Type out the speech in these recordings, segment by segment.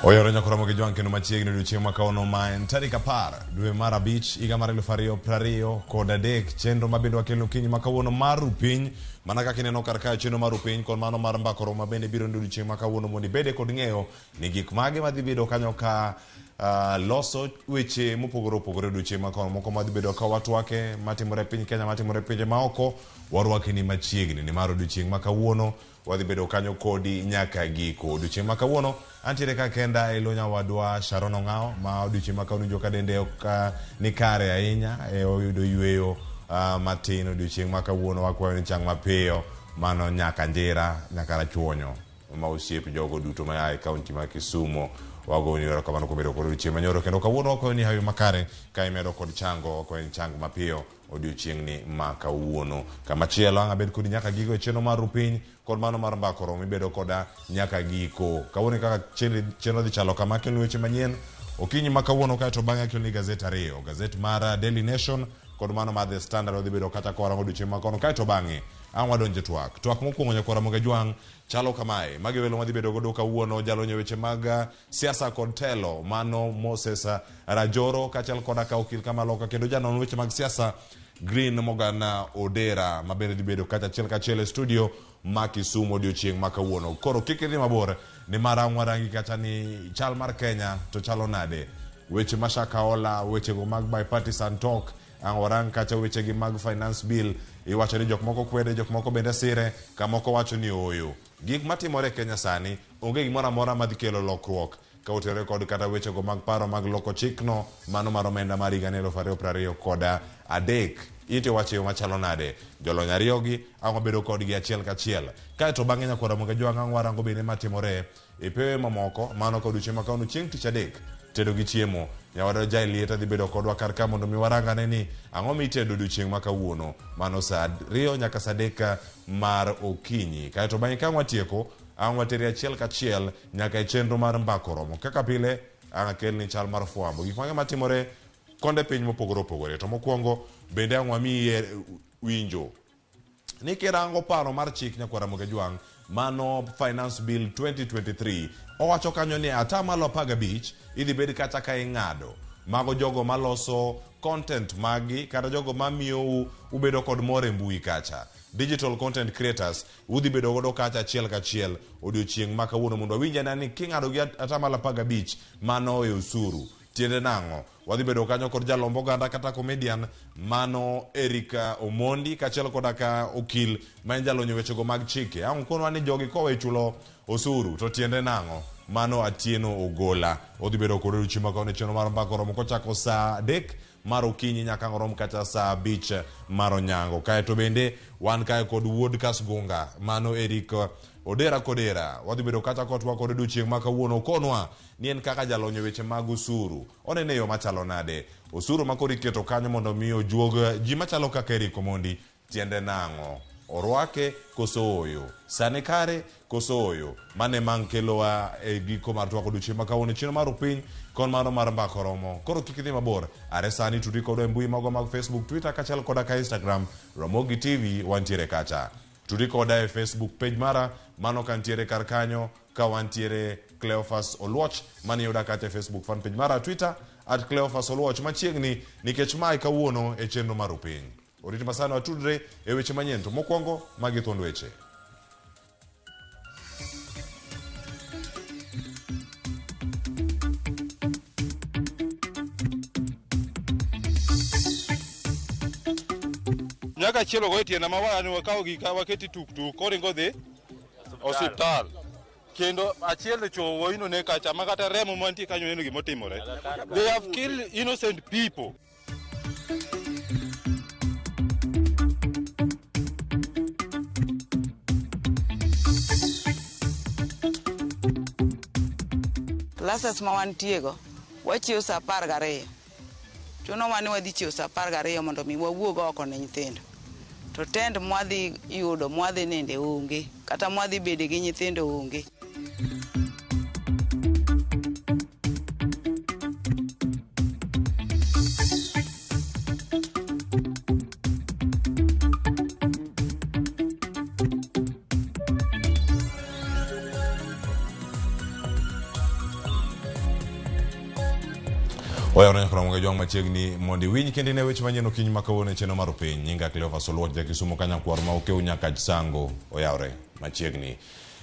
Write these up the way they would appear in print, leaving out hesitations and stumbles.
Oyore nyakoromo gi jwang' kendo machiegni odiochieng' ma kawuono ma en tarik 10 dwe mar 5 higa mar 2023. Chenro ma bende wakelo okinyi ma kawuono mar Rupiny, mana kaka ineno kar kae chenro mar Rupiny kod mano mar Mbaka Oromo ma bende biro odiochieng' ma kawuono mondo ibede kod ng'eyo ni gik mage madhi bedo kanyo ka loso weche mopogore opogore odiochieng' ma kawuono. Moko madhi bedo ka watwake matimore e piny Kenya, matimore e pinje maoko, warwakni machiegni nimar odiochieng' ma kawuono wadhi bedo kanyo kodi nyaka giko. Odiochieng' ma kawuono antiere ka kenda e lo nyawadwa Sharon Ong'awo ma odiochieng' ma kawuono winjo ka dende ok ni kare ahinya, oyudo yweyo matin odiochieng' ma kawuono. Wakwayo ni chang mapiyo, mano nyaka Njira, nyaka Rachuonyo ma osiep jogo duto ma a e kaunti ma Kisumu. Wagoni erokamano kuom bedo kod odiochieng' manyoro kendo kawuono wakwayo ni hawi makare ka imedo kod chango, wakwayo ni chang mapiyo odiochieng'ni ma kawuono. Kamachielo ang' abed kodi nyaka giko e chenro mar Rupiny kod mano mar Mbaka Oromo, ibedo koda nyaka giko. Kawuono kaka chenro dhi chalo kama, akeloni weche manyien okinyi ma kawuono, kaeto bang'e akeloni gazet ariyo, gazet mar Daily Nation kod mano mar The Standard. Wadhi bedo kata ka warango odiochieng' ma kawuono, kaeto bang'e ang' wadonje twak. Twak mokwongo nyakwar Ramogi Ajwang' chalo kamae. Magi welo madhi bedo godo kawuono, jalony e weche mag siasa kod telo mano Moses Rajoro, kaachiel koda ka okil kamaloka kendo janon weche mag siasa Green Morgan Odera, ma bende dhi bedo kacha achiel kachiel e studio ma Kisumu odiochieng' ma kawuono. Koro kik idhi mabor nimar ang' warangi kacha ni chal mar Kenya to chalo nade, weche ma Shakahola, wechego mag bipartisan talk, ang' warang kacha wechegi mag finance bill, iwacho ni jok moko kwede, jok moko bende sire, kamoko wacho ni ooyo. Gik matimore e Kenya sani onge gimoro amora madhi kelo lokruok ka otenore kod kata wechego mag paro mag loko chikno mano mar omenda mar higa 2023. Ite wacho yo machalo nade? Jolony ariyogi ang' wabedo kodgi achiel kachiel. Kaeto bang'e nyakwar Ramogi Ajwang' ang' warango bende matimore e pewe mamoko mano ka odiochieng' ma kawuono chieng' tich adek tedo gi chiemo. Nyawadwa Jai Lieta dhi bedo kodwa kar ka mondo mi warangane ni ang'o mitedo odiochieng' ma kawuono mano saa 2 nyaka saa 3 mar okinyi. Kaeto bang'e ka watieko ang' wateri achiel kachiel nyaka e chenro mar Mbaka Oromo. Kaka pile ang' akelni chal mar fwambo gik mage matimore konde piny mopogore opogore. To mokwongo bende ang' wamiyi winjo ni kirango paro mar chik nyakwar Ramogi Ajwang' mano Finance Bill 2023 owacho kanyo ni atamalo 15 idhi bed kata ka ing'ado mago jogo maloso content magi kata jogo mamiyo ubedo kod mor e mbui kacha, digital content creators, udhi bedo godo kacha achiel kachiel odiochieng' ma kawuono mondo wawinj ane ni king'ado gi atamalo 15 mano e osuru tiende nang'o. Wadhi bedo kanyo kod jalomb oganda kata comedian mano Eric Omondi kaachiel koda ka okil ma en jalony e wechego mag chike. Ang' konwa ni jogi kowe chulo osuru to tiende nang'o? Mano Atieno Ogola. Odhi bedo kod odiochieng' ma kawuono e chenro mar Mbaka Oromo kochako saa 3 mar okinyi nyaka ang' orom kata saa 5 mar onyango. Kaeto bende wan kae kod wuod Kasgunga mano Eric Odera Kodera. Wadhi bedo kata kotwa kod odiochieng' ma kawuono konwa ni en kaka jalony e weche mag osuru. Onene yo machalo nade? Osuru ma koro iketo kanyo mondo mi ojuog ji machalo kaka Eric Omondi tiende nang'o? Orwake koso ooyo? Sani kare koso ooyo? Mano ema ang' kelowa e giko mar twak odiochieng' ma kawuono chenro mar Rupiny kod mano mar Mbaka Oromo. Koro kik idhi mabor, are sani tudi kodwa e mbui magwa mag Facebook, Twitter kaachiel koda ka Instagram, Ramogi TV wantiere kacha. Tudi koda e Facebook page mara, mano kantiere kar kanyo ka wantiere Cleophas Oluoch, mani yuda kacha e Facebook fan page mara, Twitter at Cleophas Oluoch. Machiegni nikech mae kawuono e chenro mar Rupiny. Orit masani watudre e weche manyien, to mokwongo magi thuond weche. Nyaka achiel ogo e tienda ma wayani wakawo gika waketi tuk tuk koringo dhi osiptal. Kendo achiel ochowo wuoyino ne kacha ma kata remo mantie kanyo neno gimotimore. They have killed innocent people. Classes ma wantiego, wachiew saa 12. Chunowa ni wadhi chiew saa 12 mondo mi wawuog oko ne nyithindo. To tent mwadhi yudo, mwadhi ninde onge, kata mwadhi bede gi nyithindo onge. Oyawore nyaka Ramogi Jwang' machiegni mondo iwinj kendo ine weche manyien okinyi ma kawuono e chenro mar piny. Nyinga Cleophas Oluoch ja Kisumo Kanyakwar ma okew nyaka Sango. Oyawore machiegni.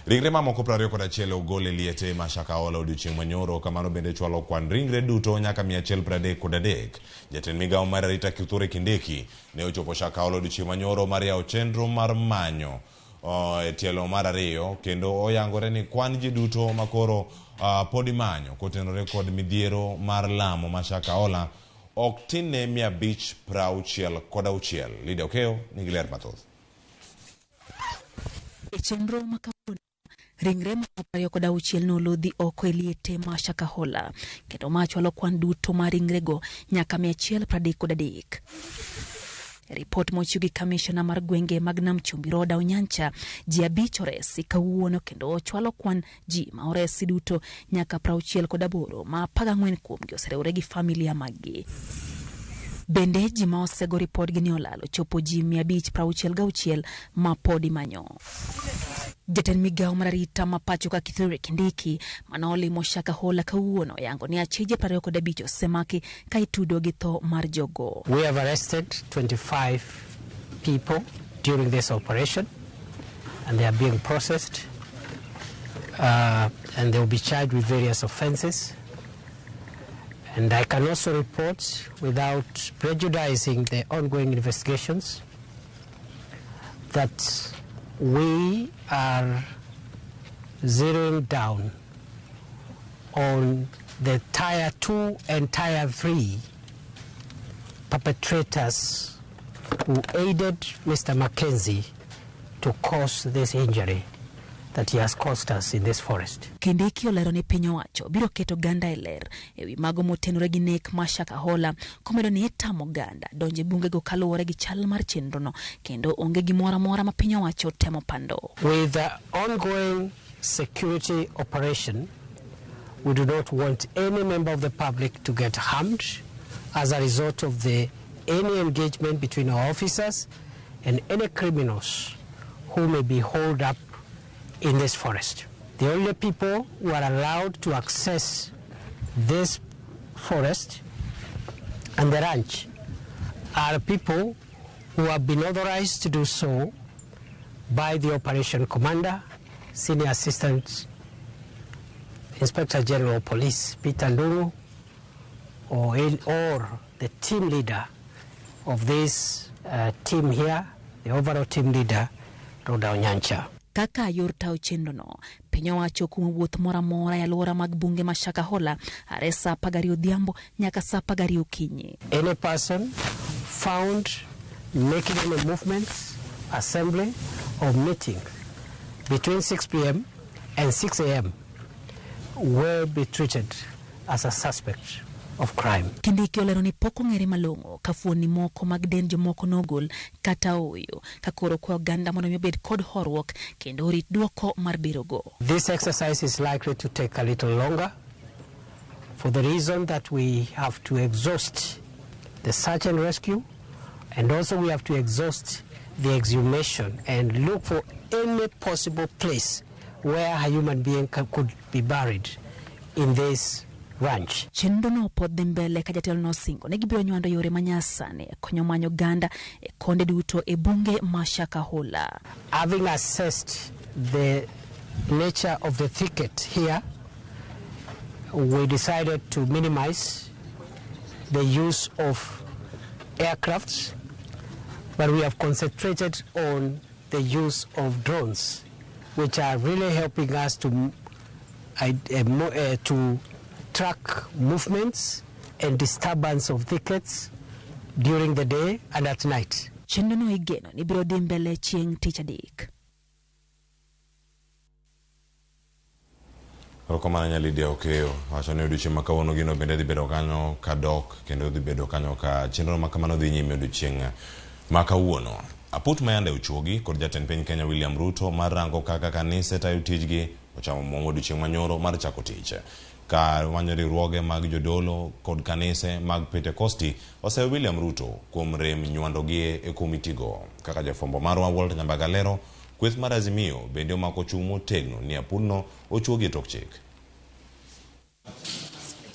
Ringre mamoko 21 ogol e liete ma Shakahola odiochieng' manyoro, kamano bende chwalo kwan ringre duto nyaka 133. Jatend migawo mar arita Kithure Kindiki ne ochopo Shakahola odiochieng' manyoro mar yawo chenro mar manyo e tielo mar ariyo kendo oyangore ni kwan ji duto makoro pod imanyo kotenore kod midhiero mar lamo ma Shakahola ok tinne 566. Lydia Okeyo nigi ler mathoth. E chenro ma kawuono, ringre ma 26 nolodhi oko e liete ma Shakahola kendo ma chwalo kwan duto mar ringrego nyaka 133. Ripot mochiw gi kamishona mar gwenge mag Nam Chumbi Roda Onyancha, ji 5 oresi kawuono kendo chwalo kwan ji ma oresi duto nyaka 68 ma 14 kuomgi oseriwore gi familia maggi. Bende ji ma osego ripodgi ni olalo chopo ji 566 ma pod imanyo. Jatend migawo mar arita ma pacho ka Kithure Kindiki mane olimo Shakahola kawuono oyango ni achije 25 osemaki ka itudo gi tho mar jogo. We have arrested 25 people during this operation and they are being processed and they will be charged with various offenses. And I can also report, without prejudicing the ongoing investigations, that we are zeroing down on the Tier 2 and Tier 3 perpetrators who aided Mr. Mackenzie to cause this injury that he has caused us in this forest. Kindiki olero ni piny owacho biro keto oganda e ler ewi mago motenore gi nek ma Shakahola komedo ni itamo oganda donjo e bungego kaluwore gi chal mar chenrono kendo onge gimoro amora ma piny owacho temo pando. With the ongoing security operation, we do not want any member of the public to get harmed as a result of the any engagement between our officers and any criminals who may be holed up in this forest. The only people who are allowed to access this forest and the ranch are people who have been authorized to do so by the operation commander, Senior Assistant Inspector General of Police Peter Nduru, or the team leader of this team here, the overall team leader, Roda Onyancha. Kaka yor tayo chenrono, piny owacho kuom wuoth moro amora e alwora mag bunge ma Shakahola are saa 12 odhiambo nyaka saa 12 okinyi. Any person found making any movements, assembly or meeting between 6 p.m. and 6 a.m. will be treated as a suspect of crime. Kindiki olero ni pok ong'ere malong'o ka fuoni moko mag dend jomoko nogol kata ooyo, ka koro kwa oganda mondo mi obed kod horuok kendo orit duoko mar birogo. This exercise is likely to take a little longer for the reason that we have to exhaust the search and rescue, and also we have to exhaust the exhumation and look for any possible place where a human being could be buried in this ranch. Chenro no pod dhi mbele ka jatelo nosingo ni gibiro nywando yore manyasani e konyo manyo oganda e konde duto e bunge ma Shakahola. Having assessed the nature of the thicket here, we decided to minimize the use of aircrafts, but we have concentrated on the use of drones, which are really helping us to track movements and disturbance of thickets during the day and at night. Chenro no igeno ni biro dhi mbele chieng' tich adek. Erokamano nya Lydia Okeyo wacho ni odiochieng' ma kawuono gino bende dhi bedo kanyo ka dok kendo dhi bedo kanyo ka chenro ma kamano dhi nyime odiochieng' ma kawuono. Aput mayande ochuogi kod jatend piny Kenya William Ruto mar rango kaka kanise tayo tijgi ochamo muomo odiochieng' manyoro mar chako tich. Ka manyo riwruoge mag jodolo kod kanise mag Pentekosti oseyo William Ruto kuom rem nywandogi e komitigo. Kaka jafwambo marwa Walter Nyambaga lero, kweth mar Azimio bende omako chung' motegno ni aputno ochuogi e tok chik.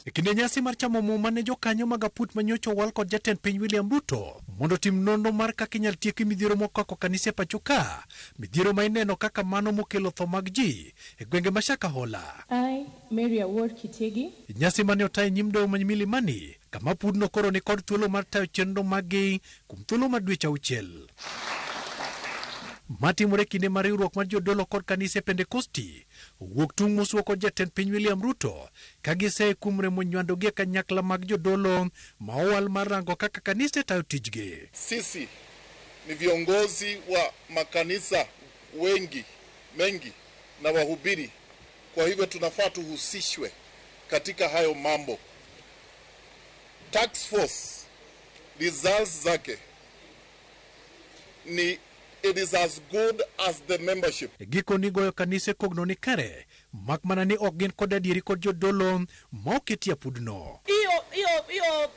E kinde nyasi mar chamo muma ne jokanyo mag aput manyocha owal kod jatend piny William Ruto mondo otim nonro mar kaka inyal tieki midhiero mokako kanise e pacho ka, midhiero ma ineno kaka mano mokelo tho mag ji e gwenge ma Shakahola. I, Mary Awuor Kitegi. Nyasi mane ota e nyim doho ma Milimani, kama apudno koro ni kod thuolo mar tayo chenro maggi kuom thuolo mar dweche auchiel. Matimore kinde mar riwruok mar jodolo kod kanise Pentekosti owuok tung' mosuo kod jatend piny William Ruto ka giseye kuom remo nywandogi e kanyakla mag jodolo ma owal mar rango kaka kanise tayo tijgi. Sisi ni viongozi wa makanisa wengi mengi na wahubiri, kwa hivyo tunafaa tuhusishwe katika hayo mambo. Task force results zake ni it is as good as the membership. E giko ni goyo kanise kogno ni kare mak mana ni ok gin kod adieri kod jodolo ma oketi apudno. Hiyo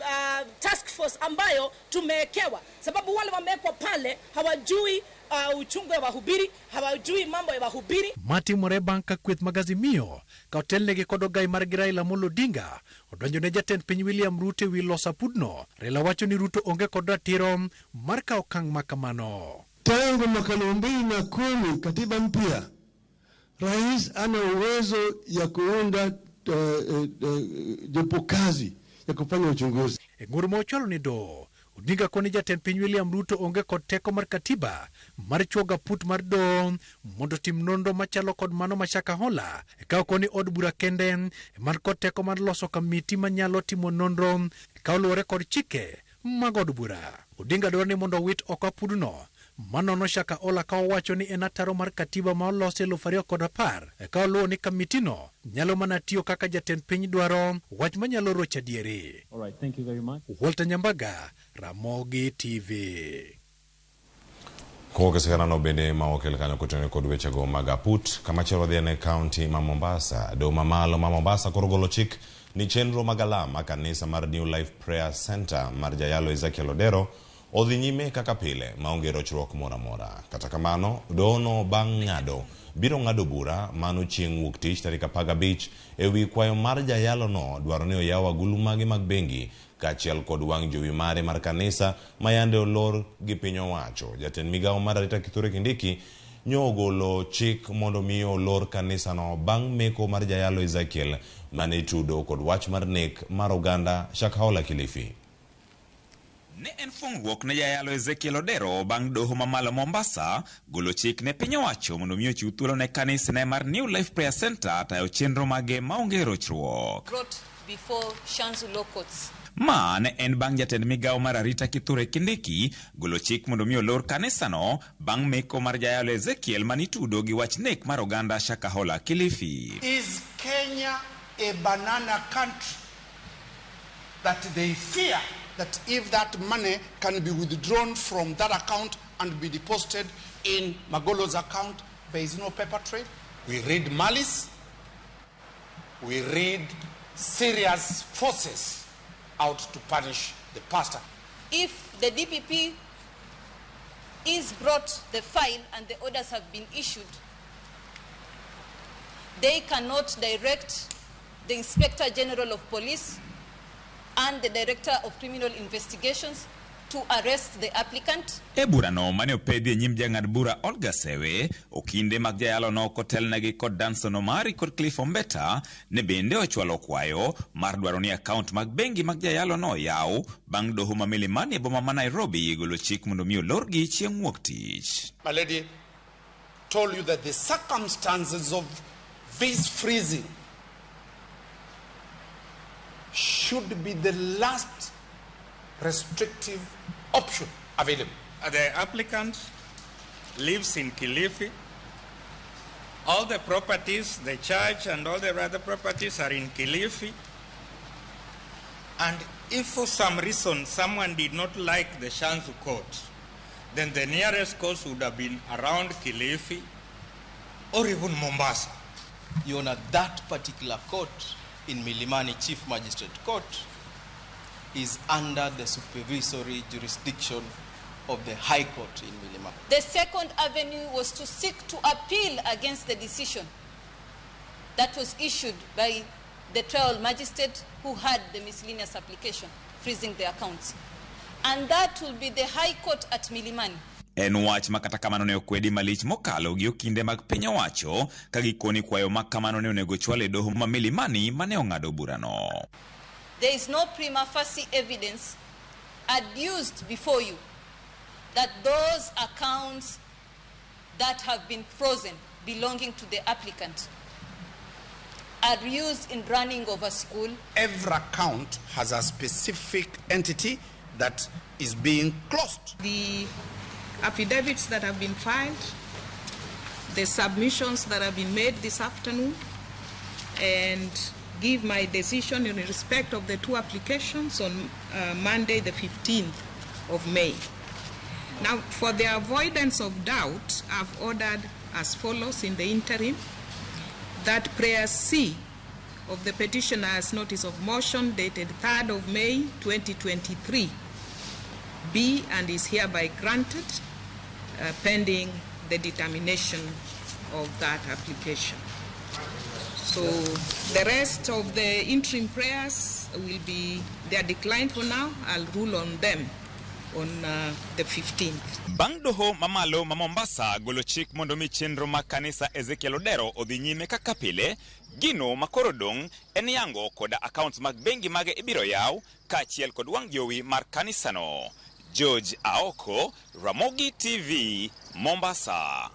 task force ambayo tumewekewa, sababu wale wamewekwa pale hawajui uchungu ya wahubiri, hawajui mambo ya wahubiri. Matimore bang' ka kweth mag Azimio ka otelnegi kod ogai margi Raila Amolo Odinga odonjo ne jatend piny William Ruto ewi loso apudno. Raila wacho ni Ruto onge kod ratiro mar kawo okang' ma kamano. Tangu mwaka 2010 katiba mpya, rais ana uwezo ya kuunda jopo kazi ya kufanya uchunguzi. E ng'ur ma ochwalo ni doho, Odinga koni jatend piny William Ruto onge kod teko mar katiba mar chuogo aput mar doho mondo otim nonro machalo kod mano ma Shakahola. Ka okoni od bura kende man kod teko mar loso kamiti manyalo timo nonro ka oluwore kod chike mag od bura. Odinga dwaro ni mondo owit oko apudno manono Shakahola ka owacho ni en ataro mar katiba ma olosi 2010 ka oluwo ni kamitino nyalo mana tiyo kaka jatend piny dwaro, wach manyalo rocho adieri. All right, thank you very much. Walter Nyambaga, Ramogi TV. Kowuok e siganano bende ma okel kanyo kotenore kod wechego mag aput. Kamachielo wadhi e kaunti ma Mombasa. Doho mamalo ma Mombasa koro golo chik ni chenro mag alam ma kanisa mar New Life Prayer Center mar jayalo Ezekiel Odero odhi nyime kaka pile maonge rochruok moro amora. Kata kamano, dohono bang' ng'ado biro ng'ado bura mano chieng' wuok tich tarik 15 ewi kwayo mar jayalo no dwaro ni oyaw agulu mage mag bengi kaachiel kod wang' jowi mare mar kanisa ma yande olor gi piny owacho. Jatend migawo mar arita Kithure Kindiki nyo ogolo chik mondo mi olor kanisano bang' meko mar jayalo Ezekiel mane itudo kod wach mar nek mar oganda Shakahola, Kilifi. Ne en fungruok ne jayalo Ezekiel Odero bang' doho mamalo Mombasa golo chik ne piny owacho mondo mi ochiw thuolo ne kanisne mar New Life Prayer Center tayo chenro mage maonge rochruok. Brought before Shanzu Law Courts. Ma ne en bang' jatend migawo mar arita Kithure Kindiki golo chik mondo mi olor kanisano bang' meko mar jayalo Ezekiel manitudo gi wach nek mar oganda Shakahola, Kilifi. Is Kenya a banana country that they fear that if that money can be withdrawn from that account and be deposited in Magolo's account, there is no paper trail? We read malice, we read serious forces out to punish the pastor. If the DPP is brought the file and the orders have been issued, they cannot direct the Inspector General of Police and the Director of Criminal Investigations to arrest the applicant. E burano mane opedhi e nyim jang'ad bura Olga Sewe, okinde mag jayalono kotelnegi kod Danson Omari kod Cliff Ombeta ne bende ochwalo kwayo mar dwaro ni akaont mag bengi mag jayalono oyaw bang' doho ma Milimani e boma ma Nairobi golo chik mondo mi olorgi chieng' wuok tich. My lady told you that the circumstances of this freezing should be the last restrictive option available. The applicant lives in Kilifi. All the properties, the church and all the other properties are in Kilifi. And if for some reason someone did not like the Shanzu court, then the nearest court would have been around Kilifi or even Mombasa. Your Honor, that particular court in Milimani Chief Magistrate Court is under the supervisory jurisdiction of the High Court in Milimani. The second avenue was to seek to appeal against the decision that was issued by the trial magistrate who had the miscellaneous application, freezing the accounts. And that will be the High Court at Milimani. En wach ma kata kamano ne okwedi malich mokalo gi okinde mag piny owacho ka gikoni kwayo ma kamano ne onego chwal e doho ma Milimani mane ong'ado burano. There is no prima facie evidence adduced before you that those accounts that have been frozen belonging to the applicant are used in running of a school. Every account has a specific entity that is being closed. The affidavits that have been filed, the submissions that have been made this afternoon, and give my decision in respect of the two applications on Monday, the 15th of May. Now, for the avoidance of doubt, I've ordered as follows in the interim, that prayer C of the petitioner's notice of motion dated 3rd of May 2023 be and is hereby granted pending the determination of that application. So the rest of the interim prayers will be, they are declined for now. I'll rule on them on the 15th. Bang' doho mamalo ma Mombasa golo chik mondo mi chenro mag kanisa Ezekiel Odero odhi nyime kaka pile, gino makoro dong' en yango koda accounts mag bengi mage ibiro yaw kaachiel kod wang' jowi mar kanisano. George Aoko, Ramogi TV, Mombasa.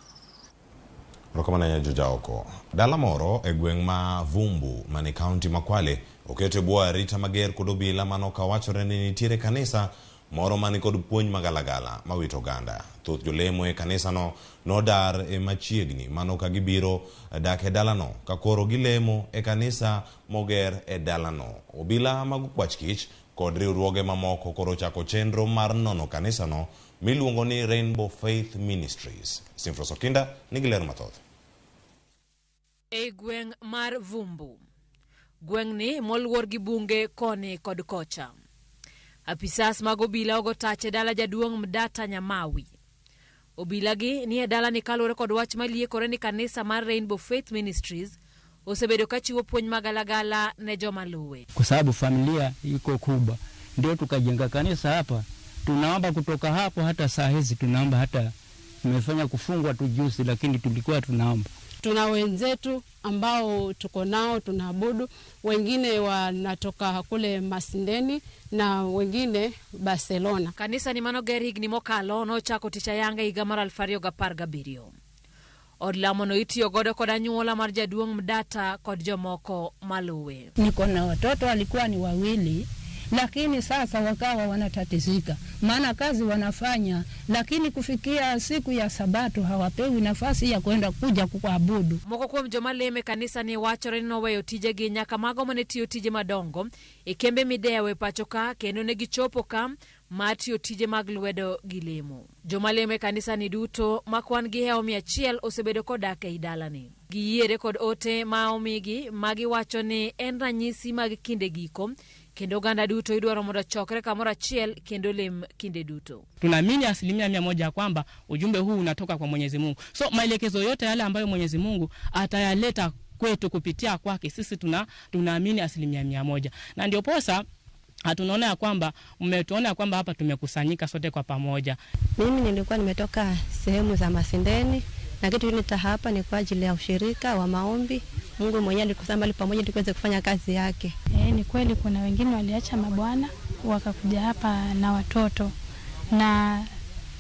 Erokamano George Aoko. Dala moro e gweng' ma Vumbu mane kaunti ma Kwale oketo e bwo arita mager kod obila mano kawachore ni nitiere kanisa moro mani kod puonj magalagala mawito oganda. Thoth jolemo e kanisano nodar e machiegni mano ka gibiro dak e dalano ka koro gilemo e kanisa moger e dalano. Obila mag okwach kich kod riwruoge mamoko koro ochako chenro mar nono kanisano miluongo ni Rainbow Faith Ministries. Simfros Okinda nigi ler mathoth. E gweng' mar Vumbu, gweng'ni moluor gi bunge koni kod kocha. Apisas mag obila ogo tach e dala jaduong' Mdata Nyamawi. Obila gi ni e dalani kaluwore kod wach maliekore ni kanisa mar Rainbow Faith Ministries osebedo kachiwo puonj magalagala ne joma luwe. Kwa sababu familia iko kubwa, ndio tukajenga kanisa hapa. Tunaomba kutoka hapo hata saa hizi tunaomba, hata tumefanya kufungwa tu juzi, lakini tulikuwa tunaomba. Tuna wenzetu ambao tuko nao tunaabudu, wengine wanatoka kule Masindeni na wengine Barcelona. Kanisa ni manoger higni mokalo nochako tich ayanga higa mar 2017. Od lamo no itiyo godo kod anyuola mar jaduong' Mdata kod jomoko maluwe. Niko na watoto walikuwa ni wawili, lakini sasa wakawa wanatatizika, maana kazi wanafanya, lakini kufikia siku ya Sabato hawapewi nafasi ya kwenda kuja kuabudu. Moko kuom joma leme kanisa ni wachore ni noweyo tijegi nyaka mago mane tiyo tije madongo e kembe midewo e pacho ka, kendo ne gichopo ka mar tiyo tije mag lwedo gi lemo. Joma lemo e kanisa ni duto ma kwan gi hewo 100 osebedo kodak ei dalani. Giyiere kod ote ma omigi ma giwacho ni en ranyisi mag kinde giko, kendo oganda duto idwaro mondo ochokre kamoro achiel kendo lem kinde duto. Tunaamini 100% kwamba ujumbe huu unatoka kwa Mwenyezi Mungu. So maelekezo yote yale ambayo Mwenyezi Mungu atayaleta kwetu kupitia kwake, sisi tunaamini 100%. Na ndio posa tunaona ya kwamba mmetuona kwamba hapa tumekusanyika sote kwa pamoja. Mimi nilikuwa nimetoka sehemu za Masindeni na kitu nileta hapa ni kwa ajili ya ushirika wa maombi. Mungu mwenyewe alikusanya mahali pamoja tuweze kufanya kazi yake. Ni kweli kuna wengine waliacha mabwana wakakuja hapa na watoto, na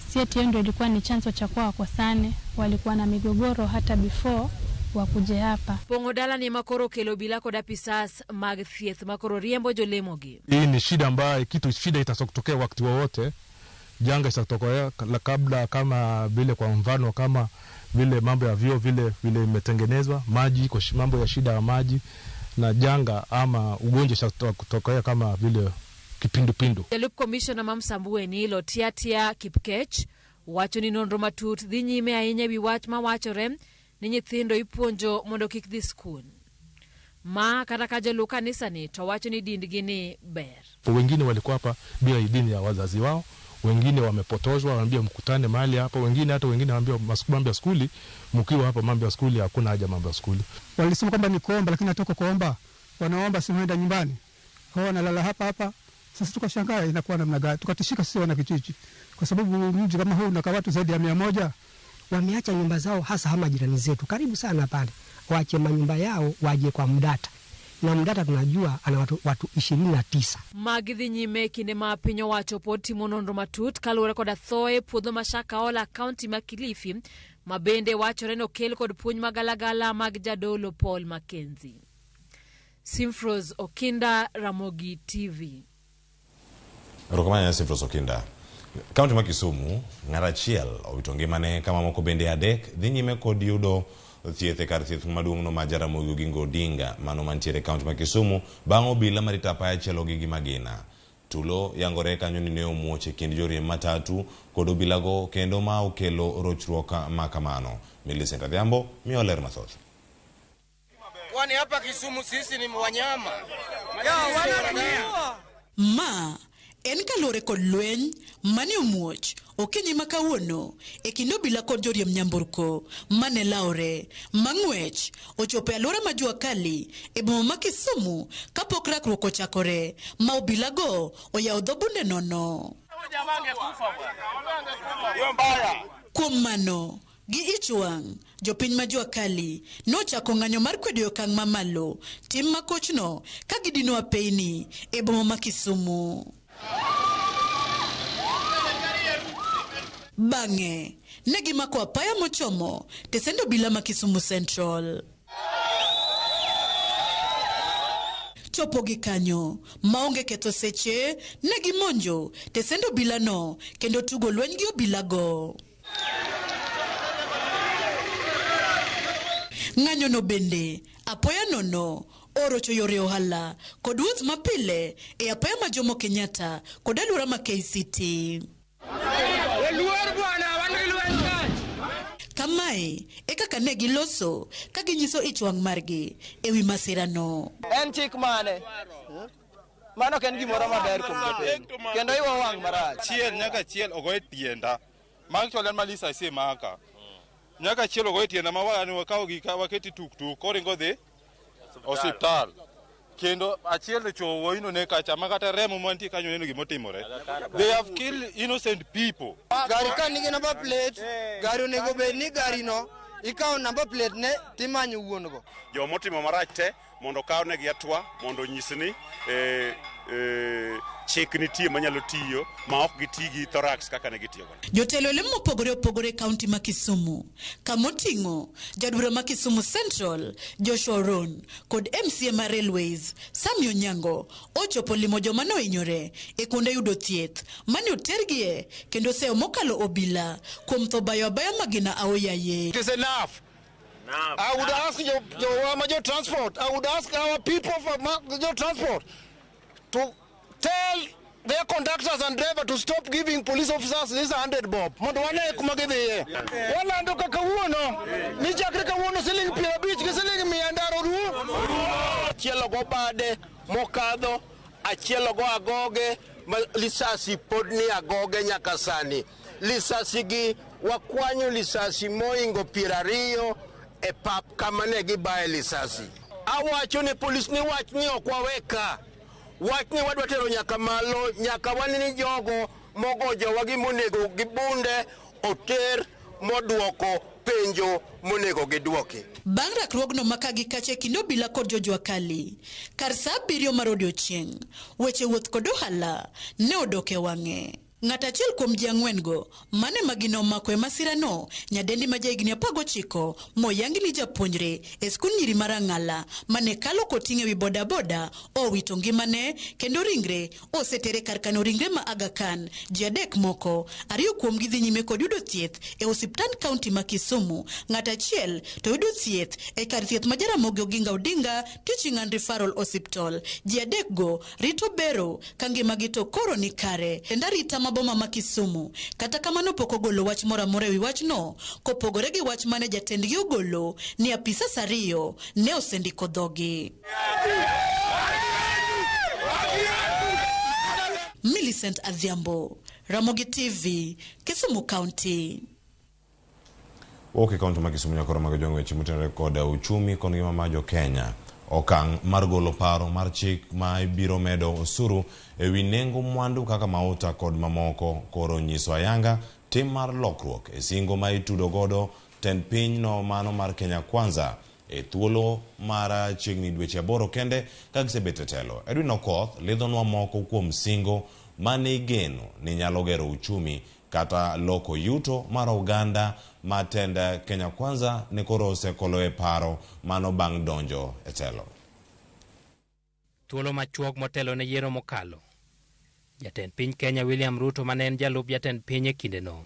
si eti ndio ilikuwa ni chanzo cha kwa wakosane, walikuwa na migogoro hata before wakuje hapa. Pong'o dalani makoro kelo obila kod apisas mag thieth makoro riembo jolemogi. Hii ni shida ambayo kitu shida itatokea wakati wowote, janga itatokea kabla, kama vile kwa mfano kama vile mambo ya vyoo vile vile imetengenezwa, maji kwa mambo ya shida ya maji na janga ama ugonjwa itatokea kama vile kipindupindu. Jalup komishona ma Msambweni Lotiatia Kipkech wacho ni nonro matut dhi nyime ahinya ewi wach mawachore ni nyithindo ipuonjo mondo kik dhi skul. Ma kata ka joluw kanisa ni to wacho ni dindgi ni ber. Wengine walikuwa hapa bila idhini ya wazazi wao, wengine wamepotoshwa, wanaambia mkutane mahali hapa, wengine hata wengine wanaambia mambo ya skuli, mkiwa hapa mambo ya skuli hakuna haja mambo ya skuli. Walisema kwamba ni kuomba, lakini natoka kuomba Wanaomba simu enda nyumbani, hao wanalala hapa hapa. Sasa tukashangaa inakuwa namna gani, tukatishika sisi wana kijiji, kwa sababu mji kama huu unakaa watu zaidi ya 100. Wameacha nyumba zao, hasa hama jirani zetu karibu sana pale, waache manyumba yao waje kwa Mdata, na Mdata tunajua ana watu 29. Magi dhi nyime kinde ma piny owacho pod timo nonro matut kaluwore koda thoe puodho ma Shakahola kaunti ma Kilifi ma bende wachore ni okel kod puonj magalagala mag jadolo Paul Mackenzie. Simfros Okinda, Ramogi TV. Erokamano Simfros Okinda. Kaunti ma Kisumu, ng'at achiel owito ngimane ka mamoko bende adek dhi nyime kod yudo thieth e kar thieth maduong' no ma Jaramogi Oginga Odinga mano mantiere e kaunti ma Kisumu bang' obila marito apaya chielogi gi magina. Tulo yangore kanyo ni ne omuoch e kind joriemb matatu kod obilago kendo ma okelo rochruok ma kamano. Millicent Adhiambo miyo ler mathoth. Kwani hapa Kisumu sisi ni wanyama. Ma en kaluwore kod lweny mane omuoch okinyi ma kawuono e kind obila kod joriemb nyamburko mane lawre ma ng'wech ochopo e alwora ma Jua Kali e boma ma Kisumu kapok rakruok ochakore ma obilago oyawo dho bunde nono. Kuom mano, gi ich wang', jopiny ma Jua Kali nochako ng'anyo mar kwedo e okang' mamalo tim ma kochno ka gidino apeyni e boma ma Kisumu. Bang'e, ne gimako apaya mochomo tesend obila ma Kisumu Central. Chopo gi kanyo, maonge ketho seche, ne gimonjo tesend obilano kendo tugo lweny gi obilago. Ng'anyono bende, apoya nono, orocho yore ohala kod wuoth mapile e apaya ma Jomo Kenyatta kod alwora ma KCT. Kamae e kaka ne giloso ka ginyiso ich wang' margi e wi masirano. En chik mane? Mano ok en gimoro maber kuom jopiny. Kendo iwa wang' marach. Chiel nyaka chiel ogoye tienda. Mang chwal en malisa asemaka. Nyaka chiel ogoye tienda ma wani wakawo gi waketi tuk tuk koringo dhi osiptal. Kendo achiel to wuoyino ne kacha ma kata remo mantie kanyo neno gimotimore. They have killed innocent people. Gari ka nigi number plate, gari onego bed ni gari no ikawo number plate ne timanyo wuon go. Jomotimo marach te mondo okawnegi hatua mondo onyis ni chik nitie manyalo tiyo ma ok giti gi thorax kaka ne gitiyogo. Jotelo lemo mopogore opogore e kaunti ma Kisumu, kamoting'o jadbura ma Kisumu Central Joshua Oron kod MCA ma Railways Sammy Onyango ochopo limo joma nohinyore e kuonde yudo thieth mane otergie kendo seyo mokalo obila kuom tho bayo abaya magina aoyaye. It is enough. I would ask your transport, I would ask our people from your transport to tell their conductors and driver to stop giving police officers this 100 bob. Mondo wane kuma gidhiye. Walando kaka wuono, ni chakre kawuono siling 50 gi siling 100 ndaro ruo. Achiel ogo bade mokadho, achiel ogo agoge, ma lisasi pod ni agoge nyaka sani. Lisasi gi wakwanyo lisasi moingo 20 e pap kama ne gibaye lisasi. Awacho ne polis ni wach ni ok waweka. Wach ni wadwa tero nyaka malo, nyaka wane ni jogo mogo jowa gi monego gibunde oter moduoko penjo monego giduoki. Bang' rakruogno ma ka gi kacha e kind obila kod jo Jua Kali, kar saa 7 mar odiochieng', weche wuoth kod ohala ne odok e wang'e. Ng'at achiel kuom ji 4 go mane magina omako e masirano, nyadendi ma jahigni 19 moyangi ni japuonjre e skund nyiri mar Ang'ala mane kalo koting'e wi bodaboda owito ngimane kendo ringre osetere kar kano ringre ma Aga Khan. Ji 3 moko, 2 kuomgi dhi nyime kod yudo thieth e osiptand kaunti ma Kisumu, ng'at achiel to yudo thieth e kar thieth ma Jaramogi Oginga Odinga Teaching and Referral Hospital. Ji 3 go rito bero ka ngimagi to koro ni kare. Kendo arita ma boma ma Kisumu kata kamano pok ogolo wach moro amora ewi wachno, kopogore gi wach mane jatendgi ogolo ni apisas 2 ne osendiko dhogi. Millicent Adhiambo, Ramogi TV, Kisumu County. Wuok e kaunti ma Kisumu nyakoro mag jong'we weche motenore kod uchumi kod ngima mar jo Kenya. Okang' mar golo paro mar chik ma ibiro medo osuru ewi nengo mwandu kaka mauta kod mamoko koro nyiso ayanga tim mar lokruok e singo ma itudo godo tend piny no mano mar Kenya Kwanza e thuolo mar chiegni dweche 8 kende ka gisebet e telo. Edwin Okoth lidhonwa moko kuom singo mane igeno ni nyalo gero uchumi kata loko yuto mar oganda ma tend Kenya Kwanza ne koro osekolo e paro mano bang' donjo e telo. Thuolo machuok motelo ne yiero mokalo, jatend piny Kenya William Ruto mane en jalup jatend piny e kindeno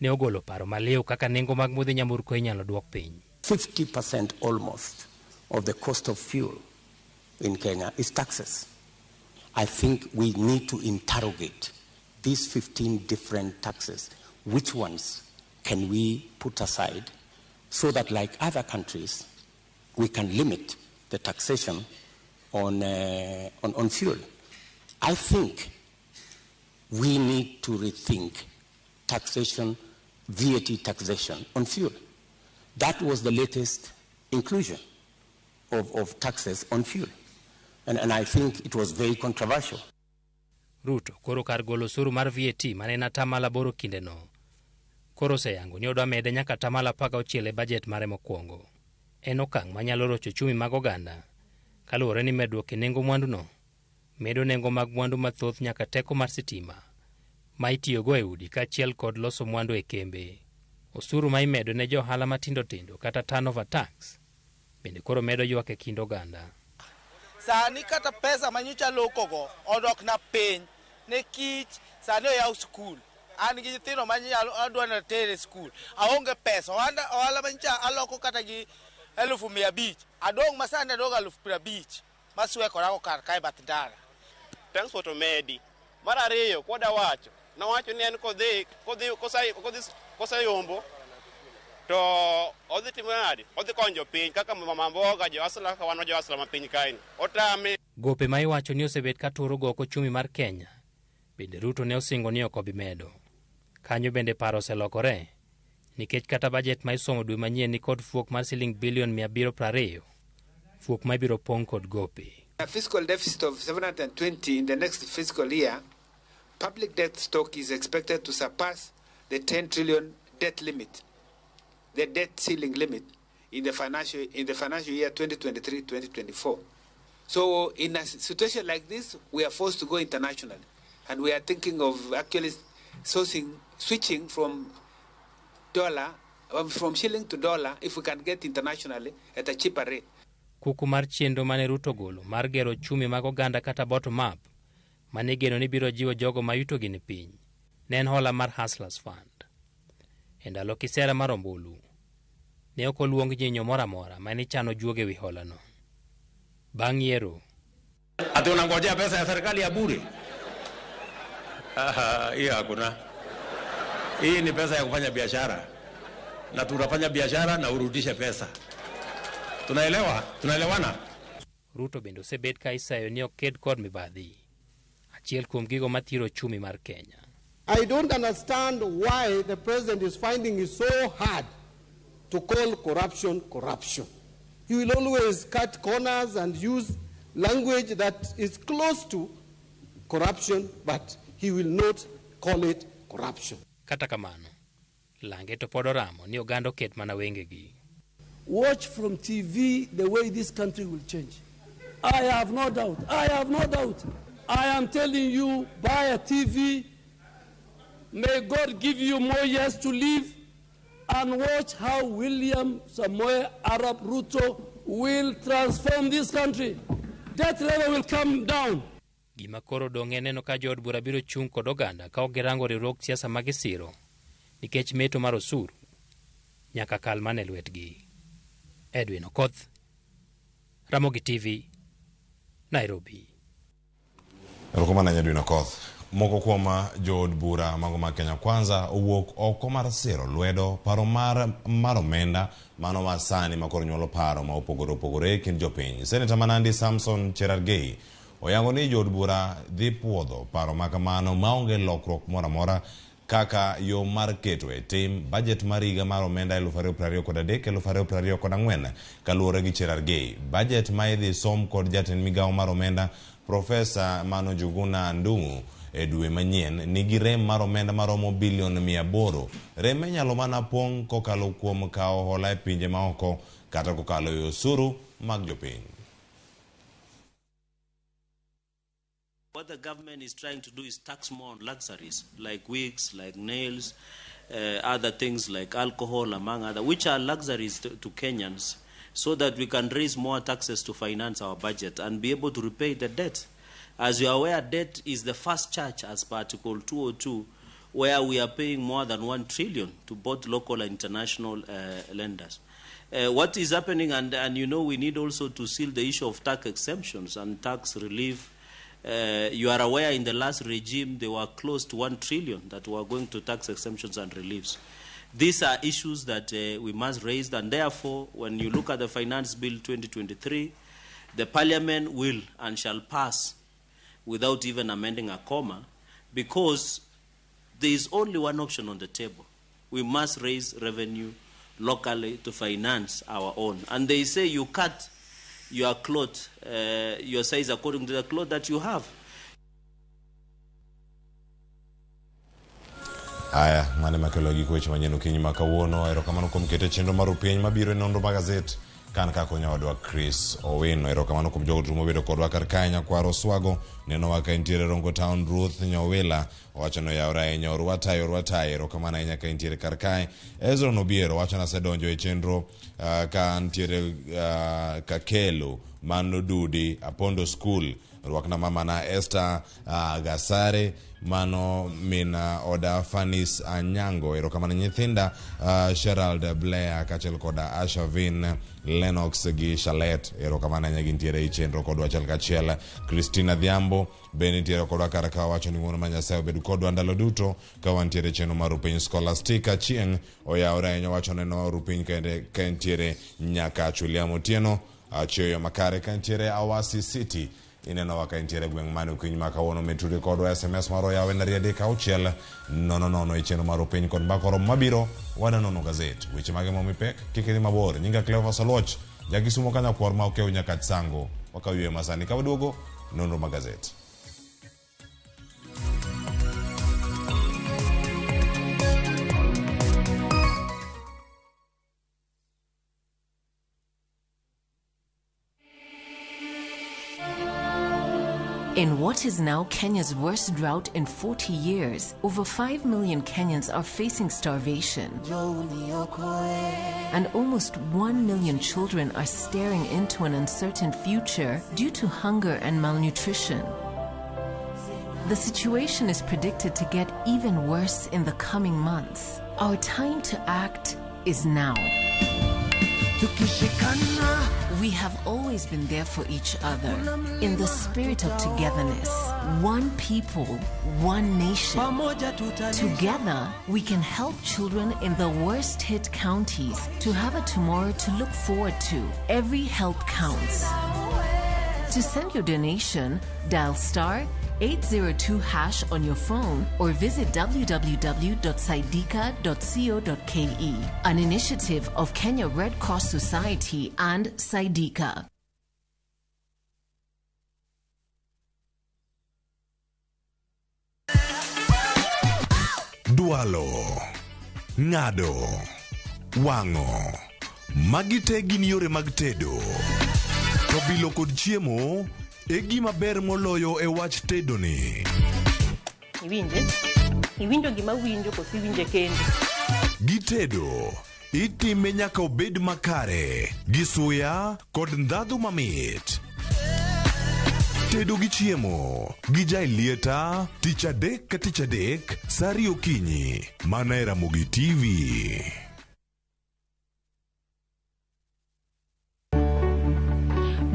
ne ogolo paro maliw kaka nengo mag modhi nyamburko inyalo duok piny. 50% almost of the cost of fuel in Kenya is taxes. I think we need to interrogate these 15 different taxes. Which ones can we put aside so that, like other countries, we can limit the taxation on fuel? I think we need to rethink taxation, VAT taxation on fuel. That was the latest inclusion of taxes on fuel. And I think it was very controversial. Ruto koro kar golo osuru mar VAT mane en 8% kindeno, koro oseyango ni odwa mede nyaka 16% e bajet mare mokwongo. En okang' manyalo rocho ochumi mag oganda kaluwore ni medruok e nengo mwanduno medo nengo mag mwandu mathoth nyaka teko mar sitima ma itiyogo e udi kaachiel kod loso mwandu e kembe. Osuru ma imedo ne jo ohala matindo tindo kata turnover tax bende koro medo ywak e kind oganda. Sani kata pesa manyocha lokogo odok na piny ne kich sani oyaw skul. An gi nyithindo manyalo adwa na tere skul. Aonge pesa. Ohala manyocha aloko kata gi 500,000. Adong' masani adong' 50,000 maswekorago kar kae bath ndara. Transport omedi. Mar ariyo koda wacho. Nowacho ni en kodhi koseyombo to odhi timo nade? Odhi konyo piny kaka mama mboga, jo asla kaka wan jo asla ma piny kaeni. Otame. Gope ma iwacho ni osebet ka turo goko ochumi mar Kenya bende Ruto ne osingo ni ok obi medo. Kanyo bende paro oselokore nikech kata bajet ma isomo dwe manyien ni kod fuok mar siling bilion 720, fuok ma ibiro pong' kod gope. A fiscal deficit of 720 in the next fiscal year, public debt stock is expected to surpass the 10 trillion debt limit, the debt ceiling limit in the financial year 2023-2024. So in a situation like this, we are forced to go international, and we are thinking of actually switching from dollar, from shilling to dollar, if we can get internationally at a cheaper rate. Kuku mar chenro mane Ruto golo mar gero ochumi mag oganda kata bottom up mane igeno ni biro jiwo jogo ma yutogi ni piny ne en hola mar Hustlers Fund. E ndalo kisera mar ombulu, ne ok oluong nyinyo moro amora mane ichano juoge wi holano. Bang' yiero, ati unangojea pesa ya serikali ya bure? Hiyo hakuna. Hii ni pesa ya kufanya biashara, na tunafanya biashara na urudishe pesa. Tunaelewa? Tunaelewana? Ruto bende osebet ka isayo ni oked kod mibadhi, achiel kuom gigo mathiro ochumi mar Kenya. I don't understand why the president is finding it so hard to call corruption corruption. He will always cut corners and use language that is close to corruption, but he will not call it corruption. Kata kamano, lange to pod oramo ni oganda oket mana wengegi. Watch from TV the way this country will change. I have no doubt. I have no doubt. I am telling you, buy a TV. May God give you more years to live and watch how William Samoei Arap Ruto will transform this country. Debt level will come down. Gima koro dong' en neno ka jood bura biro chung' kod oganda ka ok girango riwruog siasa ma gisiro nikech meto mar osuru nyaka kal mana e lwetgi. Edwin Okoth, Ramogi TV, Nairobi. Erokamano Edwin Okoth. Moko kuom jood bura mago mag Kenya Kwanza owuok oko mar siro lwedo paro mar omenda mano ma sani ma koro nyuolo paro ma opogore opogore e kind jopiny. Seneta ma Nandi Samson Cherargei oyango ni jood bura dhi puodho paro ma kamano maonge lokruok moro amora kaka yo mar keto e tim bajet mar higa mar omenda 2023-2024 kaluwore gi Cherargei. Bajet ma idhi som kod jatend migawo mar omenda Profesa Mano Njuguna Ndung'u e dwe manyien nigi rem mar omenda maromo bilion 800. Rem inyalo mana pong' kokalo kuom kawo hola e pinje maoko kata kokalo e osuru mag jopiny. What the government is trying to do is tax more on luxuries like wigs, like nails, other things like alcohol, among other, which are luxuries to Kenyans, so that we can raise more taxes to finance our budget and be able to repay the debt. As you are aware, debt is the first charge as per Article 202, where we are paying more than 1 trillion to both local and international lenders. What is happening, and you know, we need also to seal the issue of tax exemptions and tax relief. You are aware in the last regime they were close to 1 trillion that were going to tax exemptions and reliefs. These are issues that we must raise, and therefore, when you look at the Finance Bill 2023, the Parliament will and shall pass without even amending a comma, because there is only one option on the table. We must raise revenue locally to finance our own. And they say you cut your cloth, your size according to the cloth that you have. Aya, mane makelo gik weche manyien okinyi ma kawuono. Erokamano kuom kete chenro mar upiny mabiro e nonro mag gazet kan ka konyo Chris Owino. Erokamano kuom jogo duto mobedo kodwa kar kae. Nyakwaro Swago nenowa ka entiere Rongo Town. Ruth Nyowila owacho ni oyawore ahinya, orwataye orwataye. Erokamano ahinya ka entiere kar kae. Ezra Nobiero wacho ni asedonjo e chenro ka ntiere Kakelo mano Dudi Apondo School. Rwakna mamana Esther Gasare mano min oda Fanis Anyango. Erokamano nyithinda Gerald Blair kaachiel koda Ashavin Lennox gi Shalet. Erokamano ahinya gintiere e chenro kodwa achiel kachiel. Christina Dhiambo be nitiere kodwa kar ka, wacho ni ng'wono ma Nyasaye obed kodwa ndalo duto ka wantiere e chenro mar Rupiny. Scholastica Chieng' oyawore ahinya, wacho neno Rupiny ka entiere Nyakach. William Otieno achieyo makare ka entiere Awasi City, inenowa ka entiere gweng' mane okinyi ma kawuono. Mitudi kodwa SMS mar oyawe 236 00 e chenro mar Rupiny kod mbaka oromo mabiro wananono gazet weche mage momi pek kik idhi mabor. Nyinga Cleophas Oluoch jakisumo ka nyakwar ma okew Nyakach Sango wakaw yweyo masani ka waduogo nonro mag gazet. In what is now Kenya's worst drought in 40 years, over 5 million Kenyans are facing starvation. And almost 1 million children are staring into an uncertain future due to hunger and malnutrition. The situation is predicted to get even worse in the coming months. Our time to act is now. We have always been there for each other in the spirit of togetherness. One people, one nation. Together, we can help children in the worst hit counties to have a tomorrow to look forward to. Every help counts. To send your donation, dial star 802 hash on your phone or visit www.saidika.co.ke. An initiative of Kenya Red Cross Society and Saidika. Dwalo, ng'ado, wang'o. Magi te gin yore mag tedo. To bilo kod chiemo e gima ber moloyo e wach tedo ni. Iwinje? Iwinjo gima winjo koso iwinje kendi? Gitedo, itime nyaka obed makare, gi suya kod ndhadhu mamit. Tedo gi chiemo, gi Jailieta, tich adek ka tich adek, sa ariyo okinyi, mana e Ramogi TV.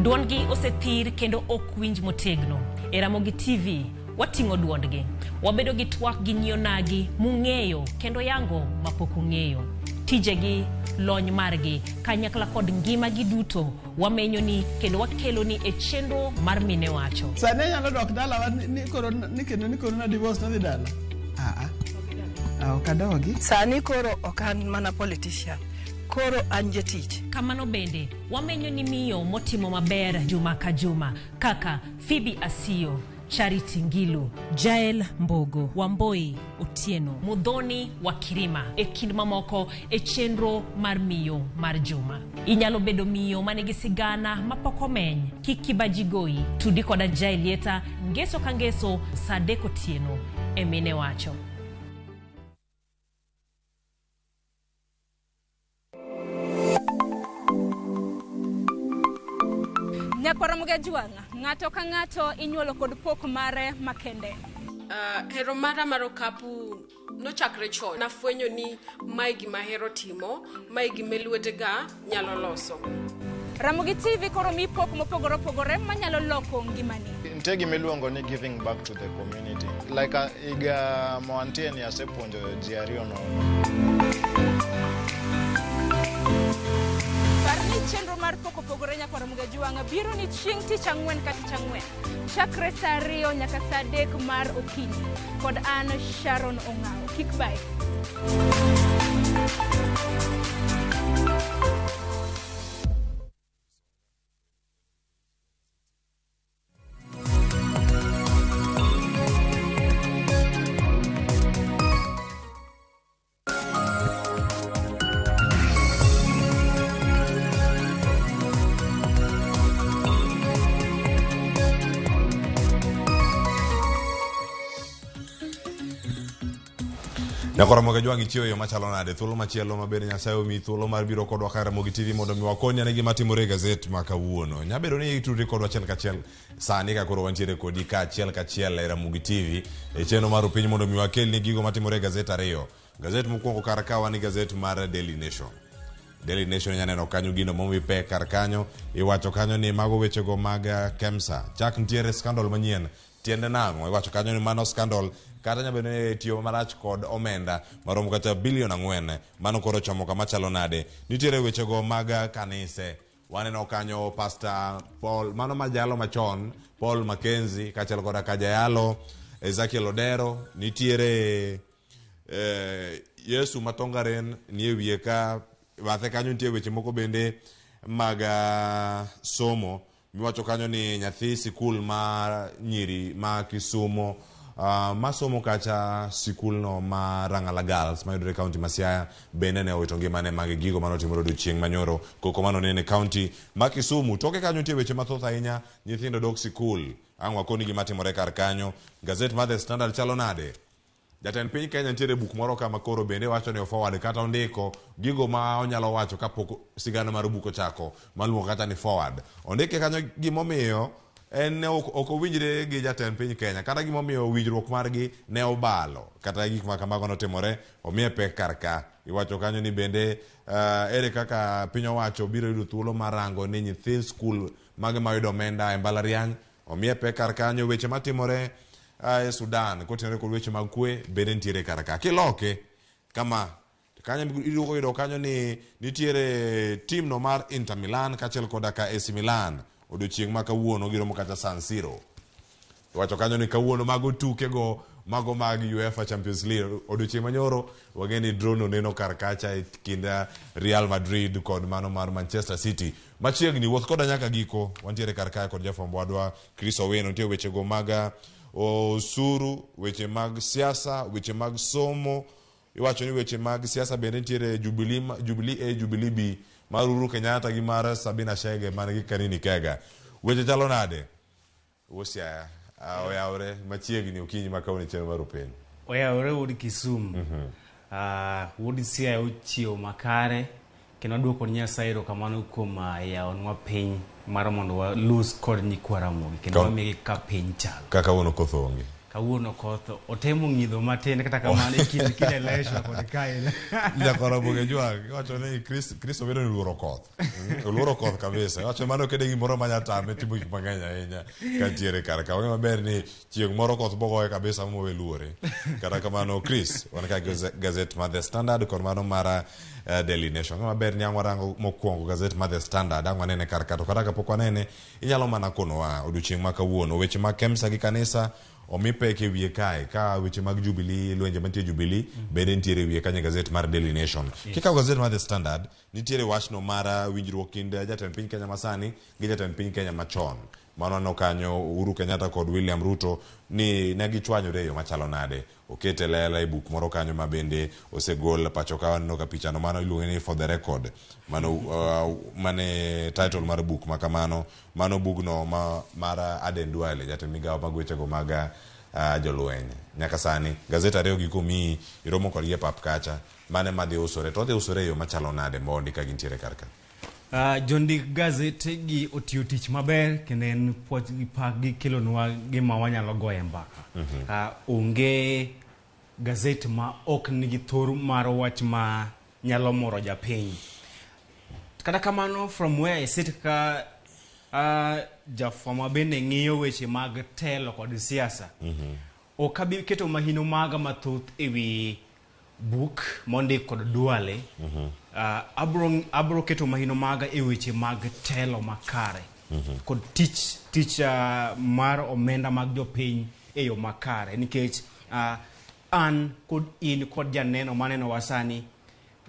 Duondgi osethir kendo ok winj motegno. E Ramogi TV, wating'o duondgi. Wabedo gi twak gi nyionagi mung'eyo kendo yango mapok ung'eyo. Tijegi, lony margi, kanyakla kod ngimagi duto wamenyoni kendo wakeloni e chenro mar Mine Wacho. Sani anyalo dok dalawa ni koro ni kendo ni koro na divorce nadhi dala. Ah ah. Ok adogi. Sani koro ok an mana politician. Koro an jatich. Kamano bende, wamenyo ni miyo motimo maber juma ka juma kaka Phoebe Asiyo, Charity Ngilu, Jael Mbogo, Wamboi Otieno, Muthoni wa Kirima e kind mamoko e chenro mar miyo mar juma. Inyalo bedo miyo manigi sigana mapok omeny. Kik kibaji goyi. Tudi koda Jael Lieta ngeso ka ngeso saa 3 otieno e Mine Wacho. Nyakwara Mugajwang', ng'ato ka ng'ato inyuolo kod pok mare makende. Hero mara mar okapu nochakre chon. Nafwenyo ni mae gima ahero timo, mae gima lwetega nyalo loso. Ramogi TV koro mi pok mopogore opogore manyalo loko ngimani. Nitie gima iluongo ni giving back to the community. Like higa mawantie ni asepuonjo ji ariyo nono. Par ni chenro mar pok opogore Nyakwara Mugajwang' biro ni chieng' tich ang'wen ka tich ang'wen. Chakre saa 2 nyaka saa 3 mar okinyi. Kod an Sharon Ong'awo. Kik bae. Nyakwara Mugajwang' ichiewo e yo machalo nade? Thuolo machielo maber Nyasaye omiyi thuolo mar biro kodwa ka Ramogi TV mondo mi wakony ane gima timore e gazet ma kawuono. Nyabedo ni itudri kodwa achiel kachiel sani ka koro wantiere kodi ka achiel kachiel e Ramogi TV e chenro mar Upiny mondo mi wakelni gigo matimore e gazet ariyo. Gazet mokwongo kar ka wan gi gazet mar Daily Nation. Daily Nation nyaneno kanyo gino momi pek kar kanyo, iwacho kanyo ni mago wechego mag KEMSA. Chak nitiere scandal manyien. Tiende nang'o? Iwacho kanyo ni mano scandal kata nyabedo ni tiyo marach kod omenda maromo kata bilion 4. Mano koro chomo kama chalo nade? Nitiere wechego mag kanise. Waneno kanyo Pastor Paul, mano majalo machon, Paul Mackenzie, kaachiel koda ka jayalo Ezekiel Odero. Nitiere Yesu Matongaren nie wiye ka, bathe kanyo nitie weche moko bende mag somo. Miwacho kanyo ni nyathi sikul ma nyiri ma Kisumo masomo kacha sikulno ma Rang'ala Girls mayudore e kaunti ma Siaya bende ne owito ngimane mag gigo manotimore odiochieng' manyoro koko manonene e kaunti ma Kisumu. Toke kanyo nitie weche mathoth ahinya, nyithindo dok sikul. Ang' wakoni gima timore kar kanyo. Gazet mar The Standard chalo nade? Jatend piny Kenya nitiere buk moro kama koro bende wacho ni forward kata ondiko gigo ma onyalo wacho kapok sigana mar buk ochako maluongo kata ni forward. Ondike kanyo gimomiyo en ne ok owinjre gi jatend piny Kenya kata gimomiyo winjruok margi ne obalo kata gik ma kamago notimore omiye pek kar ka. Iwacho kanyo ni bende ere kaka piny owacho biro yudo thuolo mar rango ni nyithind skul mage mayudo omenda e mbalariany omiye pek kar kanyo. Weche matimore e Sudan kotenore kod weche mag kwe bende nitiere kar ka. Kiloke kama kanyo iduoko yudo kanyo ni nitiere team no mar Inter Milan kaachiel koda ka AC Milan odiochieng' ma kawuono giromo kata San Siro. Iwacho kanyo ni kawuono mago tukego mago mag UEFA Champions League odiochieng' manyoro wageni draw no neno kar kacha e kind Real Madrid kod mano mar Manchester City. Machiegni wuoth koda nyaka giko wantiere kar kae kod jafwambo wadwa Chris Owino. Nitie wechego mag osuru, weche mag siasa, weche mag somo. Iwacho ni weche mag siasa bende nitiere Jubilee, Jubilee A, Jubilee B mar Uhuru Kenyatta gi mar Sabina Chege man gi Kanini Kega. Weche chalo nade? Wuosiaya oyawre machiegni okinyi ma kawuono chenro mar Upiny. Oyawre wuod Kisumu. Wuod Siaya ochiewo makare kendo aduoko ni Nyasaye erokamano kuom yawonwa piny mar mondo walus kod nyikwa Ramogi kendo wamigi ka piny chalo. Ka kawuono koth onge. Kawuono koth otemo ng'idho matin kata kamano e kind Kileleshwa kod Kael. Nyakwar Ramogi Ojwang' iwacho ni Chris Owino ni oluoro koth. Oluoro koth kabisa. Iwacho mano kede gimoro manya tame timo gik mang'eny ahinya kantiere kar ka. Wang'e maber ni chieng' moro koth bogoye kabisa mowe luore. Kata kamano Chris, wan ka gazet mar The Standard kod mano mar Daily Nation. Wang'e maber ni ang' warango mokwongo gazet mar The Standard, ang' wanene kar ka. To kata kapok wanene, inyalo mana konowa odiochieng' ma kawuono. Weche mag KEMSA gi kanisa omi pek e wiye kae ka weche mag Jubilee, lwenje mantie Jubilee bende nitiere e wiye kanyo e gazet mar Daily Nation. Kikawo gazet mar The Standard, nitiere wachno mar winjruok kind jatend piny Kenya masani gi jatend piny Kenya machon. Mano waneno kanyo Uhuru Kenyatta kod William Ruto ni ne gichwanyore e yo machalo nade. Okete lela e buk moro kanyo ma bende osegol pacho ka waneno ka pichano mano iluonge ni for the record. Mano mane title mar buk ma kamano. Mano bugno ma mar Aden Duale, jatend migawo mag wechego mag jolweny. Nyaka sani gazet ariyo gi komiyi iromo kodgi e pap kacha, mane madhi usore to odhi usore e yo machalo nade mondi ka gintiere kar ka. Jondik gazete gi otiyo tich maber kendo en puoch gi pak gikelonwa gima wanyalo goye mbaka. Onge gazet ma ok nigi thor mar wach ma nyalo moro japiny. Kata kamano, from where I sit ka jafwambo bende ng'iyo weche mag telo kod siasa. Ok abi keto mahino maga mathoth ewi buk mondik kod Duale. Abro keto mahino maga e weche mag telo makare kod tich mar omenda mag jopiny e yo makare nikech an kod in kod janeno manenowa sani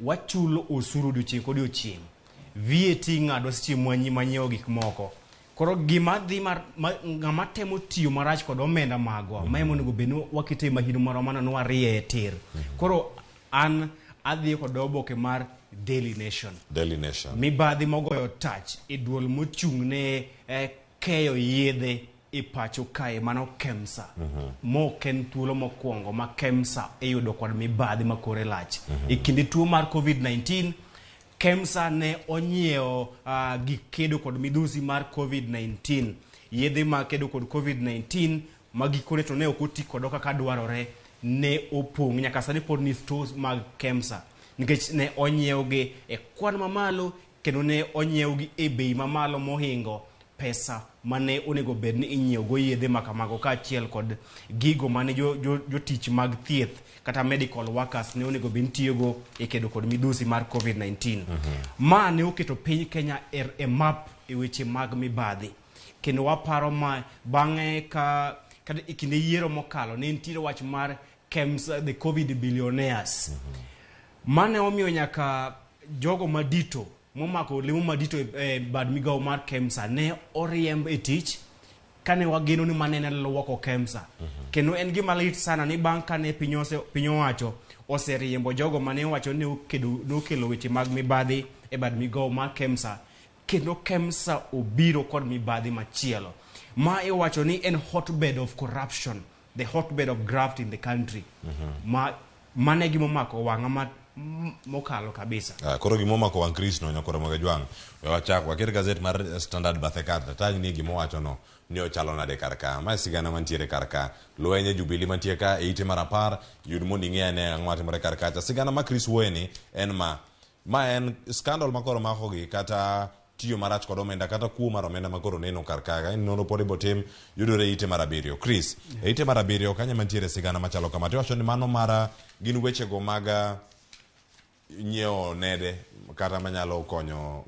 wachulo osuru odiochieng' kodiochieng'. VAT ng'ado seche mwanyiewo gik moko. Koro gima dhi mar ng'ama temo tiyo marach kod omenda magwa ma ema onego bed ni wakete mahino marwa mano ni warieye tir. Koro an adhi kod oboke mar Daily Nation. Daily Nation. Mibadhi mogoyo tach e duol mochung' ne keyo yedhe e pacho kae mano KEMSA. Mok en thuolo mokwongo ma KEMSA iyudo kod mibadhi ma kore lach. E kinde tuo mar COVID-19, KEMSA ne onyiewo gik kedo kod midhusi mar COVID-19. Yedhe mag kedo kod COVID-19 ma gikone to ne ok oti kodo kaka dwarore ne opong' nyaka sani pod ni stores mag KEMSA nikech ne onyiewgi e kwan mamalo kendo ne onyiewgi e bei mamalo mohingo pesa mane onego bed ni inyiewo go yedhe ma kamago kaachiel kod gigo mane jotich mag thieth kata medical workers ne onego bed ni tiyogo e kedo kod midhusi mar COVID-19. Ma ne oketo piny Kenya e map e weche mag mibadhi. Kendo waparo ma bang'e ka e kinde yiero mokalo ne nitiere wach mar KEMSA, the COVID billionaires. Mane omiyo nyaka jogo madito momako lemo madito e bad migawo mar KEMSA ne oriemb e tich kane wageno ni mane en luoko KEMSA. Kendo en gima lit sana ni bang' kane piny owacho oseriembo jogo mane owacho ni nokelo weche mag mibadhi e bad migawo mar KEMSA, kendo KEMSA obiro kod mibadhi machielo. Ma iwacho ni en hotbed of corruption, the hotbed of graft in the country. Ma mane gima omako wang'a mokalo kabisa. Koro gima omako wang' Chris no nyakoro Ramogi Ajwang'. We wachak waket gazet mar Standard bathe kar tang' ni gima owacho no ni ochalo nade kar ka. Ma sigana mantiere kar ka. Lweny e Jubilee mantie ka e ite mar 10 yud mondo ing'e ane ang'o matimore kar kacha. Sigana ma Chris wuoye ni en ma. Ma en scandal ma koro makogi kata tiyo marach kod omenda kata kuo mar omenda ma koro neno kar ka. En nonro pod ibotim yudore e ite mar 7. Chris, e ite mar 7 kanyo mantiere sigana machalo kama. Tiwacho ni mano mar gin wechego mag nyiewo nede kata manyalo konyo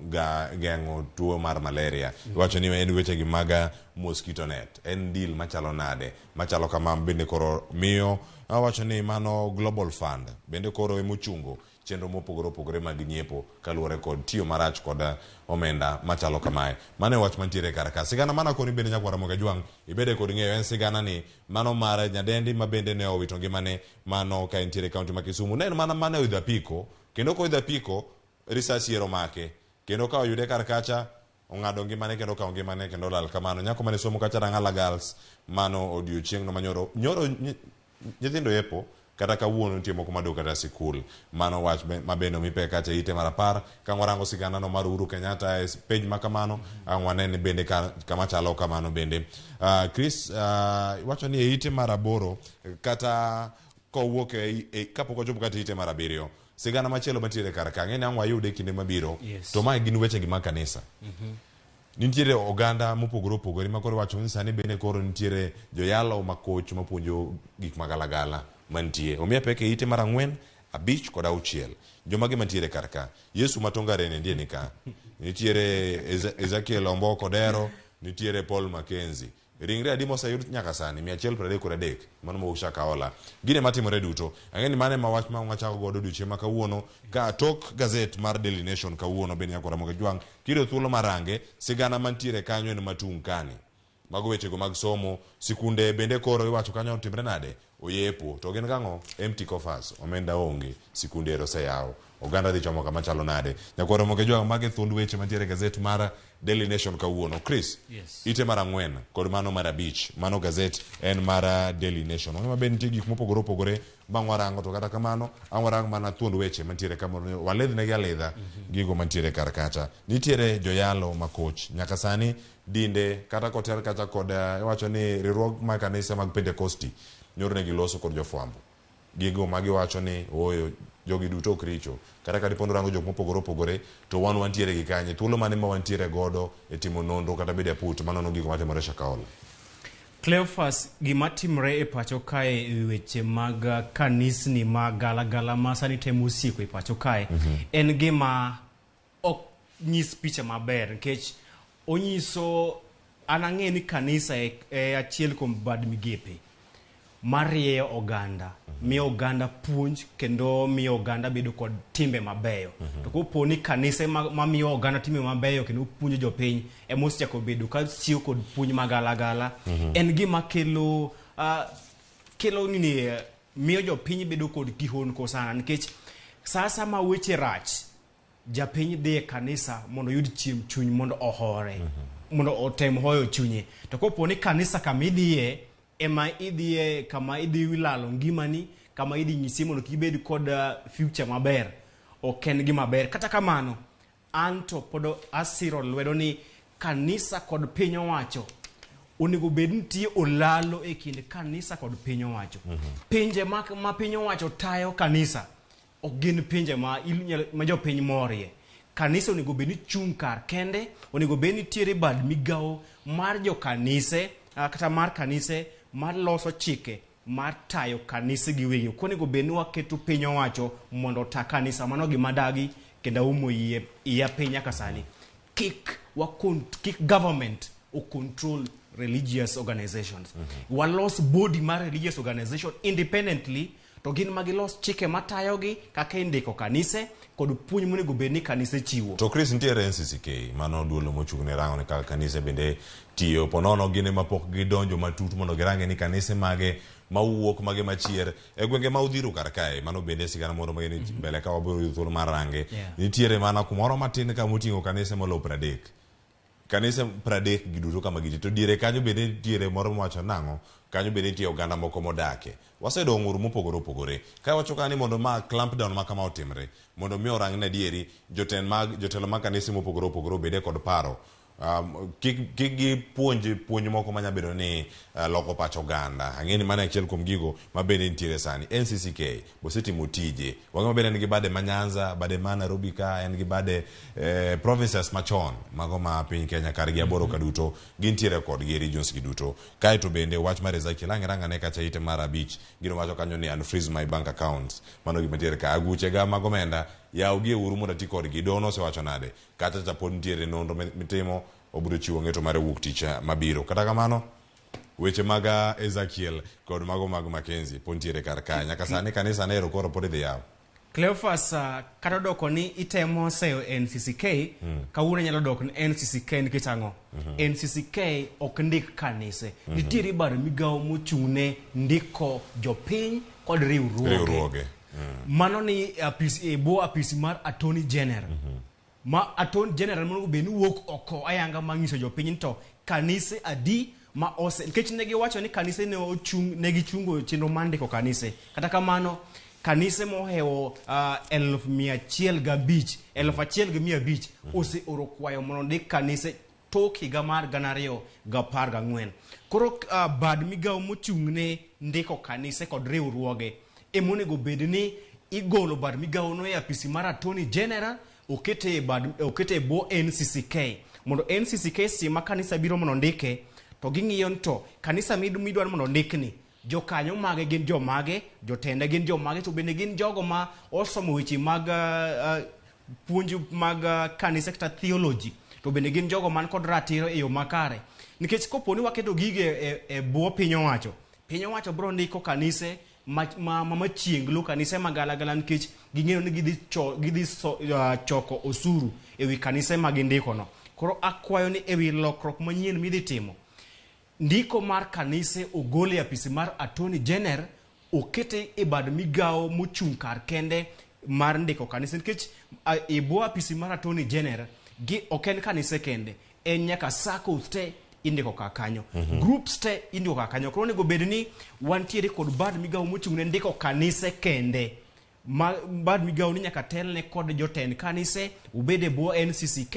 geng'o tuo mar malaria. Iwacho ni en wechegi mag mosquito net. En deal machalo nade? Machalo kama bende koro miyo awacho ni mano Global Fund bende koro emochungo chenro mopogore opogore mag nyiepo kaluwore kod tiyo marach kod omenda machalo kamae. Mano e wach mantiere kar ka. Sigana mana koni bende nyakwar Ramogi Ajwang' ibede kod ng'eyo en sigana ni mano mar nyadendi ma bende ne owito ngimane mano ka entiere kaunti ma Kisumu. Ne en mana mane oidho apiko kendo koidho apiko risasi ero make kendo ka oyude kar kacha ong'ado ngimane kendo okawo ngimane kendo olal kamano. Nyako mane somo kacha Rang'ala Girls mano odiochieng'no manyoro nyoro nyithindo yepo kata kawuono nitie moko madok kata sikul. Mano wach ma bende omi pek kacha ite mar 10. Ka warango sigana no mar Uhuru Kenyatta e page ma kamano, ang' wanene bende kama chalo kamano bende. Chris, iwacho ni e ite mar 8 kata kowuok kapok ochopo kata ite mar 7, sigana machielo mantiere kar ka, ang'e ni ang' wayude kinde mabiro. To mae gin weche gi mag kanisa. Nitiere oganda mopogore opogore ma koro iwacho ni sani bende koro nitiere joyalo makoch mapuonjo gik magalagala mantie. Omiya pek e ite mar 4, 5 kod 6. Jomage mantiere kar ka? Yesu Matongare ne ndiye ni ka. Nitiere Ezekiel Omboko Odero, nitiere Paul Mackenzie. Ringre adi moseyud nyaka sani? 133. Mano mowuok Shakahola. Gine matimore duto. Ang'e ni mano ema wach ma wachako godo odiochieng' ma kawuono ka tok gazet mar Daily Nation kawuono bende nyaka Ramogi Jwang' kiyudo thuolo mar range sigana mantiere kanyo en matung' kani. Mago wechego mag somo, sikunde bende koro iwacho kanyo otimre nade? Oyepo. To gin gang'o? Empty coffers. Omenda onge. Sikunde ero oseyaw. Oganda dhi chomo kama chalo nade? Nyakwar Ramogi Jwang' magi thuond weche mantiere e gazet mar Daily Nation kawuono. Chris, Yes. ite mar ang'wen kod mano mar abich. Mano gazet en mar Daily Nation. Wang'e maber nitie gik mopogore opogore ma warango to kata kamano ang' warang mana thuond weche mantiere ka mondo walidhnegi alidha gigo mantiere kar kacha. Nitiere joyalo ma koch. Nyaka sani dinde kata koter kacha kod iwacho ni riwruog mag kanise mag Pentecosti nyoro ne giloso kod jofwambo. Gigo ma giwacho ni ooyo jogi duto ok richo. Kata ka dipo ni orango jok mopogore opogore to wan wantiere gi kanye? Thuolo mane ma wantiere godo e timo nonro kata bedo e aput manono gigo matimore Shakahola? Cleophas, gima timre e pacho kae e weche mag kanisni ma galagala ma sani temo sieko e pacho kae en gima ok nyis picha maber nikech onyiso an ang'e ni kanisa e, e achiel kuom bad migepe marieyo oganda miyo oganda puonj kendo miyo oganda bedo kod timbe mabeyo to kopo ni kanise ma- mamiyo oganda timbe mabeyo kendo puonjo jopiny ema osechako bedo ka chiwo kod puonj magalagala en gima kelo kelo nini miyo jopiny bedo kod kihondko sana nikech sa asaya ma weche rach japiny dhi e kanisa mondo oyud chiemb chuny mondo ohore mondo otem hoyo chunye to kopo ni kanisa kama idhiye ema idhiye kama idhi lalo ngimani kama idhi nyisi mondo kik ibed kod future maber ok en gima ber kata kamano an to pod asiro lwedo ni kanisa kod piny owacho onego bed nitie olalo e kind kanisa kod piny owacho pinje ma, ma piny owacho tayo kanisa ok gin pinje ma, ma jopiny morie kanisa onego bed ni chung' kar kende onego bed ni nitiere bad migawo mar jokanise kata mar kanise mar loso chike mar tayo kanise giwegi ok onego bed ni waketo piny owacho mondo ota kanisa mano gima dagi kendo aumo iye iya piny nyaka sani kik wa kik government o control religious organizations walos body mar religious organization independently to gin ma gilos chike matayogi kaka indiko kanise kod puonj monego bed ni kanise chiwo To Chris nitiere NCCK mano duolo mochung' ne rango ni kaka kanise bende tiyo ponono gin ema pok gidonjo matut mondo girange ni kanise mage mawuok mage machier e gwenge ma Uthiru kar kae mano bende sigana moro mageni mbele ka wabiro yudo thuolo mar range Yeah. nitiere mana kumoro matin ka moting'o kanise moloyo 30 kanise 30 gi duto kama gitie to diere kanyo bende nitiere moro mawacho nang'o kanyo bende nitie oganda moko modake wasedong'o uru mopogore opogore ka wacho ka ni mondo ma clamp down ma kama otimre mondo mi orang ni adieri jotend mag jotelo mag kanise mopogore opogore obede kod paro kik kik gipuonj puonj moko manya bedo ni loko pach oganda ang'e ni mano e achiel kuom gigo ma bende nitiere sani NCCK bosetimo tije wang'e maber en gi bade ma Nyanza bade ma Nairobi ka en gi bade provinces machon mago ma piny Kenya kargi aboro ka duto gintiere kodgi e regions gi duto kaeto bende wach mar Ezekiel ang' irang ane kacha ite mar abich gino wacho kanyo ni unfreeze my bank accounts mano gima nitiere ka aguche ga mag omenda yaw gi uru mondo ati kodgi doho nosewacho nade kacha cha pod nitiere nonro mitimo obiro chiwo ng'eto mare wuok tich mabiro kata kamano weche mag Ezekiel kod mago mag Mackenzie pod nitiere kar kae nyaka sani kanisa nero koro pod idhi yaw Cleophas kata odoko ni itemo seyo NCCK kawuono nyalo dok ni NCCK nikech ang'o NCCK ok ndik kanise nitiere bad migawo mochung' ne ndiko jopiny kod riwruoge riwruoge mano ni apis e bwo apisi mar attorney general ma attorney general monego bed ni wuok oko ayanga mar nyiso jopiny ni to kanise adi ma ose nikech ne giwacho ni kanise ne ochung ne gichungo chenro mar ndiko kanise kata kamano kanise mohewo 1,500 1,500 oseoro kwayo mondo ondik kanise tok higa mar 2014 koro bad migawo mochung' ne ndiko kanise kod riwruoge emonego bed ni igolo bad migawo no e apisi mar attorney general okete e bad okete e bwo NCCK mondo NCCK seche ma kanisa biro mondo ondike to ging'iyo ni to kanisa midwaro mondo ondikni jokanyo mage gin jomage jotende gin jomage to bende gin jogo ma osomo weche mag puonj mag kanisa kata theology to bende gin jogo man kod ratiro e yo makare Nikech kopo ni waketo gige e bwo piny owacho, piny owacho biro ndiko kanise ma machienglo, kanise magalagala, nikech ging'eyo ni gidhi choko osuru ewi kanise ma gindiko no. Koro akwayo ni ewi lokruok manyien midhi timo, ndiko mar kanise ogol e apisi mar Attorney General, okete e bad migawo mochung' kar kende mar ndiko kanise, nikech e bwo apisi mar Attorney General gi ok en kanise kende, en nyaka SACCOs te indiko kar kanyo, groups te indiko kar kanyo. Koro onego bed ni wantiere kod bad migawo mochung' ne ndiko kanise kende, ma bad migawo ni nyaka telne kod jotend kanise, obed e bwo NCCK,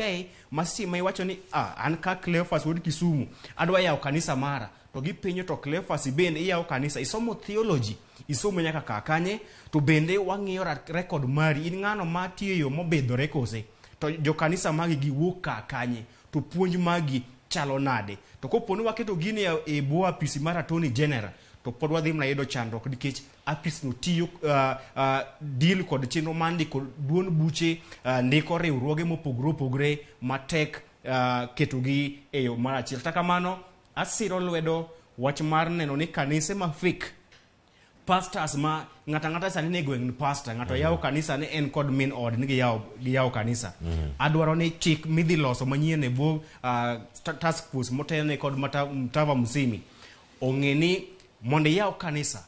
ma seche ma iwacho ni an ka Cleophas wuod Kisumu adwa yawo kanisa mara, to gipenjo to Cleophas bende iyawo kanisa, isomo theology, isomo nyaka kar kanye, to bende wang'iyo record mari, in ng'ano ma tiyo e yo mobidhore kose, to jokanisa magi giwuok kar kanye, to puonj magi chalo nade. To kopo ni waketo gini e bwo apisi mar Attorney General, to pod wadhi mana yudo chandruok, nikech apis no tiyo deal kod chenro mar ndiko duond buche, ndiko riwruoge mopogore opogore matek ketogi e yo mar achiel. Kata kamano, asiro lwedo wach mar neno ni kanise ma fake pastors, ma ng'ato ang'ata sani ni e gweng' ni pastor, ng'ato yawo kanisa ni en kod min od ni giyawo kanisa. Adwaro ni chik midhi loso manyien e bwo task force motelne kod Mutava Musimi ong'e ni mondo iyaw kanisa,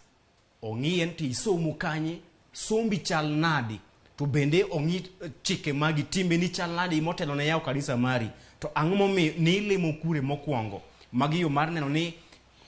ong'i en to isomo kanye, sombi chal nadi, to bende ong'i chike magi, timbeni chal nadi motelo ne yawo kanisa mari, to ang'o momiyo ni ilemo kure mokwongo. Magi yo mar neno ni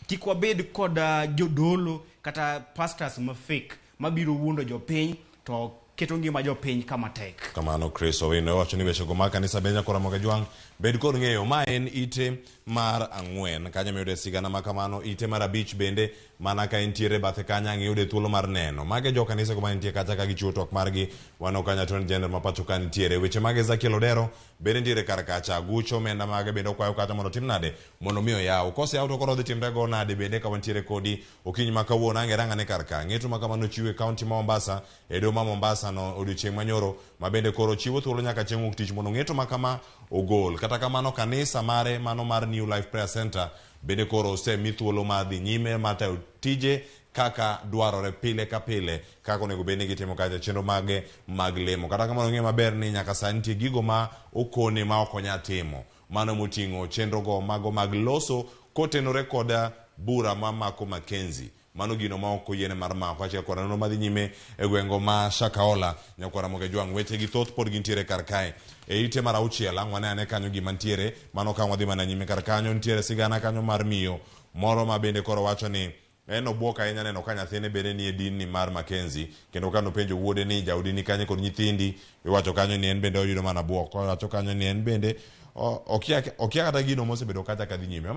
kik wabed kod jodolo kata pastors ma fake mabiro wuondo jopiny to keto ngima jopiny kama tek. Kamano Chris Owino wacho ni wechego mag kanisa be nyakora Ramogi Ajwang' bed kod ng'eyo. Ma en ite mar 4 kanyo miyude sigana ma kamano. Ite mar 5 bende mana ka entiere bathe kanyo ang' iyude thuolo mar neno. Mage jo kanisa go mantie kacha ka gichiwo twak margi. Waneno kanyo Attorney General ma pacho ka nitiere. Weche mag Ezekiel Odero bende nitiere kar kacha. Gucho omenda mage bende okwayo kacha mondo otim nade, mondo mi oyaw. Koseyaw to koro odhi timre go nade bende ka wantiere kodi okinyi ma kawuono. Ang' erang'ane kar ka. Ng'eto ma kamano chiwo e kaunti ma Mombasa, e doho ma Mombasa no odiochieng' manyoro, ma bende koro chiwo thuolo nyaka chieng' wuok tich mondo ng'eto ma kama ogol. Kata kamano kanisa mare mano mar New Life Prayer Center bende koro osemi thuolo mar dhi nyime mar tayo tije kaka dwarore pile ka pile, kaka onego bed ni gitimo kacha chenro mage mag lemo. Kata kamano ng'e maber ni nyaka sani nitie gigo ma okone ma ok onyal timo. Mano moting'o chenro go mago mag loso kotenore kod bura ma mako Mackenzie. Mano gino ma ok oyiene mar mako achiel kod nonro madhi nyime e gwengo ma Shakahola. Nyakwar Ramogi Ajwang', weche gi thoth pod gintiere kar kae. E ite mar 6 ang' wane ane kanyo gima ntiere. Mano ka wadhi mana nyime kar kanyo ntiere sigana kanyo mar miyo moro ma bende koro wacho ni en obwok ahinya neno ka nyathine bende nie dinni mar Mackenzie, kendo ka nopenjo wuode ni jaodi ni kanye kod nyithindi, iwacho kanyo ni en bende oyudo mana bwok. Owacho kanyo ni en bende okia kata gino mosebedo kacha kadhi nyime.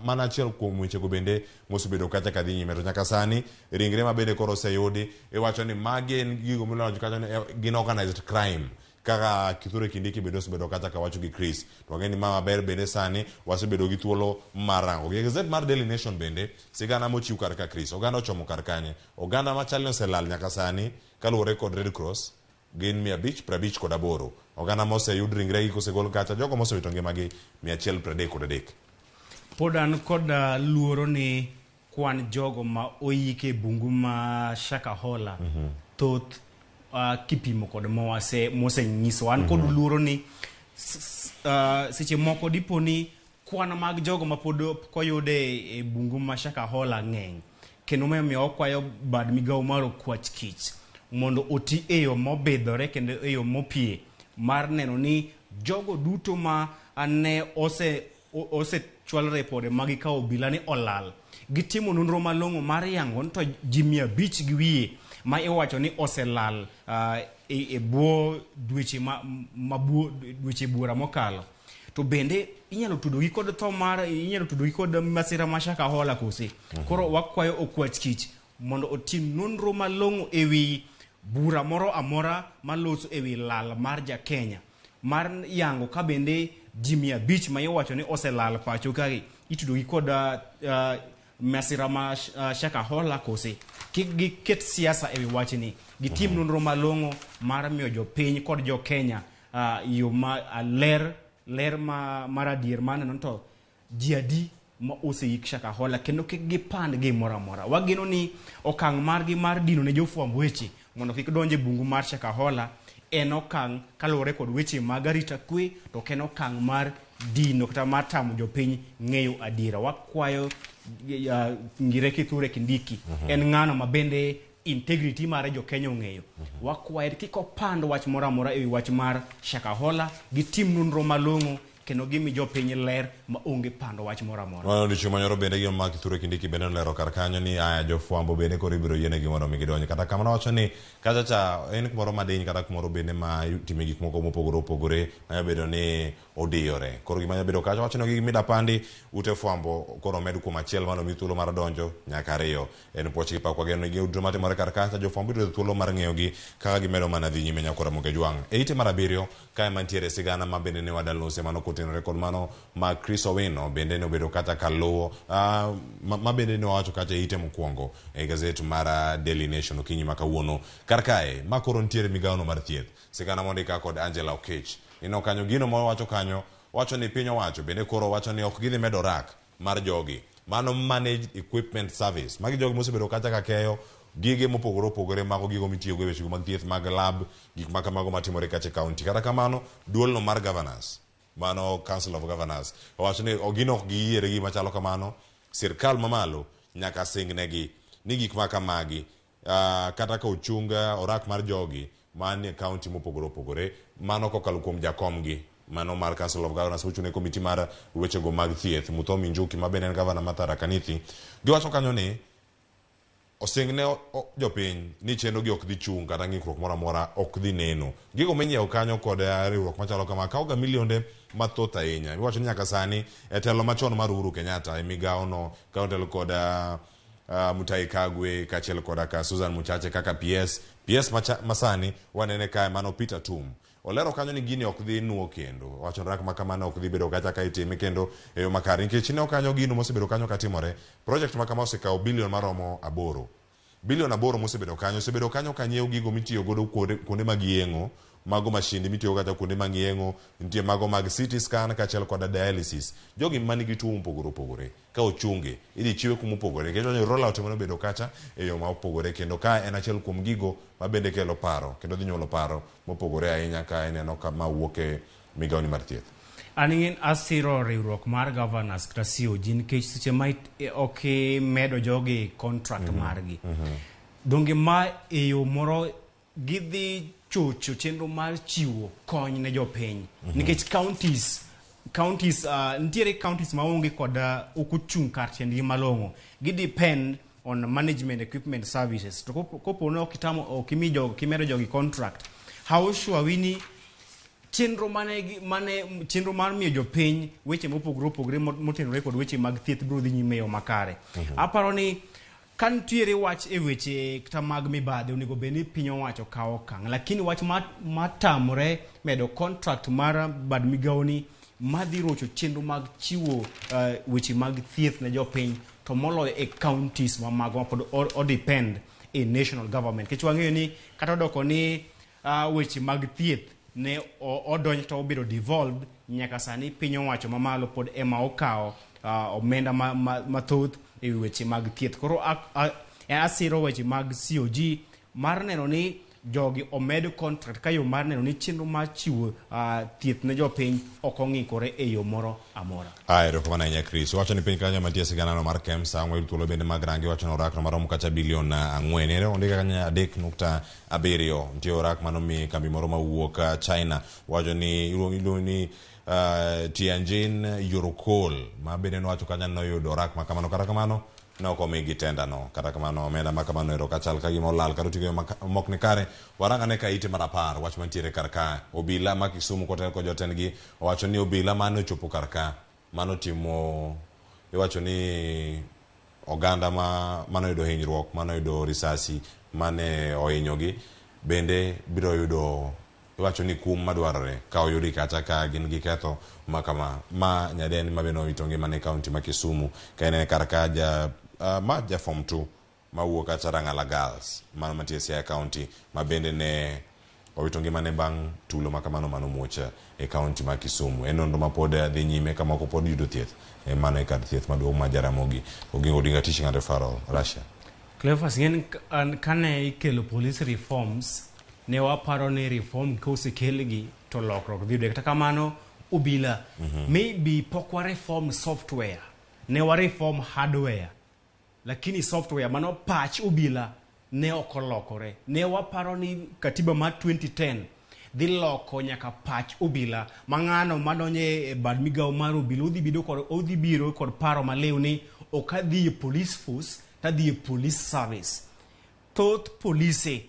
Mana achiel kuom wechego bende mosebedo kacha kadhi nyime. To nyaka sani ringre ma bende koro oseyudi, iwacho ni magi en gigo milocho kacha ni gin organized crime. Kaka Kithure Kindiki bende osebedo kacha kawacho gi Chris. To wang'e ni ma maber bende sani wasebedo gi thuolo mar rango. Gi gazet mar Daily Nation bende sigana mochiw kar ka Chris. Oganda ochomo kar kanye? Oganda machal ni oselal nyaka sani kaluwore kod Red Cross gin 558. Oganda moseyud ringregi kosegol kacha, jogo mosewito ngimagi 133. Pod an kod luoro ni kwan jogo ma oyike e bungu ma Shakahola thoth kipimo kod mosenyiso. An kod luoro ni seche moko dipo ni kwan mag jogo ma pod ok oyude e bungu ma Shakahola ng'eny, kendo momiyo wakwayo bad migawo mar okwach kich mondo oti e yo mobidhore kendo e yo mopie mar neno ni jogo duto ma ne osechwal ripode ma gikawo obila ni olal, gitimo nonro malong'o mar yango ni to ji 500 gi wiye ma iwacho ni oselal e bwo dweche ma dweche buora mokalo. To bende inyalo tudogi kod tho mar, inyalo tudogi kod masira ma Shakahola kose. Koro wakwayo okwach kich mondo otim nonro malong'o ewi bura moro amora maloso ewi lal mar ja Kenya, mar yango ka bende ji 500 ma iwacho ni oselal pacho kae itudogi kod masira ma Shakahola kose. Kik giket siasa ewi wachni, gitim nonro malong'o mar miyo jopiny kod jo Kenya yo ma ler mar adier mar neno to ji adi ma oseik Shakahola kendo kik gipand gimoro amora. Wageno ni okang' margi mar dino ne jofwamb weche mondo kik donj e bungu mar Shakahola en okang' kaluwore kod weche mag arita kwe to ok en okang' mar dino kata mar tamo jopiny ng'eyo adiera. Wakwayo Ngire Kithure Kindiki en ng'ano ma bende integrity mare jo-Kenya ong'eyo. Wakwaye kik opand wach moro amora ewi wach mar Shakahola, gitim nonro malong'o kendo gimi jopiny ler ma onge pando wach moro amora. Mano odiochieng' manyoro bende gima ma Kithure Kindiki bende nolero kar kanyo ni aya jofwambo bende koro ibiro yienegi mondo mi gidonj. Kata kamano wacho ni kacha cha en kumoro madiny kata kumoro bende ma itime gik moko mopogore opogore manyalo bedo ni odiyore. Koro gima nyalo bedo kacha wacho ni gik midapandi ute fwambo koro omed kuom achiel mondo mi thuolo mar donjo nyaka ariyo. En puoch gi pak wageno ni gigo duto matimore kar kacha jofwambo biro yudo thuolo mar ng'eyogi kaka gimedo mana dhi nyime nyakora Ramogi Ajwang'. E ite mar abiriyo kae mantiere sigana ma bende ne wadalose mano kotenore kod mano ma Chris Owino bende ne obedo kacha kaluwo ma bende ne wawacho kacha e ite mokwongo e gazet mar Daily Nation okinyi ma kawuono. Kar kae ma koro nitiere migawono mar thieth. Sigana mondika kod Angela Okech. Ineno kanyo gino ma wacho kanyo wacho ni piny owacho bende koro wacho ni ok gidhi medo rak mar jogi. Mano Managed Equipment Service. Magi jogi mosebedo kacha ka keyo gige mopogore opogore mago gigo mitiyogo e wechego mag thieth mag lab, gik ma kamago matimore kacha e county. Kata kamano, duolno mar governors, mano Council of Governors, owacho ni gin ok giyiere gima chalo kamano. Sirkal mamalo nyaka singnegi ni gik ma kamagi kata ka ochung orak mar jogi manie county mopogore opogore, mano kokalo kuom jakomgi mano mar Council of Governors mochung' ne komiti mar wechego mag thieth, Muthomi Njuki ma bende en gavana ma Tharaka Nithi. Giwacho kanyo ni osingne jopiny ni chenro gi ok dhi chung' kata ng'ikruok moro amora ok dhi neno. Gigo minyiewo kanyo kod riwruok machalo kama kawo ga milionde mathoth ahinya. Iwacho ni nyaka sani e telo machon mar Uhuru Kenyatta e migawo no ka otelo kod Mutahi Kagwe kaachiel koda ka Susan Muchache kaka PS. PS masani wanene kae mano Peter Tum. Olero kanyo ni gini ok dhi nuo kendo. Owacho ni rak ma kamano ok dhi bedo kacha ka itime kendo e yo makare. Nikech ineno kanyo gino mosebedo kanyo katimore, project ma kama osekawo bilion maromo 8. Bilion 8 mosebedo kanyo, osebedo kanyo ka nyiewo gigo mitiyo godo kuonde mag yeng'o, mago mashinde mitiyo kata kuonde mag yeng'o, nitie mago mag CT scan kaachiel koda dialysis. Jogi manigi tuo mopogore opogore, ka ochunge, idhi chiwe kuma opogore. Nikech waneno rollout mane obedo kacha e yo ma opogore kendo ka en achiel kuom gigo ma bende kelo paro kendo dhi nyuolo paro mopogore ahinya ka ineno ka ma wuok e migawoni mar thieth. An ing'e asiro riwruok mar governors kata COG nikech seche ma ok imedo jogi contract margi. Donge ma e yo moro gidhi chocho chenro mar chiwo kony ne jopiny. Nikech counties nitiere counties maonge kod ok ochung' kar tiendgi malong'o. Gi depend on management equipment services. To kopo ni ok itamo, ok imi jogi, ok imedo jogi contract, how sure we ni chenro mane chenro mar miyo jopiny weche mopogore opogore motenore kod weche mag thieth biro dhi nyime e yo makare. Aparo ni ka nitiere wach e weche kata mag mibadhi onego bed ni piny owacho kawo okang', lakini wach matamore medo contract mar bad migawoni madhi rocho chenro mag chiwo weche mag thieth ne jopiny to moloyo e counties ma mago ma pod o depend e national government. Nikech wang'eyo ni kata odoko ni weche mag thieth ne odonjo to obedo devolved, nyaka sani piny owacho mamalo pod ema okawo omenda mathoth e wi weche mag thieth. Koro asiro weche mag COG mar neno ni jogi omed contract ka yo mar neno ni chenro mar chiwo thieth ne jopiny ok ong'ikore e yo moro amora. Erokamano ahinya Chris. Wacho ni piny kanyo mantie siganano mar KEMSA wayud thuolo bende mag rangi wacho ni orak no maromo kata bilion 4. Ere ondike kanyo 3.7. Nitie orak mano mi kambi moro mawuok China. Wacho ni iluongo ni Tianjin Eurocoal ma bende nowacho kanyo ni noyudo orak ma kamano. Kata kamano ne ok omigi tenda no. Kata kamano omenda ma kamano ero kachal ka gima olal kata otigo mok ni kare. Warang ane ka ite mar 10 wach mantiere kar ka. Obila ma Kisumu kotel kod jotendgi owacho ni obila mane ochopo kar ka mano timo iwacho ni oganda ma manoyudo hinyruok manoyudo risasi mane ohinyogi bende biro yudo iwacho ni kum madwarore ka oyudi kacha ka gin gi ketho ma kama. Ma nyadendi ma bende owito ngimane e county ma Kisumu ka en kar ka ma ja form 2 mawuok kacha Rang'ala Girls mano mantie Siaya County ma bende ne owito ngimane bang' tulo ma kamano mano muoch e kaunti ma Kisumu. En nonro ma pod dhi nyime ka moko pod yudo thieth e mano e kar thieth maduong' ma Jaramogi Oginga Odinga Teaching and Referral, Russia. Cleophas, ng'en kane ikelo police reforms, ne waparo ni reform kosekelgi to lokruok dhi yude. Kata kamano, obila, maybe pok wa reform software, ne wa reform hardware, lakini software mano pach obila ne ok olokore. Ne waparo ni katiba mar 2010 dhi loko nyaka pach obila ma ng'ano madonjo e bad migawo mar obila odhi bedo kod odhi biro kod paro maliw ni ok adhi e police force to adhi e police service. Thoth polise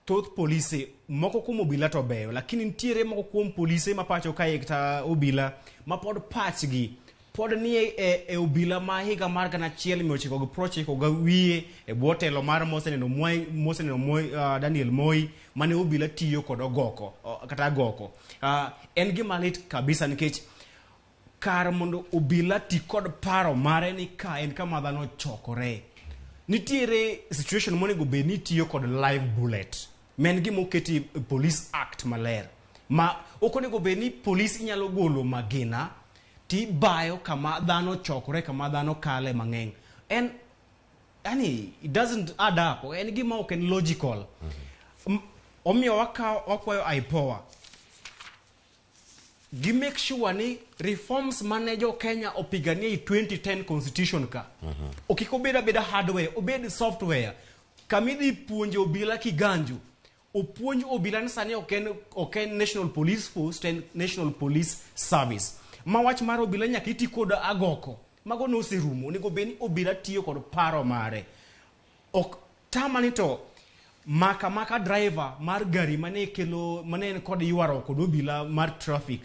thoth polise moko kuom obila to beyo lakini nitiere moko kuom polise ma pacho kae kata obila ma pod pachgi pod nie e, e obila ma higa mar 1995 ga wiye e bwo telo mar moseneno Moi moseneno Moi Daniel Moi mane obila tiyo kod ogoko kata agoko. En gima lit kabisa nikech kar mondo obila ti kod paro mare ni ka en kama dhano chokore nitiere situation monego bed ni itiyo kod live bullet ma en gima oketi e police act maler ma ok onego bed ni police inyalo golo magina tibayo kama dhano chokore kama dhano kale mang'eny en yani it doesn't add up en gima ok en logical omiyo wakawo wakwayo IPOA gi make sure ni reforms mane jo Kenya opiganie e 2010 constitution ka okik obed abeda hardware obed software kamidhi puonje obila kiganjo opuonj obila ni sani ok en ok en national police force to en national police service ma wach mar obila nyaka iti kod agoko mago noserumo onego bed ni obila tiyo kod paro mare ok tama ni to maka maka driver mar gari mane kelo mane en kod ywaruok kod obila mar traffic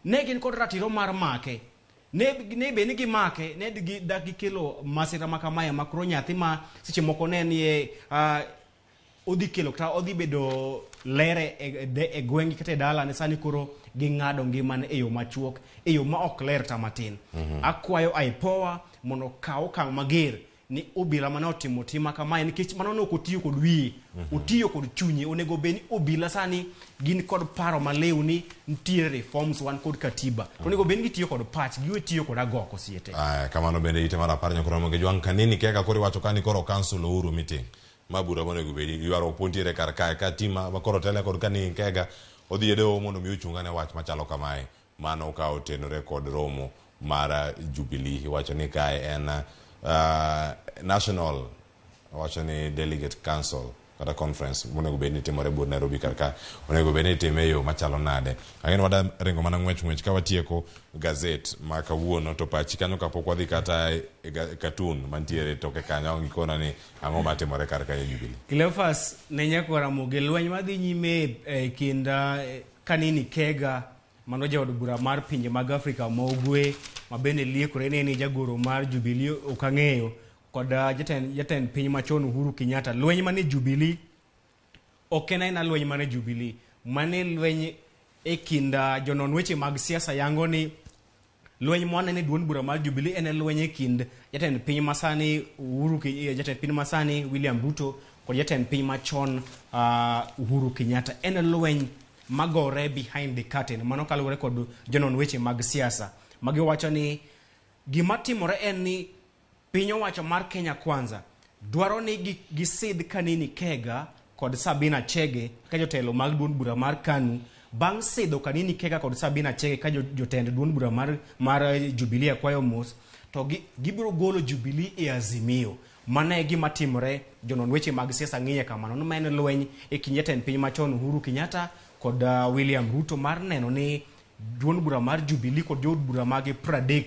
ne gin kod ratiro mar make ne ne be ni gimake ne gi dak gikelo masira ma kamae ma koro nyathi ma seche moko ne nie odhi kelo kata odhi bedo ler e, e, e gweng'gi kata e dalane sani koro ging'ado ngimane e yo machuok e yo ma ok ler ta matin akwayo IPOA mondo okaw okang' mager ni obila mane otimo tim ma kamae nikech mano ne ok otiyo kod wiye otiyo kod chunye onego bed ni obila sani gin kod paro maliw ni nitiere reforms wan kod katiba to onego bed ni gitiyo kod pach giwe tiyo kod agoko siete Aya, kamano bende ite mar apar nyakoro Ramogi Jwang' Kanini Kega koro iwacho ka ni koro cancel Uhuru meeting ma bura monego bedi ywaruok pod nitiere kar kae ka tim ma koro tele kod Kanini Kega odhi e doho mondo mi ochung ane wach machalo kamae mano ka otenore kod romo mar Jubilee iwacho ni kae en national wacho ni delegate council kata conference monego bed ni timore but Nairobi kar ka onego bed ni itime e yo machalo nade ang'e ni wada ringo mana ng'wech ng'wech ka watieko gazet ma kawuono to pachi kanyo kapok wadhi kata e cartoon mantiere toke kanyo ang' ikona ni ang'o matimore kar kae e Jubilee Cleophas ne nyakwar Ramogi lweny madhi nyime e kind Kanini Kega mano jaod bura mar pinje mag Afrika ma Ugwe ma bende liekore ni en jagoro mar Jubilee ok ang'eyo kod jatend, jatend piny machon Uhuru Kenyatta. Lweny mane Jubilee ok en aena lweny mane Jubilee, mane lweny e kind jonon weche mag siasa yango ni lweny mwaneno e duond bura mar Jubilee en lweny e kind jatend piny masani Uhuru jatend piny masani William Ruto kod jatend piny machon Uhuru Kenyatta. En lweny magore behind the curtain mano kaluwore kod jonon weche mag siasa magiwacho ni gima timore en ni piny owacho mar Kenya Kwanza dwaro ni gisidh Kanini Kega kod Sabina Chege kaka jotelo mag duond bura mar KANU bang' sidho Kanini Kega kod Sabina Chege ka jotend duond bura mar, mar Jubilee akwayo mos to gibiro golo Jubilee e Azimio. Mano e gima timore, jonon weche mag siasa ng'iye kamano. No ma en lweny e kind jatend piny machon Uhuru Kenyatta kod William Ruto mar neno ni duond bura mar Jubilee kod jood bura mage 30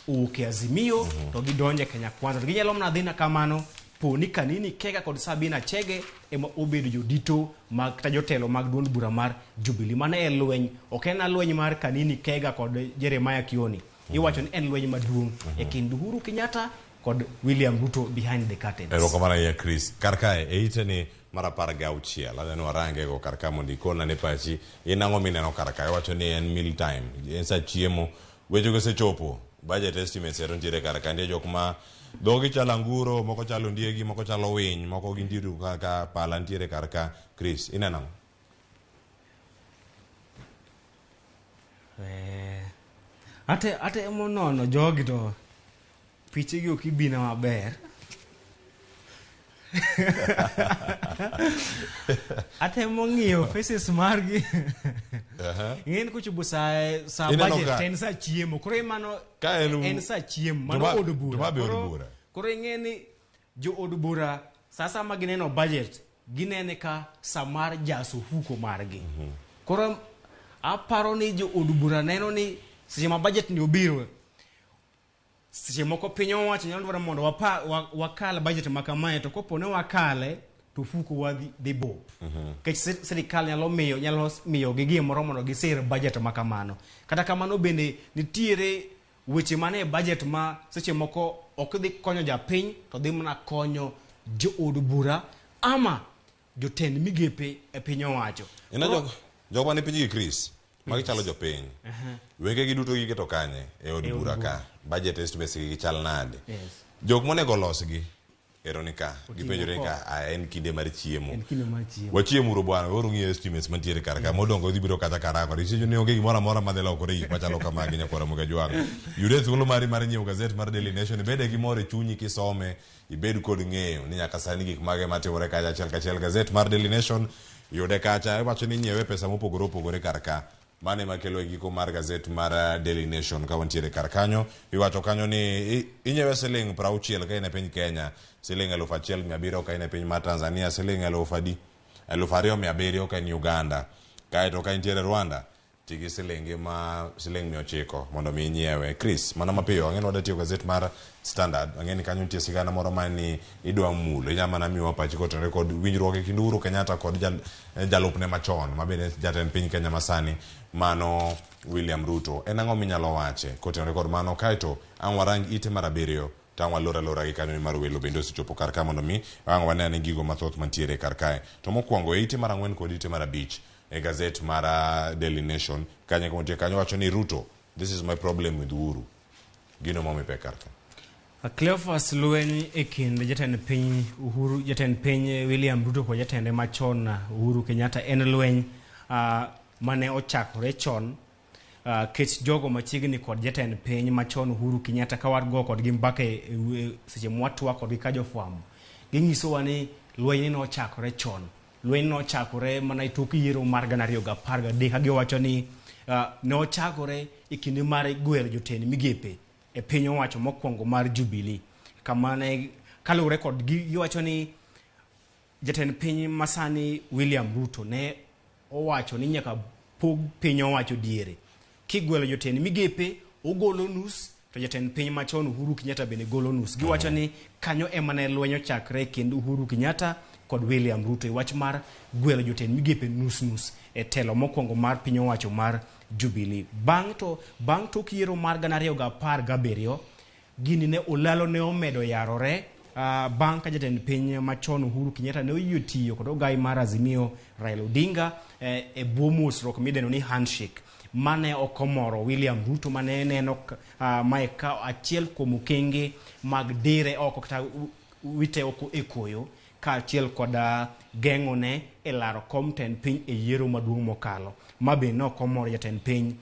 owuok e Azimio to gidonjo e Kenya Kwanza. To ginyalo mana dhi na kamano po ni Kanini Kega kod Sabina Chege ema obedo jodito mag kata jotelo mag duond bura mar Jubilee. Mano e lweny, ok en lweny mar Kanini Kega kod Jeremiah Kioni. Iwacho ni en lweny maduong' e kind Uhuru Kenyatta kod William Ruto behind the curtains. Erokamano ahinya Chris. Kar kae e ite ni mar 16 adwa ni warange go kar ka mondo ikona ne pachi in ang'o mineno kar ka iwacho ni en meal time en sa chiemo wechego osechopo budget estimates ero nitiere kar ka nitie jok ma dhogi chalo anguro moko chalo ondiegi moko chalo winy moko gintiere ka, ka pala nitiere kar ka Chris ineno ang'o? Eh, ate atemo nono jogi to pichegi ok ibina maber. Atemo ng'iyo faces margi. Ing'eni kochopo sa sa Ineno budget ka- to en sa chiemo. Koro mano Ka en- en sa chiemo, mano to ma- od bura. to ma be od Koro- bura. Koro ing'e ni jo od bura sa sama gineno budget ginene ka sa mar jaso ofuko margi. Koro aparo ni jo od bura neno ni seche ma budget ni obiro seche moko piny owacho nyalo dwaro mondo wapa, wa, wakal budget ma kamae to kopo ni wakale to ofuko wa dhi, dhi bup. Nikech sirikal nyalo miyo nyalo miyogi gimoro mondo gisir budget ma kamano. Kata kamano bende nitiere weche mane e budget ma seche moko ok dhi konyo japiny to dhi mana konyo jood bura ama jotend migepe e piny owacho. Ineno jok jok mane piny gi Chris, magi chalo jopiny. Wengegi duto giketo kanye e od E od bura bura. ka. Budget estimates gi gichal nade. Yes. Jok monego olosgi ero ni ka. Oting'o Gipenjore ko. ka "Ah, en kinde mar chiemo. En kinde mar chiemo. Wachiemuru bwana, weuru ng'iyo estimates mantiere kar ka. Modongo dhi biro kata karang'o. Richo ni onge gimoro amora madhi lokore e gik machalo kamagi nyakwar Ramogi Ajwang'. Yude thuolo mari mar nyiewo gazet mar Daily Nation, ibede gi mor e chunyi kisome, ibed kod ng'eyo ni nyaka sani gik mage matimore kacha achiel kachiel. Gazet mar Daily Nation yude kacha, iwacho ni inyiewe pesa mopogore opogore kar ka. Mano ema kelo e giko mar gazet mar Daily Nation ka wantiere kar kanyo. Iwacho kanyo ni inyiewe siling 60 ka in e piny Kenya, siling 1700 ka in e piny mar Tanzania, siling 1000 2700 ka in Uganda. Kaeto ka intiere Rwanda, ti gi silingi ma siling 900 mondo mi inyiewe. Chris, mana mapiyo, ang'e ni wadwa tiyo gazet mar Standard. Ang'e ni kanyo nitie sigana moro ma ni idwa mulo. Inya mana miwa pachi kotenore kod winjruok e kind Uhuru Kenyatta kod jalupne machon, ma bende jatend piny Kenya masani, mano William Ruto. En ang'o minyalo wache kotenore kod mano? Kaeto ang' warang ite mar abiriyo to ang' walor alora gi kanyo nimar welo bende osechopo kar ka mondo mi ang' wane ane gigo mathoth mantiere kar kae. To mokwongo e ite mar 4 kod ite mar 5 e gazet mar Daily Nation kanyo kuma nitie kanyo wacho ni Ruto, this is my problem with Uhuru. Gino momi pek kar ka. Cleophas lweny e kind jatend piny Uhuru, jatend piny William Ruto kod jatende machon Uhuru Kenyatta en lweny mane ochakore chon kech jogo machiegni kod jatend piny machon Uhuru Kenyatta ka wago kodgi mbaka e seche mwatwa kodgi ka jofwambo ginyisowa ni lweny ni nochakore chon. Lweny nochakore mana e tok yiero mar 2013 ka giwacho ni nochakore e kinde mar gwelo jotend migepe e piny owacho mokwongo mar Jubilee. Kamane kaluwore kod giwacho ni jatend piny masani William Ruto ne owacho ni nyaka pog piny owacho diere. Kigwelo jotend migepe ogolo nus to jatend piny machon Uhuru Kenyatta bende golo nus. Giwacho ni kanyo ema ne lweny ochakre e kind Uhuru Kenyatta kod William Ruto e wach mar gwelo jotend migepe nus nus e telo mokwongo mar piny owacho mar Jubilee. Bang' tok yiero mar 2017 gini ne olalo ne omedo yarore bang' ka jatend piny machon Uhuru Kenyatta ne oyie tiyo kod ogai mar Azimio Raila Odinga e bwo mosruok midendo ni handshake mane ok omoro William Ruto mane neno mae ka achiel kuom okenge mag dire oko kata wite oko e koyo kaachiel kod geng'one e laro kom tend piny e yiero maduong' mokalo. Ma be ne ok omoro jatend piny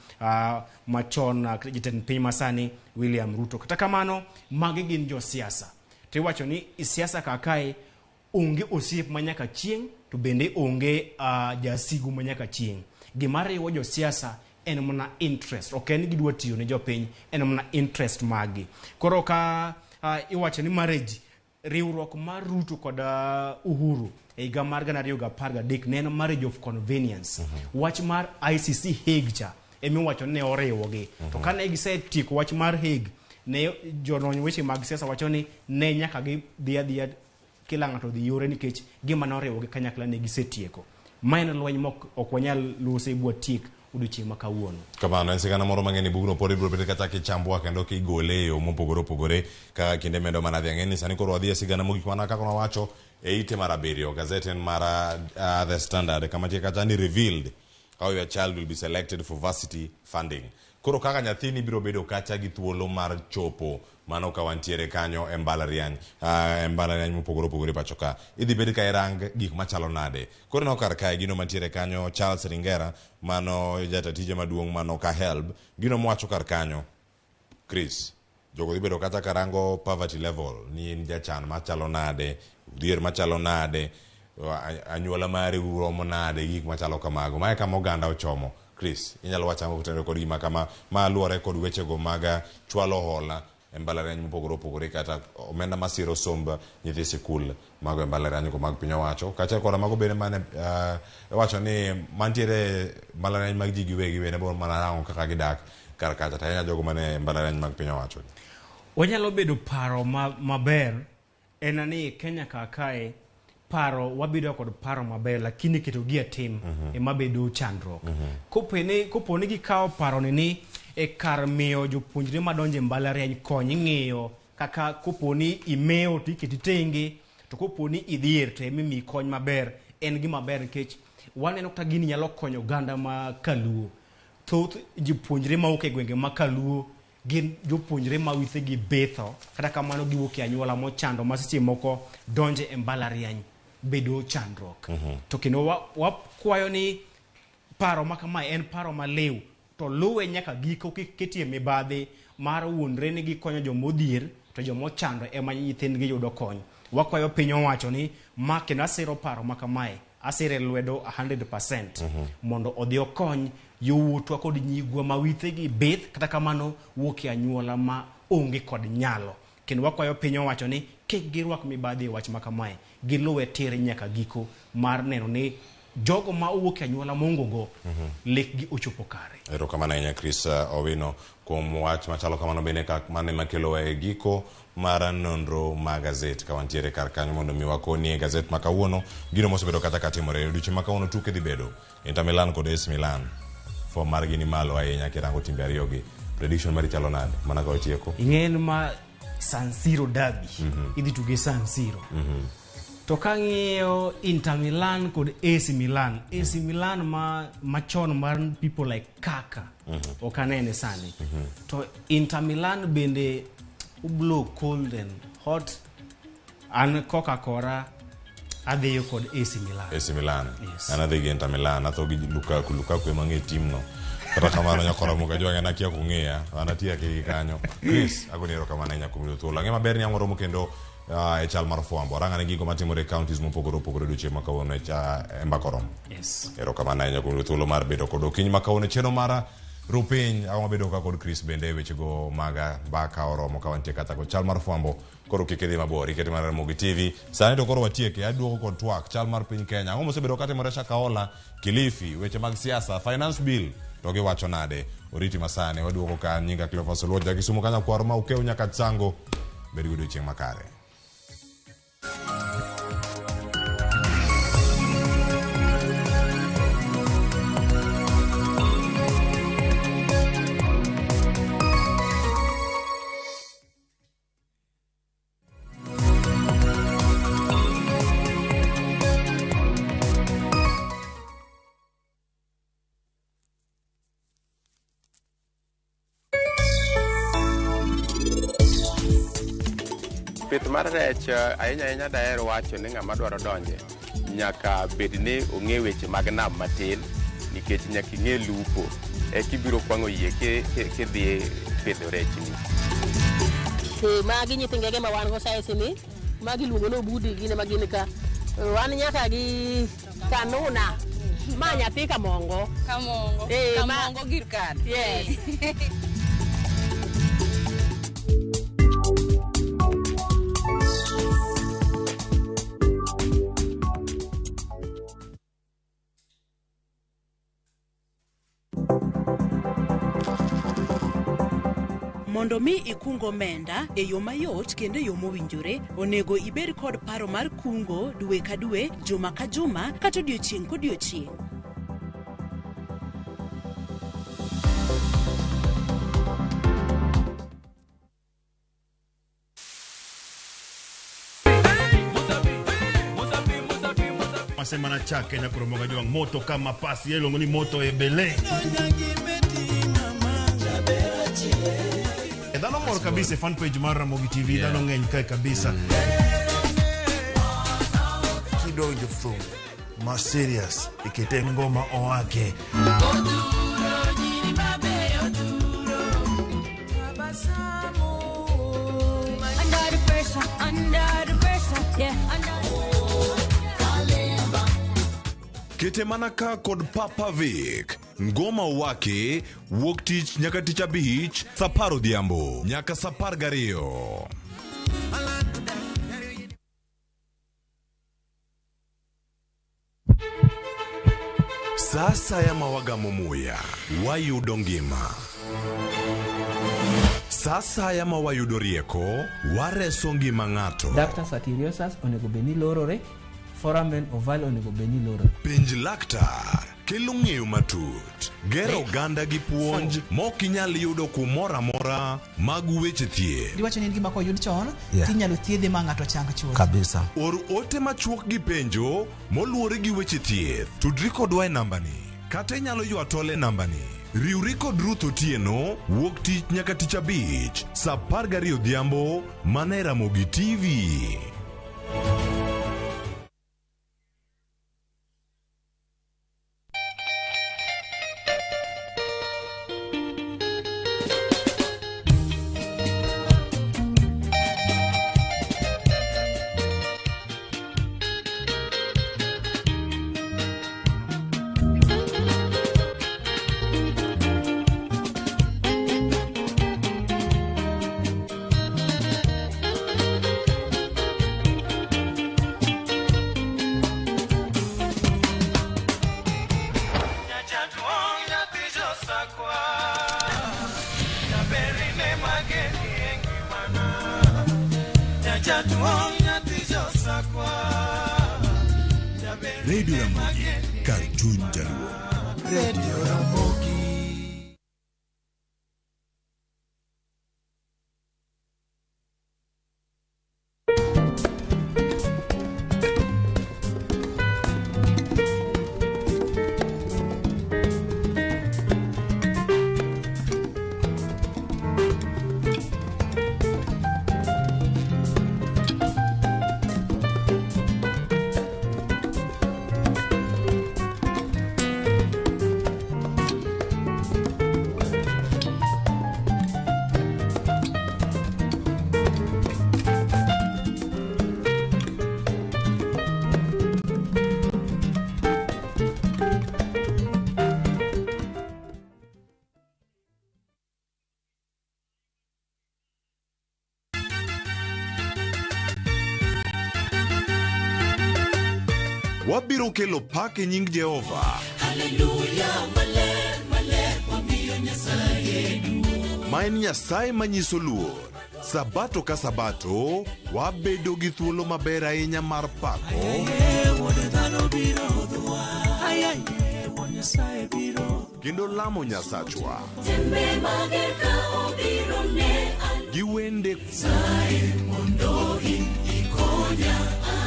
machon jatend piny masani William Ruto. Kata kamano magi gin josiasa. To iwacho ni e siasa kakae onge osiep ma nyaka chieng' to bende onge jasigu ma nyaka chieng'. Gima riwo josiasa en mana interest, ok en gidwa tiyo ne jopiny, en mana interest maggi. Koro ka iwacho ni marriage riwruok mar Ruto kod Uhuru e higa mar 2013 ne en marriage of convenience. Wach mar ICC Hague cha emiwacho ni ne oriwogi. To kane gisetieko wach mar Hague, ne jolony weche mag siasa wacho ni ne nyaka gidhi adhiya kila ng'ato dhi yore nikech gima ne oriwogi kanyakla ne gisetieko. Ma en lweny ma ok wanyal lose bwatiek odiochieng' ma kawuono. Kamano en sigana moro mang'eny e bugno pod ibiro bedo kata kichambwa kendo kigole e yo mopogore opogore kaka kinde medo mana dhi. Ang'e ni sani koro wadhi e sigana mogik mana kaka nawacho e ite mar 7 gazet en mar The Standard kama tie kacha ni revealed how your child will be selected for varsity funding. Koro kaka nyathini biro bedo kacha gi thuolo mar chopo mano ka wantiere kanyo e mbalariany, e mbalariany mopogore opogore pacho ka. Idhi bed ka irang gik machalo nade. Koro ineno kar kae gino mantiere kanyo Charles Ringera, mano jata tije maduong' mano ka HELB, gino mowacho kar kanyo. Chris, jogo dhi bedo kacha karango poverty level, ni in jachan machalo nade, dhier machalo nade, anyuola mari uromo nade, gik machalo kamago. Mae kama oganda ochomo. Chris, inyalo wacho ang'o kotenore kod gima kama, ma luwore kod wechego mag chwalo hola e mbalariany mopogore opogore kata omenda masiro somb nyithi sikul mago e mbalariany go mag piny owacho. Kaachiel koda mago bende mane iwacho ni mantiere mbalariany mag ji giwegi bende biro mana rango kaka gidak kar kacha, to ahinya jogo mane mbalariany mag piny owacho. Wanyalo bedo paro maber en ni Kenya ka kae paro wabedo kod paro maber, lakini keto gi e tim ema bedo chandruok. Kopo ni gikawo paro ni e kar miyo jopuonjre madonjo e mbalariany kony ng'iyo kaka kopo ni imewo to iketi tenge, to kopo ni idhier to ema imiyi kony maber, en gima ber nikech waneno kata gini nyalo konyo oganda ma Kaluo. Thoth jopuonjre mawuok e gwenge ma Kaluo gin jopuonjre ma withegi betho, kata kamano giwuok e anyuola mochando ma seche moko donje e mbalariany bedo chandruok. To kendo wakwayo ni paro ma kamae en paro maliw, to luwe nyaka giko kik ketie mibadhi mar wuondre ni gikonyo jomodhier to jomochando ema nyithindgi yudo kony. Wakwayo piny owacho ni ma kendo asiro paro ma kamae, asire lwedo 100% mondo odhi okony yowuotwa kod nyigwa ma withegi bith, kata kamano wuok e anyuola ma onge kod nyalo. Kendo wakwayo piny owacho ni kik girwak mibadhi e wach ma kamae, giluwe tir nyaka giko mar neno ni jogo ma owuok e anyuola mongogo lekgi ochopo kare. Erokamano ahinya Chris Owino kuom wach machalo kamano bende kak mane makelowa e giko mar nonro mag gazet ka wantiere kar kanyo mondo mi wakoni e gazet ma kawuono gino mosebedo kata katimore. Odiochieng' ma kawuono tuke dhi bedo Inter Milan kod AC Milan. Form margi ni malo ahinya kirango timbe ariyo gi. Prediction mari chalo nade? Mana ka watieko. Ing'en ma San Siro derby. Idhi tuge San Siro. To kang'iyo Inter Milan kod AC Milan, AC Milan ma machon mar people like Kaka ok anene sani. To Inter Milan bende ublow cold and hot. An koka kora adhiyo kod AC Milan. AC Milan. Yes. An adhi gi Inter Milan, atho gi Lukaku, Lukaku ema ng'e team no. Kata kamano nyakora moga jwang'e an akia kung'iya, an atiyo gi kanyo. Chris, agoni erokamano ahinya kuom yudo thuolo. Ang'e maber ni ang' waromo kendo e chal mar fwambo. Arang' ane gigo matimore e counties mopogore opogore odiochieng' ma kawuono e mbaka oromo. Yes. Erokamano ahinya kuom yudo thuolo mar bedo kod okinyi ma kawuono chenro mar Rupiny. Ang' wabedo ka kod Chris bende e wechego mag mbaka oromo ka wantie kata kod chal mar fwambo. Koro kik idhi mabor, ikete mana Ramogi TV. Sani to koro watieke, aduogo kod twak chal mar piny Kenya. Ang'o mosebedo katimore Shakahola, Kilifi, weche mag siasa, finance bill to giwacho nade? Oriti masani, waduogo ka nyinga Cleophas Oluoch, ja Kisumu ka nyakwar ma Ukew nyaka Tsango. Bed gi odiochieng' makare. Pith mar rech ahinya ahinya daher wacho ni ng'ama dwaro donje nyaka bed ni ong'e weche mag nam matin, nikech nyaka ing'e lupo eka ibiro kwang'o yie kidhi pidho rechni. Magi nyithi ngege ma wan go size ni, magi iluongo ni obudi, gin ema gin ka. Wan nyaka gi kanuna. Ma nyathi Kamongo. Kamongo. Kamongo gir kar. Yes. Mondo mi ikung omenda e yo mayot kendo e yo mowinjore, onego ibed kod paro mar kungo dwe ka dwe, juma ka juma, kata odiochieng' kodiochieng'. Masema na chake na kuromoga jwang moto kama pasi iluongo ni moto ebele. kabisa e fan page mar Ramogi TV Yeah. dhano ng'eny kae kabisa. Kidonjo thum ma serious ikete ngoma owake. Under the pressure, under the pressure, yeah, under. Kete mana ka kod Papa Vic. Ngoma wake wuok tich nyaka tich abich saa apar odhiambo nyaka saa apar gariyo. Sa asaya ma wagamo muya, wayudo ngima. Sa asaya ma wayudo rieko, wareso ngima ng'ato. Ductus arteriosus onego bed ni lorore, foramen ovale onego bed ni lorore. Penj laktar kelo ng'eyo matut, gero oganda gi puonj mok inyal yudo kumoro amora mag weche thieth. Giwacho ni en gima koyud chon Yeah. tinyalo thiedhe ma ng'ato chang chuth. Kabisa. Or ote machuok gi penjo moluwore gi weche thieth. Tudri kodwa e nambani kata inyalo ywa tol e nambani. Riwri kod Ruth Otieno wuok tich nyaka tich abich saa apar gariyo odhiambo mana e Ramogi TV. Radio Ramogi, kar chuny jaluo. Radio Ramogi. Wabiro kelo pak e nying Jehova. Haleluya, maler, maler, wamiyo Nyasaye duong'. Ma en Nyasaye manyiso luor. Sabato ka sabato, wabedo gi thuolo maber ahinya mar pako Wuod dhano biro hodhowa. Ay, ay, Wuod Nyasaye biro. kendo lamo Nyasachwa Tembe mager ka obiro ne gi wende Nyasaye mondo in ikonya.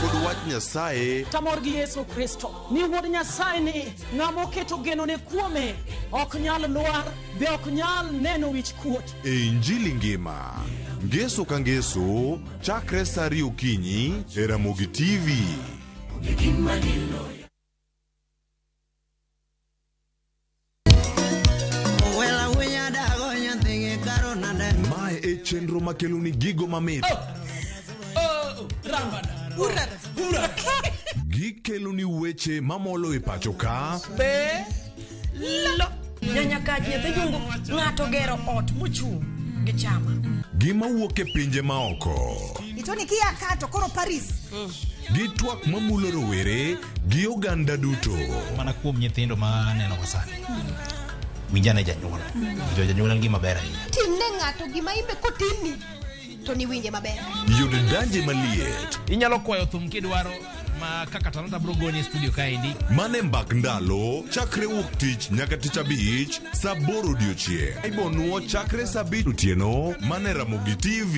kod wach Nyasaye Tamor gi Yesu Kristo ni wuod Nyasaye ni ng'ama oketo genone kuome ok nyal lwar be ok nyal neno wich kuot. e Injili ngima. Ngeso ka ngeso, chakre saa ariyo okinyi e Ramogi TV. Gima niloyo. Wela winya dago nyathigi karo nade. Mae e chenro makelo ni gigo mamit. Gikelo ni weche mamolo e pacho ka Be lo nyanya kaj nyathi jungu ng'ato gero ot mochung' gi chama. gi mawuok e pinje maoko. Itoni kia ka to koro Paris. Gi twak mamulo rowere gi oganda duto. Mana kuom nyithindo ma aneno ka sani. Winjane janyuol. Winjo janyuol en gima ber ahinya. Timne ng'ato gima imbe kotimni to niwinje maber. Yud danje maliet. Inyalo kwayo thum kidwaro ma kaka Talanta biro goni e studio kaendi. Mane mbak ndalo chakre wuok tich nyaka tich abich saa aboro odiochieng'. Ibonuo chakre saa abich otieno mane Ramogi TV.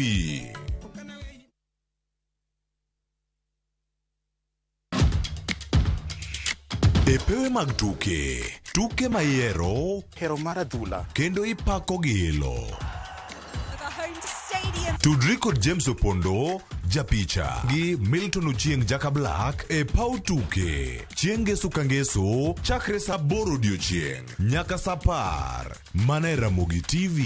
E pewe mag tuke, tuke ma ihero, hero mar adhula kendo ipako gi ilo. The home Tudri kod James Opondo, japicha, gi Milton Ochieng Jaka Black e paw tuke. Chieng' ngeso ka ngeso, chakre saa 8 odiochieng' nyaka saa 10. Mana e Ramogi TV.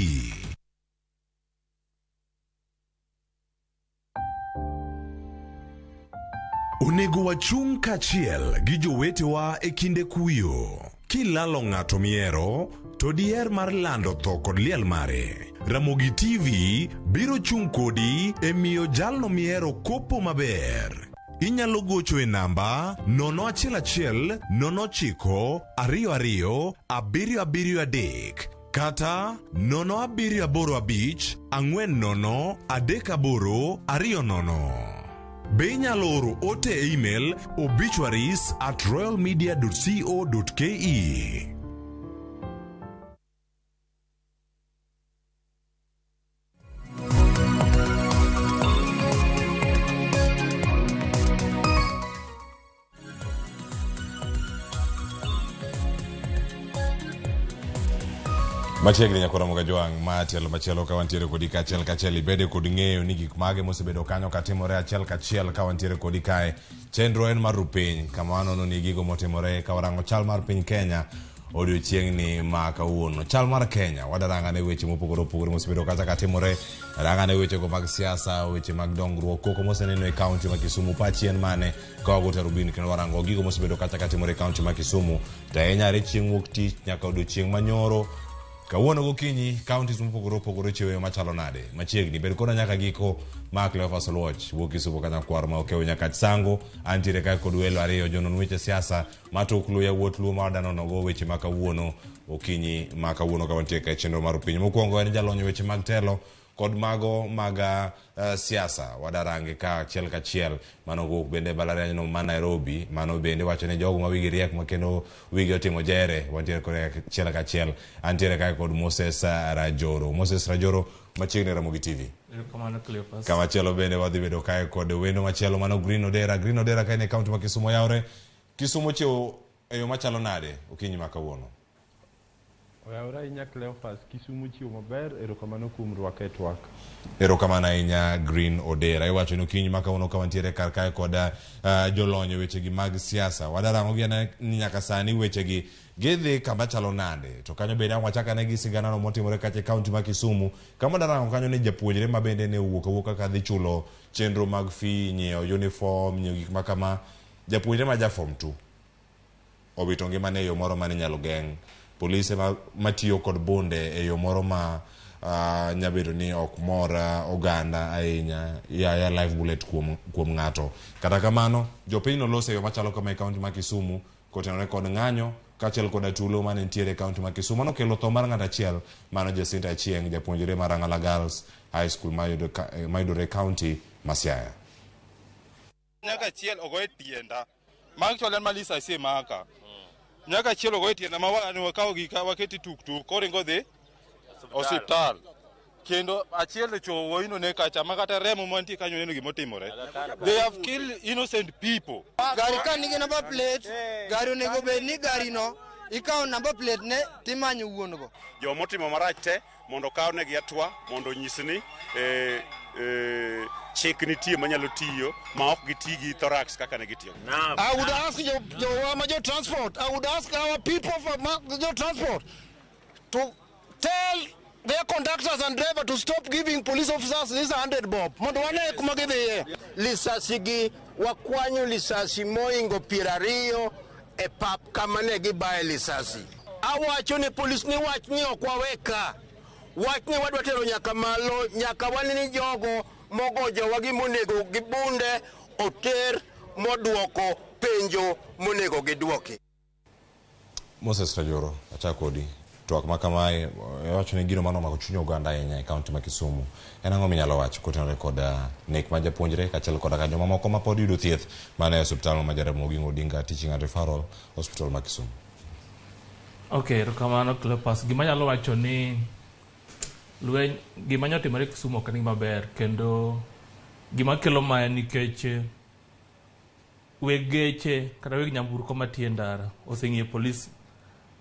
Onego wachung' kaachiel gi jowetewa e kinde kuyo. Kilalo ng'ato mihero, to diher mar lando tho kod liel mare. Ramogi TV biro chung' kodi e miyo jalno mihero kopo maber. Inyalo gocho e namba 011 09 22 773 kata 0785 40 38 20. Be inyalo oro ote e email obituaries at royalmedia.co.ke. Machiegni nyakora Mogajwang' ma tielo machielo ka wantiere kodi kaachiel kachiel ibede kod ng'eyo ni gik mage mosebedo kanyo katimore achiel kachiel ka wantiere kodi kae. Chenro en mar rupiny kama wanono ni gigo motimore ka warango chal mar piny Kenya odiochieng'ni ma kawuono. Chal mar Kenya wadarangane weche mopogore opogore mosebedo kacha katimore, rangane wechego mag siasa, weche mag dongruok, koko moseneno e kaunti ma Kisumu, pachi en mane ka wago tarubini kendo warango gigo mosebedo kacha katimore e kaunti ma Kisumu to ahinya are chieng' wuok tich nyaka odiochieng' manyoro kawuono gokinyi counties mopogore opogore ochiwo yo machalo nade machiegni bed koda nyaka giko ma Cleophas Oluoch wuok Kisumu kanyakwar ma okewo nyaka Sango antiere kae kod welo ariyo jonon weche siasa matuklu yawuot luo ma wadanonogo weche ma kawuono okinyi ma kawuono ka wantie ka e chenro mar piny mokwongo en jalony weche mag telo kod mago mag siasa wadarange ka achiel kachiel mano wuok bende e mbalariany no ma Nairobi mano bende wacho ni jogo ma wigi riek ma kendo wigi otimo jere wantiere kode achiel kachiel antiere kae kod Moses Rajoro Moses Rajoro machiegni Ramogi TV Erokamano Cleophas. kamachielo bende wadhi bedo kae kod wendo machielo mano Green Odera Green Odera ka en e kaunti ma Kisumu yawre Kisumu ochiewo e yo machalo nade okinyi ma kawuono Oyawre ahinya Cleophas, Kisumu chiwo maber, erokamano kuom rwaka e twak. Erokamano ahinya Green Odera. Iwacho ni okinyi ma kawuono ka wantiere kar kae kod jolony e wechegi mag siasa. Wadarango gi ane ni nyaka sani wechegi gidhi kama chalo nade. To kanyo bende ang' wachak ane gi siganano motimore kacha e kaunti ma Kisumu. Kama wadarango kanyo ni japuonjre ma bende ne owuok awuoka kadhi chulo chenro mag fee, nyiewo uniform, nyiewo gik ma kama. Japuonjre ma ja form 2 owito ngimane e yo moro mane inyalo geng'. Polise matiyo kod bunde e yo moro ma nyabedo ni ok mor oganda ahinya, yaya live bullet kuom ng'ato. Kata kamano, jopiny noloso e yo machalo kama e kaunti ma Kisumu kotenore kod ng'anyo kaachiel kod atulo mane nitiere e kaunti ma Kisumu. Mano okelo tho mar ng'ato achiel, mano Jacinta Achieng', japuonjre mar Rang'ala Girls High School mayudore e kaunti ma Siaya. Nyaka achiel ogoye tienda. Ma actually en malisa asemaka. Nyaka achiel ogoye tienda ma wakawo gi ka waketi tuk tuk koringo dhi osiptal. Kendo achiel ochowo wuoyino ne kacha ma kata remo mantie kanyo neno gimotimore. They have killed innocent people. Gari ka nigi number plate, gari onego bed ni gari no ikawo number plate ne timanyo wuon go. Jomotimo marach te mondo okawnegi hatua mondo onyis ni chik nitie manyalo tiyo ma ok giti gi thorax kaka ne gitiyo. I would ask jo transport, I would ask our people from jo transport to tell their conductors and driver to stop giving police officers this 100 bob. Mondo wane kuma gidhiye. Lisasi gi wakwanyo lisasi moingo 20 e pap kama ne gibaye lisasi. Awacho ne polis ni wach ni ok waweka. Wach ni wadwa tero nyaka malo, nyaka wane ni jogo mogo jowa gi monego gibunde oter moduoko penjo monego gidwoki. Moses Rajoro, achako kodi. Twak ma kamae, iwacho ni gino mano omako chuny oganda ahinya e kaunti ma Kisumu. En ang'o minyalo wacho kotenore kod nek mar japuonjre kaachiel koda ka jomamoko ma pod yudo thieth mana e osiptal ma Jaramogi Oginga Odinga Teaching and Referral Hospital ma Kisumu? Okay, erokamano Cleophas. Gima anyalo wacho ni lweny gima nyo timore Kisumu ok en gima ber kendo gima kelo mae nikech weg geche kata weg nyamburko matiyo e ndara oseng'iyo polis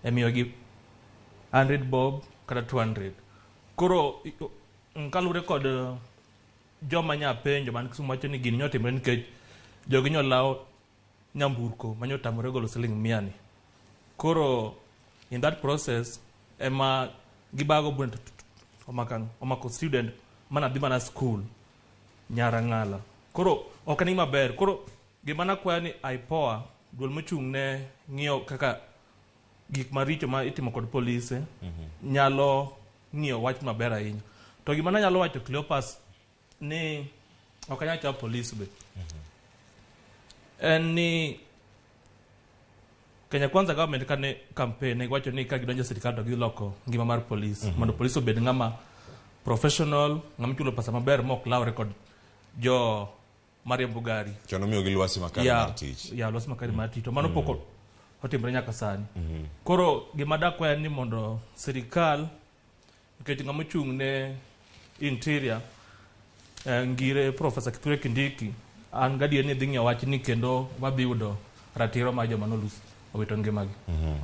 e miyogi 100 bob kata 200. Koro kaluwore kod joma nya penjo man Kisumu wacho ni gini nyotimore nikech jogi nyolawo nyamburko manyotamore golo siling 100 ni. Koro in that process ema gibago bullet omako student mana dhi mana school Nyarang'ala. Koro ok en gima ber. Koro gima nakwayo ni IPOA, duol mochung' ne ng'iyo kaka gik maricho ma itimo kod polise nyalo ng'iyo wach maber ahinya. To gima nanyalo wacho Cleopas ni ok anyal chawo polis be. En ni Kenya Kwanza government kane campaign ne giwacho ni ka gidonjo e sirikal to giloko ngima mar polis mondo polis obed ng'ama professional, ng'ama ichulo pesa maber mok lawre kod jo mariembo gari. Chon omiyogi lwasi makare mar tich. Ya, lwasi makare mar tich. To mano pok otimore nyaka sani. Koro gima dakwayo en ni mondo sirikal, nikech ng'ama ochung' ne interior ngire Professor Kithure Kindiki, an gadier ni dhi ng'iyo wachni kendo wadhi yudo ratiro mar joma nolus owito ngimagi.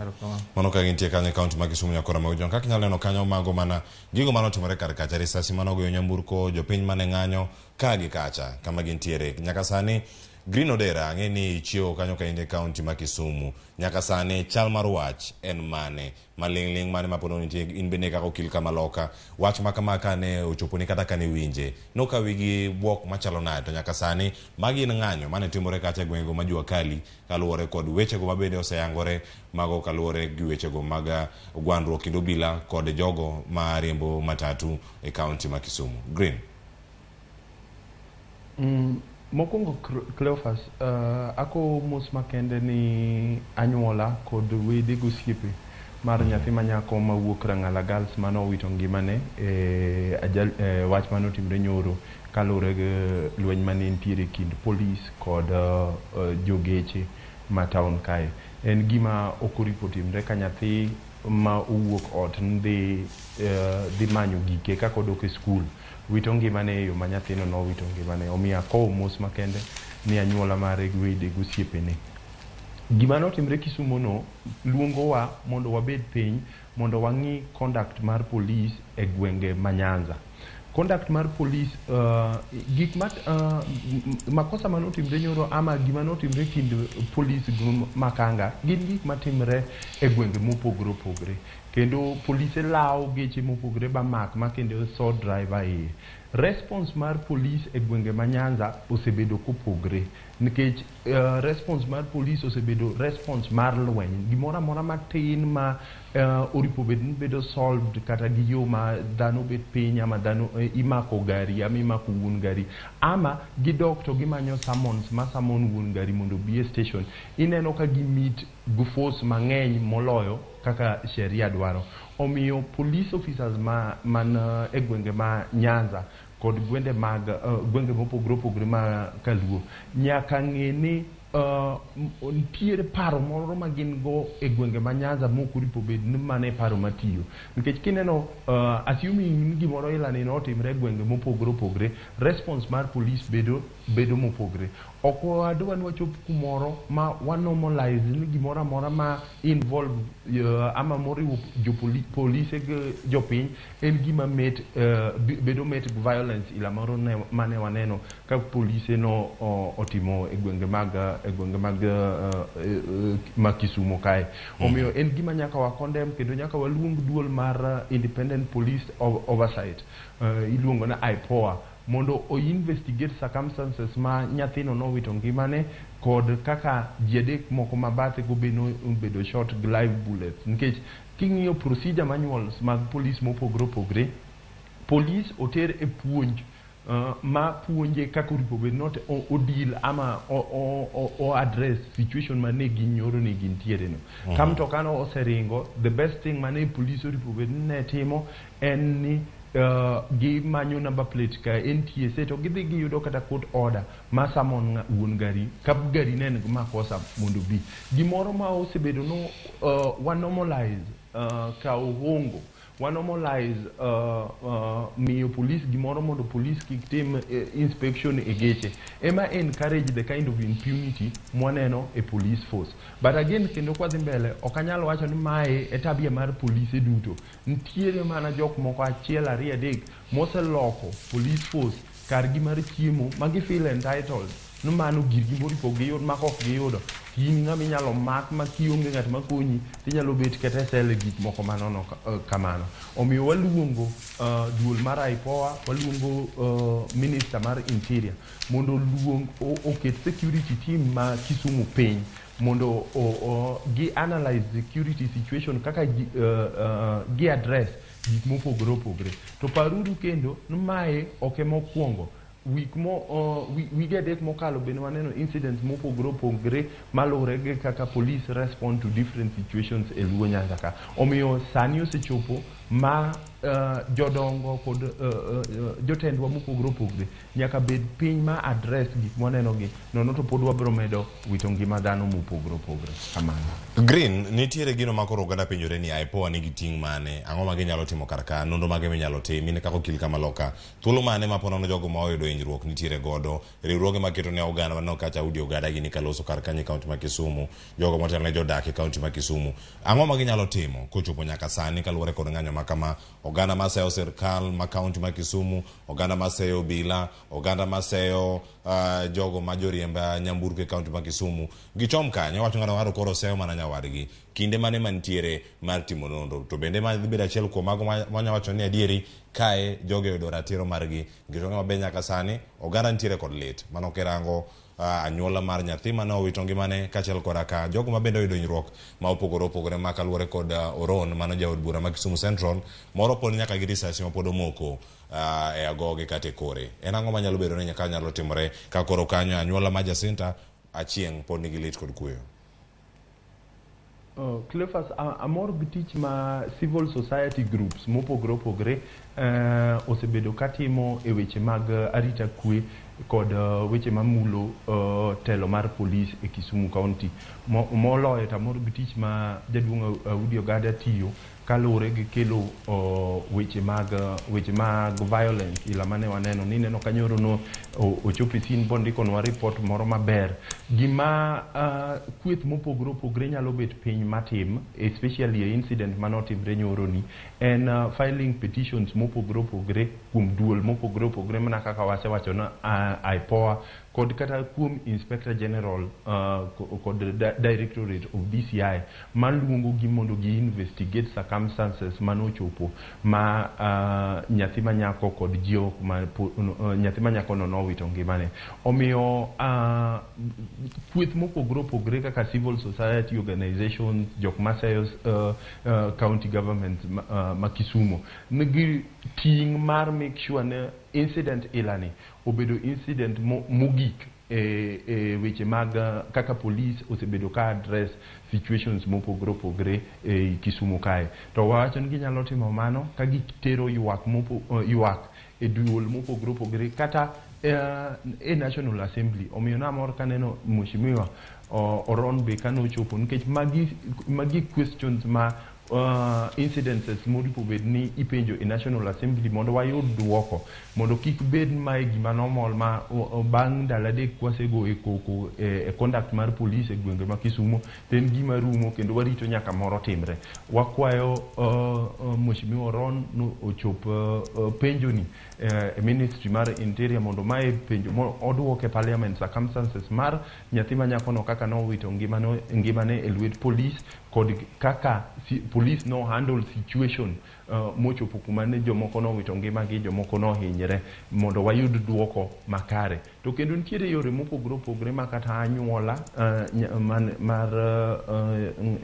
Erokamano. Mano ka gintie kanyo e kaunti ma Kisumu nyakora mag Ojwang. Kaka inyalo neno kanyo mago mana gigo mane otimore kar kacha, risasi mane ogoyo nyamburko, jopiny mane ng'anyo ka gi kacha kama gintiere. Nyaka sani Green Odera ang'e ni ichiewo kanyo ka in e kaunti ma Kisumu. Nyaka sani chal mar wach en mane? Maling'ling' mane ma pod nitie in bende kaka okil kama loka. Wach ma kama kane ochoponi kata kane iwinje, nokawi gi bwok machalo nade? To nyaka sani magi en ng'anyo mane timore kacha e gwengego ma jua kali kaluwore kod wechego mabende oseyangore mago kaluwore gi wechego mag gwandruok kind obila kod jogo ma riembo matatu e kaunti ma Kisumu. Green. Mokwongo Cleophas, akowo mos makende ni anyuola kod wede gosiepe mar nyathi manyako mawuok Rang'ala Girls mane owito ngimane e ajal, e wach mane otimre nyoro kaluwore gi lweny mane nitiere e kind polis kod jogeche ma town kae. En gima ok oripo timre ka nyathi ma owuok ot dhi dhi manyo gike kaka odok e skul wito ngimane e yo ma nyathino nowito ngimane. Omiyo akowo mos makende ni anyuola mare gi wede gi osiepene. Gima notimre Kisumo no luongowa mondo wabed piny mondo wang'i conduct mar polis e gwenge ma Nyanza. Conduct mar polis gik ma makosa manotimre nyoro ama gima notimre kind polis gi makanga gin gik matimre e gwenge mopogore opogore. Kendo polise lawo geche mopogore ba mak ma kendo so driver iye. Response mar polis e gwenge ma Nyanza osebedo kopogre nikech response mar polis osebedo response mar lweny. Gimoro amora matin ma oripo bed ni bedo solved kata gi yo ma dhano bet piny ama dhano imako gari ama imako wuon gari ama gidok to gimanyo summons ma summon wuon gari mondo obi e station. Ineno ka gi meet gi force mang'eny moloyo kaka sheria dwaro. Omiyo police officers ma man e gwenge ma Nyanza kod gwenge mag gwenge mopogore opogore ma kaluo nyaka ng'e ni nitiere paro moro ma gin go e gwenge ma Nyanza mok oripo bed ni mano e paro matiyo. Nikech kineno assuming ni gimoro ila ni notimre e gwenge mopogore opogore, response mar police bedo mopogore. Ok wadwa ni wachop kumoro ma wa normalize ni gimoro amora ma involve ama moriwo jopolise gi jopiny en gima met bedo met gi violence ila moro ne, mane waneno ka polise no otimo e gwenge mag ma Kisumo kae. Omiyo en gima nyaka wa condemn kendo nyaka waluong duol mar Independent Police Oversight iluongo ni IPOA mondo o investigate circumstances ma nyathino nowito ngimane kod kaka ji adek moko ma bathe go be nobedo shot gi live bullets. Nikech king'iyo procedure manuals mag police mopogore opogore, police oter e puonj ma puonje kaka oripo bed not o deal ama o address situation mane ginyoro ni gintiere no. Ka mtoka no oseringo, the best thing mane police oripo bed ni ne timo en ni gimanyo number plate ka NTSA to gidhi giyudo kata court order ma summon wuon gari ka gari ne en makosa mondo bi. Gimoro ma osebedo no wa normalize kawo hongo, wa normalize miyo police gimoro mondo police kik tim inspection e geche ema encourage the kind of impunity mwaneno e police force. But again kendo kwadhi mbele ok anyal wacho ni mae e tabia mar polise duto. Nitiere mana jok moko achiel ariyo adek moseloko police force Kargi mar chiemo ma gi feel entitled ni mano girgi moripo giyud ma kok giyudo to in ng'ama inyalo mak ma kionge ng'at makonyi tinyalo bet kata e sel e gik moko manono kamano. Omiyo waluongo duol mar IPOA, waluongo minister mar interior mondo oluong oket security team ma Kisumu piny mondo gi analyze security situation kaka gi address gik mopogore opogore. To paruru kendo ni mae ok ema okwongo. Wik mo wige 3 mokalo bende waneno incidents mopogore opogore maluwore gi kaka police respond to different situations e Luo Nyanza ka. Omiyo sani osechopo ma jodongo kod jotendwa mopogore opogore nyaka bed piny ma address gik mwaneno gi, nono to pod wabiro medo wito ngima dhano mopogore opogore. Kamano. Green, nitiere gino ma koro oganda penjore ni IPOA nigi ting' mane? Ang'o ma ginyalo timo kar ka? Nonro mage minyalo tim? In kaka okil kama loka, thuolo mane ma ponono jogo ma oyudo hinyruok nitiere godo? Riwruoge maketo ne oganda waneno kacha Udi Ogada gini kaloso kar kanyo e kaunti ma Kisumu, jogo motelo ne jodak e kaunti ma Kisumu. Ang'o ma ginyalo timo kochopo nyaka sani kaluwore kod ng'anyo ma kama? Oganda maseyo sirkal ma kaunti ma Kisumu, oganda maseyo obila, oganda maseyo jogo ma joriemb nyamburko e kaunti ma Kisumu, gichom kanyo. Wacho ng'ato ng'ato koro seyo mana nyawadgi. Kinde mane mantiere mar timo nonro? To bende ma dhi bedo achiel kuom mago manya wacho ni adieri kae jogi oyudo ratiro margi. Nikech wang'eyo maber nyaka sani oganda nitiere kod lit. Mano kirango anyuola mar nyathi mane owito ngimane kaachiel koda ka jogo ma bende oyudo hinyruok ma opogore opogore ma kaluwore kod Oron mano jaod bura ma Kisumu Central moro pod nyaka gi risasi ma pod omoko e agoge kata e kore. En ang'o manyalo bedo ni nyaka nyalo timore ka koro kanyo anyuola ma Jacinta Achieng' pod nigi lit kod kuyo? Cleophas, amor gi tich ma civil society groups mopogore opogore osebedo katimo e weche mag arita kwe kod weche mamulo telo mar polis e Kisumu County. Moloyo to amor gi tich ma jaduong' Audi Ogada tiyo kaluwore gi kelo weche mag violence ila mane waneno ni ineno ka nyoro no ochopo e scene bondikonwa report moro maber. Gima kweth mopogore opogore nyalo bet piny matim, especially e incident manotimre nyoro ni, en filing petitions mopogore opogore kuom duol mopogore opogore mana kaka wasewacho na IPOA kod kata kuom Inspector General kod Directorate of DCI maluongo gi mondo gi investigate circumstances manochopo ma nyathi manyako kod jok ma nyathi manyako no nowito ngimane. Omiyo kweth mopogore opogore kaka civil society organizations, jok maseyo county government ma Kisumu nigi ting' mar make sure ne incident ilani obedo incident mogik e weche mag kaka police osebedo ka address situations mopogore opogore e Kisumu kae. To wawacho ni ginyalo timo mano ka gitero ywak e duol mopogore opogore kata e National Assembly. Omiyo namor kaneno Mheshimiwa Oron be kanochopo nikech magi questions ma incidences moripo bed ni ipenjo e National Assembly mondo wayud duoko, mondo kik bed mae gima normal ma bang' ndalo 3 kwasego e koko e conduct mar police e gwenge ma Kisumu to en gima rumo kendo warito nyaka moro timre. Wakwayo Mheshimiwa Oron no ochop penjo ni e Ministry mar Interior mondo mae penjo oduok e Parliament circumstances mar nyathi manyako no kaka nowito ngimane e lwet police kod kaka police no handle situation mochopo kuma ne jomoko nowito ngimagi, jomoko nohinyre, mondo wayud duoko makare. To kendo nitiere yore mopogore opogore ma kata anyuola mar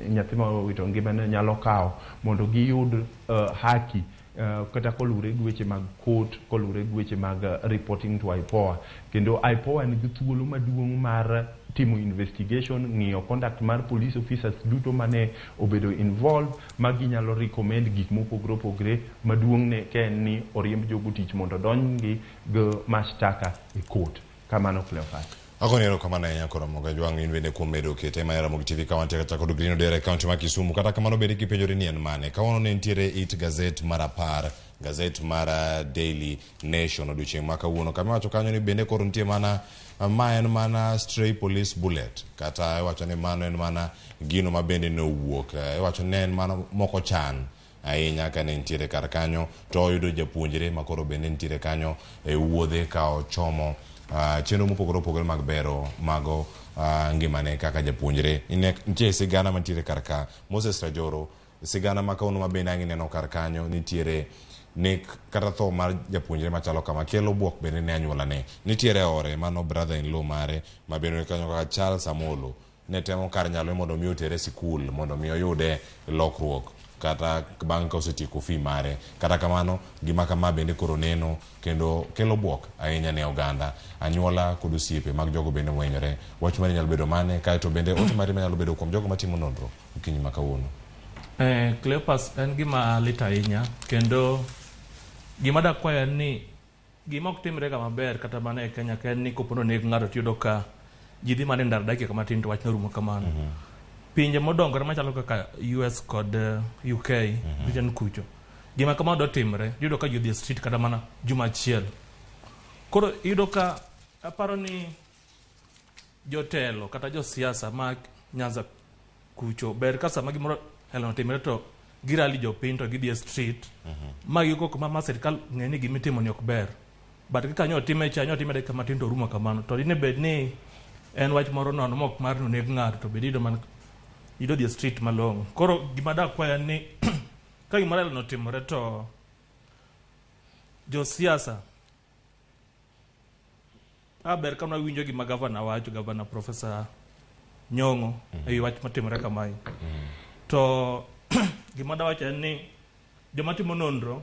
nyathi ma owito ngimane nyalo kawo mondo giyud haki kata koluwore gi weche mag court, koluwore gi weche mag reporting to IPOA. Kendo IPOA nigi thuolo maduong' mar timo investigation, ng'iyo conduct mar police officers duto mane obedo involved, ma ginyalo recommend gik mopogore opogore. Maduong' ne ka en ni oriemb jogo tich mondo odonjgi gi mashtaka e court. Kamano Cleophas. Agoni erokamano ahinya koro Ramogi Ajwang' in bende kuom medo kete ma Ramogi TV ka wantie kata kod Green Odera e kaunti ma Kisumu. Kata kamano bende kipenjori ni en mane. Kawuono ne nitiere it gazet mar 10, gazet mar Daily Nation odiochieng' ma kawuono. Kama iwacho kanyo ni bende koro nitie mana ma en mana stray police bullet, kata iwacho ni mano en mana gino ma bende ne owuok. Iwacho ni en mana moko chan. ahinya kane nitiere kar kanyo to oyudo japuonjre makoro bende nitiere kanyo e wuodhe ka ochomo chenro mopogore opogore mag bero mago ngimane kaka japuonjre. Nitie sigana mantiere kar ka Moses Rajoro, sigana ma kawuono ma bende ang' ineno kar kanyo nitiere nek kata tho mar japuonjre machalo kama kelo buok bende ne anyuolane. Nitiere ore mano brother in law mare ma bende kanyo kaka Charles Amolo ne temo kar nyalo mondo mi otere sikul mondo mi oyude lokruok kata bang' ka osetieko fee mare. Kata kamano gima kama bende koro neno kendo kelo buok ahinya ne oganda, anyuola kod osiepe mag jogo bende mohinyore. Wach mari nyalo bedo mane? Kaeto bende ote mari manyalo bedo kuom jogo matimo nonro okinyi ma kawuono. Cleopas, en gima lit ahinya kendo gima dakwayo en ni gima ok timre ga maber kata mana e Kenya ka en ni kopo ni oneg ng'ato tiyudo ka ji dhi mana e ndara dakika matin to wachno rumo kamano. Pinje modongore machalo kaka US kod UK, Britain kucho, gima kamano dotimre, iyudo ka ji odhi e street kata mana juma achiel. Koro iyudo ka aparo ni jotelo kata josiasa ma Nyanza kucho ber ka sama gimoro helo otimre to girali jopiny to gidhi e street ma gikok ma sirikal ng'e ni gimitimo ni ok ber. But kaka nyo otime cha, nyo otime dakika matin to orumo kamano. To dine bed ni en wach moro nono mok mar ni oneg ng'ato to bed iyudo mana yudo dhi e street malong'o. Koro gima dakwayo en ni ka gimoro helo otimore to josiasa ber ka nwawinjo gima gavana wacho, gavana Professor Nyong'o ewi wach matimore kamae. To gima dawacho en ni joma timo nonro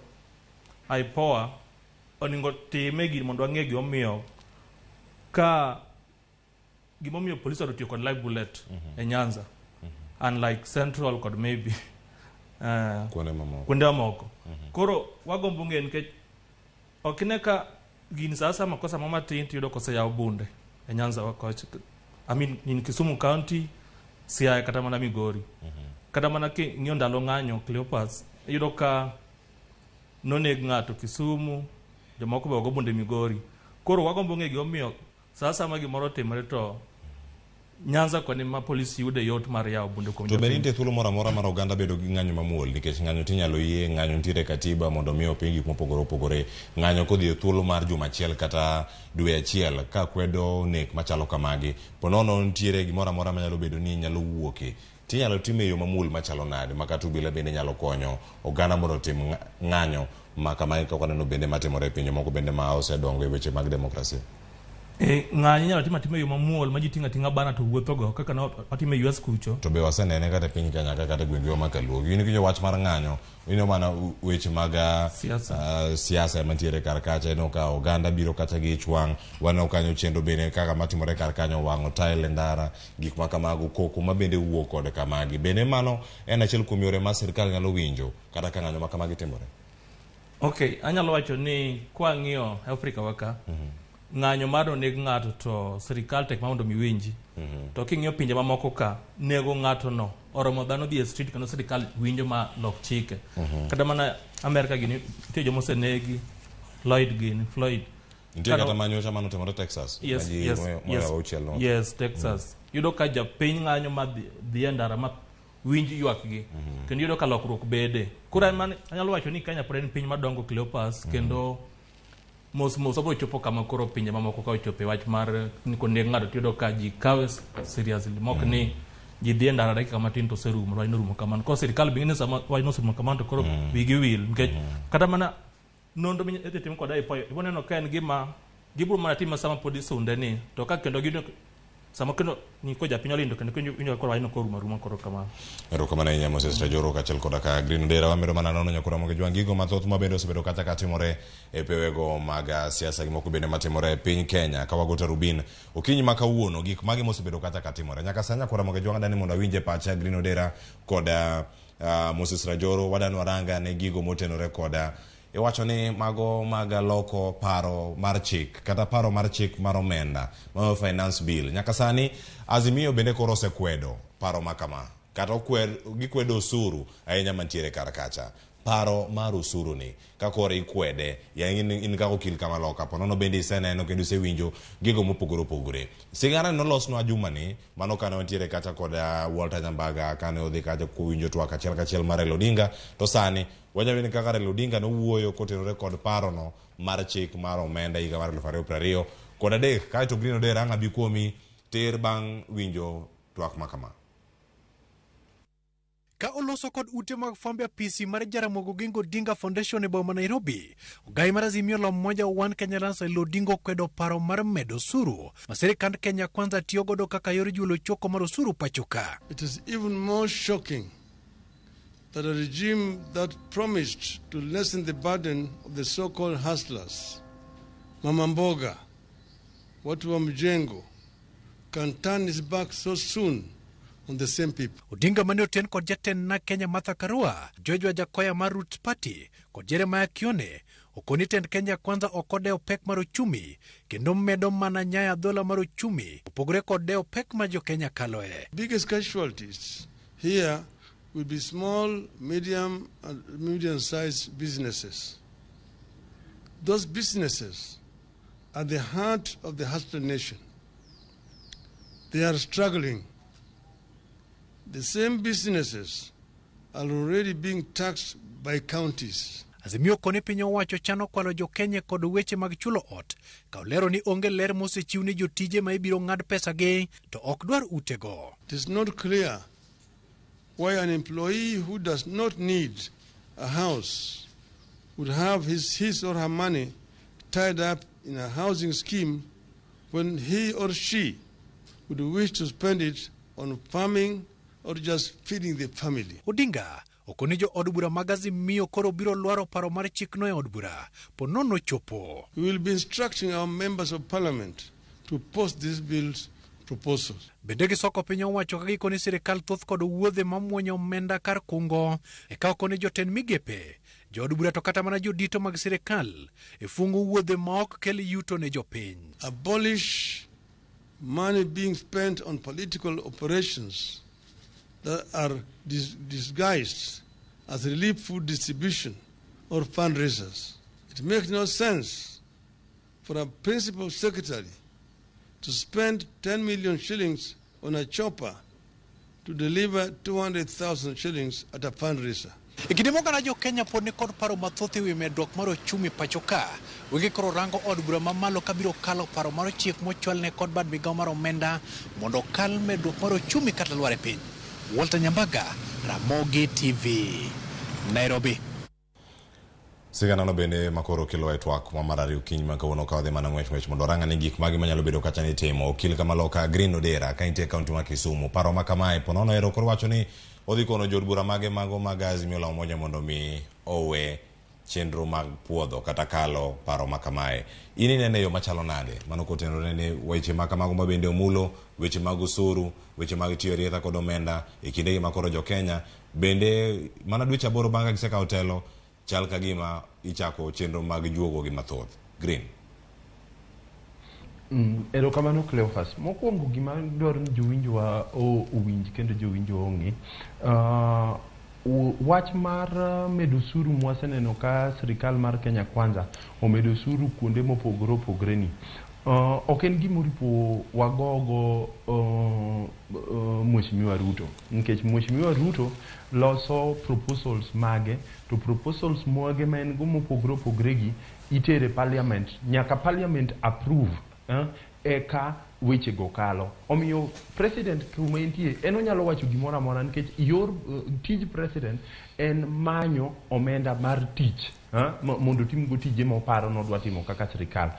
IPOA onego time gini mondo wang'e gimomiyo ka gimomiyo police otiyo kod live bullet e Nyanza unlike Central kod maybe kuonde mamoko. Koro wagombo ng'eyo nikech ok ine ka gini sa asaya makosa moro matin tiyudo koseyaw bunde e Nyanza wa kocha. I mean in Kisumu County, Siaya kata mana Migori. Kata mana king'iyo ndalo ng'anyo Cleopas, iyudo ka noneg ng'ato Kisumu, jomoko be ogo bunde Migori. Koro wagombo ng'eyo gimomiyo sa asaya ma gimoro otimore to Nyanza koni ma polis yude yot mar yawo bunde kuom To be jopiny. nitie thuolo moro amora mar oganda bedo gi ng'anyo mamuol nikech ng'anyo tinyalo yie, ng'anyo nitiere e katiba mondo mi oping gik mopogore opogore. Ng'anyo kodhi e thuolo mar juma achiel kata dwe achiel ka kwedo nek machalo kamagi, ponono nitiere gimoro amora manyalo bedo ni nyalo wuoke, tinyalo time e yo mamuol machalo nade ma kata obila bende nyalo konyo oganda mondo otim ng'anyo ma kamagi kaka waneno bende matimore e pinje moko bende ma osedongo e weche mag demokrasia. Ng'anyo inyalo tim atima e yo mamuol ma ji ting'o ating'a bana to wuothogo kaka ne watimo e US kucho. To be wasenene kata e piny Kenya ka kata e gwengewa ma Kaluo. In kiwinjo wach mar ng'anyo, ineno mana weche mag Siasa. Siasa ema nitiere kar kacha. Ineno ka oganda biro kacha gi ich wang'. Waneno kanyo chenro bende kaka matimore kar kanyo, wang'o tael e ndara, gik ma kamago, koko ma bende wuok kod kamagi. Bende mano en achiel kuom yore ma sirkal nyalo winjo kata ka ng'anyo ma kamagi timore? Okay, anyalo wacho ni kwang'iyo Afrika wa ka, ng'anyo mar oneg ng'ato to sirikal tek ma mondo mi winji. To king'iyo pinje mamoko ka, nego ng'ato no oromo dhano dhi e street kendo sirikal winjo ma lok chike. Kata mana Amerika gini nitie joma osenegi, Lloyd gini, Floyd. Nitie kata manyocha manotimore Texas. Yes, ma ji yes, moyo yes, auchiel no. Yes, Texas. Yudo ka japiny ng'anyo ma dhi e ndara ma winj ywakgi. Kendo yudo ka lokruok bede. Koro anyalo wacho ni Kenya pod en piny madongo Cleopas, kendo mos mos wabiro chopo kama koro pinje mamoko ka ochopo e wach mar ni koneg ng'ato tiyudo ka ji kawe seriously mok ni ji dhi e ndara dakika matin to oserumo, wachno orumo kamano. Koro sirikal be ng'e ni sama wachno oserumo kamano to koro wigi wil nikech kata mana nonro midhi tim kod IPOA ibiro neno ka en gima gibiro mana time sama pod isunde ni to ka kendo giyudo sama kendo ni ko japiny olindo kendo winjo koro wachno koro rumo aruma koro kamano. Erokamano ahinya Moses Rajoro kaachiel koda ka Green Odera. Wamedo mana nono nyakora mogi jwang' gigo mathoth ma bende osebedo kata ka timore e pewego mag siasa gi moko bende matimore e piny Kenya. Ka wago tarubin okinyi ma kawuono, gik mage mosebedo kata ka timore nyaka sani nyakora mogi jwang' adani mondo awinje pacha Green Odera kod Moses Rajoro. Wadani waranga ne gigo motenore koda iwacho ni mago mag loko paro mar chik kata paro mar chik mar omenda mar finance bill. Nyaka sani Azimio bende koro osekwedo paro ma kama kata gikwedo osuru ahinya mantiere kar kacha. Paro mar osuru ni ka koro ikwede, ya in, in kaka okil kama loka, po nono bende iseneno kendo isewinjo gigo mopogore opogore. Sigana nolosnwa jumani, mano kane wantiere kacha kod Walter Nyambaga kane odhi kacha kowinjo twak achiel kachiel mar Raila Odinga, to sani wanyalo winjo kaka Raila Odinga nowuoyo kotenore kod parono mar chik mar omenda higa mar 2023 kaeto Green Odera ang' abi kuomi tir bang' winjo twak ma kama. Ka oloso kod ute mag fwambe apisi mar Jaramogi Oginga Odinga Foundation e boma ma Nairobi, ogai mar Azimio la Umoja One Kenya Alliance Raila Odinga okwedo paro mar medo osuru ma sirikand Kenya Kwanza tiyo godo kaka yor juolo choko mar osuru pacho ka. It is even more shocking that a regime that promised to lessen the burden of the so-called hustlers, Mama Mboga, watu wa mjengo, can turn his back so soon on the same people. Odinga mane oten kod jatend na Kenya Martha Karua, George Wajackoyah mar Roots Party kod Jeremiah Kioni okoni tend Kenya Kwanza ok odewo pek mar ochumi kendo medo mana nyayo adhola mar ochumi opogore kod dewo pek ma jo Kenya kaloe. Biggest casualties here will be small, medium, and medium-sized businesses. Those businesses are the heart of the hustler nation. They are struggling. The same businesses are already being taxed by counties. Azimio koni piny owacho chano kwalo jo Kenya kod weche mag chulo ot ka olero ni onge ler mosechiw ni jotije ma ibiro ng'ad pesagi to ok dwar utego. It is not clear why an employee who does not need a house would have his or her money tied up in a housing scheme when he or she would wish to spend it on farming or just feeding the family. Odinga okoni jo od bura mag Azimio koro biro lwaro paro mar chikno e od bura po nono chopo. We will be instructing our members of parliament to post these bills proposals. Bende gisoko piny owacho ka gikoni sirikal thoth kod wuodhe mamuonyo omenda kar kungo e ka okoni jotend migepe jood bura to kata mana jodito mag sirikal e fungo wuodhe ma ok kel yuto ne jopiny. Abolish money being spent on political operations that are disguised as relief food distribution or fundraisers. It makes no sense for a principal secretary to spend 10 million shillings on a chopper to deliver 200,000 shillings at a fundraiser. E kinde moko na jo Kenya pod ni kod paro mathoth ewi medruok mar ochumi pacho ka, wigi koro rango od bura mamalo kabiro kalo paro mar chik mochwalne kod bad migawo mar omenda mondo okal medruok mar ochumi kata lwar e piny. Walter Nyambaga, Ramogi TV, Nairobi. Siganano bende makoro kelo e twak ma mar ariyo okinyi ma kawuono ka wadhi mana ng'wech ng'wech mondo warang ane gik mage manyalo bedo kacha ni itimo. Okil kama loka Green Odera ka intie e kaunti ma Kisumu. Paro ma kamae po nono ero koro wacho ni odhi kono jood bura mage mago mag Azimio la Umoja mondo mi owe chenro mag puodho kata kalo paro ma kamae. In inene e yo machalo nade? Mano kotenore ne weche ma kamago ma bende omulo, weche mag osuru, weche mag tiyo rietha kod omenda e kindegi ma koro jo Kenya bende mana dweche 8 bang' ka gisekawo telo chal ka gima ichako chenro mag juogo gi mathoth. Green. Erokamano Cleophas. Mokwongo gima dwaro ni jowinjowa owinj kendo jowinjowa ong'e. Wach mar medo osuru mwaseneno ka sirikal mar Kenya Kwanza omedo osuru kuonde mopogore opogore ni. Ok en gima oripo wagogo Mheshimiwa Ruto. Nikech Mheshimiwa Ruto loso proposals mage, to proposals mage ma en go mopogore opogore gi itere parliament. Nyaka parliament approve, eka weche go kalo. Omiyo president kuma entie, en onyalo wacho gimoro amora nikech yor tij president en manyo omenda mar tich, mondo otimgo tije moparo nodwa timo kaka sirikal.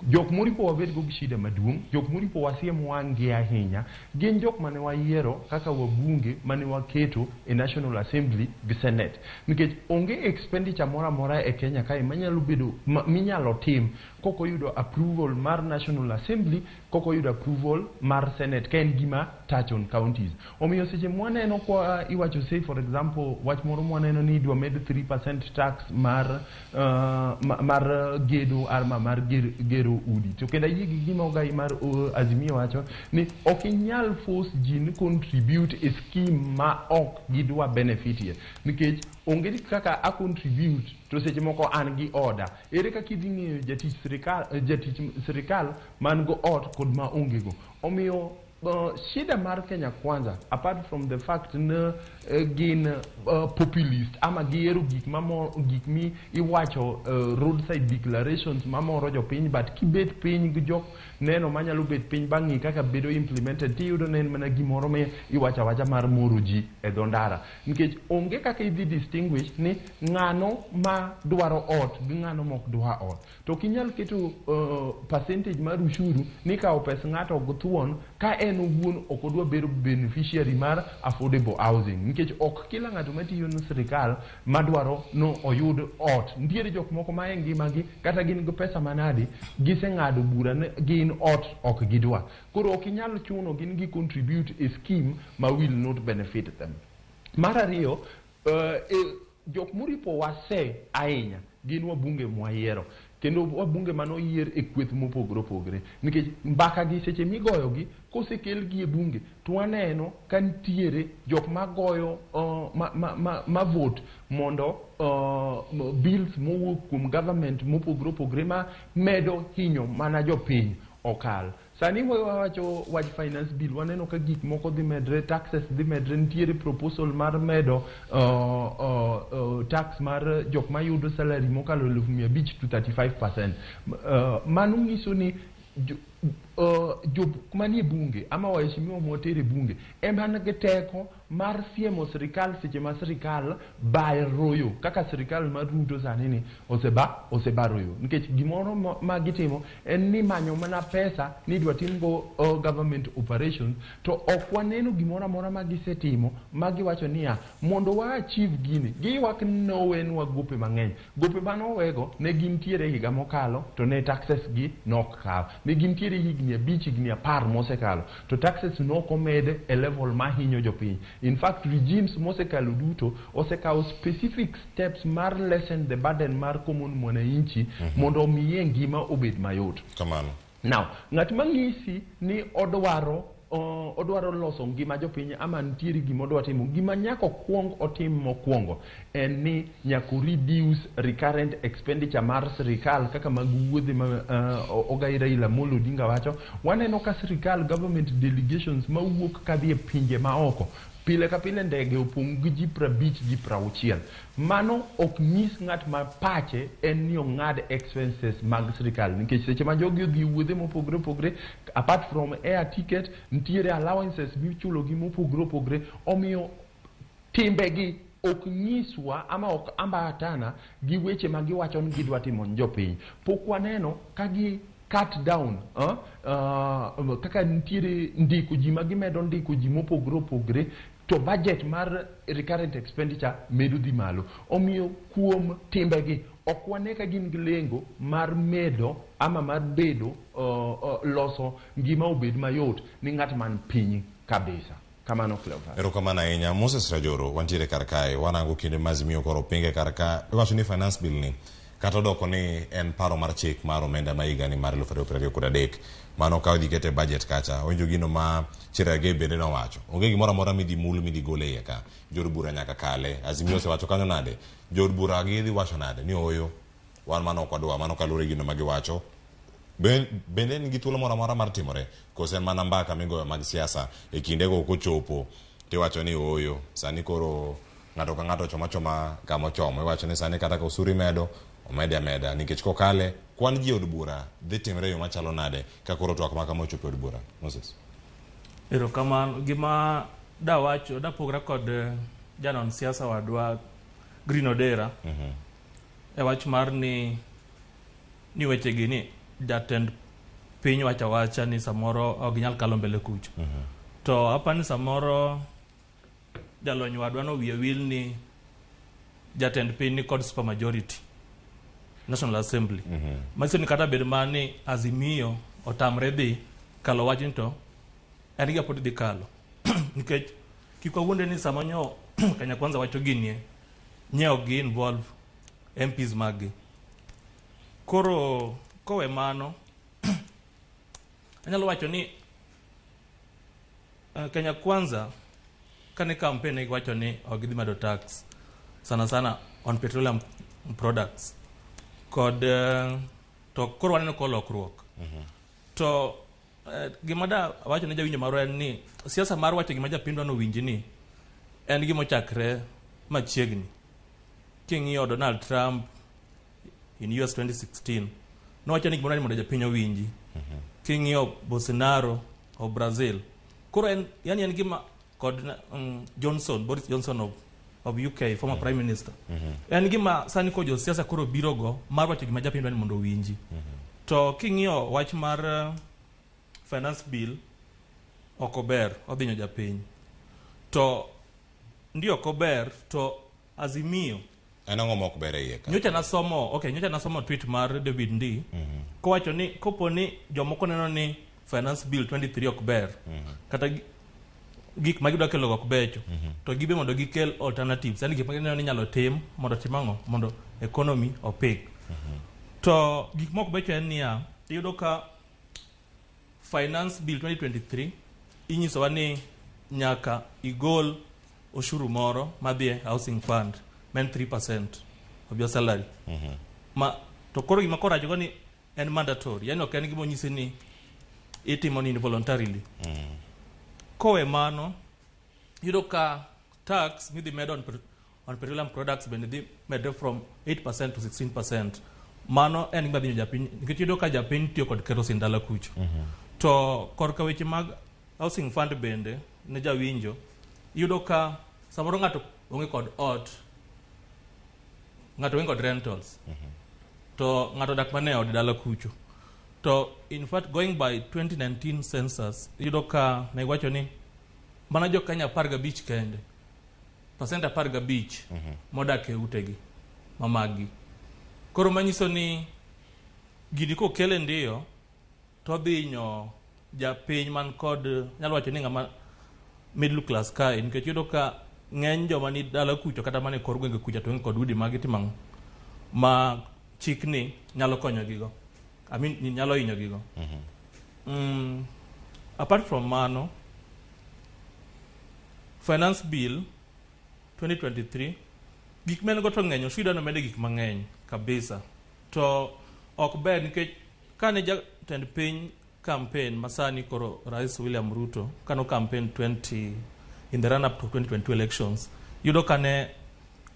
Jok moripo wabed go gi shida maduong', jok moripo wasiem wang'gi ahinya, gin jok mane wayiero kaka wabunge mane waketo e National Assembly gi Senate. Nikech onge expenditure moro amora e Kenya kae manyalo bedo, minyalo tim kok oyudo approval mar National Assembly kokoyudo approval mar Senate ka en gima touch on counties. Omiyo seche mwaneno kwa iwacho, say for example, wach moro mwaneno ni idwa med 3% tax mar mar gedo ama mar gero udi. To kendo ayie gi gima ogai mar Azimio wacho ni ok inyal force ji ni contribute e scheme ma ok gidwa benefit ye. Nikech onge kaka a contribute to seche moko an gi oda. Ere kaka idhi ng'eyo jatich sirikal man go ot kod ma onge go? Omiyo shida mar Kenya Kwanza, apart from the fact ni gin populist ama gihero gik mamoro, gik mi iwacho, roadside declarations mamoro jopiny, but kibet piny gi jok neno manyalo bet piny bang' ng'i kaka bedo implemented, tiyudo ne en mana gimoro mi iwacho awacha mar moro ji e dho ndara, nikech onge kaka idhi distinguish ni ng'ano ma dwaro ot gi ng'ano mok dwa ot. To ok inyal keto percentage mar ushuru ni kawo pes ng'ato go thuon ka en owuon ok odwa bedo beneficiary mar affordable housing, nikech ok kila ng'ato matiyo ne sirikal madwaro no oyud ot. Nitiere jok moko ma e ngimagi kata gin gi pesa manadi, giseng'ado bura ni gin ot ok gidwa. Koro ok inyal chuno gin gi contribute e scheme ma will not benefit them. Mar ariyo, jok moripo wase ahinya gin wabunge mwayiero, kendo wabunge manoyier e kweth mopogore opogore, nikech mbaka gi seche migoyogi kosekel gi e bunge to waneno ka nitiere jok magoyo ma vote mondo bills mowuok kuom government mopogore opogore ma medo hinyo mana jopiny okal. Sani wawacho wach finance bill, waneno ka gik moko dhi medre, taxes dhi medre. Nitiere proposal mar medo tax mar jok mayudo salary mokalo 500,000 to 35%. Mano nyiso ni jok manie bunge ama waheshimiwa mwatere bunge ema nigi teko mar siemo sirikal seche ma sirikal baro yo, kaka sirikal mar Ruto sani ni osebaro yo, nikech gimoro ma gitimo en ni manyo mana pesa ni idwa timgo government operations, to ok waneno gimoro amora ma gisetimo ma giwacho niya mondo wa achieve gini. Giywak ni nowenwa gope mang'eny. Gope manowego ne gintiere higa mokalo to ne taxes gi nok kaw, ne gintiere higni 5, higni 10 mosekalo to taxes nok omed e level mahinyo jopiny. In fact, regimes mosekalo duto osekawo specific steps mar lessen the burden mar common mwananchi mondo omiye ngima obed mayot. Kamano. Now, ng'at mang'isi ni odwaro loso ngima jopiny ama nitiere gima odwa timo, gima nyaka okwong otim mokwongo en ni nyaka reduce recurrent expenditure mar sirikal kaka mag wuodhe ma ogai Raila Amolo Odinga wacho. Waneno ka sirikal, government delegations mawuok kadhi e pinje maoko, pile ka pile ndege opong' gi ji 50, ji 60. Mano ok nyis ng'at ma pache en ni ong'ad expenses mag sirikal, nikech seche ma jogi odhi e wuodhe mopogore opogore, apart from air ticket, nitiere allowances michulo gi mopogore opogore. Omiyo timbegi ok nyiswa ama ok ambatana gi weche ma giwacho ni gidwa timo ne jopiny. Pok waneno ka gi cut down kaka nitiere ndiko ji ma gimedo ndiko ji mopogore opogore, to budget mar recurrent expenditure medo dhi malo. Omiyo kuom timbegi ok wane ka gin gi lengo mar medo ama mar bedo loso ngima obed mayot ni ng'at man piny kabisa. Kamano, Cleophas. Erokamano ahinya. Moses Rajoro, wantiere kar kae, warango kinde ma Azimio koro pinge kar ka. Iwacho ni finance bill ni kata odoko ni en paro mar chik mar omenda ma higani mar 2023, mano ka odhi kete budget kacha, owinjo gino ma Cherargei bende nowacho. Onge gimoro amora midhi mul midhi gol e iye ka. Jood bura nyaka kale. Azimio osewacho kanyo nade? Jood bura gidhi wacho nade? Ni ooyo, wan mano ok wadwa, mano kaluwore gi gino ma giwacho. Bende en gi thuolo moro amora mar timore? Koso en mana mbaka migoyo mag siasa e kindego kochopo tiwacho ni ooyo, sani koro ng'ato ka ng'ato choma choma kama ochomo. Iwacho ni sani kata ka osuru imedo, omede ameda, nikech kokale, kwan ji e od bura dhi timre e yo machalo nade ka koro twak ma kama ochopo e od bura? Moses. Erokamano. Gima dawacho, dapogra kod janon siasa wadwa Green Odera e wach mar ni wechegi ni jatend piny wacho awacha ni samoro ok ginyal kalo mbele kucho. To apani samoro jalony wadwa no wiye wil ni jatend piny ni kod super majority National Assembly. Manyiso ni kata bed mana ni Azimio otamre dhi kalo wachni to en gima pod dhi kalo nikech kik wawuondre ni sama nyo Kenya Kwanza wacho ginie nye ok gi involve MPs mag gi. Koro kowe mano anyalo wacho ni Kenya Kwanza kane campaign ne giwacho ni ok gidhi medo tax sana sana on petroleum products kod to koro waneno ko lokruok. To gima da wacho ne jawinjo marwa en ni siasa mar wacho gima japiny dwa nowinji ni en gima ochakre machiegni. King'iyo Donald Trump in US 2016 nowacho ni gimoro ni mondo japiny owinji. King'iyo Bolsonaro of Brazil koro en yani en gima kod Johnson, Boris Johnson of UK, former prime minister. En gima sani ko josiasa koro biro go mar wacho gima japiny dwa ni mondo owinji. To king'iyo wach mar finance bill ok ober, odhinyo japiny. To ndio ok ober to Azimio En ang'o mok ber e iye ka? Nyocha nasomo, okay, nyocha nasomo tweet mar David Ndii kowacho ni kopo ni jomoko neno ni finance bill 23 ok ber kata gik ma gidwa kelo ok becho to gibe mondo gikel alternatives, yani gik ma gineno ni inyalo tim mondo tim ang'o mondo economy opik. To gik mok becho en niya, iyudo ka finance bill 2023 inyisowa ni nyaka igol oshuru moro madhi e housing fund ma en 3% of your salary. Ma to koro gima koro achogo ni en mandatory, yani ok en gima onyisi ni itimo ni involuntarily. Kowe mano, iyudo ka tax midhi med on petroleum products bende dhi medre from 8% to 16%. Mano en gima dhi hinyo japiny nikech iyudo ka japiny tiyo kod kerosene dala kucho. To korka weche mag housing fund bende ne jawinjo, iyudo ka samoro ng'ato onge kod ot, ng'ato onge kod rentals, to ng'ato odak mana e ode dala kucho. To in fact going by 2019 census, iyudo ka ne giwacho ni mana jo Kenya 15 kende, 15% modak e utegi ma mag-gi. Koro manyiso ni gini kokele ndiyo to odhi hinyo japiny man kod nyalo wacho ni ng'ama middle class kae nikech iyudo ka ng'eny joma ni dala kucho kata mana e kor gwenge kucha to onge kod udi ma gitimo ang'o ma chikni nyalo konyogigo. I mean, ni nyalo hinyogigo. Apart from mano, finance bill 2023 gik ma en go to ng'eny, osuru nomede gik mang'eny kabisa. To ok ber nikech kane jatend piny campaign masani koro Rais William Ruto kano campaign 20 in the run up to 2022 elections, yudo kane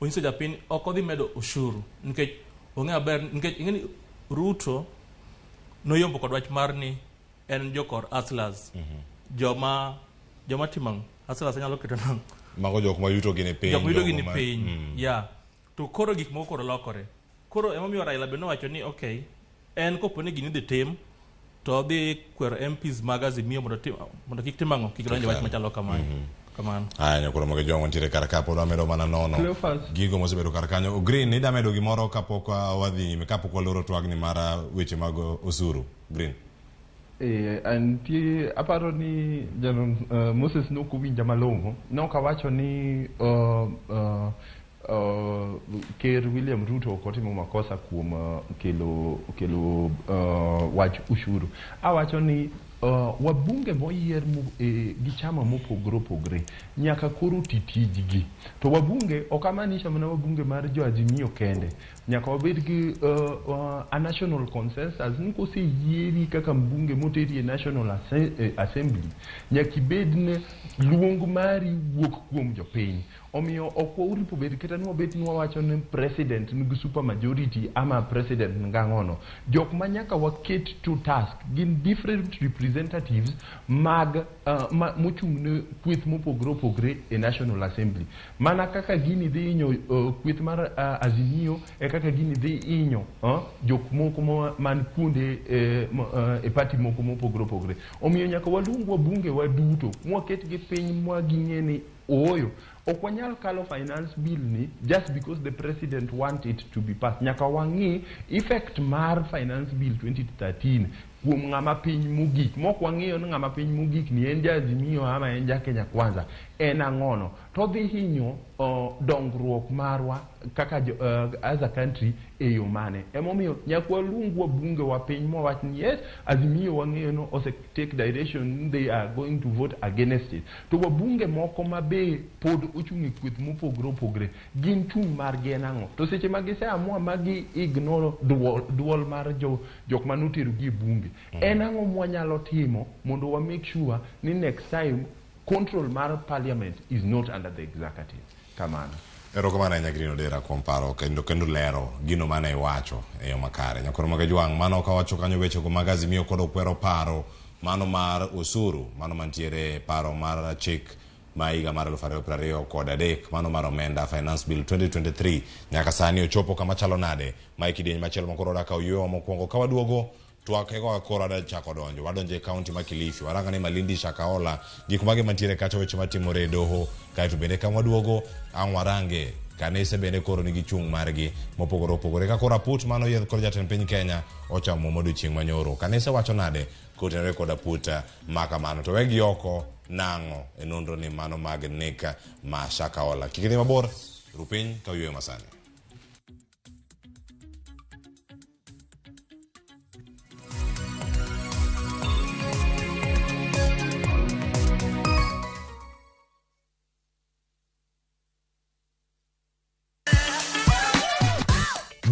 onyiso japiny ok odhi medo ushuru nikech ong'e maber nikech ing'e ni Ruto noyombo kod wach mar ni en jokor hustlers. Joma timo ang'o? Hustlers anyalo keto nang'o? Mago jok ma yuto gi ni piny. Jok ma yuto gi ni jogo ma- piny. Yeah. To koro gik moko koro lokore. Koro emomiyo Raila be nowacho ni okay, en kopo ni gini idhi tim to odhi kwero MPs mag Azimio mondo kik tim ang'o, kik donj e wach machalo kamano. Kamano. Aya, nyakoro moge jong'o nitiere kar ka pod wamedo mana nono Cleophas. gigo mosebedo kar kanyo. Green, ida medo gimoro kapok wadhi nyime, kapok waloro twagni mar weche mag osuru. Green. Antie aparo ni Janon Moses nok owinja malong'o. Nok awacho ni Ker William Ruto ok otimo makosa kuom kelo wach ushuru. Awacho ni wabunge moyier gi chama mopogore opogore nyaka koro ti tijgi. To wabunge ok amaanisha mana wabunge mar jo Azimio kende. Nyaka wabed gi a national consensus ni koseyieri kaka mbunge moteri e National Assembly nyaka ibed ne luong mari wuok kuom jopiny. Omiyo ok waripo bed kata ni wabet ni wawacho ni president nigi super majority ama president ngang'ono. Jok ma nyaka waket to task gin different representatives mag mochung' ne kweth mopogore opogore e National Assembly. Mana kaka gini dhi hinyo kweth mar Azimio e kaka gini dhi hinyo jok moko man kuonde e party moko mopogore opogore. Omiyo nyaka waluong wabunge waduto mwaketgi piny mwa ging'e ni ooyo ok wanyal kalo finance bill ni just because the president want it to be passed. Nyaka wang'i effect mar finance bill 2013 kuom ng'ama piny mogik mok wang'iyo ni ng'ama piny mogik ni en ja Azimio ama en ja Kenya Kwanza en ang'ono to dhi hinyo dongruok marwa kaka as a country e yo mane. Emomiyo nyaka waluong wabunge wa piny mowach ni yes, Azimio wang'eyo no ose take direction, they are going to vote against it. To wabunge moko ma be pod ochung' e kweth mopogore opogore gin chung' margi en ang'o? To seche ma gise amua ma gi ignore duol mar jok manotero gi e bunge, en ang'o mwanyalo timo mondo wa make sure ni next time control mar parliament is not under the executive? Kamano. Erokamano ahinya Green Odera kuom paro kendo lero gino mane iwacho e yo makare. Nyakoro mag Jwang' mano kawacho kanyo wechego mag Azimio kod okwero paro mano mar osuru mano mantiere paro mar chik ma higa mar 2023 mano mar omenda Finance Bill 2023 nyaka sani ochopo kama chalo nade ma e kidieny machielo ma koro wadwa yueyo mokwongo ka waduogo twak eko koro adwa chako donjo wadonjo e kaunti ma Kilifi waranga ni Malindi Shakahola gik mage mantiere kacha weche matimore e doho kaeto bende ka waduogo ang' warange kanise bende koro nigi chung' margi mopogore opogore ka koro aput mano yiedh kod jatend piny Kenya ochamo modiochieng' manyoro kanise wacho nade kotenore kod aput ma kamano to wegi oko nang'o e nonro ni mano mag nek ma Shakahola kik idhi mabor rupiny ka oyueyo masani.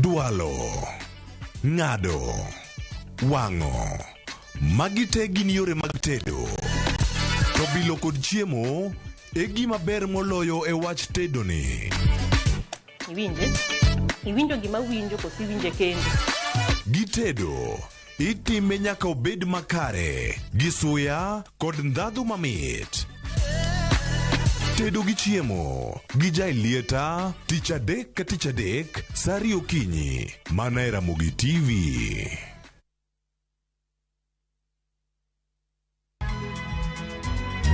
Dwalo, ng'ado, wang'o. Magi te gin yore mag tedo. To bilo kod chiemo e gima ber moloyo e wach tedo ni. Iwinje? Iwinjo gima winjo koso iwinje kendi? Gitedo, itime nyaka obed makare, gi suya kod ndhadhu mamit. Tedo gi chiemo gi Jaelieta tich adek ka tich adek sa ariyo okinyi mana e Ramogi TV.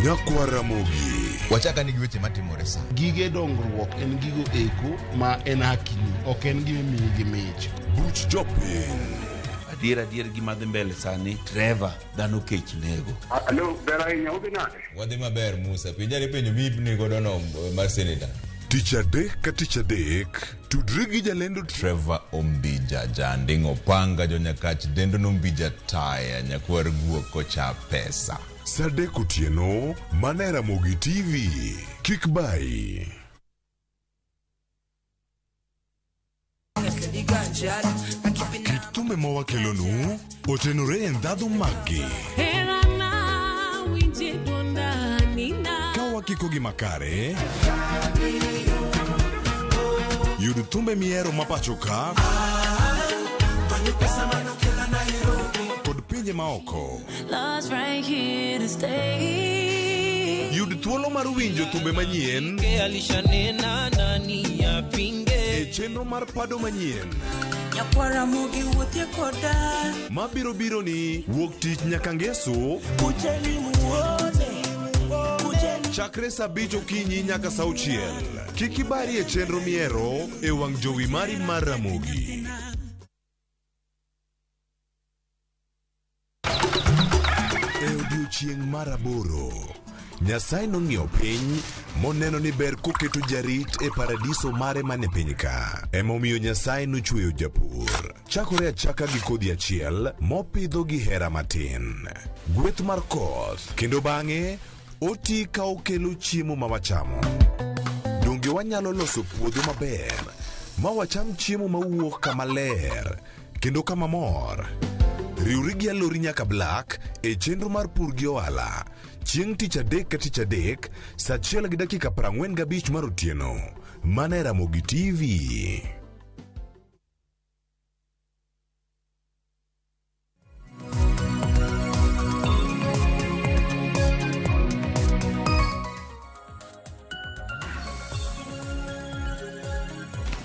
Nyakwa Ramogi. Wachaka ni gi weche matimore sa. Gige dongruok en gigo eko ma en hakini, ok en gima imiyi gi mich. Buch jopiny. Adier adier gima dhi mbele sani, Trevor, dhano kech nego. Alo, ber ahinya, udhi nade? Wadhi maber Musa, penja ni penjo mi godo no mar senator. Tich adek ka tich adek, tudri gi jalendo Trevor Ombija, janding' opanga jonyakach dendo nombija taya nyakwar guok kocha pesa. Sa adek otieno, mana e Ramogi TV. Kik bayi. Kit thumbe ma wakelonu otenore e ndhadhu maggi. Ka wakiko gi makare, yud thumbe mihero ma pacho ka kod pinje maoko. Love's right here to stay. Yud thuolo mar winjo thumbe manyien Alishanena nani apinge e chenro mar pado manyien Nyakwara mogi wuothie koda mabiro biro ni wuok tich nyaka ngeso Kucheni muone chakre sa abich okinyi nyaka sa auchiel. Kik ibari e chenro mihero e wang' jowi mari mar Ramogi. E odiechieng' mar aboro, Nyasaye nong'iyo piny moneno ni ber koketo jarit e paradiso mare mane piny ka. Emomiyo Nyasaye nochweyo japur. Chakore achaka gi kodhi achiel mopidho gi hera matin. Gweth mar koth kendo bang'e oti ka okelo chiemo ma wachamo. Donge wanyalo loso puodho maber ma wacham chiemo mawuok kama ler kendo kama mor? Riwri gi Alori nyaka Black e chenro mar pur gi ohala chieng' tich adek ka tich adek sa achiel gi dakika 45 mar otieno mana e Ramogi TV.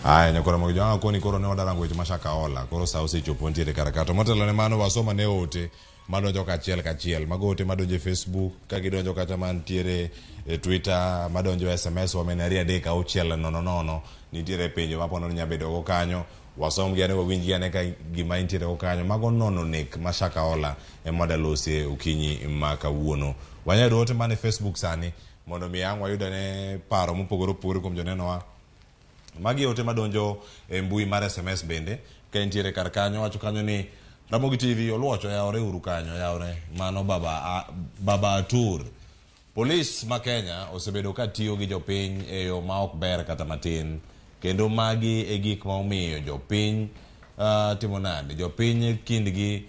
Aya nyakora mag jwang' koni koro ne wadarango weche ma Shakahola koro sa osechopo ntiere kar ka to motelo ne mano wasoma ne ote madonjo kachiel kachiel mago ote madonjo e Facebook ka gidonjo kata mantiere e Twitter madonjo e SMS wamene 2 3 6 0 0 nitiere penjo mapono ni nyabedo go kanyo Wasom gi ane wawinj gi ane ka gima intiere go kanyo. Mago nono nek ma Shakahola ema wadalosie okinyi ma kawuono. Wanyalo yudo ote man e Facebook sani mondo mi ang' wayud ane paro mopogore opogore kuom jonenowa. Magi ote madonjo e mbui mar SMS bende ka intiere kar kanyo wacho kanyo ni Ramogi TV oluocho oyawore uru kanyo oyawore mano baba a, baba Atur. Polis ma Kenya osebedo ka tiyo gi jopiny e yo ma ok ber kata matin kendo magi e gik ma omiyo jopiny timo nade jopiny kindgi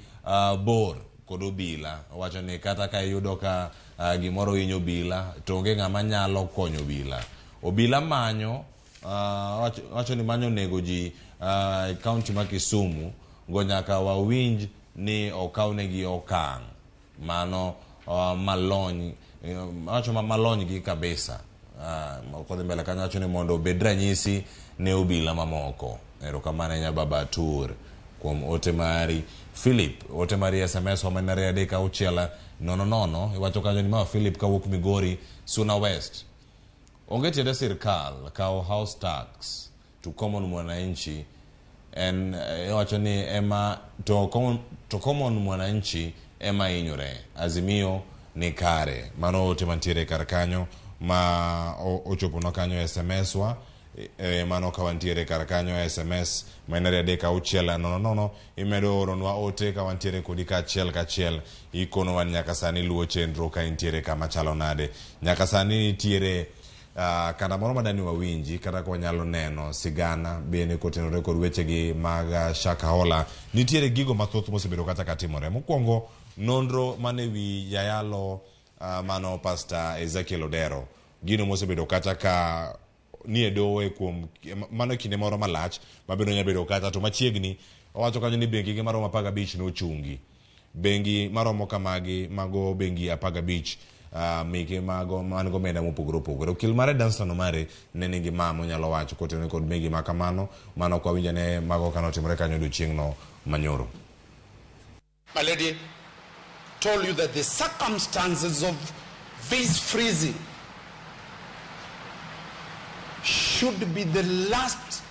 bor kod obila. Owacho ni kata ka iyudo ka gimoro hinyo obila to onge ng'ama nyalo konyo obila. Obila manyo wacho ni manyo nego ji e kaunti ma Kisumu go nyaka wawinj ni okawnegi okang' mano malony wacho malony gi kabisa. Kodhi mbele kanyo wacho ni mondo obed ranyisi ne obila mamoko. Erokamano ahinya Baba Atur kuom ote mari. Philip, ote mari SMS wa mana 2 3 6 0 0 iwacho kanyo ni ma Philip kawuok Migori, Suna West. Onge tiende sirkal kawo house tax to common mwananchi en iwacho ni ema to common mwananchi ema hinyore. Azimio ni kare. Mano ote mantiere kar kanyo ma ochoponwa kanyo SMS wa. Mano ka wantiere kar kanyo SMS ma en 2 3 6 0 0 imedo oronwa ote ka wantiere kodi kaachiel kachiel ikonowa ni nyaka sani luwo chenro ka intiere kama chalo nade. Nyaka sani nitiere kanda moro madani wawinji kata ka wanyalo neno sigana bende kotenore kod wechegi mag Shakahola. Nitiere gigo mathoth mosebedo kata katimore. Mokwongo nonro mane wi jayalo mano Pastor Ezekiel Odero, gino mosebedo kata ka nie doho kuom mano kinde moro malach mabende onyalo bedo kata to machiegni owacho kanyo ni bengi maromo 15 nochungi. Bengi maromo kamagi mago bengi 15 meke mago man go omenda mopogore opogore. Okil mare Danstan Omari ne nigi ma monyalo wacho kotenore kod bengi ma kamano. Mano ok wawinjo ane mago kanotimore kanyo odiochieng'no manyoro. My lady told you that the circumstances of this freezing should be the last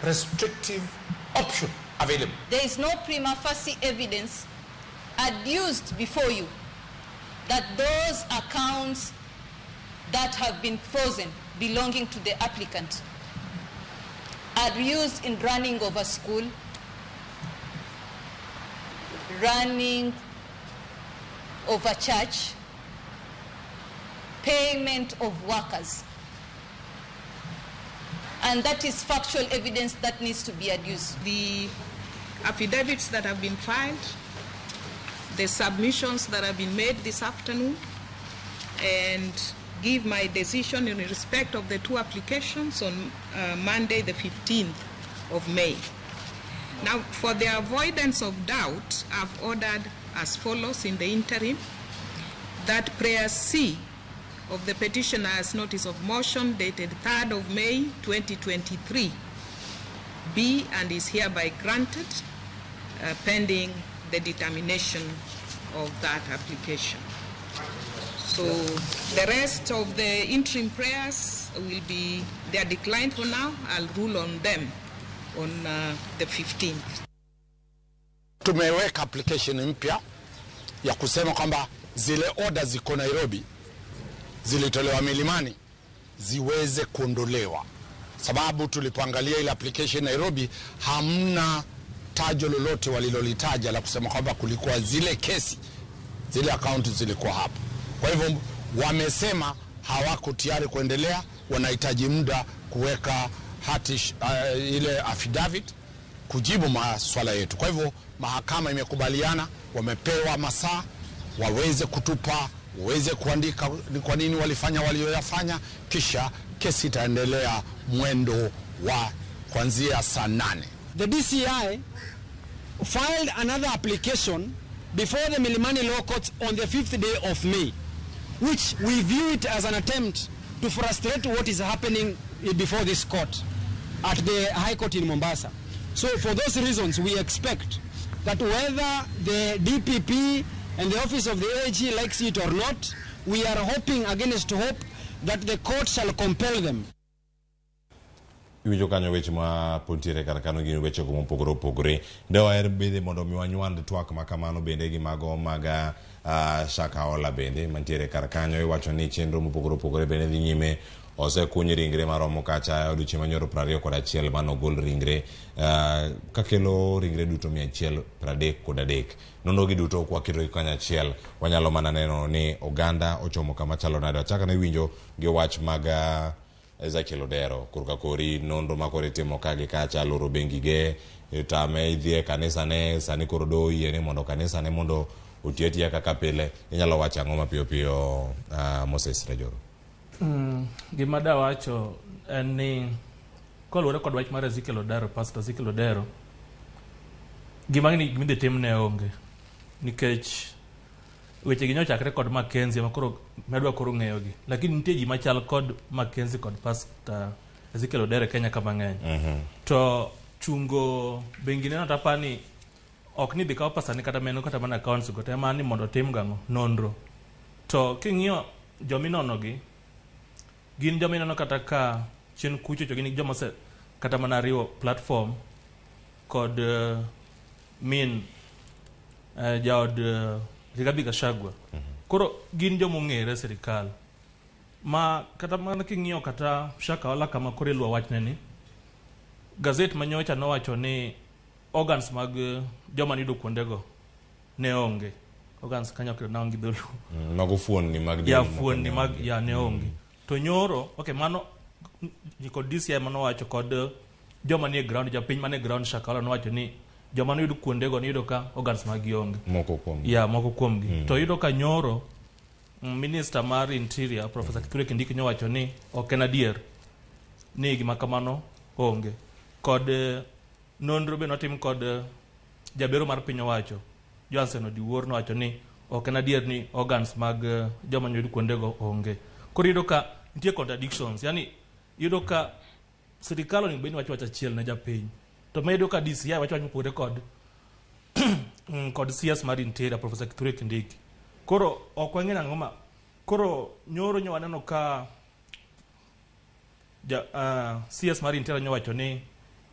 restrictive option available. There is no prima facie evidence adduced before you that those accounts that have been frozen belonging to the applicant are used in running of a school, running of a church, payment of workers. And that is factual evidence that needs to be adduced. The affidavits that have been filed, the submissions that have been made this afternoon, and give my decision in respect of the two applications on Monday, the 15th of May. Now, for the avoidance of doubt, I've ordered as follows in the interim, that prayer C of the petitioner's notice of motion dated 3rd of May 2023 be and is hereby granted pending the determination of that application. So the rest of the interim prayers will be, they are declined for now. I'll rule on them on the 15th. Tumeweka application mpya ya kusema kwamba zile order ziko Nairobi zilitolewa Milimani ziweze kuondolewa, sababu tulipoangalia ile application Nairobi hamna tajo lolote walilolitaja la kusema kwamba kulikuwa zile kesi, zile account zilikuwa hapo. Kwa hivyo wamesema hawako tayari kuendelea, wanahitaji muda kuweka hati ile affidavit kujibu maswala yetu. Kwa hivyo mahakama imekubaliana, wamepewa masaa waweze kutupa, waweze kuandika ni kwa nini walifanya walioyafanya, kisha kesi itaendelea mwendo wa kuanzia saa 8. The DCI filed another application before the Milimani Law Courts on the 5th day of May, which we view it as an attempt to frustrate what is happening before this court at the High Court in Mombasa. So for those reasons, we expect that whether the DPP and the office of the AG likes it or not, we are hoping against hope that the court shall compel them. Iwinjo kanyo weche ma pontiere kar kanyo gin weche go mopogore opogore. De waher bende mondo mi wanywand twak ma kamano bende gi mago mag Shakahola bende mantiere kar kanyo. Iwacho ni chenro mopogore opogore bende dhi nyime. Osekuny ringre maromo kacha e odiochieng' manyoro 21 mane ogol ringre kakelo ringre duto 133. Nonro gi duto kwaketogi kanyachiel wanyalo mana neno ni oganda ochomo kama chalo nade. Wachak ne winjo gi wach mag Ezekiel Odero korka kori nonro ma koro itimo ka gi kacha loro bengi ge tame idhi e kanisa ne sani koro doho oyie ni mondo kanisa ne mondo oti atiya kaka pile. Inyalo wacho ang'o mapiyo piyo Moses Rajoro? Gima dawacho en ni koluwore kod wach mar Ezekiel Odero, Pastor Ezekiel Odero, gima ni gima idhi timne onge nikech weche gi nyochakre kod Mackenzie ma koro medwa koro ng'eyogi, lakini nitie ji machal kod Mackenzie kod Pastor Ezekiel Odero e Kenya ka mang'eny. To chungo bengi ne no ni ok ni dhi kaw pesa ni kata meno kata mana accounts go te mana ni mondo otim gang'o nonro. To king'iyo jominono gi gin joma ineno kata ka chien kucho to gin joma ose kata mana riwo platform kod min jaod Rigathi Gachagua. Koro gin joma ong'ere e sirikal ma kata mana king'iyo kata Shakahola kama koro iluwo wachne ni gazet manyocha nowacho ni organs mag joma niyudo kuondego ne onge. Organs kanyo ok naong gi dholuo. Mago fuonni mag del ya moko fuonni ne mag onge. ya ne onge. To nyoro, okay, mano kod DCI manowacho kod joma nie ground, japiny manie ground Shakahola nowacho ni joma noyud kuondego niyudo ka organs mag gi onge. Moko kuomgi. Ya, moko kuomgi. To iyudo ka nyoro Minister mar Interior Professor Kithure Kindiki nowacho ni ok en adier ni gima kamano onge. Kod nonro be notim kod jabero mar piny owacho Johnson Odiwuor nowacho ni ok en adier ni organs mag joma noyud kuondego onge. Koro iyudo ka nitie contradictions, yani iyudo ka sirikal onego bed ni wacho wach achiel ne japiny. To ma iyudo ka DCI wacho wach mopogore kod kod CS mar Interior Professor Kithure Kindiki. Koro ok wang'e nang'o ma koro nyoro nyo waneno ka ja, CS mar Interior nyowacho ni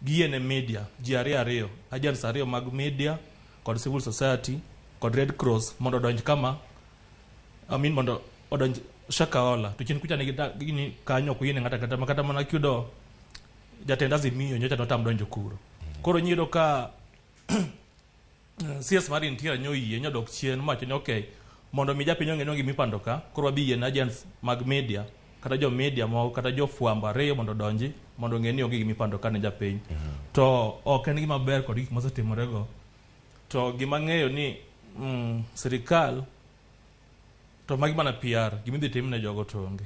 giyie ne media ji ariyo ariyo, agents ariyo mag media kod civil society kod Red Cross mondo odonj kama, I mean mondo odonj Shakahola. To chien kucha nigi gini kanyo ok oyiene ng'ato kata kata mana kiyudo jatend Azimio nyocha notam donjo kuro. Koro nyiyudo ka CS mar Interior nyoyie nyodok chien mowacho ni okay, mondo mi japiny ong'e ni onge gimipando ka, koro wabi yie ne agents mag media kata jo media moko kata jofwambo ariyo mondo odonji mondo ong'e ni onge gimipando ka ne japiny. To ok en gima ber kod gik mosetimore go. To gima ang'eyo ni sirikal to magi mana PR, gima idhi tim ne jogo to onge.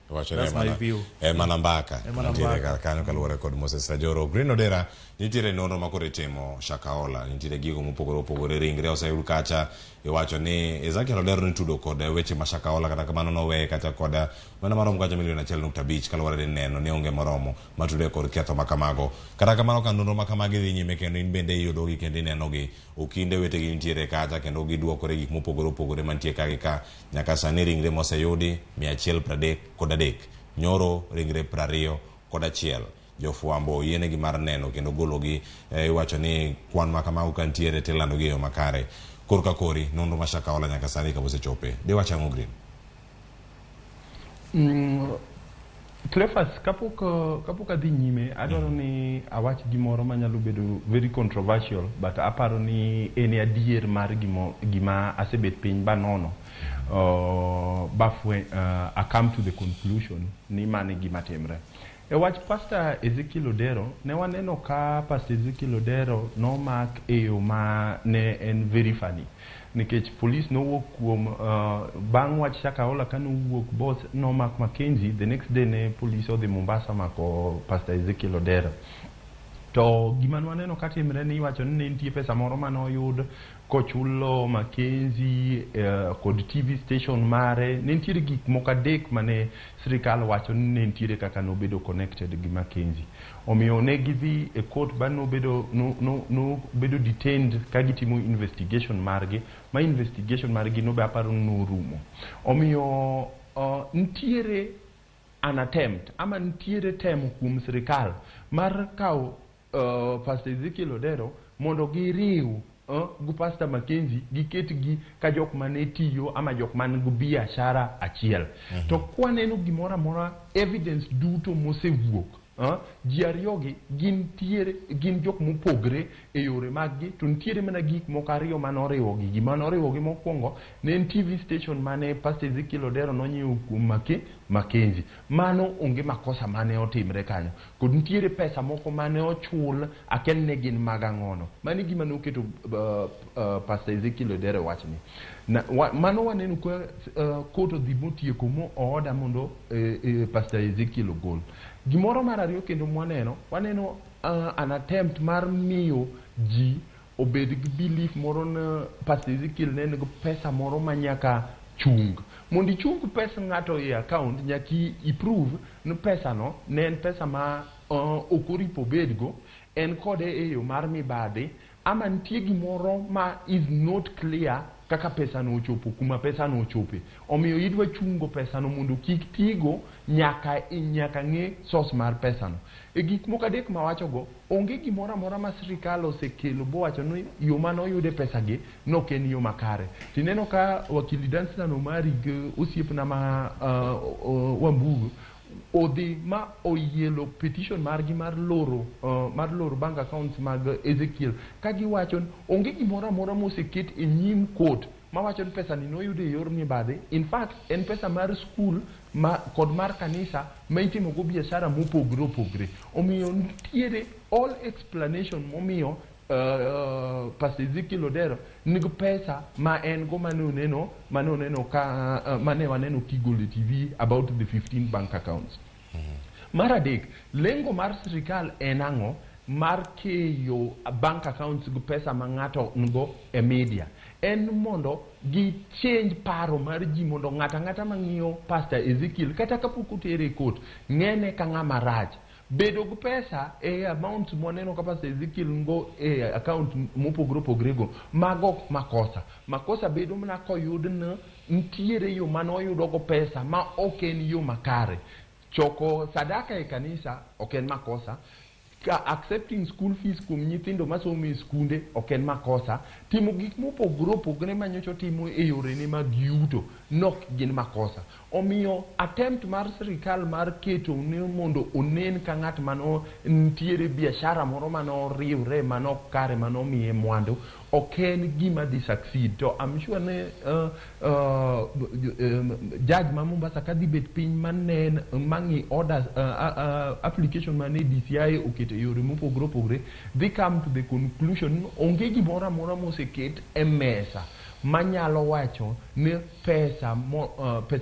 Wacho ni That's my view. En mana mbaka. En mana Nitiere mbaka. kar kanyo kaluwore kod Moses Rajoro. Green Odera, nitiere nonro ma koro itimo Shakahola, nitiere gigo mopogore opogore, ringre oseyud kacha, iwacho ni Ezekiel Odero nitudo kod weche ma Shakahola, kata kamano noweye kacha kod omenda maromo kacha milion 1.5 kaluwore ni neno ni onge moromo matude kod ketho ma kamago. Kata kamano ka nonro ma kamagi dhi nyime kendo in bende iyudogi kendo inenogi, okinde wetegi nitiere kacha kendo giduokore gik mopogore opogore mantie ka gi ka. Nyaka sani ringre moseyudi 133, nyoro ringre 21. Jofwambo oyienegi mar neno kendo gologi, iwacho ni kwan ma kamago ka nitiere tilandogi e yo makare. Korka kori, nonro ma Shakahola nyaka sani kama osechope. Diwach ang'o Green? Cleophas, kapok adhi nyime, adwaro ni awach gimoro manyalo bedo very controversial, but aparo ni en adier mar gima asebet piny banono. I come to the conclusion ni mano e gima timre. E wach Pastor Ezekiel Odero, ne waneno ka Pastor Ezekiel Odero nomak e yo ma ne en very funny. Nikech police nowuok kuom bang' wach Shakahola ka nowuok boss nomak Mackenzie, the next day ne police odhi Mombasa mako Pastor Ezekiel Odero. To gima nwaneno ka timre ni iwacho ni ne nitie pesa moro mane oyud kochulo Mackenzie kod TV station mare. Ne nitiere gik moko adek mane sirikal wacho ni ne nitiere kaka nobedo connected gi Mackenzie. Omiyo ne gidhi e court ba nobedo detained ka gitimo investigation margi, ma investigation margi no be aparo ni norumo. Omiyo nitiere an attempt ama nitiere temo kuom sirikal mar kawo Pastor Ezekiel Odero mondo giriw gi Pastor Mackenzie giketgi ka jok mane tiyo ama jok man gi biashara achiel. To kwaneno gimoro amora evidence duto mosewuok ji ariyogi gintiere gin jok mopogre e yore maggi to nitiere mana gik moko ariyo manoriwogi. Gima noriwogi mokwongo ne en TV station mane Pastor Ezekiel Odero nonyiewo kuom Mackenzie. Mano onge makosa mane otimre kanyo. Kod nitiere pesa moko mane ochul akia ni ne gin mag ang'ono. Mano e gima noketo Pastor Ezekiel Odero e wachni. Mano waneno ka court odhi motieko mo order mondo Pastor Ezekiel ogol. Gimoro mar ariyo kendo mwaneno, waneno an attempt mar miyo ji obed gi belief moro ni Pastor Ezekiel ne nigi pesa moro ma nyaka chung. Mondo ichung pes ng'ato e account nyaka i-prove ni pesa no ne en pesa ma ok oripo obedgo, en kode e yo mar mibadhi ama nitie gimoro ma is not clear kaka pesa no ochopo kuma pesa no ochope. Omiyo idwa chungo pesa no mondo kik tigo nyaka ng'e source mar pesa no. E gik moko adek mawachogo, onge gimoro amora ma sirikal osekelo bowacho ni yo mane oyude pesa gi nok en yo makare. Tineno ka wakili Danstan Omari gi osiepna ma Wambugu odhi ma oyielo petition margi mar loro bank accounts mag Ezekiel ka giwacho ni onge gimoro amora moseket e nyim court mawacho ni pesa ni noyud e yor mibadhi. In fact, en pesa mar skul ma, kod mar kanisa ma itimogo biashara mopogre opogre. Omiyo nitiere all explanation momiyo Pastor Ezekiel Odero nigi pesa ma en go mane oneno ka mane waneno kigolo e TV about the 15 bank accounts. Mar adek, lengo mar sirikal en ang'o mar keyo bank accounts gi pesa ma ng'ato nigo e media? En mondo gi change paro mar ji mondo ng'ato ang'ata mang'iyo Pastor Ezekiel kata kapok otere e court ng'ene ka ng'ama rach. Bedo gi pesa e amount mwaneno ka Pastor Ezekiel nigo e account mopogore opogre go, mago ok makosa. Makosa bedo mana koyud ni nitiere yo mane oyudo go pesa ma ok en yo makare. Choko sadaka e kanisa ok en makosa. Ka accepting school fees kuom nyithindo masomo e skunde ok en makosa. Timo gik mopogore opogore ma nyocha otimo e yorene mag yuto nok gin makosa. Omiyo attempt mar sirikal mar keto ni mondo onen ka ng'at mano nitiere biashara moro manoriwre manok kare manomiye mwandu ok en gima dhi succeed. To I'm sure ni judge ma Mombasa kadhi bet piny manen mang'i orders application mane DCI oketo e yore mopogore opogore dhi come to the conclusion ni onge gimoro amora moseket e mesa manyalo wacho ni pesa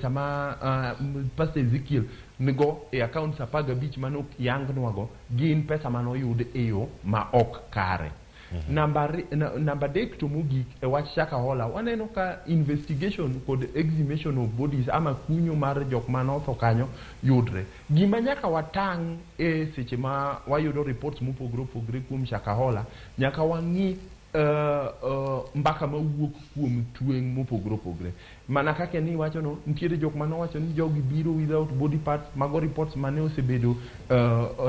ma Pastor Ezekiel nigo e accounts 15 mane ok yangnwago gin pesa manoyud e yo ma ok kare. Namba adek to mogik e wach Shakahola, waneno ka investigation kod exhumation of bodies ama kunyo mar jok manotho kanyo yudre. Gima nyaka watang' e seche ma wayudo reports mopogore opogore kuom Shakahola, nyaka wang'i mbaka mawuok kuom tweng' mopogore opogore. Mana kaka ni iwacho no, nitiere jok manowacho ni jogi biro without body parts, mago reports mane osebedo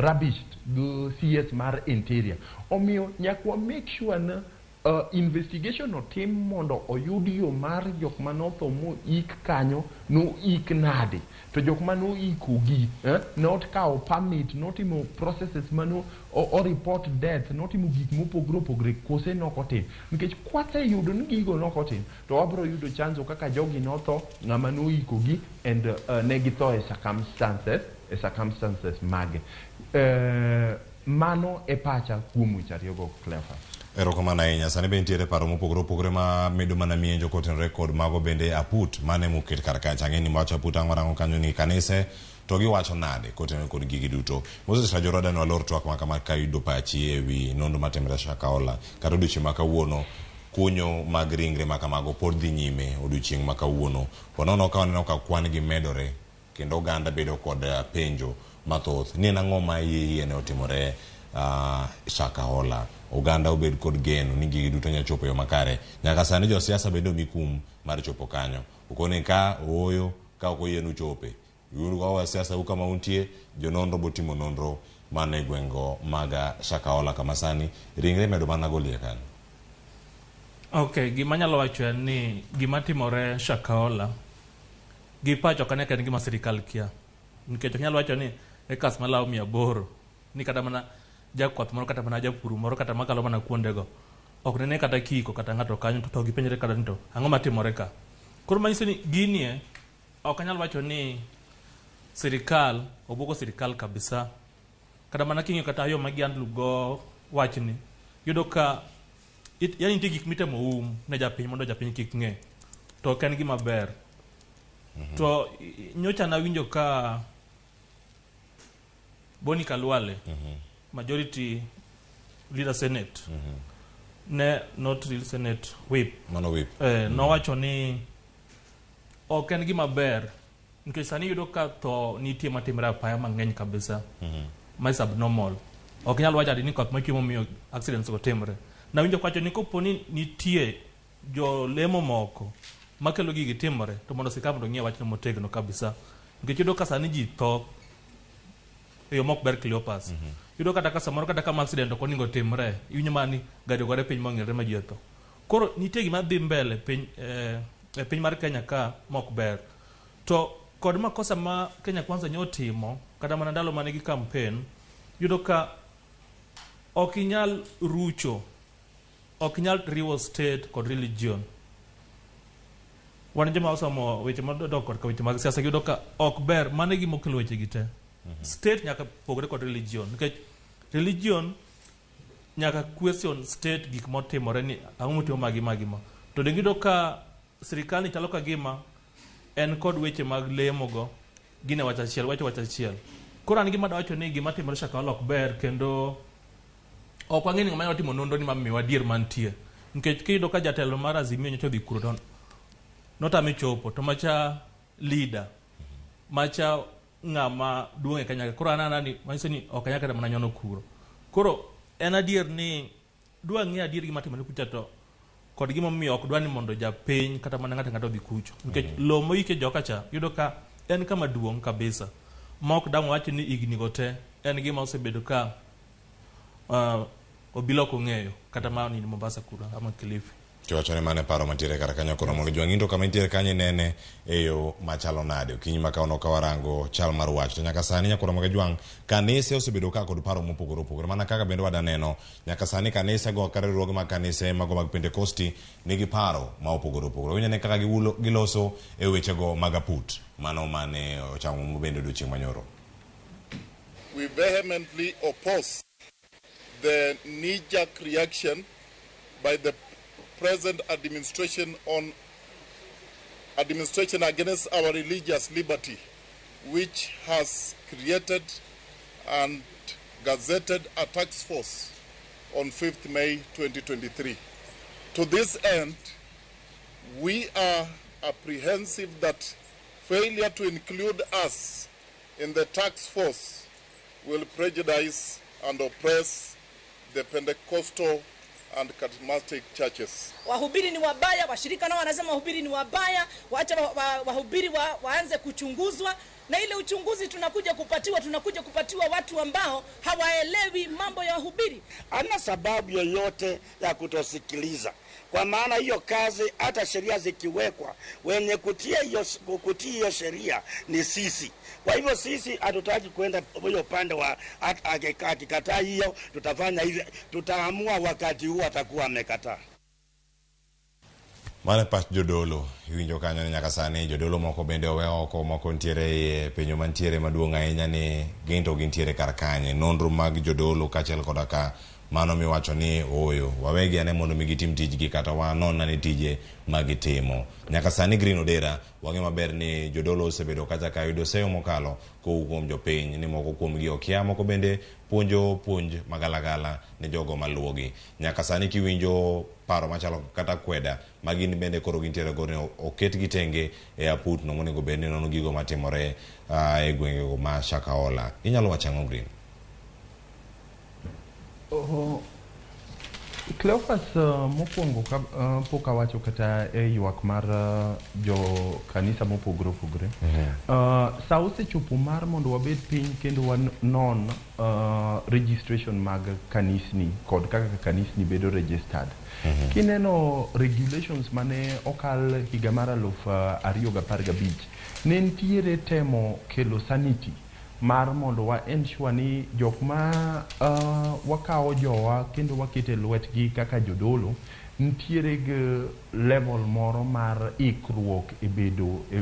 rubbished gi CS mar Interior. Omiyo nyaka wa make sure ni investigation otim mondo oyud yo mar jok manotho moik kanyo noik nade. To jok manoikogi not kawo permit, notimo processes mano o report death, notimo gik mopogore opogore kose nokotim. Nikech kwaseyudo ni gigo nokotim, to wabro yudo chanzo kaka jogi notho, ng'ama noikogi and ne githo e circumstances mage. Mano e pacha kuom weche ariyogo, Cleophas. Erokamano ahinya. Sani be nitiere paro mopogore opogore ma medo mana mienjo kotenore kod mago bende aput mane moket kar kacha. Ang'e ni wacho aput ang'o rango kanyo ni kanise to giwacho nade kotenore kod gigi duto. Moses Rajoro dani walor twak ma kama ka yudo pachi e wi nonro matimore Shakahola kata odiochieng' ma kawuono kunyo mag ringre ma kamago pod dhi nyime odiochieng' ma kawuono. Wanono ka waneno ka kwan gi medore kendo oganda bedo kod penjo mathoth ni en ang'o ma iye ne otimore Shakahola. Oganda obed kod geno ni gigi duto nyalo chopo e yo makare. Nyaka sani josiasa bende omi kum mar chopo kanyo. Okone ka ooyo ka ok oyienu chope. Yuru siasa u kama untie, jononro botimo nonro mana e gwengo mag Shakahola kama sani ringre medo mana golie kanyo. Ok, gima anyalo wacho en ni gima timore Shakahola gi pacho ka en gima sirikal kia. Nikech ok inyal wacho ni acres malawo 800 ni kata mana jakwath moro kata mana japur moro kata makalo mana kuondego ok nene kata kiko kata ng'ato kanyo to gipenjre kata ni to ang'o matimore ka. Koro manyiso ni ginie ok anyal wacho ni sirikal obuogo sirikal kabisa. Kata mana king'iyo kata yo ma gihandle go wachni, yudo ka yani nitie gik mitemo um ne japiny mondo japiny kik ng'e. To ok en gima ber. To nyocha nawinjo ka Boni Khalwale, majority leader Senate, ne not real Senate whip. Mano whip. Nowacho ni ok en gima ber nikech sani iyudo ka tho nitie matimore apaya mang'eny kabisa. Ma is abnormal. Ok inyal wacho ati ni koth machwe momiyo accidents go timre. Nawinjo kawacho ni kopo ni nitie jolemo moko makelo gigi timore to mondo sirkal mondo ong'e wachno motegno kabisa. Nikech iyudo ka sani ji tho e yo mok ber Cleopas. Iyudo kata ka samoro kata kama accident ok onego timre, iwinjo mana ni gari ogore piny mong'ere ma ji otho. Koro nitie gima dhi mbele piny e piny mar Kenya ka mok ber. To kod makosa ma Kenya Kwanza nyo timo kata mana ndalo mane gi campaign, yudo ka ok inyal rucho, ok inyal riwo state kod religion. Wan joma osomo weche madok korka weche mag siasa yudo ka ok ber, mano e gima okelo weche gi te. State nyaka pogre kod religion, nikech religion nyaka question state gik motimore ni ang'o motimo magi magi ma. To donge iyudo ka sirikal ni chalo ka gima en kod weche mag lemo go gin e wach achiel, wacho wach achiel. Koro an gima dawacho ni gima timore Shakahola ok ber kendo ok wang'e ni ng'ama nyalo timo nonro ni mamiwa adier mantie. Nikech kiyudo ka jatelo mar Azimio nyocha odhi kuro to notame chopo to macha leader, macha ng'ama duong' e Kenya. Koro an anani manyiso ni ok anyal kata mana nyono kuro. Koro en adier ni dwa ng'e adier gima timore kucha to kod gimomiyo ok dwa ni mondo japiny kata mana ng'ato ang'ata odhi kucho. Nikech lowo moike joka cha yudo ka en kama duong' kabisa ma ok dang' wach ni higni go te en gima osebedo ka obila ok ong'eyo kata ma ni Mombasa kuro ama Kilifi. Kiwacho ni mano e paro mantiere kar kanyo koro mondo jwang'in to kama intiere kanyo inene e yo machalo nade. Okinyi ma kawuono ka warango chal mar wach to nyaka sani nyakoro mag jwang' kanise osebedo ka kod paro mopogore opogore mana kaka bende wada neno nyaka sani kanise go kata riwruoge mag kanise mago mag Pentekosti nigi paro ma opogore opogore. Winjo ne kaka giloso e wechego mag aput mano mane ochamo bende odiochieng' manyoro. We vehemently oppose the knee-jerk reaction by the present administration on administration against our religious liberty, which has created and gazetted a task force on 5th May 2023. To this end, we are apprehensive that failure to include us in the task force will prejudice and oppress the Pentecostal and charismatic churches. Wahubiri ni wabaya, washirika nao wanasema wahubiri ni wabaya, waacha wahubiri waanze kuchunguzwa. Na ile uchunguzi tunakuja kupatiwa watu ambao hawaelewi mambo ya wahubiri. Ana sababu yoyote ya kutosikiliza. Kwa maana hiyo kazi hata sheria zikiwekwa, wenye kutii hiyo sheria ni sisi. Kwa hivyo sisi hatutaki kwenda huyo upande wa akikataa hiyo, tutafanya hivi, tutaamua wakati huo atakuwa amekataa. Mano e pach jodolo, iwinjo kanyo ni nyaka sani jodolo moko bende owe oko, moko nitiere iye, penjo mantiere maduong' ahinya ni gin to gintiere kar kanye. Nonro mag jodolo kaachiel koda ka mano miwacho ni ooyo, wawegi ane mondo mi gitim tijgi kata wanon ane tije magitimo. Nyaka sani Green Odera, wang'e maber ni jodolo osebedo kacha ka yudo seyo mokalo kowuok kuom jopiny ni moko kuomgi okia, moko bende puonjo puonj magalagala ne jogo maluwogi. Nyaka sani kiwinjo paro machalo kata kweda ma gin bende koro gintiere go ni oketgi tenge e aput no monego bed ni nono gigo matimore e gwengego ma Shakahola. Inyalo wacho ang'o Green? Oh, Cleophas, mokwongo ka pok awacho kata e ywak mar jo kanisa mopogore opogore. Sa osechopo mar mondo wabed piny kendo wanon registration mag kanisni kod kaka kanisni bedo registered. Kineno regulations mane okal higa mar 2015, ne nitiere temo kelo sanity mar mondo wa ensure ni jok ma wakawo jowa kendo waketo e lwetgi kaka jodolo nitiere gi level moro mar ikruok e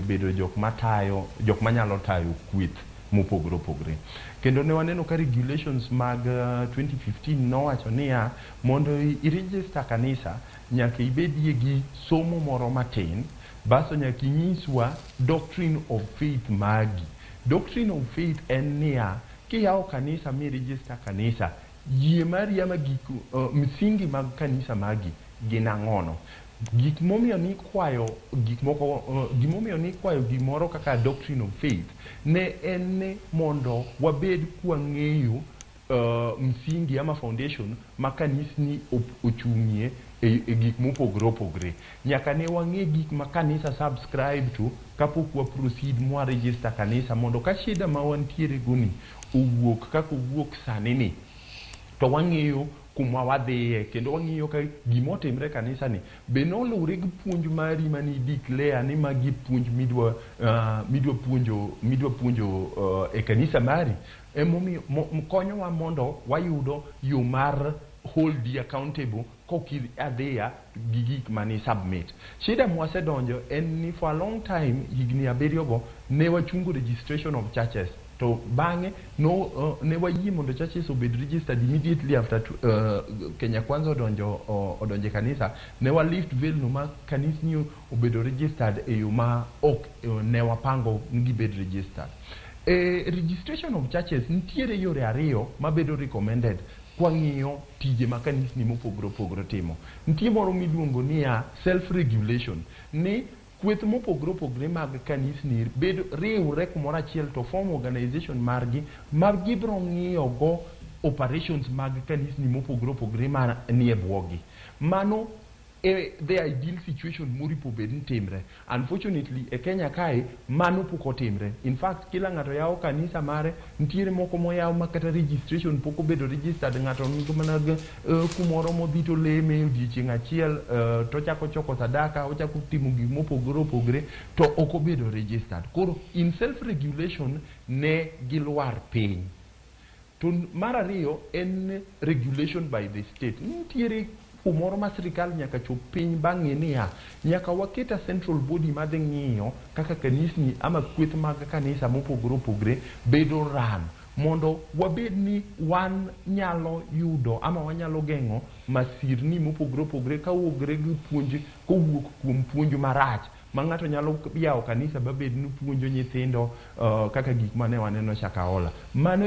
bedo jok matayo, jok manyalo tayo kweth mopogore opogore. Kendo ne waneno ka regulations mag 2015 nowacho niya, mondo i-register kanisa nyaka ibedie gi somo moro matin, basto nyaka inyiswa doctrine of faith magi. Doctrine of faith en niya, kiyawo kanisa mi register kanisa, yie mari ama gik msingi mag kanisa magi gin ang'ono. Gik momiyo nikwayo gik moko, gimomiyo nikwayo gimoro kaka doctrine of faith ne en ni mondo wabed kwang'eyo msingi ama foundation ma kanisni ochung'ie e gik mopogore opogore. Nyaka ne wang'e gik ma kanisa subscribe to kapok wa proceed mwa register kanisa, mondo ka shida ma wantiere go ni owuok kaka owuok sani ni, to wang'eyo kuma wadhiye kendo wang'iyo ka gimotimre e kanisa ni be noluwre gi puonj mari mani declare ni magi puonj midwa puonjo e kanisa mari. Emomiyo konyowa mondo wayudo yo mar hold you accountable kok adhiya gi gik mani submit. Shida mwasedonjo en ni for a long time, higni 7 go, ne wachungo registration of churches, to bang'e no ne wayie mondo churches obed registered immediately after Kenya Kwanza odonjo e kanisa. Ne wa lift veil no ma kanisni obedo registered e yo ma ok ne wapango ni gibed registered. E registration of churches nitiere yore ariyo mabedo recommended. Kwang'iyo tije ma kanisni mopogore opogore timo, nitie moro miluongo niya self regulation, ni kweth mopogore opogore mag kanisni bedo riwre kumoro achiel to form organization margi ma gibiro ng'iyo go operations mag kanisni mopogore opogore ma nie bwogi. Mano e the ideal situation moripo bed ni timre. Unfortunately, e Kenya kae mano pok otimre. In fact, kila ng'ato yawo kanisa mare. Nitiere moko moyaw ma kata registration pok obedo registered. Ng'ato nigi mana kumoro modhi to leme odiochieng' achiel, tochako choko sadaka, ochako timo gik mopogore opogore to ok obedo registered. Koro in self regulation ne gilwar piny. To mar ariyo en regulation by the state. Nitiere kumoro ma sirikal nyaka chop piny bang'e niya, nyaka waket a central body madhi ng'iyo kaka kanisni ama kweth mag kanisa mopogore opogore bedo run, mondo wabed ni wan nyalo yudo ama wanyalo geng'o masirni mopogore opogore kawuogre gi puonj, kowuok kuom puonj marach ma ng'ato nyalo yawo kanisa babed ni puonjo nyithindo, kaka gik mane waneno Shakahola. Mano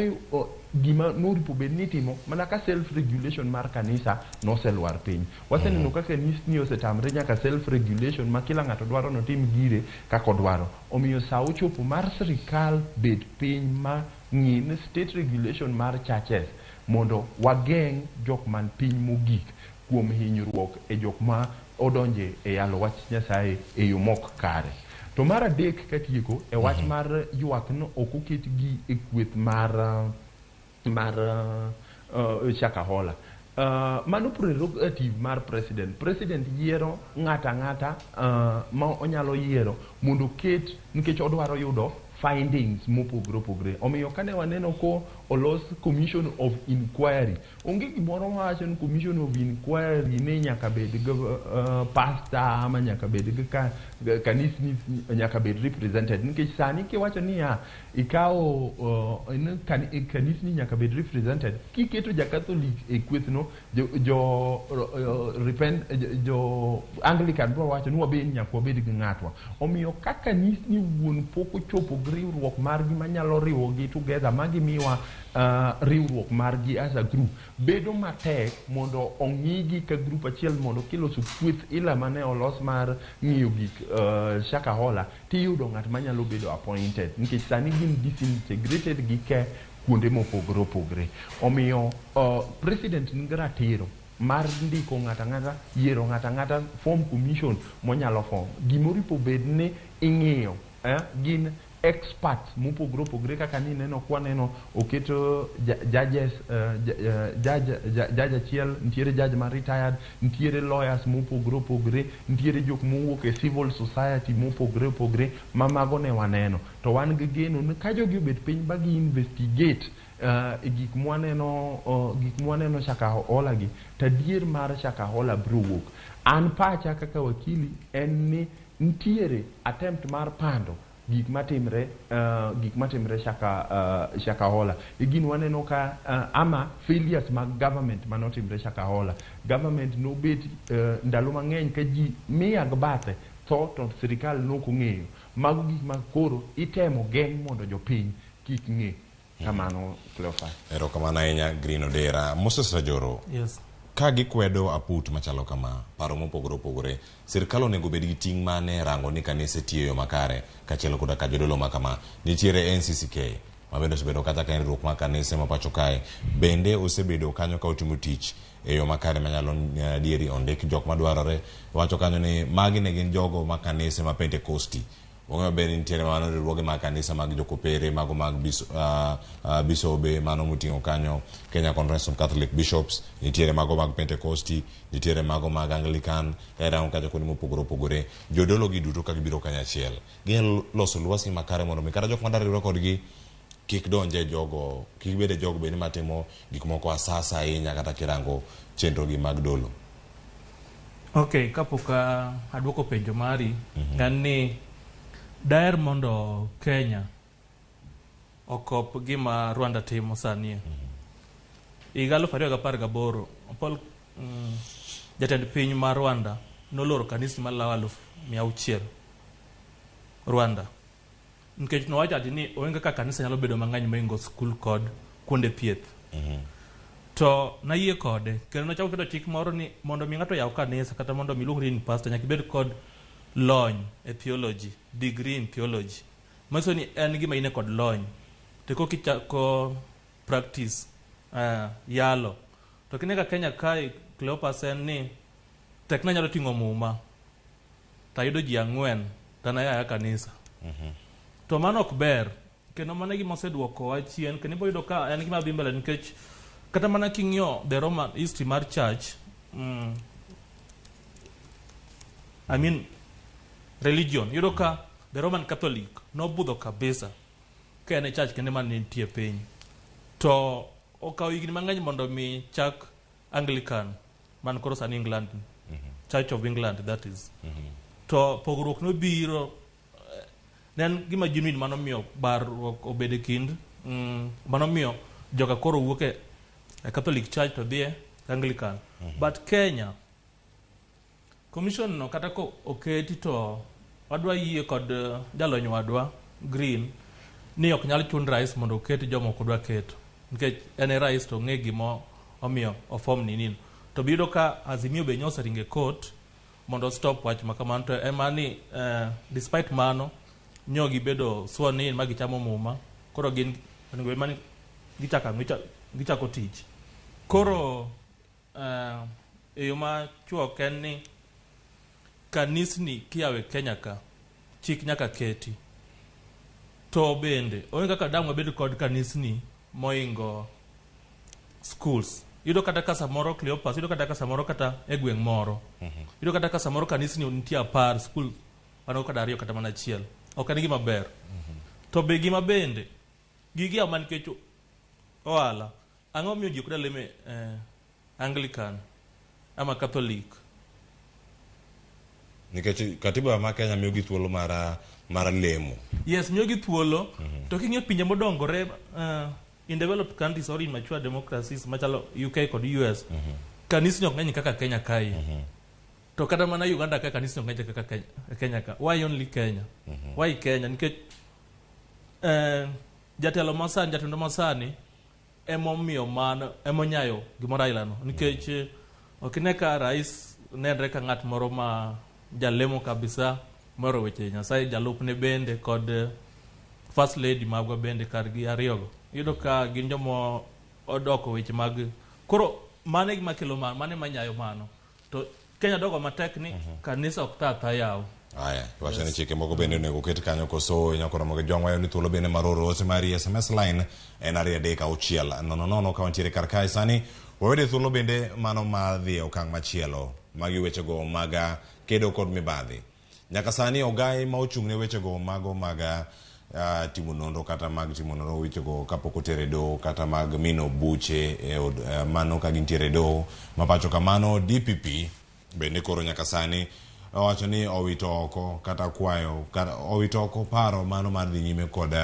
gima noripo bed ni itimo mana ka self regulation mar kanisa noselwar piny. Waseneno ka kanisni osetamre nyaka self regulation ma kila ng'ato dwaro notim gire kaka odwaro. Omiyo sa ochopo mar sirikal bed piny ma ng'i ni state regulation mar churches mondo wageng' jok man piny mogik kuom hinyruok e jok ma odonje e yalo wach Nyasaye e yo mok kare. To mar adek, katieko e wach mar ywak no ok oket gi e kweth mar Shakahola. Mano prerogative mar president. President yiero ng'ato ang'ata ma onyalo yiero mondo oket, nikech odwaro yudo findings mopogore opogore. Omiyo kane waneno ko olos commission of inquiry, onge gimoro mawacho ni commission of inquiry ni nyaka bed gi pastor ama nyaka bed gi kanisni nyaka bed represented, nikech sani kiwacho niya ikawo ni kanisni nyaka bed represented, kiketo ja Catholic e kwethno, jo Anglican biro wacho ni wabed nyaka wabed gi ng'atwa. Omiyo ka kanisni wuon pok ochopo gi riwruok margi manyalo riwogi together ma gimiwa riwruok margi as a group, bedo matek mondo ong'igi ka group achiel, mondo kiloso kweth ila mane olos mar ng'iyo gik Shakahola, tiyudo ng'at manyalo bedo appointed, nikech sani gin disintegrated gi ke kuonde mopogore opogore. Omiyo president nigi ratiro mar ndiko ng'ato ang'ata, yiero ng'ato ang'ata, form commission monyalo form. Gimoripo bed ni ing'iyo gin experts mopogore opogore kaka nineno kwaneno oketo judges, judge, judge achiel, nitiere judge ma retired, nitiere lawyers mopogore opogore, nitiere jok mowuok e civil society mopogore opogore ma mago ne waneno. To wan gi geno ni ka jogi obet piny ba gi investigate gik mwaneno, gik mwaneno Shakahola gi, to adier mar Shakahola biro wuok. An pacha kaka wakili en ni nitiere attempt mar pando gik matimre, gik matimre Shakahola. E gin waneno ka ama failures mag government manotimre Shakahola. Government nobet ndalo mang'eny ka ji mia gi bathe tho to sirikal nokong'eyo. Mago gik ma koro itemo geng' mondo jopiny kik ng'e. Kamano, Cleophas. Erokamano ahinya Green Odera. Moses Rajoro. Yes. Ka gikwedo aput machalo kama, paro mopogore opogore, sirkal onego bed gi ting' mane rango ni kanise tiyo e yo makare kaachiel koda ka jodolo ma kama. Nitiere NCCK ma bende osebedo kata ka en riwruok mar kanise ma pacho kae, bende osebedo kanyo ka otimo tich e yo makare manyalo adieri ondik jok madwarore. Wacho kanyo ni magi ne gin jogo ma kanise ma Pentecosti. Wang'eyo maber ni nitiere mano riwruoge mag kanisa mag jokopere, mago mag bisobe, mano moting'o kanyo Kenya Conference of Catholic Bishops, nitiere mago mag Pentecosti, nitiere mago mag Anglican, ka irango kacha kuonde mopogore opogore. Jodolo gi duto ka gibiro kanyachiel, ginyalo loso lwasi makare mondo mi kata jok madar riwre kodgi kik donje jogo, kik bede jogo bende matimo gik moko asasa ahinya kata kirango chenro gi mag dolo. Okay, kapok aduoko penjo mari, en ni daher mondo Kenya okop gima Rwanda timo sani. Higa 2018, Paul jatend piny ma Rwanda noloro kanisni malawo 600,000 Rwanda. Nikech nowacho ati ni onge kaka kanisa nyalo bedo mang'eny mohingo skul kod kuonde thieth. To nayie kode, kendo nochako keto chik moro ni mondo mi ng'ato oyaw kanisa kata mondo mi iluongri ni pastor nyaka ibed kod lony e theology, degree in theology. Manyiso ni en gima in kod lony. To koka ichako practice yalo. To kineno ka Kenya kae Cleophas en ni tek nanyalo ting'o muma to ayudo ji 4 to an aya kanisa. To mano ok ber. Kendo mano e gima oseduokowa chien. Kendo ibiro yudo ka en gima dhi mbele nikech kata mana king'iyo the Roman history mar church, I mean religion, iyudo ka the Roman Catholic nobudho kabisa ka en e church kende mane nitie piny. To okawo higni mang'eny mondo mi chak Anglican man koro sani England, Church of England that is. To pogruok nobiro ne en gima genuine manomiyo barruok obedo e kind manomiyo joka koro wuok e Catholic Church to dhi e Anglican. But Kenya commission no kata ko oketi to wadwa yie kod jalony wadwa Green ni ok nyal chun rais mondo oket joma ok odwa keto nikech en e rais to ong'e gima omiyo ofom nini. To biyudo ka Azimio be nyosa ringe court mondo stop wach ma kamano to ema ni despite mano nyo gibedo sworn in ma gichamo muma koro gin onego bed mani gichako tich. Koro e yo machuok en ni kanisni kiyawo e Kenya ka chik nyaka keti. To bende onge kaka dang' wabed kod kanisni moingo schools. Iyudo kata ka samoro Cleophas, iyudo kata ka samoro kata e gweng' moro. Iyudo kata ka samoro kanisni nitie 10, skul mano kata 2 kata mana 1. Ok en gima ber. To be gima bende gigi yawo mana nikech ohala. Ang'o miyo ji ok dwa lemo Anglican ama Catholic? Nikech katiba ma Kenya miyo gi thuolo mar lemo. Yes, miyo gi thuolo. To king'iyo pinje modongore in developed countries or in mature democracies machalo UK kod US, kanisni ok ng'eny kaka Kenya kae. To kata mana Uganda ka kanisni ok ng'eny kaka Kenya ka. Why only Kenya? Why Kenya? Nikech jatelo masani, jatendo masani emomiyo mano emonyayo gimoro aila no. Nikech ok ine ka rais nenre ka ng'at moro ma jalemo kabisa mohero weche Nyasaye, jalupne bende kod first lady magwa bende kargi ariyogo. Iyudo ka gin joma odoko weche mag koro mano e gima kelo mano, mano ema nyayo mano. To Kenya dogo matek ni kanisa ok tha atha yaw. Aya, iwacho ni chike moko bende onego oket kanyo koso nyakoro mogo jwang' wayo ni thuolo bende mar oro ote mari SMS line en 23600 ka wantiere kar kae sani. Wawede thuolo bende mano mar dhi e okang' machielo. Magi wechego mag kedo kod mibadhi. Nyaka sani ogai ma ochung' ne wechego mago mag timo nonro kata mag timo nonro wechego kapok oter e doho kata mag mino buche e od mano ka gintiere e doho ma pacho kamano DPP bende koro nyaka sani owacho ni owito oko kata kwayo kata owito oko paro mano mar dhi nyime kod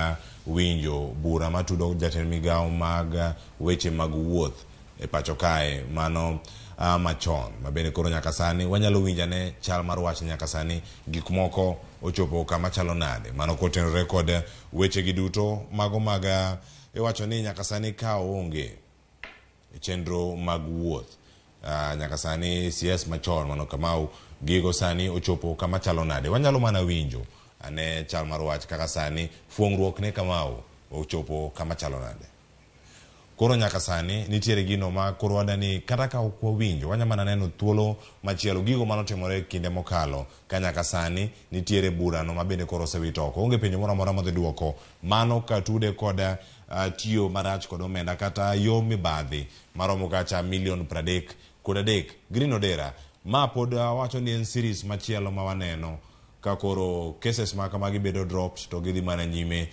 winjo bura matudo jatend migawo mag weche mag wuoth e pacho kae mano machon ma bende koro nyaka sani wanyalo winjo ane chal mar wach nyaka sani gik moko ochopo kama chalo nade mano kotenore kod weche gi duto mago mag iwacho ni nyaka sani ka onge chenro mag wuoth nyaka sani CS machon mano Kamau gigo sani ochopo kama chalo nade wanyalo mana winjo ane chal mar wach kaka sani fuong'ruok ne Kamau ochopo kama chalo nade. Koro nyaka sani nitiere gino ma koro wadani kata ka ok wawinjo wanya mana neno thuolo machielo gigo manotimore kinde mokalo ka nyaka sani nitiere burano ma bende koro osewito oko. Onge penjo moro amora modhi duoko mano ka tude kod tiyo marach kod omenda kata yo mibadhi maromo kacha milion 33. Green Odera ma pod wacho ni en series machielo ma waneno ka koro cases ma kamagi bedo dropped to gidhi mana nyime.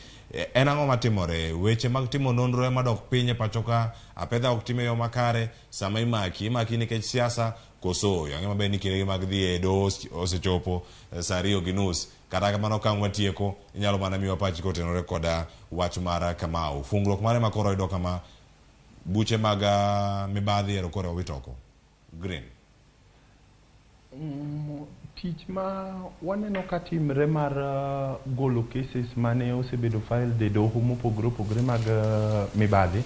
En ang'o matimore? Weche mag timo nonro ema dok piny e pacho ka, apedha ok tim e yo makare, sama imaki, imaki nikech siasa koso oyo. Ang'e maber ni kindegi mag dhi e doho osechopo saa 2:30. Kata kamano ka ang' watieko, inyalo mana miwa pachi kotenore koda wach mar Kamau. Fungruok mare ma koro oyudo kama buche mag mibadhi ero koro owit oko. Green. Tich ma waneno ka timre mar golo cases mane osebedo filed e doho mopogore opogore mag mibadhi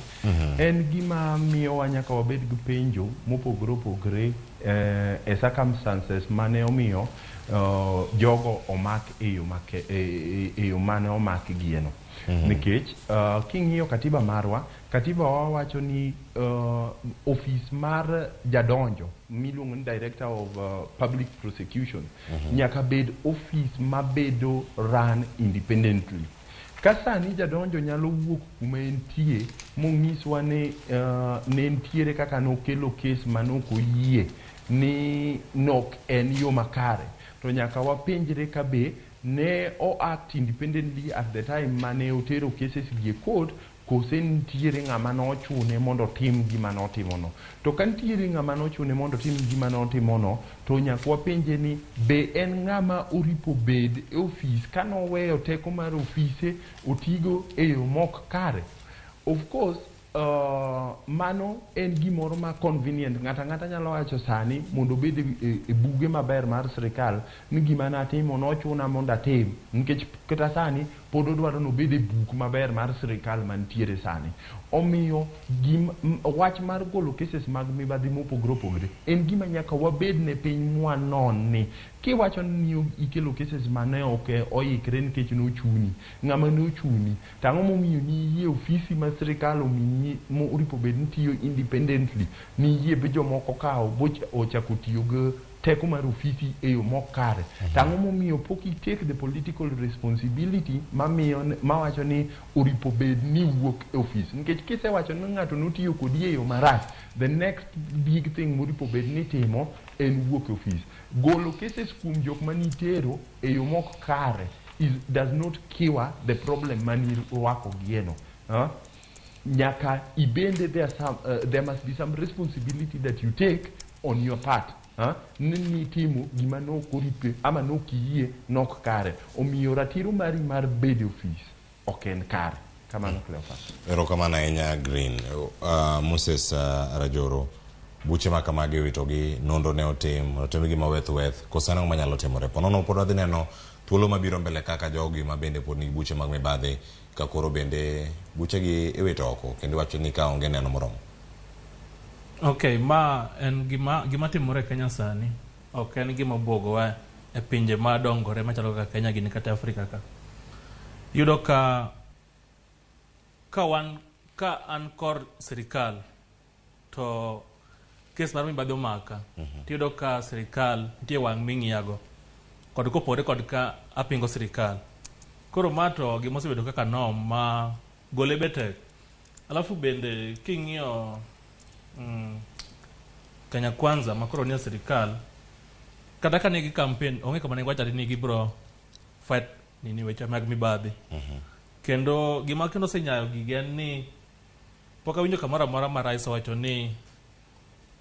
en gima miyowa nyaka wabed gi penjo mopogore opogore e circumstances mane omiyo jogo omak e yo make, e yo mane omak gieno. Nikech king'iyo katiba marwa, katiba wa wacho ni ofis mar jadonjo miluongo ni Director of Public Prosecution nyaka bed ofis mabedo run independently. Ka sani jadonjo nyalo wuok kuma entie monyiswa ni ne ntiere kaka nokelo kes manok oyie ni nok en yo makare, to nyaka wapenjre ka be ne o act independently at the time mane otero cases gi e court, kose nitiere ng'ama nochune mondo otim gima notimono. To ka nitiere ng'ama nochune mondo otim gima notimono, to nyaka wapenje ni be en ng'ama oripo bed e ofis kanoweyo teko mar ofise otigo e yo mok kare. Of course, mano en gimoro ma convenient. Ng'ato ang'ata nyalo wacho sani mondo obed e buge maber mar sirikal ni gima natimo nochuna mondo atim, nikech kata sani pod odwaro ni obed e buk maber mar sirikal mantiere sani. Omiyo wach mar golo cases mag mibadhi mopogore opogore en gima nyaka wabed ne piny mwanon ni kiwacho ni ikelo cases mane ok oikre nikech nochuni, ng'ama nochuni, to ang'o momiyo niyie ofisi mar sirikal omiyi oripo bed ni tiyo independently, niyie be jomoko kawo ochako tiyo gi teko mar ofisi e yo mok kare. To ang'o momiyo pok i take the political responsibility mamiyo mawacho ni oripo bed ni wuok e ofis, nikech kisewacho ni ng'ato notiyo kodi e yo marach, the next big thing moripo bed ni timo en wuok e ofis. Golo cases kuom jok manitero e yo mok kare does not cure the problem manirwako gieno. Nyaka ibende there must be some responsibility that you take on your part. Ni nitimo gima nok oripe ama nok iyie nok kare. Omiyo ratiro mari mar bedo e ofis ok en kare. Kamano Cleophas. Erokamano ahinya Green. Moses Rajoro, buche ma kamagi iwitogi, nonro ne otim, otim gi maweth weth, koso en ang'o manyalo timore? Ponono pod wadhi neno thuolo mabiro mbele kaka jogi ma bende pod nigi buche mag mibadhi ka koro bende buchegi iwito oko kendo iwacho ni ka onge neno moromo. Okay, ma en gima timore e Kenya sani. Ok en gima buogowa e pinje madongore machalo kaka Kenya gini kata Afrika ka. Iyudo ka wan ka an kor sirikal to kes mar mibadhi omaka, tiyudo ka sirikal nitie wang' ming'iyago kod kopogore kod ka apingo sirikal. Koro ma to gima osebedo kaka norm ma gole be tek. Alafu bende king'iyo Kenya Kwanza ma koro nie sirikal, kata ka nigi campaign onge kama ne giwacho ni gibiro fight nini weche mag mibadhi. Kendo gima kendo osenyayo gigi en ni pok awinjo kamoro amora ma rais owacho ni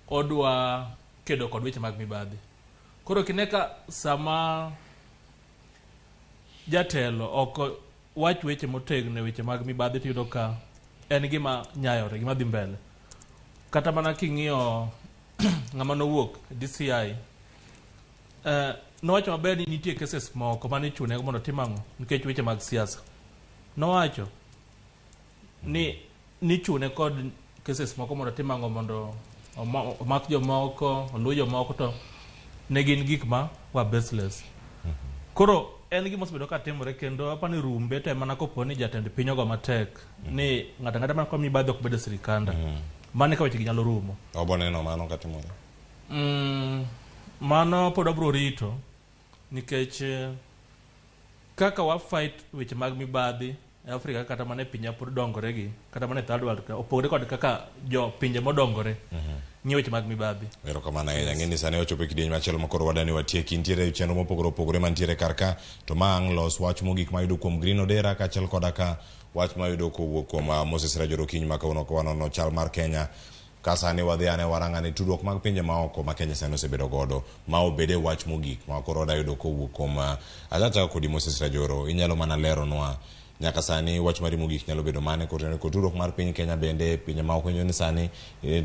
odwa kedo kod weche mag mibadhi. Koro kine ka sama jatelo ok wach weche motegno e weche mag mibadhi tiyudo ka en gima nyayore, gima dhi mbele. Kata mana king'iyo ng'ama nowuok DCI, nowacho maber ni nitie cases moko mane ichune mondo otim ang'o nikech weche mag siasa. Nowacho ni nichune kod cases moko mondo otim ang'o mondo omak jomoko, oluw jomoko to ne gin gik ma were baseless. Koro en gima osebedo ka timore kendo apani ni rumbe to mana kopo ni jatend piny ogo matek ni ng'ato ang'ata man kod mibadhi ok bed e sirikanda. Mano eka weche gi nyalo rumo. Obo neno mano katimore. Mano pod wabiro rito nikech kaka wa fight weche mag mibadhi e Afrika kata mana e pinje pod dongore gi kata mana e third world ka opogore kod kaka jo pinje modongore ng'iyo weche mag mibadhi. Erokamano ahinya. Ng'e ni sani wachopo e kidieny machielo ma koro wadani watieki. Nitiere chenro mopogore opogore mantiere kar ka to ma ang' los wach mogik mayudo kuom Green Odera kaachiel koda ka wach mayudo kowuok kuom Moses Rajoro Okinyi ma kawuono ka wanono chal mar Kenya ka sani wadhi ane warang'ane tudruok mag pinje maoko ma Kenya sani osebedo godo ma obede wach mogik ma koro wadayudo kowuok kuom achachako kodi Moses Rajoro inyalo mana leronwa nyaka sani wach mari mogik nyalo bedo mane kotenore kod tudruok mar piny Kenya bende pinje maoko nyiso ni sani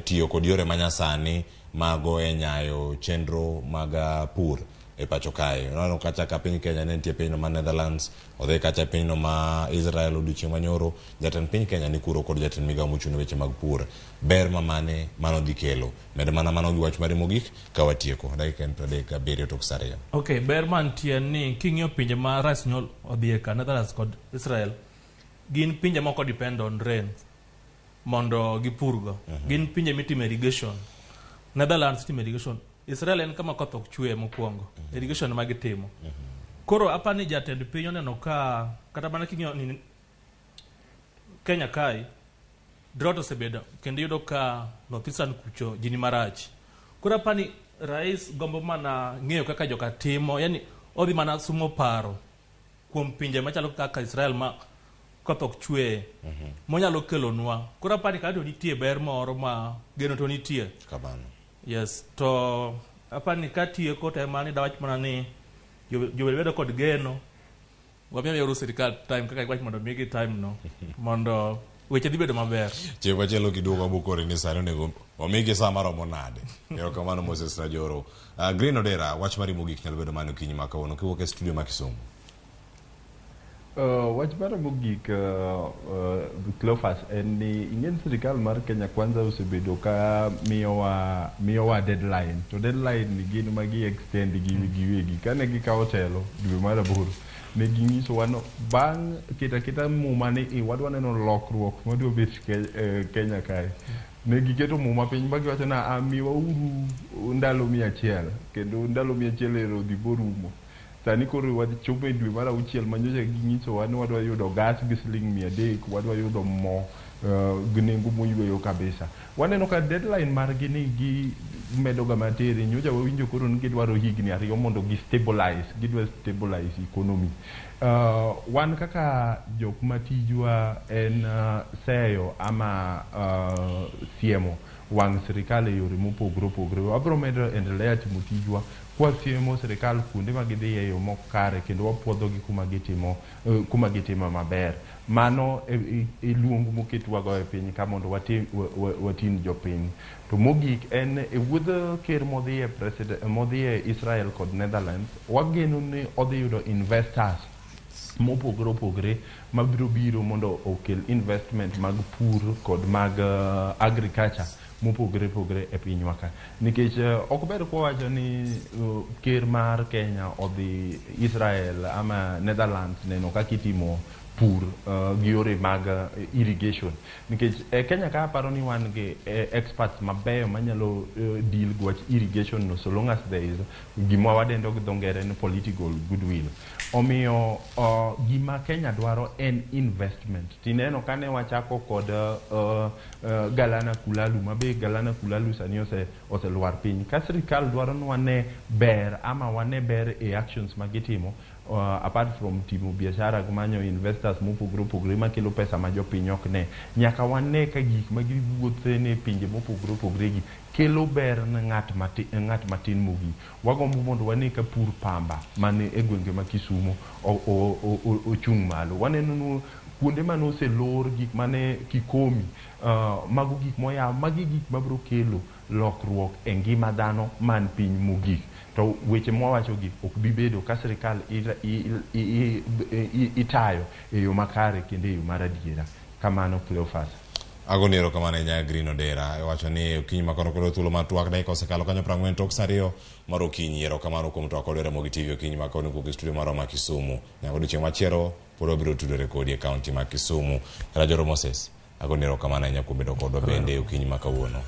tiyo kod yore manyasani mago e nyayo chenro mag pur e pacho kae. Waneno kacha ka piny Kenya ne nitie pinyno mar Netherlands, odhi kacha pinyno ma Israel odiochieng' manyoro, jatend piny Kenya ni kuro kod jatend migawo mochung' ne weche mag pur. Ber ma mane mano dhi kelo? Med mana mano gi wach mari mogik ka watieko. Dakika en 37 tok saa 2. Okay, ber mantie en ni king'iyo pinje ma rais nyol odhiye ka Netherlands kod Israel, gin pinje moko depend on rain mondo gipurgo. Gin pinje mitime irrigation. Netherlands itime irrigation. Israel en kama koth ok chwe mokwongo. Irrigation ema gitimo. Koro apani jatend piny oneno ka kata mana king'iyo ni Kenya kae drought osebedo kendo iyudo ka North Eastern kucho ji ni marach. Koro apani rais gombo mana ng'eyo kaka joka timo, yani odhi mana sumo paro kuom pinje machalo kaka Israel ma koth ok chwe monyalo kelonwa. Koro apani kata to nitie ber moro ma geno to nitie. Kamano. Yes, to apani katieko to ema ni dawach mana ni jobed bedo kod geno wamiyo uru sirikal time kaka iwach mondo migi time no mondo weche dhi bedo maber. Chieng' machielo kiduogo abokore ni sani onego omigi saa maromo nade. Erokamano Moses Rajoro. Green Odera, wach mari mogik nyalo bedo mane okinyi ma kawuono kiwuok e studio ma Kisumu. Wach mara mogik Cleophas en ni ing'e sirikal mar Kenya Kwanza osebedo ka miyowa deadline to deadline ni gin ma gi extend gi giwegi kane gikawo telo dwe mar 8 ne ginyisowa no bang' keto aketa muma ni wadwa neno lokruok madwa bet Kenya kae ne giketo muma piny ma giwacho na miwa uru ndalo 100 kendo ndalo 100 ero odhi borumo. Sani koro wachopo e dwe mar 6 ma nyocha ginyisowa ni wadwa yudo gas gi siling 300, wadwa yudo mo gi nengo moyweyo kabisa. Waneno ka deadline margi ni gi medo ga matere, nyocha wawinjo koro ni gidwaro higni 2 mondo gi stabilize, gidwa stabilize economy. Wan kaka jok matijwa en seyo ama siemo wang' sirikal e yore mopogore opogore. Wabiro medo endelea timo tijwa kwasiemo sirikal kuonde ma gidhiye e yo mok kare kendo wapuodhogi kuma gitimo maber. Mano e luong moketwago e piny ka mondo watin jopiny. To mogik en e wuodh ker modhiye modhiye Israel kod Netherlands, wageno ni odhi yudo investors mopogore opogore mabiro biro mondo okel investment mag pur kod mag agriculture mopogore opogore e pinywa ka. Nikech ok ber kwawacho ni ker mar Kenya odhi Israel ama Netherlands neno kaka itimo pur gi yore mag irrigation. Nikech e Kenya ka aparo ni wan gi experts mabeyo manyalo deal gi wach irrigation no, so long as there is gima wadendo gi dho ngere ni political goodwill. Omiyo gima Kenya dwaro en investment. Tineno kane wachako kod Galana Kulalu, mabe Galana Kulalu sani oselwar piny. Ka sirikal dwaro ni wane ber ama wane ber e actions ma gitimo, apart from timo biashara gi manyo investors mopogore opogore makelo pesa ma jopiny ok ne, nyaka wane ka gik ma giwuothe ne pinje mopogore opogore gi kelo ber ne ng'at matin mogik. Wagombo mondo wane ka pur pamba mane e gwenge ma Kisumo ochung' malo. Waneno ni kuonde mane oselor gik mane Kikomi, mago gik moyaw, magi gik mabiro kelo lokruok e ngima dhano man piny mogik. To weche mwawacho gi ok bi bedo ka sirikal itayo e yo makare kendo e yo mar adiera. Kamano, Cleophas. Agoni erokamano ahinya Green Odera. Iwacho ni okinyi ma koro thuolo mar twak dakika osekalo kanyo 40 tok sa 2 mar okinyi. Erokamano kuom twak kod Ramogi TV okinyi ma kawuono kowuok e studio marwa ma Kisumu. Nyaka odiochieng' machielo pod wabiro tudore kodi e kaunti ma Kisumu. Rajoro Moses, agoni erokamano ahinya kuom bedo kodwa bende okinyi ma kawuono.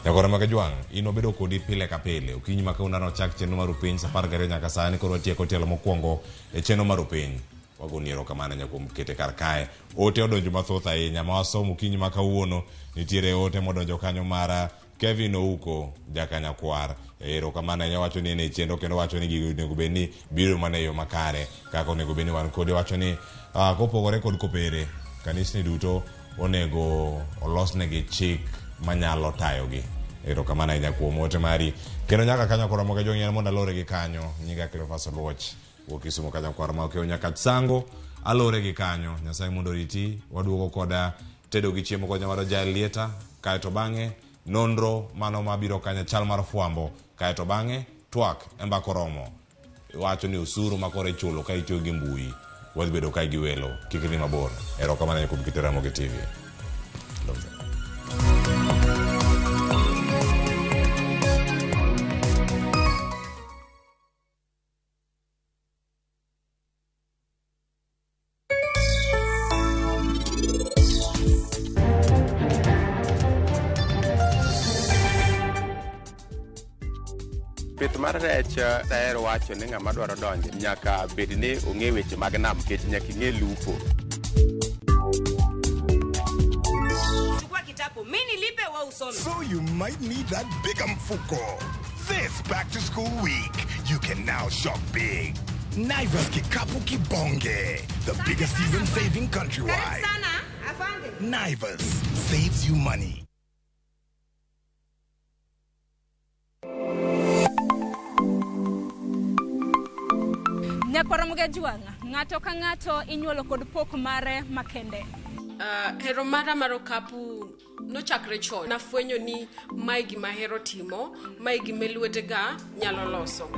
Nyakora mag Jwang', in wabedo kodi pile ka pile. Okinyi ma kawuono nochak chenro mar Upiny sa 12 nyaka sani koro watieko tielo mokwongo e chenro mar Upiny. Wagoni erokamano ahinya kuom kete kar kae. Ote odonjo mathoth ahinya ma wasomo okinyi ma kawuono. Nitiere ote modonjo kanyo mar Kevin Ouko Jakanyakwar. Erokamano ahinya, wacho ni en e chenro kendo wacho ni gigo onego bed ni biro mana e yo makare kaka onego bed ni wan kode. Wacho ni kopogore kod kopere, kanisni duto onego olosnegi chik manyalo tayogi. Erokamano ahinya kuom ote mari. Kendo nyaka kanyo koro moga jong'ien mondo alore gi kanyo. Nyinga Cleophas Oluoch wuok Kisumu Kanyakwar ma okewo nyaka Sango. Alore gi kanyo. Nyasaye mondo oriti. Waduogo koda tedo gi chiemo kod nyamaro Jael Lieta. Kaeto bang'e nonro mano mabiro kanyo chal mar fwambo. Kaeto bang'e twak e mbaka oromo. Wacho ni osuru ma koro ichulo ka itiyo gi mbui. Wadhi bedo kae gi welo. Kik idhi mabor. Erokamano ahinya kuom keto Ramogi TV. Pith mar rech daher wacho ni ng'ama dwaro donjo nyaka bed ni ong'e weche mag nam nikech nyaka ing'e lupo. Chukua kitabu, mimi nilipe wewe usome. So you might need that bigger mfuko. This back to school week, you can now shop big. Naivas Kikapu Kibonge, the biggest season saving countrywide. Sana, afande. Naivas saves you money. Nyakwara Mugajwang', ng'ato ka ng'ato inyuolo kod pok mare makende. Hero mara mar okapu nochakre chon. Nafwenyo ni mae gima ahero timo, mae gima lwetega nyalo loso.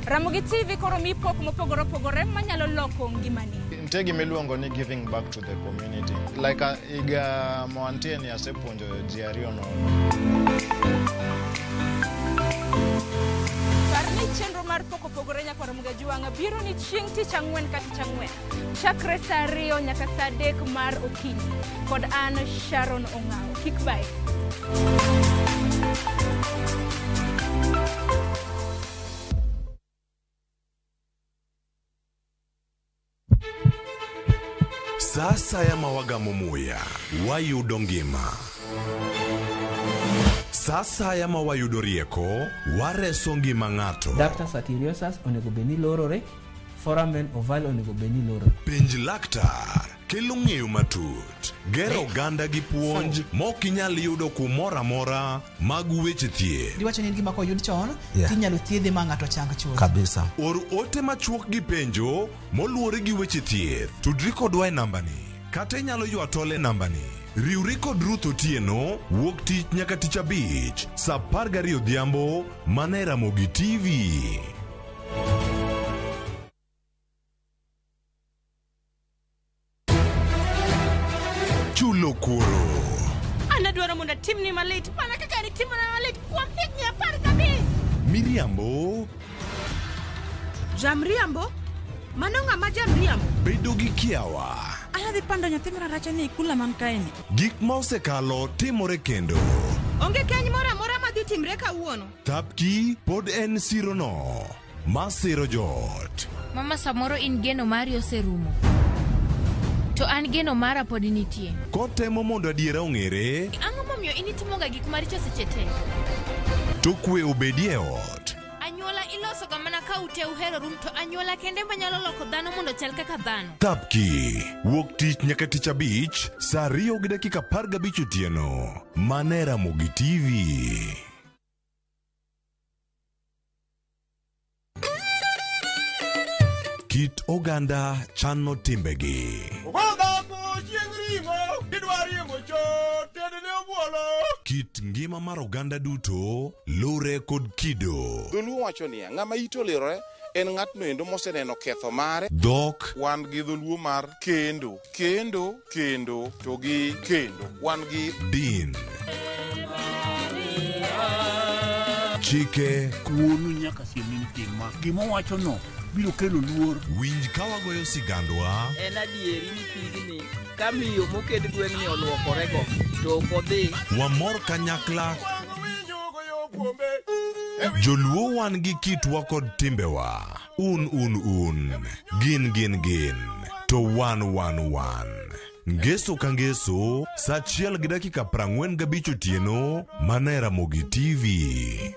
Ramogi TV koro mi pok mopogore opogore manyalo loko ngimani. Nitie gima iluongo ni giving back to the community. Like higa moantie ni asepuonjo ji ariyo nono. Par ni chenro mar pok opogore Nyakwara Mugajwang' biro ni chieng' tich ang'wen ka tich ang'wen. Chakre sa 2 nyaka sa 3 mar okinyi. Kod an Sharon Ong'awo. Kik bae. Sa asaya ma wagamo muya, wayudo ngima. Sa asaya ma wayudo rieko, wareso ngima ng'ato. Ductus arteriosus onego bed ni lorore, foramen ovale onego bed ni lorore. Penj laktar kelo ng'eyo matut, gero oganda gi puonj mok inyal yudo kumoro amora mag weche thieth. Giwacho ni en gima koyud chon, Yeah. tinyalo thiedhe ma ng'ato chang chuth. Kabisa. Or ote machuok gi penjo moluwore gi weche thieth. Tudri kodwa e nambani kata inyalo ywa tol e nambani. Riwri kod Ruth Otieno wuok tich nyaka tich abich sa 12 odhiambo mana e Ramogi TV. Chulo kuoro. An adwaro mondo atimni malit mana kaka nitimona malit kuom higni 15. Miriambo. Jamriambo? Mano ng'ama jamriambo? Bedo gi kiawa. Inyadhi pando nyathi mararacha ni e kula man kaeni. Gik ma osekalo timore kendo. Onge keny moro amora madhi timre kawuono. Thapki pod en sirono ma siro joot. Mama samoro in geno mari oserumo. To an geno mara pod nitie. Kotemo mondo adiera ong'ere, Ang'o momiyo in itimoga gik maricho seche te? to kwe obedie e ot. Anyuola ilosoga mana ka ute uheroru to anyuola kende manyalo loko dhano mondo ochal kaka dhano. Thapki wuok tich nyaka tich abich saa 2:15 otieno mana e Ramogi TV. Kit oganda chano timbegi. Kit ngima mar oganda duto lure kod kido. Dholuo wacho niya, ng'ama ite olirore en ng'atno endo moseneno ketho mare. Dhok. Wan gi dholuo mar kendo, kendo, kendo to gi kendo. Wan gi Din. Chike. Wuonu nyaka siemni ni tim ma. Gima owachono biro kelo luor. Winj ka wagoyo sigandwa. En adieri ni pigni ka miyo moked gweng'ni olwokorego to ok odhi. Wamor kanyakla. Joluo wan gi kitwa kod timbewa. Un un un. Gin gin gin. To wan wan wan. Ngeso ka ngeso, saa 1:45 otieno, mana e Ramogi TV.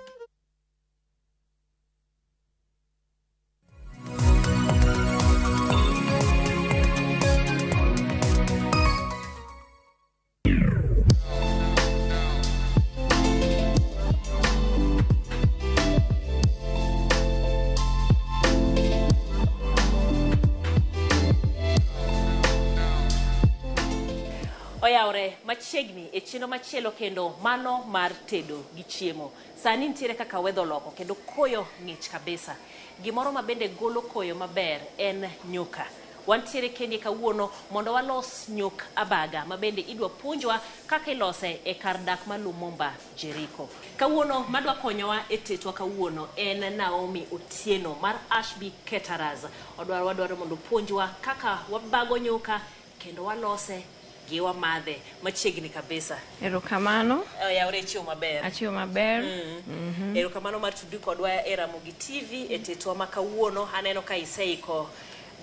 Oyawre machiegni e chenro machielo kendo mano mar tedo gi chiemo. Sani nitiere kaka weather oloko kendo koyo ng'ich kabisa. Gimoro ma bende golo koyo maber en nyuka. Wantiere kendi kawuono mondo walos nyuk abaga ma bende idwa puonjwa kaka ilose e kar dak ma Lumumba Jericho. Kawuono madwa konyowa e tetwa kawuono en Naomi Otieno mar Ashby Caterers. Odwaro wadwaro mondo opuonjwa kaka wabago nyuka kendo walose gi wamadhe machiegni kabisa. Erokamano. Oyawre chiwo maber. Achiwo maber. Erokamano mar tudri kodwa e Ramogi TV e tetwa ma kawuono. Aneno ka iseiko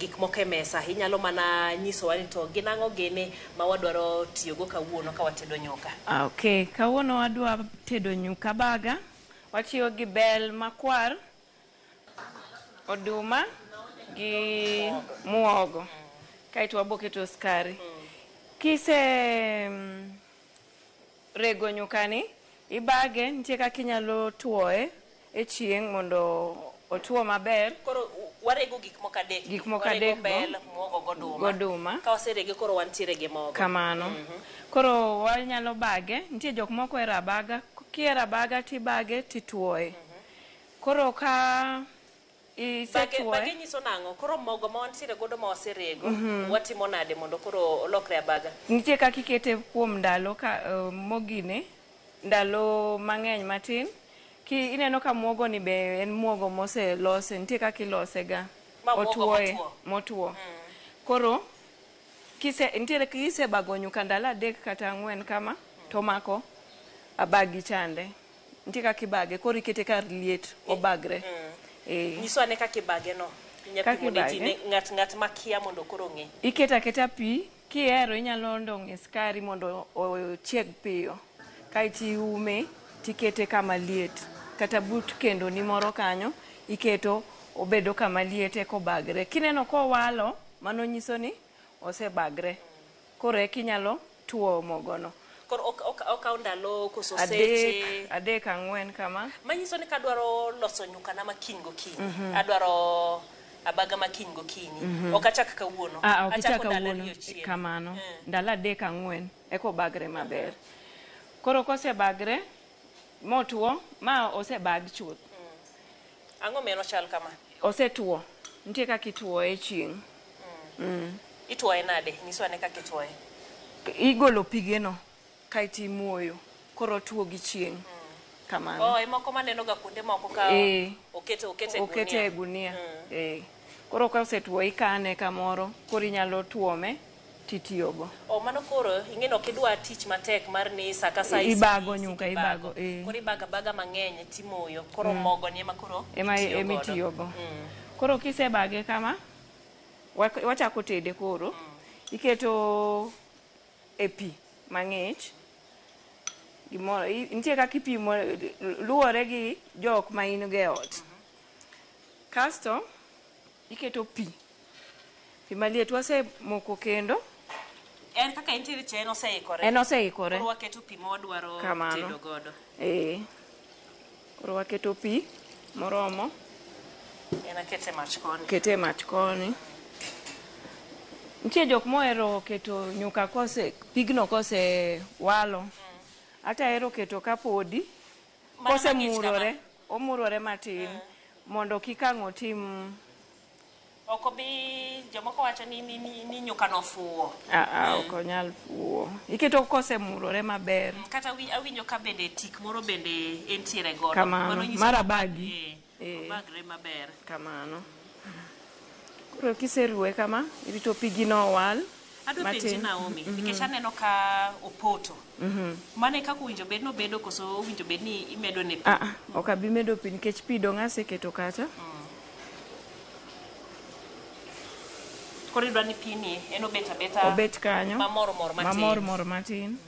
gik moko e mesa. Inyalo mana nyisowa ni to gin ang'o gini ma wadwaro tiyogo kawuono ka watedo nyuka. Okay, kawuono wadwa tedo nyuka baga. Watiyo gi bel makwar, oduma gi muogo. Kaeto waboketo sukari. Kise rego nyukani, ibage, nitie kaka inyalo tuoye e chieng' mondo otuo maber. Koro warego gik moko adek. Gik moko Warego adek go. bel, muogo goduma. Goduma. Ka waserege koro wantiere gi mogo. Kamano. Koro wanyalo bage, nitie jok moko ohero abaga, kihero abaga tibage tituoye. Koro ka isetuoye, Bage nyiso nang'o? Koro mogo ma wantiere godo ma waserego, watimo nade mondo koro olokre abaga? Nitie kaka ikete kuom ndalo ka mogine, ndalo mang'eny matin. Ki ineno ka muogo ni be en muogo moselose, nitie kaka ilose ga. Ma muogo Otuoye, motwo. motwo. Koro kise nitiere kisebago nyuka ndalo 3 kata 4 kama, to mako abagi chande. Nitie kaka ibage, koro ikete kar liet obagre. Nyiso ane kaka ibage no. Inya Kaka pimo ne ji ibage? ne ng'at makia mondo koro ong'e. Iketo aketa pi, kihero inyalo ndong'e sukari mondo ochieg piyo. Kaeto iume tikete kama liet. Kata but kendo ni moro kanyo, iketo obedo kama liet eka obagre. Kineno kowalo, mano nyiso ni osebagre. Koro eka inyalo tuo mogono. Koro okawo ndalo koso seche. 3, 4 kama. Manyiso ni kadwaro loso nyukana ma kiny gokinyi, adwaro abaga ma kiny gokinyi. Ok achak kawuono. Ok ichak Achako ndalo kawuono. 2 chien. Kamano. Ndalo 3, 4 eka obagre maber. Koro kosebagre motuo, ma osebag chuth. Ang'o miyo nochal kama? Osetuo. Nitie kaka ituoye e chieng'. Ituoye nade? Nyiswa ane kaka ituoye. Igolo pigeno kaeto imoyo. Koro otuo gi chieng'. Kamano. Oh, e moko maneno ga kuonde moko ka okete e Okete e gunia. Koro ka osetuo ikane kamoro, koro inyalo tuome titiyogo. O mano koro ing'e ni ok idwa tich matek mar ni sa ka sa Ibago nyuka, ibago, eh. Koro ibago abaga mang'eny timoyo. Koro mogo ni ema koro Ema itiyo ema godo. itiyogo. Koro kisebage kama, wachako tede koro. Iketo e pi mang'ich. Gimoro, nitie kaka ipimo luwore gi jok ma in go e ot. Kasto iketo pi. Pi maliet wasemoko kendo. En kaka entiere cha en oseikore. En oseikore. Koro waketo pi ma wadwaro Kamano. tedo godo. Koro waketo pi moromo. En akete mach koni. Kete mach koni. Nitie jok mohero keto nyuka kose pigno kose walo. Ata ahero keto kapodi Mana kose mang'ich kama? murore, omurore matin mondo kik ang' otim Ok obi jomoko wacho ni ni nyuka no fuwo. Ok onyal fuwo. Iketo kosemurore maber. Kata awinjo ka bende tik moro bende entiere godo. Kamano, Mano nyiso mar ni- abagi. Obagre maber. Kamano. Koro kiseruwe kama, irito pigino owal. Adwa penji matin. Naomi, nikech aneno ka opoto. Mano e kaka owinjo bed nobedo koso owinjo bed ni imedo ne pi? Ok abi medo pi nikech pi dong' aseketo kacha. Koro idwa ni pi ni en obet abeta Obet kanyo. Mamor mor matin. Mamor mor matin.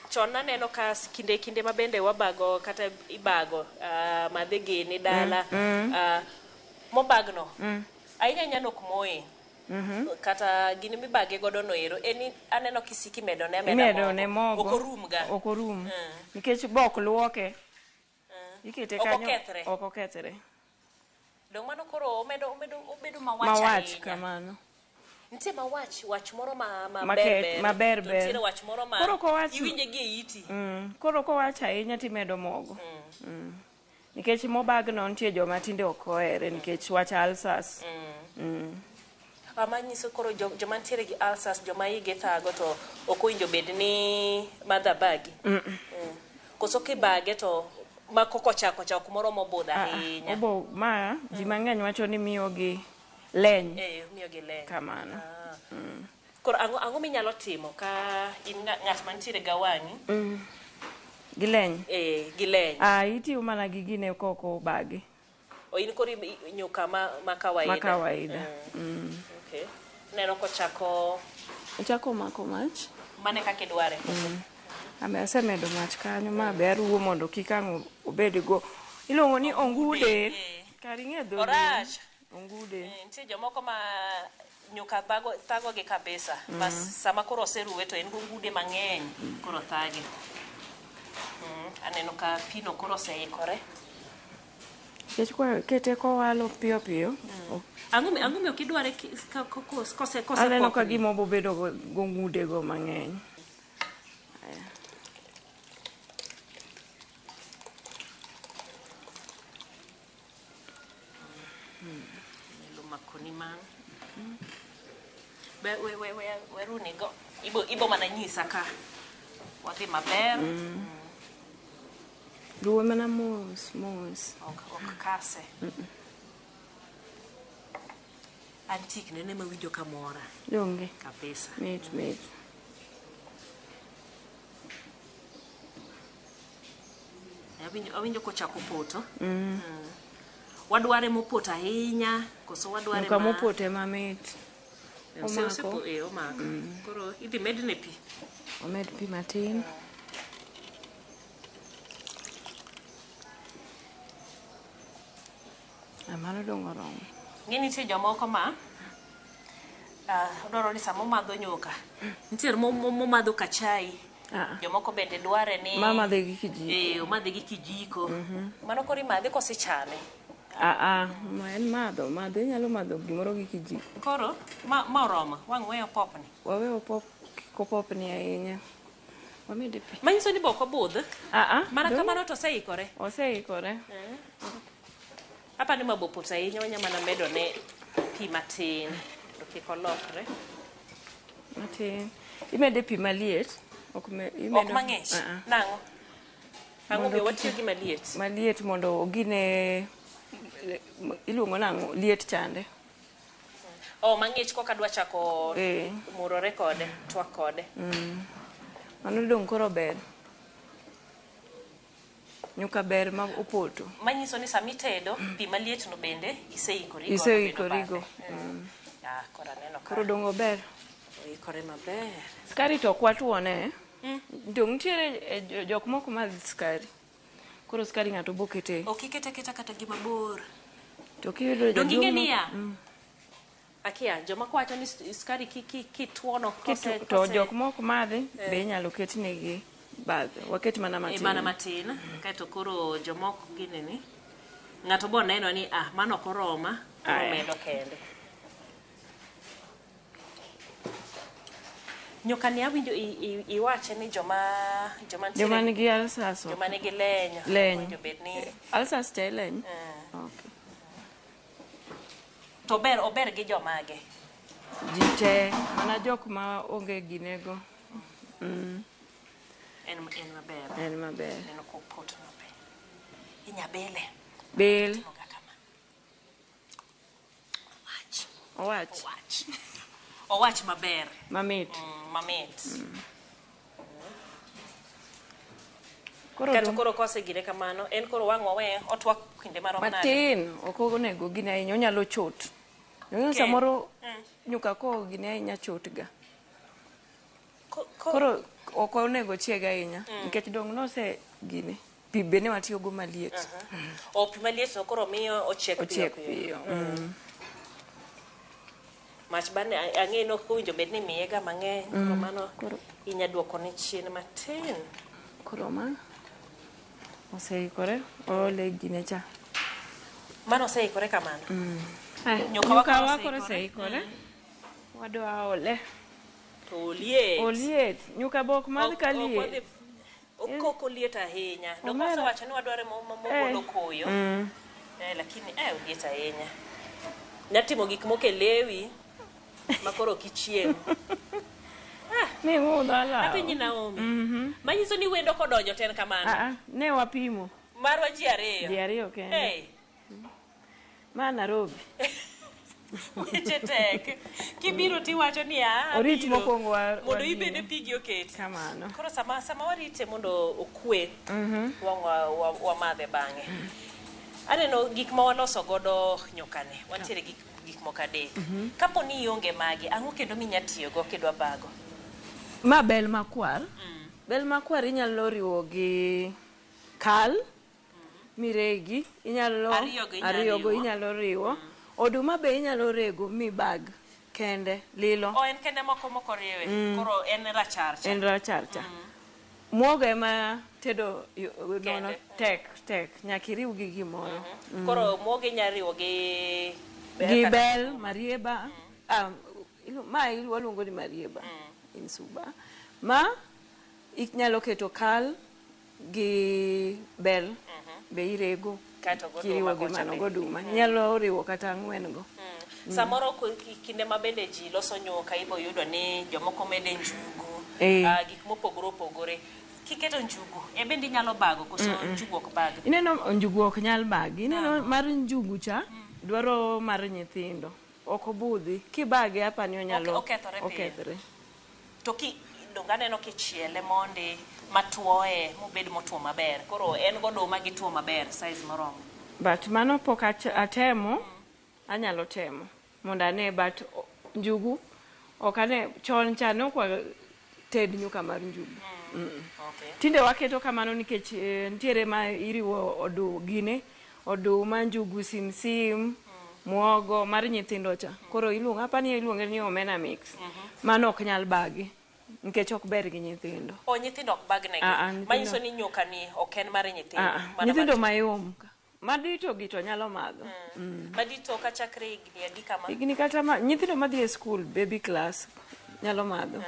Chon naneno ka kinde ma bende wabago kata ibago madhe gini dala mobagno ahinya ahinya nok moye kata gini mibage godo no ero en ni aneno kisiki imedo ne ameda Imedo ne mogo. Ok orum ga. Ok orum. Nikech bok luoke. Ikete Ok kanyo. okethre. Ok okethre. Dong mano koro omedo mawach Mawach ahinya. kamano. Nitie mawach wach moro ma Ma ber ber. maber To ber. nitiere wach moro ma Koro kowach iwinje gi e iti. Koro kowach ahinya timedo mogo. Nikech mobagno nitie joma tinde ok ohere nikech wach ulcers. Ama nyiso koro joma nitiere gi ulcers, joma igi thago to ok owinjo bed ni madho abagi. Koso kibage to ma koko chako chako moro mobudho ahinya. Obo ma ji mang'eny wacho ni miyo gi leny. Miyo gi leny. Kamano. Koro ang'o minyalo timo ka in ng'at mantiere ga wang'i? Gi leny. Gi leny. Itiyo mana gi gine koko obagi. O in koro nyuka ma kawaida. Ma kawaida. Okay. Neno kochako Ochako mako mach. Mane kaka idware. Ame asemedo mach kanyo ma be aruwo mondo kik ang' obed go. Iluongo ni ongude. Kar ing'e dho. Orach. Ongude. Nitie jomoko ma nyuka thago gi kabisa. Bas sama koro oseruwe to en gongude mang'eny koro thage. Aneno ka pino koro oseikore. Nikech kwa kete kowalo piyo piyo. Ang'o miyo ok idware kose Aneno ka popni? gima obobedo gongude go mang'eny. Melo makoni man. Be we weruni go. Ibo mana nyisa ka wadhi maber. Luwe mana mos mos. Ok kase. Antik nene mawinjo kamora. Donge. Kabisa. Mit mit. Awinjo kochako poto. Wadware mopoto ahinya koso wadware Nyuka mopoto ema mit. Omako. Omako. Koro idhi medne pi. Omed pi matin. Mano dong' oromo. Ng'e nitie jomoko ma dwaro ni sama omadho nyuka. Nitiere momadho ka chai. Jomoko bende dware ni Ma madhe gi kijiko. Omadhe gi kijiko. Mano koro imadhe kosechame. Ma en madho, madho inyalo madho gimoro gi kijiko. Koro ma oromo, wang' weyo popni. Waweyo kik opopni ahinya. Wamede pi. Manyiso ni be ok obudh. Mana kamano to oseikore. Oseikore. Apani ma bo poto ahinya, wanya mana medo ne pi matin mondo kik olokre. Matin. Imede pi maliet. Ok Ok mang'ich. Nang'o? Ang'o Mondo miyo kik watiyo gi maliet? Maliet mondo ogine iluongo nang'o liet chande. Oh, mang'ich koka dwa chako Eh. murore kode, twak kode. Mano dong' koro ber. Nyuka ber ma opoto. Manyiso ni sama itedo, pi maliet no bende iseikori godo Iseikorigo. bedo bathe. Ah, koro aneno ka Koro dong' ober. oikore maber. Skari to ok watuone. Dong' nitiere jok moko madh skari. Koro skari ng'ato bokete. Ok ikete aketa kata gima bor. To kiyudo Dong' ing'e jaduong' niya? Akia, joma wacho ni skari kituono kose To jok mok madhi Eh. be inyalo ketnegi bathe. Waket mana matin. Mana matin. Kaeto koro jomoko gineni. Ng'ato bo neno ni ah mano ok oroma, koro Aya. medo kende. Nyuka ni awinjo iwache ni joma nitiere- Joma nigi ulcers ok. joma nigi leny Leny. owinjo bed ni Ulcers te leny. Okay. to ber ober gi jomage. Ji te mana jok ma onge ginego. En maber. En maber. Neno kopoto maber. Inyabele. Bel. Owach. Owach. Owach maber. Mamit. Mamit. Koro Kato dong- koro kosegire kamano, en koro wang' wawe otwak kinde marom nade? Matin ok onego gine ahinya onyalo chot. Ing'eyo Okay. samoro nyuka ko gine ahinya chot ga. Koro ok onego chieg ahinya nikech dong' nose gine. Pi be ne watiyogo maliet. O pi maliet no koro miyo ochiek piyo Ochiek piyo. piyo. Mach bane ang'e ni ok owinjo bed ni imiye ga mang'eny, koro mano inya duoko ne chien matin. Koro ma oseikore oole gine cha. Mano oseikore kamano. Nyuka Nyuka wa wa koro koro oseikore. Wadwa ole. To oliet. Oliet. Nyuka be ok madh ka Ok liet. Ok oliet ahinya. Dok Omera. wasewacho ni wadware mogolo koyo. Lakini oliet ahinya. Nyatimo gik moko e lewi ma koro ok ichiem. Ni ng'udho alaw. Apenji Naomi. Manyiso ni wendo kodonjo to en kamano. Ah, ah, ne wapimo. Marwa ji ariyo. Ji ariyo kende. Hey, Ma Nairobi. weche tek. Kibiro tiwacho ni ah, Orit abiro. mokwongo Mondo wagine. ibede pigi oket. Kamano. Koro sama warite mondo okwe, wang' wamadhe bang'e. Aneno gik ma waloso godo nyukani. Wantiere gi gik moko adek. Kapo ni ionge magi, ang'o kendo minya tiyogo kidwa bago? Ma bel makwar. Bel makwar inyalo riwo gi kal miregi, inyalo Ariyogo inyalo ariyogo riwo. inyalo riwo. Oduma be inyalo rego mibag kende lilo. O en kende moko moko riwe. Koro en rachar cha. En rachar cha. Muogo ema tedo nono Kende. tek nyaka iriw gi gimoro. Koro muogo inya riwo gi Gi kata- bel, marieba. Ma waluongo ni marieba in Suba. Ma inyalo keto kal gi bel be irego Kaeto goduma kiriwo gi kocha mano be. goduma. Inyalo riwo kata ang'wen go. Samoro kinde ma bende ji loso nyuka ibo yudo ni jomoko mede njugu, gik mopogore opogore. Kiketo njugu, e bende inyalo bago koso njugu ok bag? Ineno njugu ok nyal bagi. Ineno mar njugu cha dwaro mar nyithindo. Ok obudhi. Kibage apa ni onyalo Okethore piyo. okethre. To ki donge aneno kichiele mondi matuoye mobed motuo maber. Koro en goduma gi tuo maber size moromo. But mano pok atemo, anyalo temo mondo ane but njugu ok ane chon cha ne ok wated nyuka mar njugu. Okay. Tinde waketo kamano nikech nitiere ma iriwo gine oduma, njugu, simsim, muogo mar nyithindo cha. Koro iluongo apani iluonge ni omena mix. Mano ok nyal bagi nikech ok ber gi nyithindo. O nyithindo ok bagnegi. Nyithindo- Manyiso ni nyuka ni ok en mar nyithindo. Mana Nyithindo mayom ka. Madito gi to nyalo madho. Madito ka chakre higni adi kama? Higni kata ma nyithindo madhi e school baby class nyalo madho.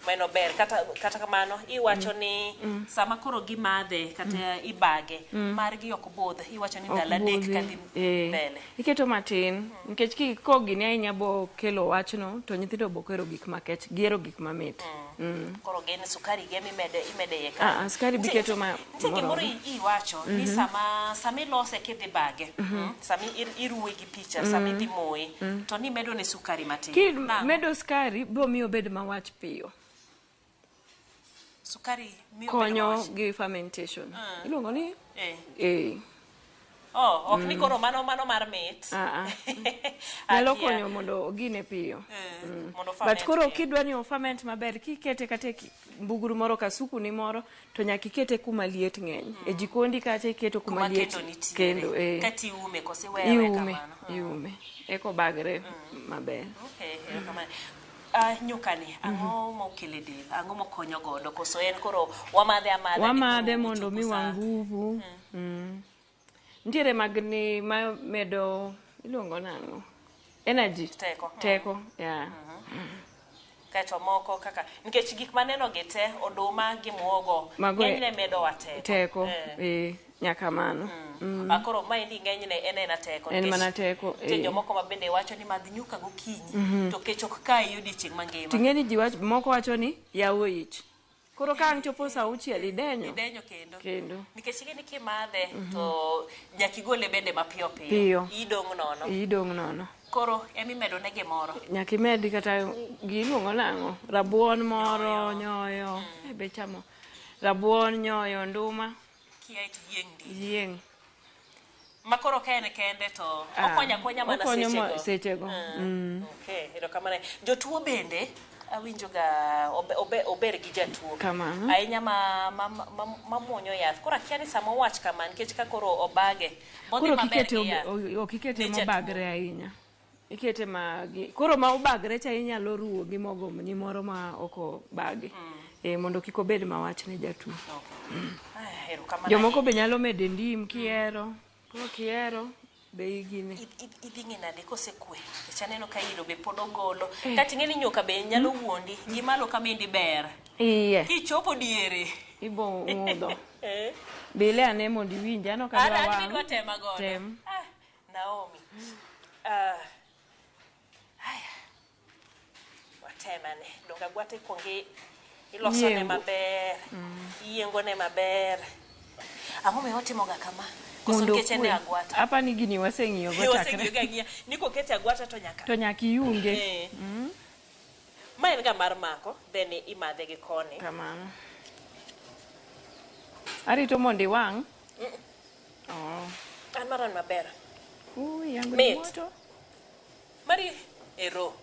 Mano ber kata kata kamano iwacho ni sama koro gimadhe kata ibage margi ok budh iwacho ni Ok ndalo adek budhi. kadhi Eh, mbele. Iketo matin nikech kikogini ahinya bo kelo wachno to nyithindo bo hero gik makech gihero gik mamit. Koro gin sukari gi emimede imede iye Ah, ah, sukari Nitie- biketo ma nitie gimoro moromo. iwacho ni sama sama ilose kidhi bage sama iruwe gi picha sama idhi moye to ni imedo ne sukari matin. Nang'o? Kimedo sukari biro miyo obed mawach piyo. Sukari miyo bedo Konyo mawach. gi fermentation. Iluongo ni Eh. eh. Oh, ok ni koro mano mano mar mit. Ah, ah. Nyalo Akia. konyo mondo ogine piyo. Mondo But ferment koro piyo. kidwa ni oferment maber kikete kata e mbugru moro kasuku ni moro to nyaka ikete kuma liet ng'eny. E jikondi kacha iketo kuma Kuma liet kendo nitiere. kendo eh. Kata iume koso iweyo aweya Iume, kamano. iume. Eka obagre maber. Okay, erokamano. Ah, nyukani, ang'o mokele del? Ang'o mokonyo godo? Koso en koro wamadhe amadha ni Wamadhe koro mondo ochopo miwa sa- nguvu. Nitiere mag ni ma medo iluongo nang'o? Energy. Teko. Teko, yeah. Kaeto moko kaka nikech gik maneno gi te oduma gi muogo Mago e- ng'enyne medowa teko. Teko, Eh. eh, nyaka mano. Ah, koro maendi ng'enyne en ena teko. En nikech mana teko, Nitie eh. jomoko ma bende wacho ni madh nyuka gokinyi to kech ok kayi odiochieng' mangima. Ting'e ni ji wach, moko wacho ni yawo ich. Koro ka ang' chopo saa auchiel idenyo. Idenyo kendo. Kendo. Nikech ing'e ni kimadhe to nyaka igole bende mapiyo piyo. Piyo. Idong' nono. Idong' nono. Koro emimedo ne gimoro. Nyaka imed kata giluongo nang'o? Rabuon moro, nyoyo. Eh, be chamo. Rabuon, nyoyo, nduma, Kia to yieng' ndi. yieng'. Ma koro ka en kende to Ah, okonyo akonya mana okonyo sechego. sechego. Okay, erokamano. Jotuo bende awinjo ga ober gi jatuo. Kamano. Ahinya ma muonyo yath. Koro akia ni sama owach kama nikech ka koro obage bodhi Koro maber kikete gi yath. ok ikete Ne jatuo. mobagre ahinya. Ikete ma koro ma obagre cha inyalo ruwo gi mogo ni moro ma ok obagi. Eh, mondo kik obed mawach ne jatuo. Ah, erokamano. Jomoko be nyalo mede ndim kihero. Koro kihero be igine. Idhi ng'e nade kosekwe nikech aneno ka iro be pod ogolo kata ing'e ni nyuka be nyalo wuondi gi malo kama endi ber Iye. kichopo diere Ibo ng'udho. Eh. Bile ane mondo iwinj aneno ka An dwa an wang'. bidwa tema godo. Tem. Ah, Naomi. Ah, haya. Watemane. Donga gwate kuongi ilosone Yiengo. maber. Iyiengone maber. Ang'o miyo watimoga kama? Koso Mondo nikech en e okwe. agwata. Apa ni gini waseng'iyo go Waseng'iyo chakre. ga ng'iya. Ni kokete agwata to nyaka. To nyaka iunge. Eh. Ma en ga mar mako, then imadhe gi koni. Kamano. Arito mondo iwang'. Oh. An mara ni maber. Ui, yango ni Mit. moto. Mari ero.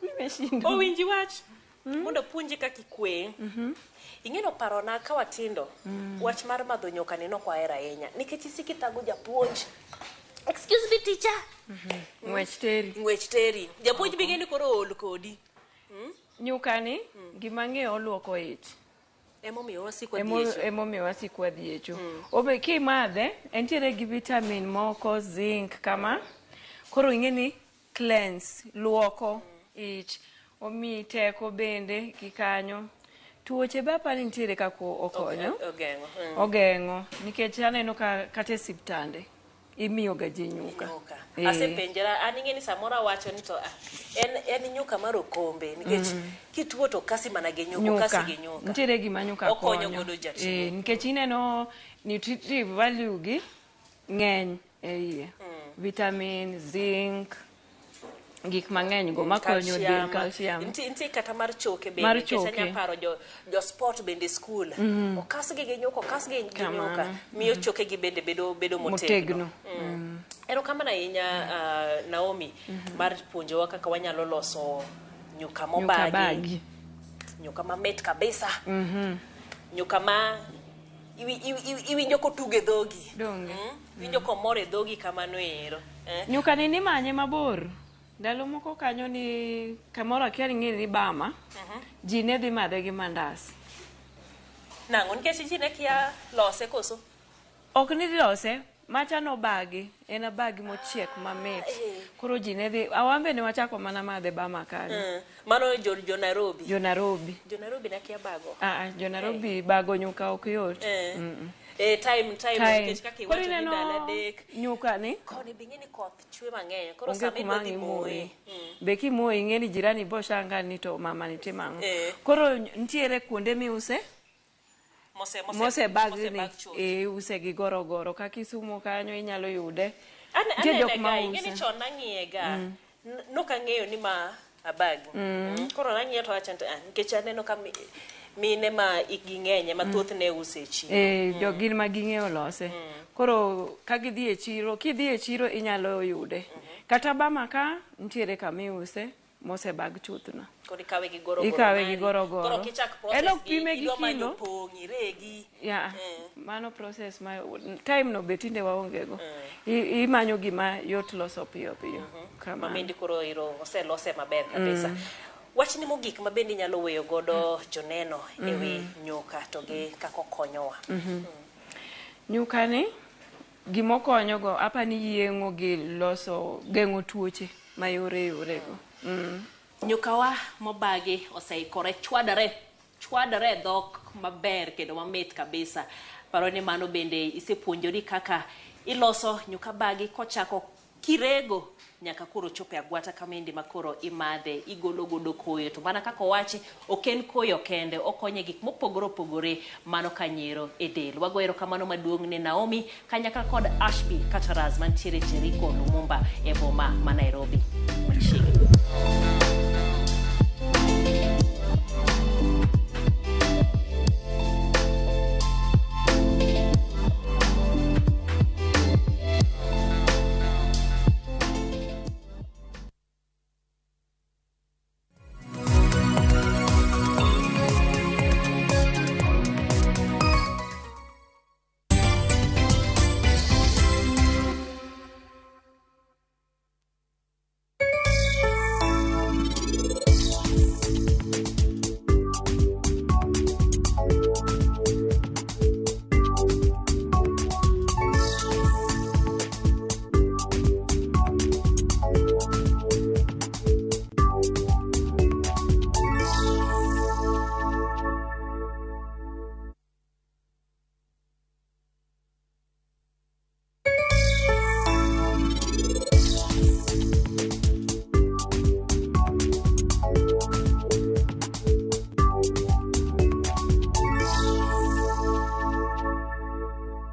Nimeshindwa. Owinji wach. Mondo puonji kaka ikwe. Ing'e no parona ka watindo, wach mar madho nyuka ni nok wahero ahinya. Nikech isiko ithago japuonj. Excuse me teacher. Ng'wech teri. Ng'wech teri. Japuonj bing'e ni koro ool kodi. Nyuka ni gima ang'eyo oluoko ich. Emomiyo wasiko wadhi e cho. Emomiyo wasiko wadhi e cho. Obe kimadhe, entiere gi vitamin moko, zinc kama. Koro ing'e ni cleanse, luoko ich. Omiyi teko bende gi kanyo. Tuoche be apani nitiere kaka okonyo. Ogeng'o. Ogeng'o. Nikech aneno ka kata e siptande imiyo ga ji nyuka. Nyuka. Eh. Asepenjora, an ing'e ni samoro awacho ni to ah, en nyuka mar okombe nikech kituo to kasi mana gi nyuka, okasi gi nyuka. Nitiere gima nyuka Okonyo konyo. godo jatuo. Eh, nikech ineno nutritive value gi ng'eny e iye. Vitamin, zinc, gik mang'eny go makonyo del, calcium. Nitie kata mar choke bende Mar nikech choke. anya paro jo sport bende skul. Okasgi gi nyuka, okasgi gi Kamano. nyuka, miyo choke gi bende bedo motegno. Motegno. Erokamano ahinya Naomi mar puonjowa kaka wanyalo loso nyuka Nyuka mobagi, bagi. nyuka mamit kabisa. Nyuka ma iwinjo kotugo e dhogi. Donge. Iwinjo komor e dhogi kamano ero. Eh? Nyuka ni nimanye mabor. Ndalo moko kanyo ni kamoro akia ni ing'e ni Bama. Ji ne dhi madhe gi mandas. Nang'o nikech ji ne kia lose koso? Ok ni lose, Macha nobagi, en abagi mochiek mamit. Koro ji ne dhi, awambe ne wachako mana madhe bama kanyo. Mano jo Nairobi. Jo Nairobi. Jo Nairobi nakia bago. Ah, jo Nairobi bago nyuka ok yot. Time Time. nikech kaka Koro iwacho ni ineno ndalo adek. Nyuka ni Koni be ing'e ni koth chwe mang'eny. Koro onge sama kuma idwa ang' dhi imoye. moye. Be kimoye ing'e ni jirani bo shanga ni to mama ni timo ang'o. Koro nitiere kuonde miuse mosebagni mosebag chuth. Iuse gi gorogoro ka Kisumu kanyo inyalo yude. Nitie jok Anene ma ga, ing'e ni use. chon nang'iye ga. Nok ang'eyo ni ma abagi. Koro nang'iyo to awacho ni nikech aneno ka mine ma ikgi ng'eny ema thothne use e chiro. Jo gin ma ging'eyo lose. Koro ka gidhi e chiro, kidhi e chiro inyalo yude. Kata bama ka nitiere kama iuse mosebag chuthno. Koro ikawe gi gorogoro. Ikawe gi mari. gorogoro. Koro kichak En process ok pime gi idwa manyo kilo. pong', iregi. Yeah. Mano process ma time no be tinde waonge go. Imanyo gima yot loso piyo piyo. Kamano. Mamendi koro iro oselose maber kabisa. Wachni mogik ma bende inyalo weyo godo joneno e wi nyuka to gi kaka okonyowa. Nyuka ni gimokonyo go apa ni yieng'o gi loso geng'o tuoche mayore yore go. Nyukawa mobagi oseikore chwadore chwadore e dhok maber kendo mamit kabisa. Paro ni mano bende isepuonjori kaka iloso nyuka bagi kochako kirego nyaka koro chopo e agwata kamendi ma koro imadhe igolo godo koyo to mana kaka owachi ok en koyo kende okonyo e gik mopogore opogore mano ka nyiero e del. Wago erokamano maduong' ne Naomi kanyakla kod Ashby Kataras mantiere Jericho Lumumba e boma ma Nairobi machiegni.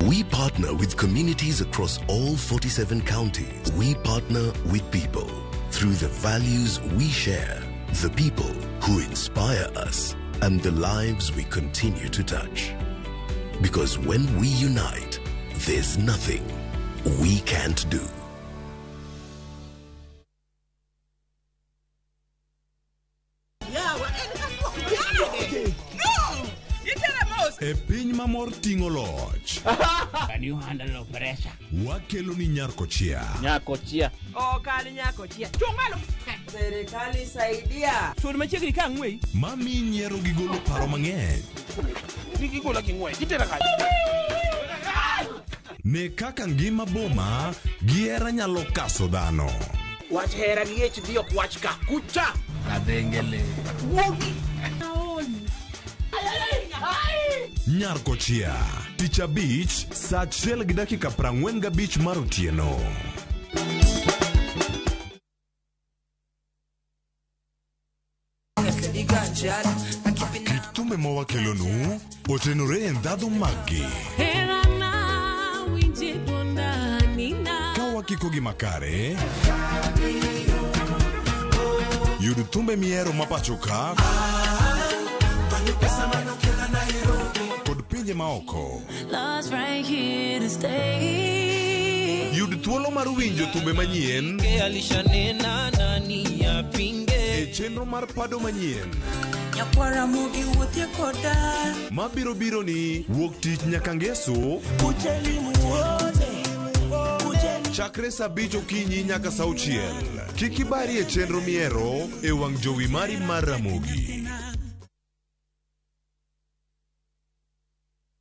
We partner with communities across all 47 counties. We partner with people through the values we share, the people who inspire us, and the lives we continue to touch. Because when we unite, there's nothing we can't do. E piny ma mor ting'o loch. Can you handle pressure? Wakelo ni Nyarkochia. Nyakochia. Ok an nyakochia. Chung' malo. Serikali saidia. Sud machiegni ka ang'weyi. Mami nyiero gi golo paro mang'eny. Gigola gi ng'wech, gitera kanye? Ne kaka ngima boma gi hera nyalo kaso dhano. Wach hera gi HD ok wach ka. Kucha! Kadhengele. Wuogi! Nyarkochia. Tich abich, saa 1:45 mar otieno. Kit thumbe ma wakelonu otenore e ndhadhu maggi. Ka wakiko gi makare, yud thumbe mihero ma pacho ka kod pinje maoko. Love's right here to stay. Yud thuolo mar winjo thumbe manyien Alishanena nani apinge e chenro mar pado manyien Nyakwara mugi wuothie koda mabiro biro ni wuok tich nyaka ngeso chakre saa 5 okinyi nyaka saa 6. Kik ibari e chenro mihero e wang' jowi mari mar Ramogi.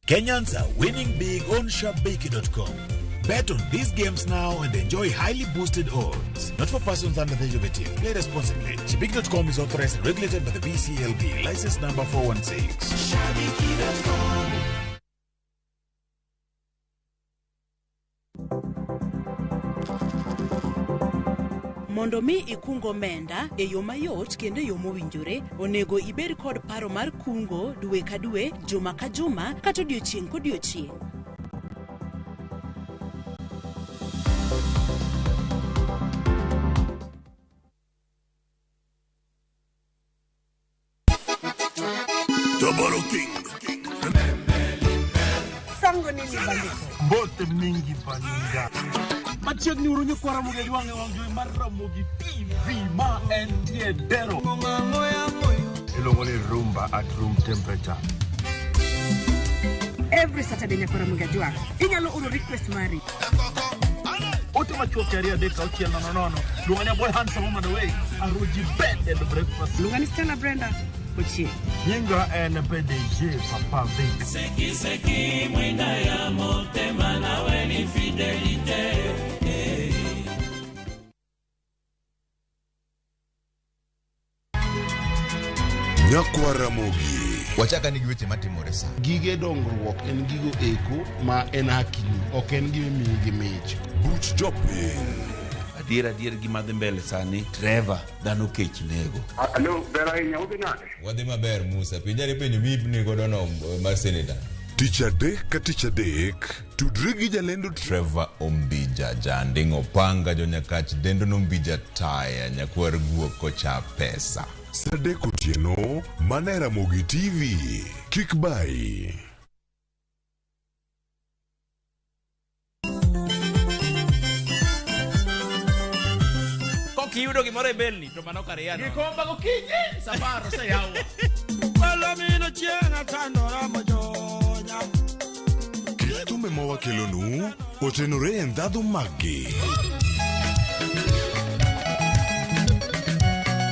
Kenyans are winning big on Shabiki.com. Bet on these games now and enjoy highly boosted odds. Not for persons under the age of 18. Play responsibly. Shabiki.com is authorized and regulated by the BCLB. License number 416. Shabiki.com. Mondo mi ikung omenda e yo mayot kendo e yo mowinjore, onego ibed kod paro mar kungo dwe ka dwe, juma ka juma, kata odiochieng' kodiochieng'. Tabaro King. Sango nini bandiko? Mbote mingi baninga. Machiegni uru nyikwa Ramogi Ajwang' e wang' jowi mar Ramogi TV ma entie dero. Iluongo ni rumba at room temperature. Every Saturday nyakwa Ramogi Ajwang'. Inyalo oro request mari. Ote machuok 2 3 6 0 0. Luonga ni Boy Handsome Woman Away. Aruji Bed and Breakfast. Luonga ni Stella Brenda Ochieng'. Nyinga en PDG Papa Vic. Seki seki mwinda ya motema nawe ni fidelite. Nyakwa Ramogi. Wachaka ni gi weche matimore sa. Gige dongruok en gigo eko ma en hakini, ok en gima imiyi gi mich. Buch jopiny. Adier adier gima dhi mbele sani Trevor dhano kech nego. Alo, ber ahinya, udhi nade? Wadhi maber Musa, penjari penjo miipni godo no mar seneta. Tich adek ka tich adek, tudri gi jalendo Trevor Ombija, janding' opanga jonyakach dendo nombija taya nyakwar guok kocha pesa. Saa adek otieno, mana e Ramogi TV. Kik bayi. Kiyudo gimoro e belni to mano kar yano. Gikomba gokinyi safar oseyawa. Palomino chieng' atandora mojonya. Kit thumbe ma wakelonu otenore e ndhadhu maggi.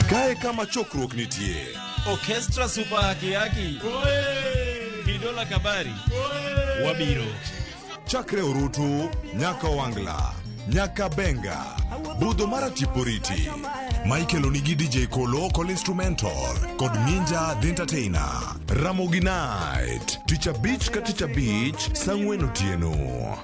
Kae kama chokruok nitie. Orchestra Super Haki Haki. Bidola Kabari. Wabiro. Chakre orutu nyaka Wangla, nyaka Benga, budho mar Atiporiti. Michael onigi DJ Kolo Kol Instrumental kod Minja The Entertainer. Ramogi Night, tich abich ka tich abich, saa ang'wen otieno.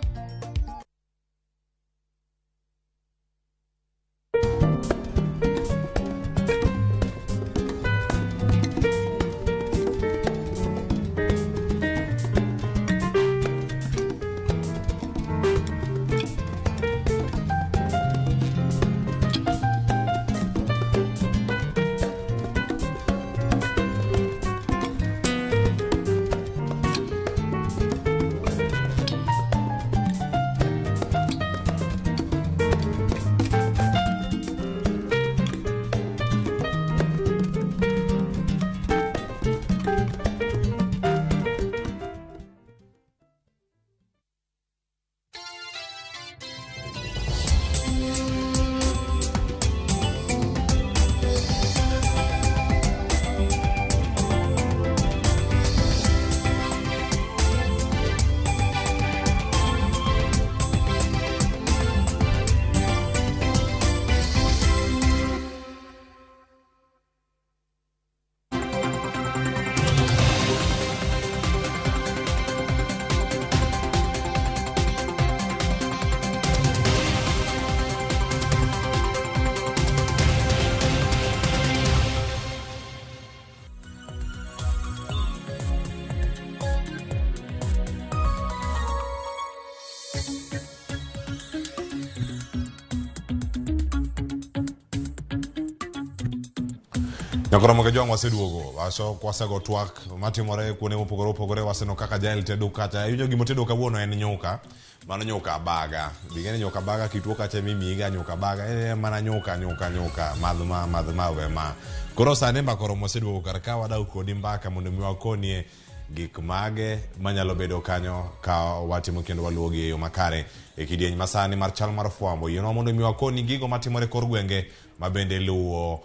Nyakoro Ramogi waseduogo waso kwasego twak matimore kuonde mopogore opogore waseneno kaka jael tedo kacha iwinjo gimotedo kawuono en nyuka mano nyuka baga bing'eni nyuka baga kituo kacha mimiyiga nyuka baga en mana nyuka nyuka nyuka madh ma madh ma we ma koro sani mbaka oromo waseduogo kar ka wadaw kodi mbaka mondo mi wakonie gik mage manyalo bedo kanyo ka watimo kendo waluwogi e yo makare e kidieny masani mar chal mar fwambo yienwa mondo mi wakoni gigo matimore kor gwenge ma bende luwo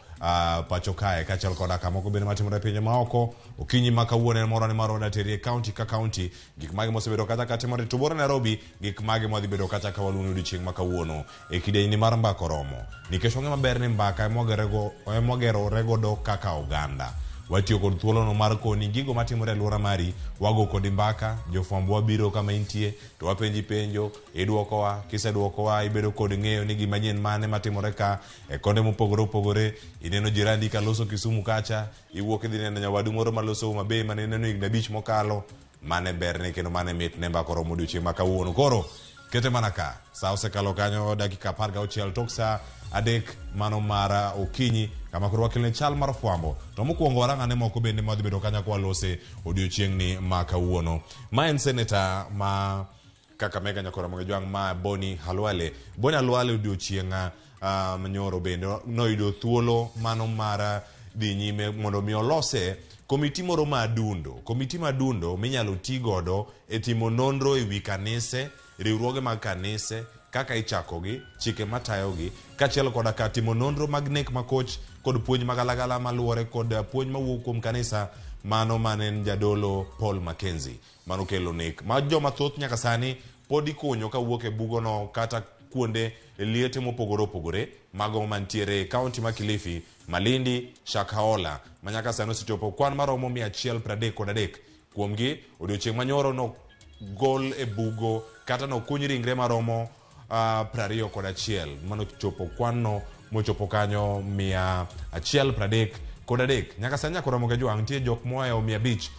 pacho kae kaachiel koda kamoko bende matimore e pinje maoko. Okinyi ma kawuono en moro ni mar oda teri e kaunti ka kaunti gik mage mosebedo kacha ka timore to buore Nairobi gik mage mwadhi bedo kacha ka waluwo odiochieng' ma kawuono e kidieny mar mbaka oromo nikech wang'e maber ni mbaka emwagerore godo kaka oganda. Watiyo kod thuolono mar koni gigo matimore e alwora mari, wago kodi mbaka, jofwambo wabiro kama intie to wapenji penjo, idwokowa, kisedwokowa ibedo kod ng'eyo ni gima nyien mane matimore ka e konde mopogore opogore. Ineno jirandi kaloso Kisumu kacha, iwuok idhi neno nyawadu moro maloso Homa Bay mane ineno higni 5 mokalo. Mane berne kendo mane mitne mbaka oromo odiochieng' ma kawuono. Koro kete mana ka sa osekalo kanyo dakika 16 tok sa 3 mano mar okinyi kama koro wakelne chal mar fwambo. To mokwongo warang'ane moko bende madhi bedo kanya kwalose odiochieng'ni ma kawuono. Ma en seneta ma Kakamega Nyakora Mogejwang' ma Boni Khalwale. Boni Khalwale odiochieng' nyoro bende noyudo thuolo mano mar dhi nyime mondo mi olose komiti moro ma adundo. Komiti ma adundo minyalo ti godo e timo nonro e wi kanise, riwruoge mag kanise, kaka ichakogi, chike matayogi, kaachiel koda ka timo nonro mag nek makoch kod puonj magalagala maluwore kod puonj mawuok kuom kanisa mano mane en jadolo Paul Mackenzie mano kelo nek ma joma thoth nyaka sani pod ikunyo kawuok e bugono kata kuonde liete mopogore opogore mago mantiere e kaunti ma Kilifi, Malindi, Shakahola ma nyaka sani osechopo kwan maromo 133. Kuomgi odiochieng' manyoro no gol e bugo kata nokuny ringre maromo 21 mano chopo kwanno mochopo kanyo 133. Nyaka sani nyaka Ramogi Ajwang' nitie jok moa e 500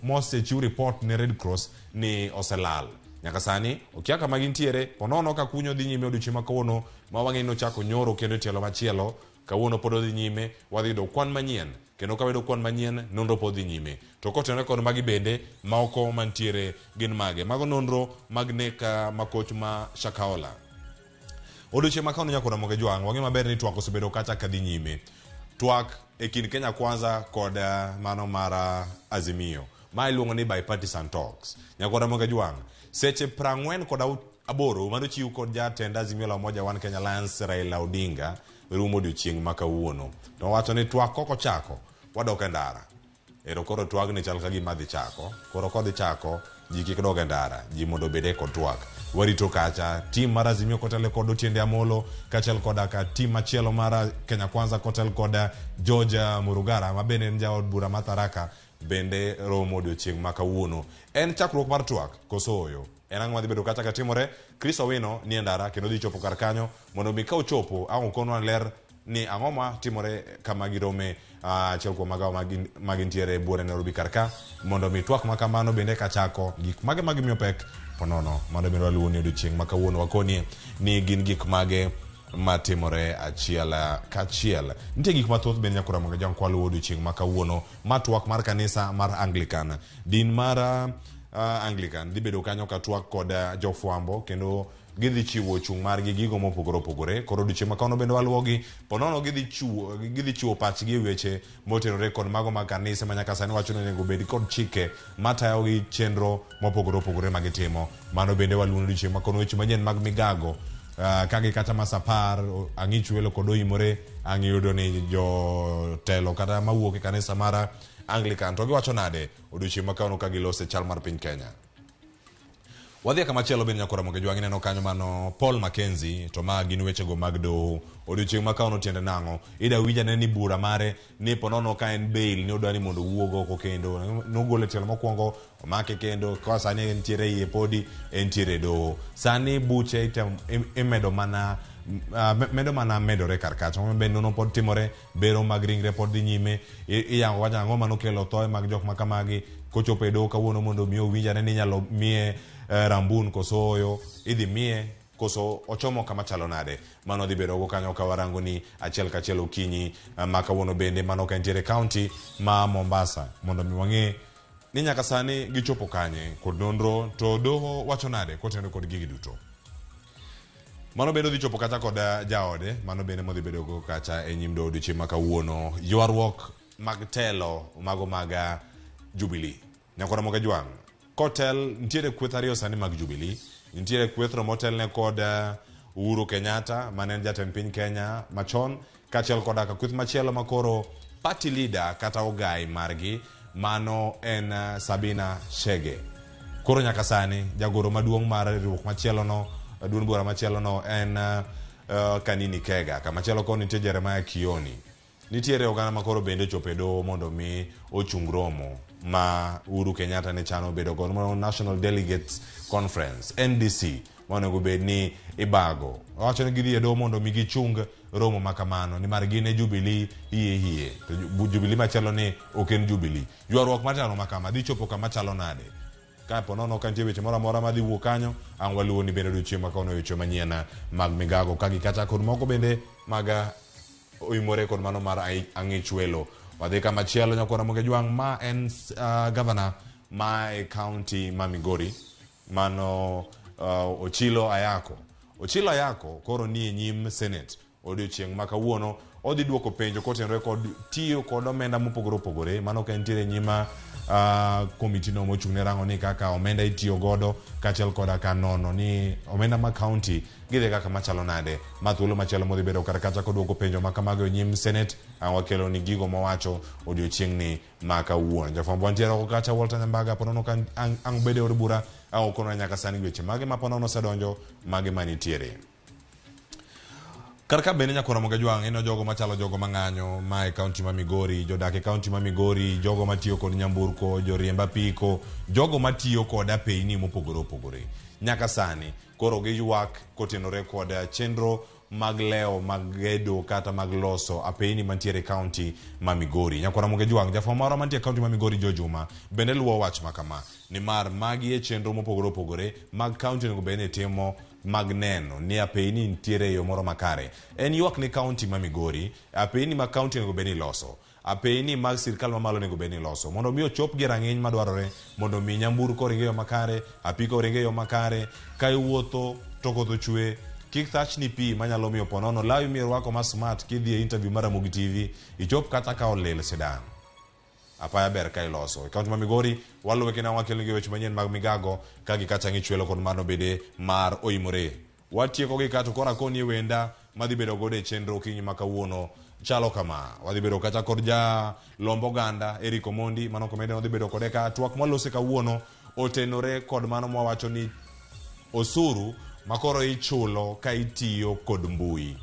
mosechiw report ne Red Cross ni oselal. Nyaka sani okia kama gintiere, ponono ka kunyo dhi nyime odiochieng' ma kawuono ma wang'e ni nochako nyoro kendo e tielo machielo. Kawuono pod odhi nyime, wadhi yudo kwan manyien kendo ka wayudo kwan manyien nonro pod dhi nyime. To kotenore kod magi bende moko mantiere gin mage. Mago nonro mag nek makoch ma Shakahola. Odiochieng' ma kawuono nyaka Ramogi Ajwang' wang'e maber ni twak osebedo kacha ka dhi nyime. Twak e kind Kenya Kwanza kod mano mar Azimio. Ma iluongo ni bipartisan talks. Nyaka Ramogi Ajwang' seche 48 manochiw kod jatend Azimio la Umoja One Kenya Alliance Raila Odinga rumo odiochieng' ma kawuono. To wacho ni twak kok ochako wadok e ndara. Ero koro twagni chal ka gima dhi chako. Koro kodhi chako ji kik dog e ndara, ji mondo obed e kod twak. Warito kacha tim mar Azimio kotel kod Otiende Amolo kaachiel koda ka tim machielo mar Kenya Kwanza kotel kod George Murugara ma bende en jaod bura ma Tharaka bende romo odiochieng' ma kawuono. En chakruok mar twak koso oyo? En ang'o madhi bedo kacha katimore? Chris Owino ni e ndara kendo dhi chopo kar kanyo mondo mi ka ochopo ang' okonwa ler ni ang'o ma timore kama girome achiel kuom magawo ma gintiere e buore Nairobi kar ka mondo mi twak ma kamano bende kachako gik mage ma gimiyo pek ponono mano bende waluwo ni odiochieng' ma kawuono wakonie ni gin gik mage matimore achiel kachiel. Nitie gik mathoth bende nyaka Ramogi Ajwang' kwaluwo odiochieng' ma kawuono ma twak mar kanisa mar Anglican. Din mar Anglican dhi bedo kanyo ka twak kod jofwambo kendo gidhi chiwo chung' margi gigo mopogore opogore. Koro odiochieng' ma kawuono bende waluwogi ponono gidhi chiwo pachgi e weche motenore kod mago mag kanise ma nyaka sani wacho ni onego bed kod chike matayogi chenro mopogore opogore ma gitimo. Mano bende waluwo odiochieng' ma kawuono weche manyien mag migago kagi kata ma sa 10 ang'ich welo kod oimore ang' iyudo ni jotelo kata mawuok e kanisa mar Anglican to giwacho nade odiochieng' ma kawuono ka gilose chal mar piny Kenya. Wadhi kama chielo bende nyaka Ramogi Ajwang' ineno kanyo mano Paul Mackenzie to ma gin wechego mag doho. Odiochieng' ma kawuono tiende nang'o? Ida winja ne ni bura mare ni ponono ka en bail ni odwa ni mondo owuog oko kendo nogole tielo mokwongo omake kendo ka sani entiere iye podi entiere e doho. Sani buche imedo mana medo mana medore kar kacha. Bende nonro pod timore, bero mag ringre pod dhi nyime. Iyango wacho ang'o manokelo thoe mag jok ma kamagi kochopo e doho kawuono mondo mi owinj ane ni inyalo miye rambun koso oyo, idhi miye koso ochomo kama chalo nade. Mano dhi bedo go kanyo ka warango ni achiel kachiel okinyi ma kawuono bende mano ka entiere kaunti ma Mombasa mondo mi wang'e ni nyaka sani gichopo kanye kod nonro to doho wacho nade kotenore kod gigi duto. Mano bende odhi chopo kacha kod jaode, mano bende modhi bedo go kacha e nyim doho odiochieng' ma kawuono. Ywaruok mag telo mago mag Jubilee. Nyaka Ramogi Ajwang' kotel nitiere kweth ariyo sani mag Jubilee. Nitiere kwethno motelne kod Uhuru Kenyatta mane en jatend piny Kenya machon kaachiel koda ka kweth machielo makoro party leader kata ogai margi mano en Sabina Chege. Koro nyaka sani jagoro maduong' mar riwruok machielo no duond bura machielo no en Kanini Kega. Kamachielo koni nitie Jeremiah Kioni. Nitiere oganda makoro bende ochopo e doho mondo mi ochung romo ma Uhuru Kenyatta ne chano bedo godo mano National Delegates Conference NDC monego bed ni ibago. Owacho ni gidhi e doho mondo mi gichung romo ma kamano nimar gin e Jubilee hie hie to Jubilee machielo ni ok en Jubilee. Ywaruok mar telo ma kama dhi chopo kama chalo nade? Ka po nono ka nitie weche moro amora madhi wuok kanyo, ang' waluwo ni bende odiochieng' ma kawuono weche manyien mag migago ka gi kacha kod moko bende mag oimore kod mano mar Ang'ich Welo. Wadhi kama chielo nyakwar Ramogi Jwang' ma en gavana ma e county ma Migori mano Ochilo Ayako. Ochilo Ayako koro ni e nyim Senate odiochieng' ma kawuono odhi duoko penjo kotenore kod tiyo kod omenda mopogore opogore mano ka entiere nyim komiti no mochung' ne rango ni kaka omenda itiyo godo kaachiel koda ka nono ni omenda ma county gidhi kaka machalo nade ma thuolo machielo modhi bedo kar kacha koduoko penjo ma kamago e nyim Senate ang' wakelo ni gigo mowacho odiochieng'ni ma kawuono. Jafwambo wantiere oko kacha Walter Nyambaga ponono ka ang' bede od bura ang' okonwa nyaka sani weche mage ma ponono osedonjo mage manitiere. Kar ka bende nyakwar Ramogi Jwang' ineno jogo machalo jogo mang'anyo ma e kaunti ma Migori, jodak e kaunti ma Migori, jogo matiyo kod nyamburko, joriemb apiko, jogo matiyo kod apeyni mopogore opogore. Nyaka sani koro giywak kotenore kod chenro mag lewo mag gedo kata mag loso apeyni mantiere e kaunti ma Migori. Nyakwar Ramogi Jwang' jafwambo marwa mantie e kaunti ma Migori Joe Juma bende luwo wach ma kama nimar magi e chenro mopogore opogore mag kaunti onego bed ni timo mag neno ni apeyni nitiere e yo moro makare. En ywak ne kaunti ma Migori, apeyni ma kaunti onego bed ni loso, apeyni mag sirkal mamalo onego bed ni loso mondo mi ochop gi rang'iny madwarore mondo mi nyamburko oring e yo makare, apiko oring e yo makare, ka iwuotho to koth ochwe kik thachni pi manyalo miyo ponono lawi mirwako ma smart kidhi e interview mar Ramogi TV ichop kata ka olil sidang'. Apaya ber ka iloso. E kaunti ma Migori, waluwe kendo wakelnigi weche manyien mag migago ka gi kacha ng'ichwelo kod mano bende mar oimore. Watieko gi ka to koro akoni e wenda madhi bedo godo e chenro okinyi ma kawuono chalo kama. Wadhi bedo kacha kod ja lomb oganda Eric Omondi mano komede wadhi bedo kode ka twak mwalose kawuono otenore kod mano mwawacho ni osuru makoro ichulo ka itiyo kod mbui.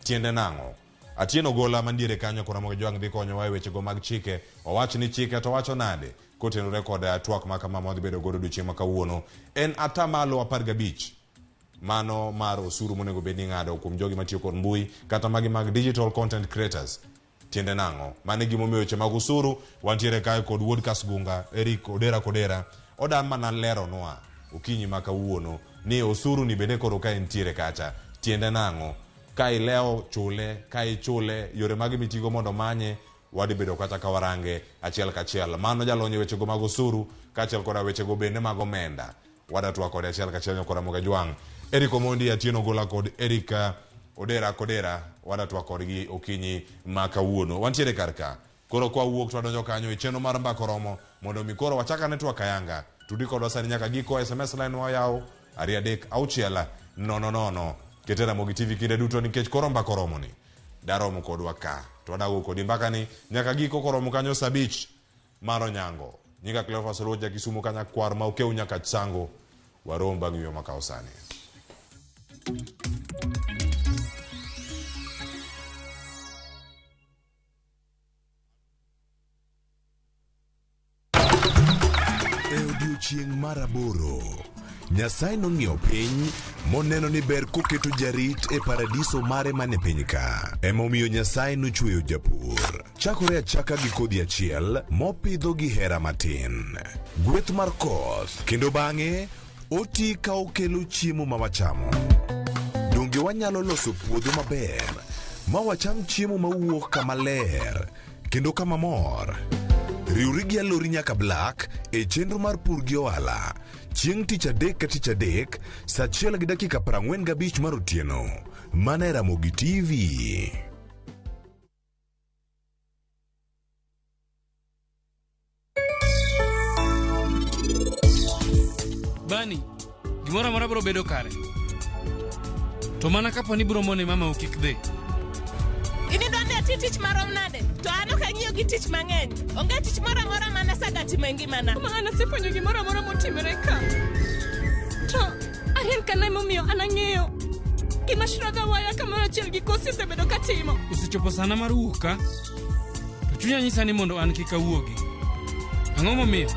Tiende nang'o? Atieno Gola mandiere kanyo kod Ramogi Jwang' dhi konyowa e wechego mag chike. Owach ni chike to wacho nade kotenore kod twak ma kama mwadhi bedo godo odiochieng' ma kawuono. En atamalo 15 mano mar osuru monego bed ni ing'ado kuom jogi matiyo kod mbui kata magi mag digital content creators. Tiende nang'o? Mano e gimomiyo weche mag osuru wantiere kae kod wuod Kasgunga Eric Odera Kodera oda mana leronwa okinyi ma kawuono ni osuru ni bende koro ka entiere kacha tiende nang'o? Ka ilewo chule, ka ichule, yore mage mitigo mondo manye, wadhi bedo kata ka warange achiel kachiel. Mano jalony e wechego mag osuru, kaachiel koda wechego bende mag omenda. Wada twak kode achiel kachiel nyakora Ramogi Jwang'. Eric Omondi, Atieno Gola kod Eric Odera Kodera, wada twak kodgi okinyi ma kawuono. Wantiere kar ka. Koro kwa wuok to wadonjo kanyo e chenro mar mbaka oromo mondo mi koro wachak ane twak ayanga. Tudi kodwa sani nyaka giko SMS line wayawo 2 3 6 0 0. Kete Ramogi TV kinde duto nikech koro mbaka oromo ni. Daromo kodwa ka. To wadago kodi mbaka ni nyaka giko koromo kanyo saa 5 mar onyango. Nyinga Cleophas Oluoch ja Kisumu kanya kwar ma okew nyaka Chango. Warom bang' yueyo makawo sani. E odiechieng' mar aboro, Nyasaye nong'iyo piny moneno ni ber koketo jarit e paradiso mare man e piny ka. Emomiyo Nyasaye nochweyo japur. Chakore achaka gi kodhi achiel mopidho gi hera matin. Gweth mar koth kendo bang'e oti ka okelo chiemo ma wachamo. Donge wanyalo loso puodho maber ma wacham chiemo mawuok kama ler kendo kama mor? Riwri gi Alori nyaka Black e chenro mar pur gi ohala chieng' tich adek ka tich adek saa 1:45 mar otieno mana e Ramogi TV. Bani, gimoro amora biro bedo kare. To mana kapo ni biro mone mamau kik dhi. In idwa ni ati tich marom nade? To an ok ang'iyo gi tich mang'eny. Onge tich moro amora ma nasaga timo e ngimana. Ma an asefwenyo gimoro amora motimore ka. To Ariel kana emomiyo an ang'eyo gima Shradha waya kamoro achiel gi Kosi osebedo ka timo. Osechopo sana mar wuok ka. To chunya nyisa ni mondo an kik awuogi. Ang'o momiyo?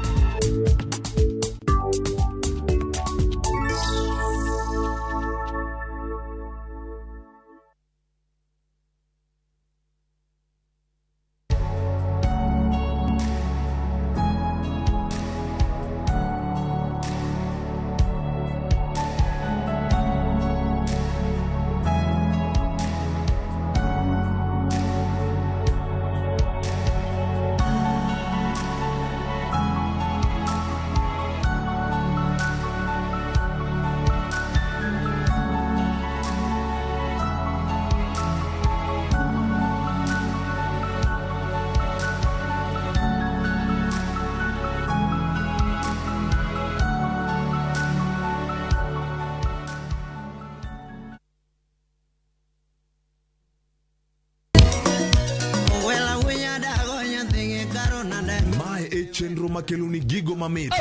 Mae e chenro makeloni gigo mamit.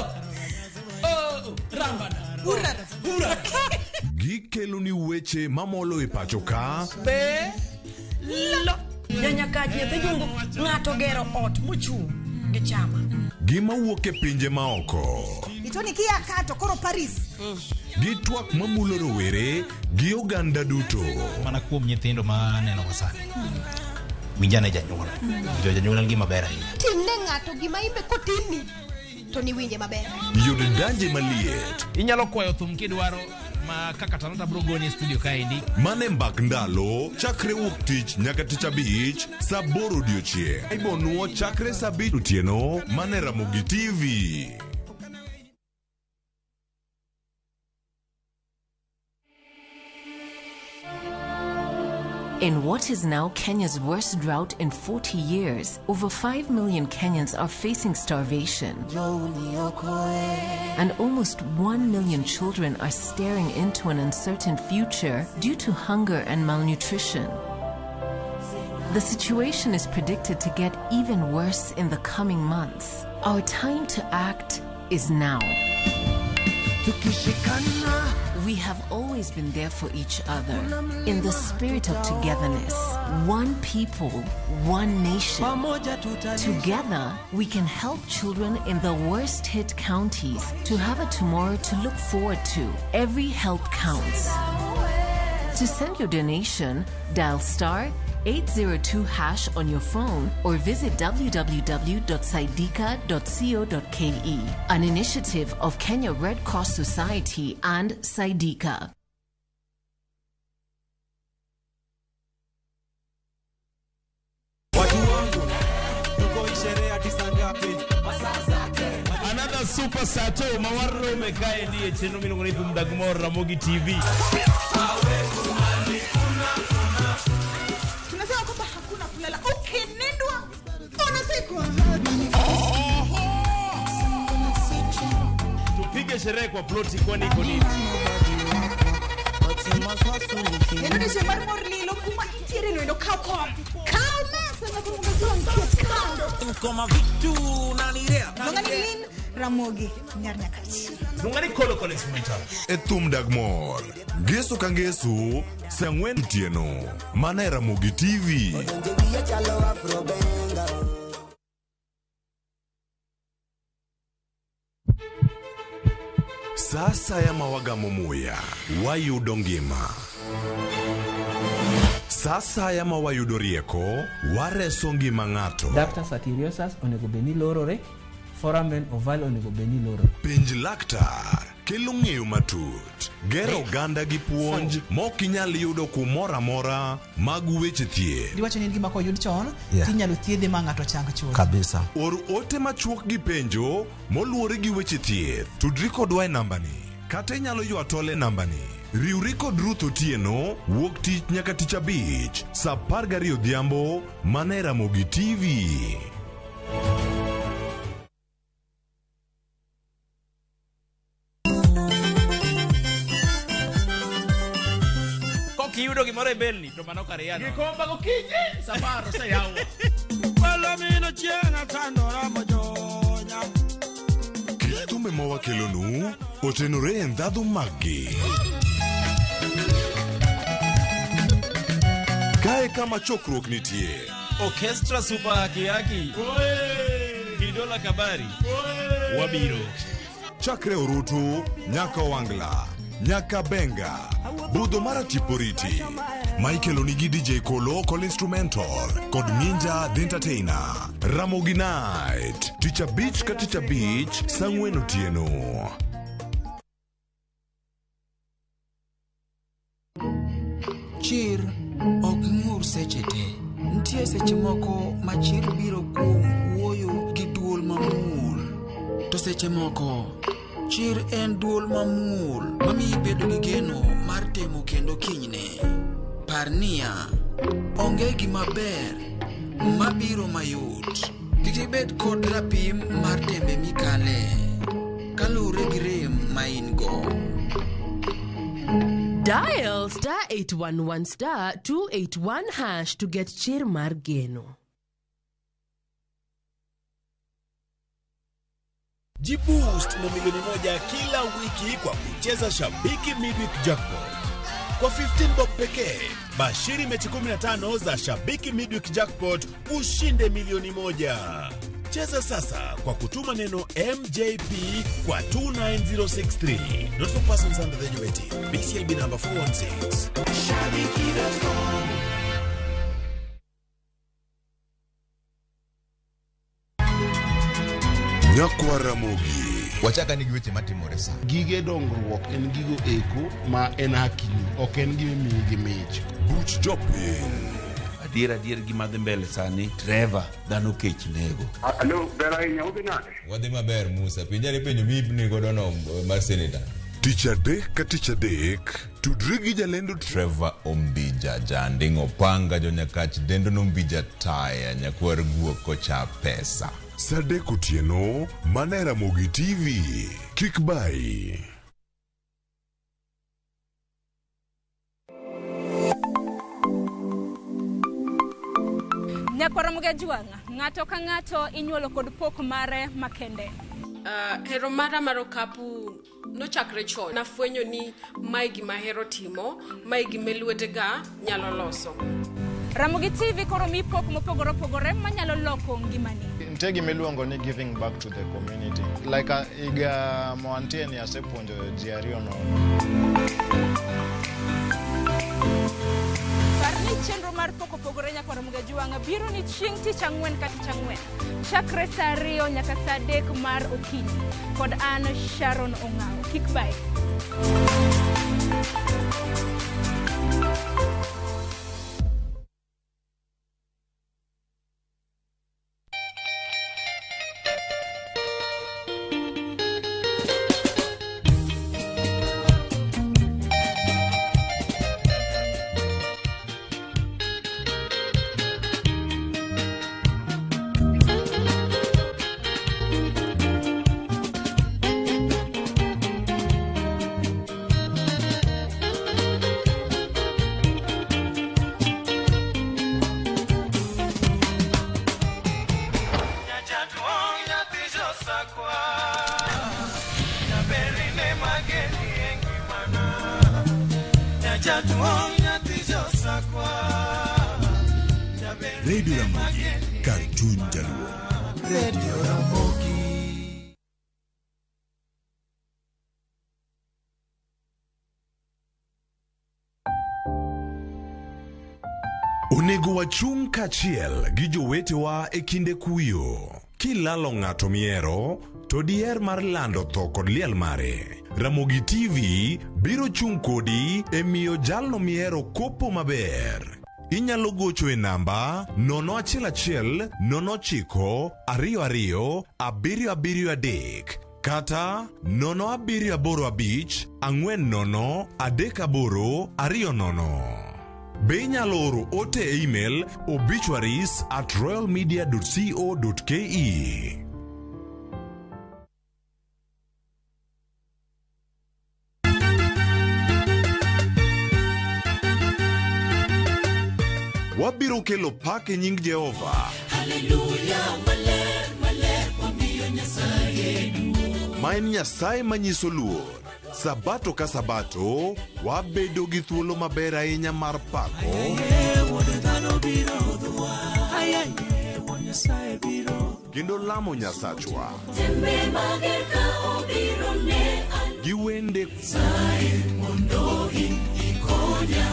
Gikeloni weche mamolo e pacho ka Be lo janyakach nyathi jungu ng'ato gero ot mochung' gi chama. Gima wuok e pinje maoko. Itoni kia ka to koro Paris. Gi twak mamulo rowere gi oganda duto. Mana kuom nyithindo ma aneno go sani. Winjane janyuol. Winjo janyuol en gima ber ahinya. Timne ng'ato gima imbe kotimni to niwinje maber. Yud danje maliet. Inyalo kwayo thum kidwaro ma kaka Talanta bro goni e studio kaendi. Mane mbak ndalo chakre wuok tich nyaka tich abich saa aboro odiochieng'. Ibonuo chakre saa abich otieno mane Ramogi TV. In what is now Kenya's worst drought in 40 years, over 5 million Kenyans are facing starvation. And almost 1 million children are staring into an uncertain future due to hunger and malnutrition. The situation is predicted to get even worse in the coming months. Our time to act is now. We have always been there for each other in the spirit of togetherness. One people, one nation. Together, we can help children in the worst hit counties to have a tomorrow to look forward to. Every help counts. To send your donation, dial star 802 hash on your phone or visit www.saidika.co.ke. An initiative of Kenya Red Cross Society and Saidika. Watu wangu tuko sherehe hadi saa ngapi? Another super sato mawarome kaendi e chenro miluongo ni Thum Dag Mor Ramogi TV. Tunasema kwamba hakuna kulala. Ukinindwa unasikwa. Tupige sherehe kwa ploti kwani iko nini? Kendo ni mar mor lilo kuma intiere no endo kaw kom. Kaw mesa na kumugazon ket kando. Koma vitu nanirea. Longani lin Ramogi nyar Nyakach. Longani kolo kole simita. E thum dag mor. Ngeso ka ngeso saa ang'wen otieno. Mana e Ramogi TV. Sa asaya ma wagamo muya, wayudo ngima. Sa asaya ma wayudo rieko, wareso ngima ng'ato. Ductus arteriosus onego bed ni lorore, foramen ovale onego bed ni lorore. Penj laktar kelo ng'eyo matut, gero oganda gi puonj mok inyal yudo kumoro amora mag weche thieth. Diwacho ni en gima koyud chon, Yeah. tinyalo thiedhe ma ng'ato chang chuth. Kabisa. Or ote machuok gi penjo moluwore gi weche thieth. Tudri kodwa e nambani kata inyalo ywa tol e nambani. Riwri kod Ruth Otieno wuok tich nyaka tich abich saa 12 odhiambo mana e Ramogi TV. Koyudo gimoro e belni to mano kar yano. Gikomba gokinyi samar oseyawo. Palomino chieng' atandora mojonya. Kit thumbe ma wakelonu otenore e ndhadhu maggi. Kae kama chokruok nitie. Orchestra Super Haki Haki. Kidola Kabari. Wabiro. Chakre orutu nyaka Owangla, nyaka Benga, budho mar Atiporiti. Ma ikelo nigi DJ Kolo kod Instrumental kod Ninja The Entertainer. Ramogi Night, tich abich ka tich abich, saa ang'wen otieno. Chir ok ng'ur seche te. Nitie seche moko ma chir biro kuom wuoyo gi duol mamuol. To seche moko, chir en duol mamuol mamiyi bedo gi geno mar temo kendo kinyne. Par niya, onge gima ber mabiro mayot. Kik ibed kod rapim mar tembe mikale, kaluwore gi rem ma in go. Dial star 811 star 281 hash to get chir mar geno. Jiboost na milioni 1 kila wiki kwa kucheza Shabiki Midweek Jackpot. Kwa 15 bob pekee, bashiri mechi 15 za Shabiki Midweek Jackpot ushinde milioni 1. Cheza sasa kwa kutuma neno MJP kwa 29063. Not for persons under the age of 18. BCLB number 416. Shabiki.com. Nyakwa Ramogi. Wachaka ni gi weche matimore sa. Gige dongruok en gigo eko ma en hakini, ok en gima imiyi gi mich. Buch jopiny. Adier adier gima dhi mbele sani Trevor dhano kech nego. Alo, ber ahinya, udhi nade? Wadhi maber Musa, penjari penjo mipni godo no mar senator. Tich adek ka tich adek, tudri gi jalendo Trevor Ombija, Janding Opanga, Jonyakach Dendo Nombija Taya, Nyakwar Guok kocha pesa. Saa adek otieno, mana e Ramogi TV. Kik bayi. Nyakwara Jwang', ng'ato ka ng'ato inyuolo kod pok mare makende. Hero mara mar okapu nochakre chon. Nafwenyo ni mae gima ahero timo, mae gima lwetega nyalo loso. Ramogi TV koro mi pok mopogore opogore manyalo loko ngimani. Nitie gima iluongo ni giving back to the community. Like higa moantie ni asepuonjo ji ariyo nono. Par ni chenro mar pok opogore nyakwara Jwang' biro ni chieng' tich ang'wen ka tich ang'wen. Chakre saa 2 nyaka saa 3 mar okinyi. Kod an Sharon Ong'awo. Kik bayi. Radio Ramogi, kar chuny jaluo. Radio Ramogi. Onego wachung' kaachiel gi jowetewa e kinde kuyo. Kilalo ng'ato mihero, to diher mar lando tho kod liel mare. Ramogi TV biro chung' kodi e miyo jalno mihero kopo maber. Inyalo gocho e namba 011 09 22 773 kata 0785 40 38 20. Be inyalo oro ote e email obituaries@royalmedia.co.ke. Wabiro kelo pak e nying Jehova. Haleluya, maler, maler, wamiyo Nyasaye duong'. Ma en Nyasaye manyiso luor. Sabato ka sabato, wabedo gi thuolo maber ahinya mar pako Aye, wuod dhano biro hudhwa. Aye, aye, wuod Nyasaye biro. kendo lamo Nyasachwa Tembe mager ka obiro ne gi wende Nyasaye mondo in ikonya.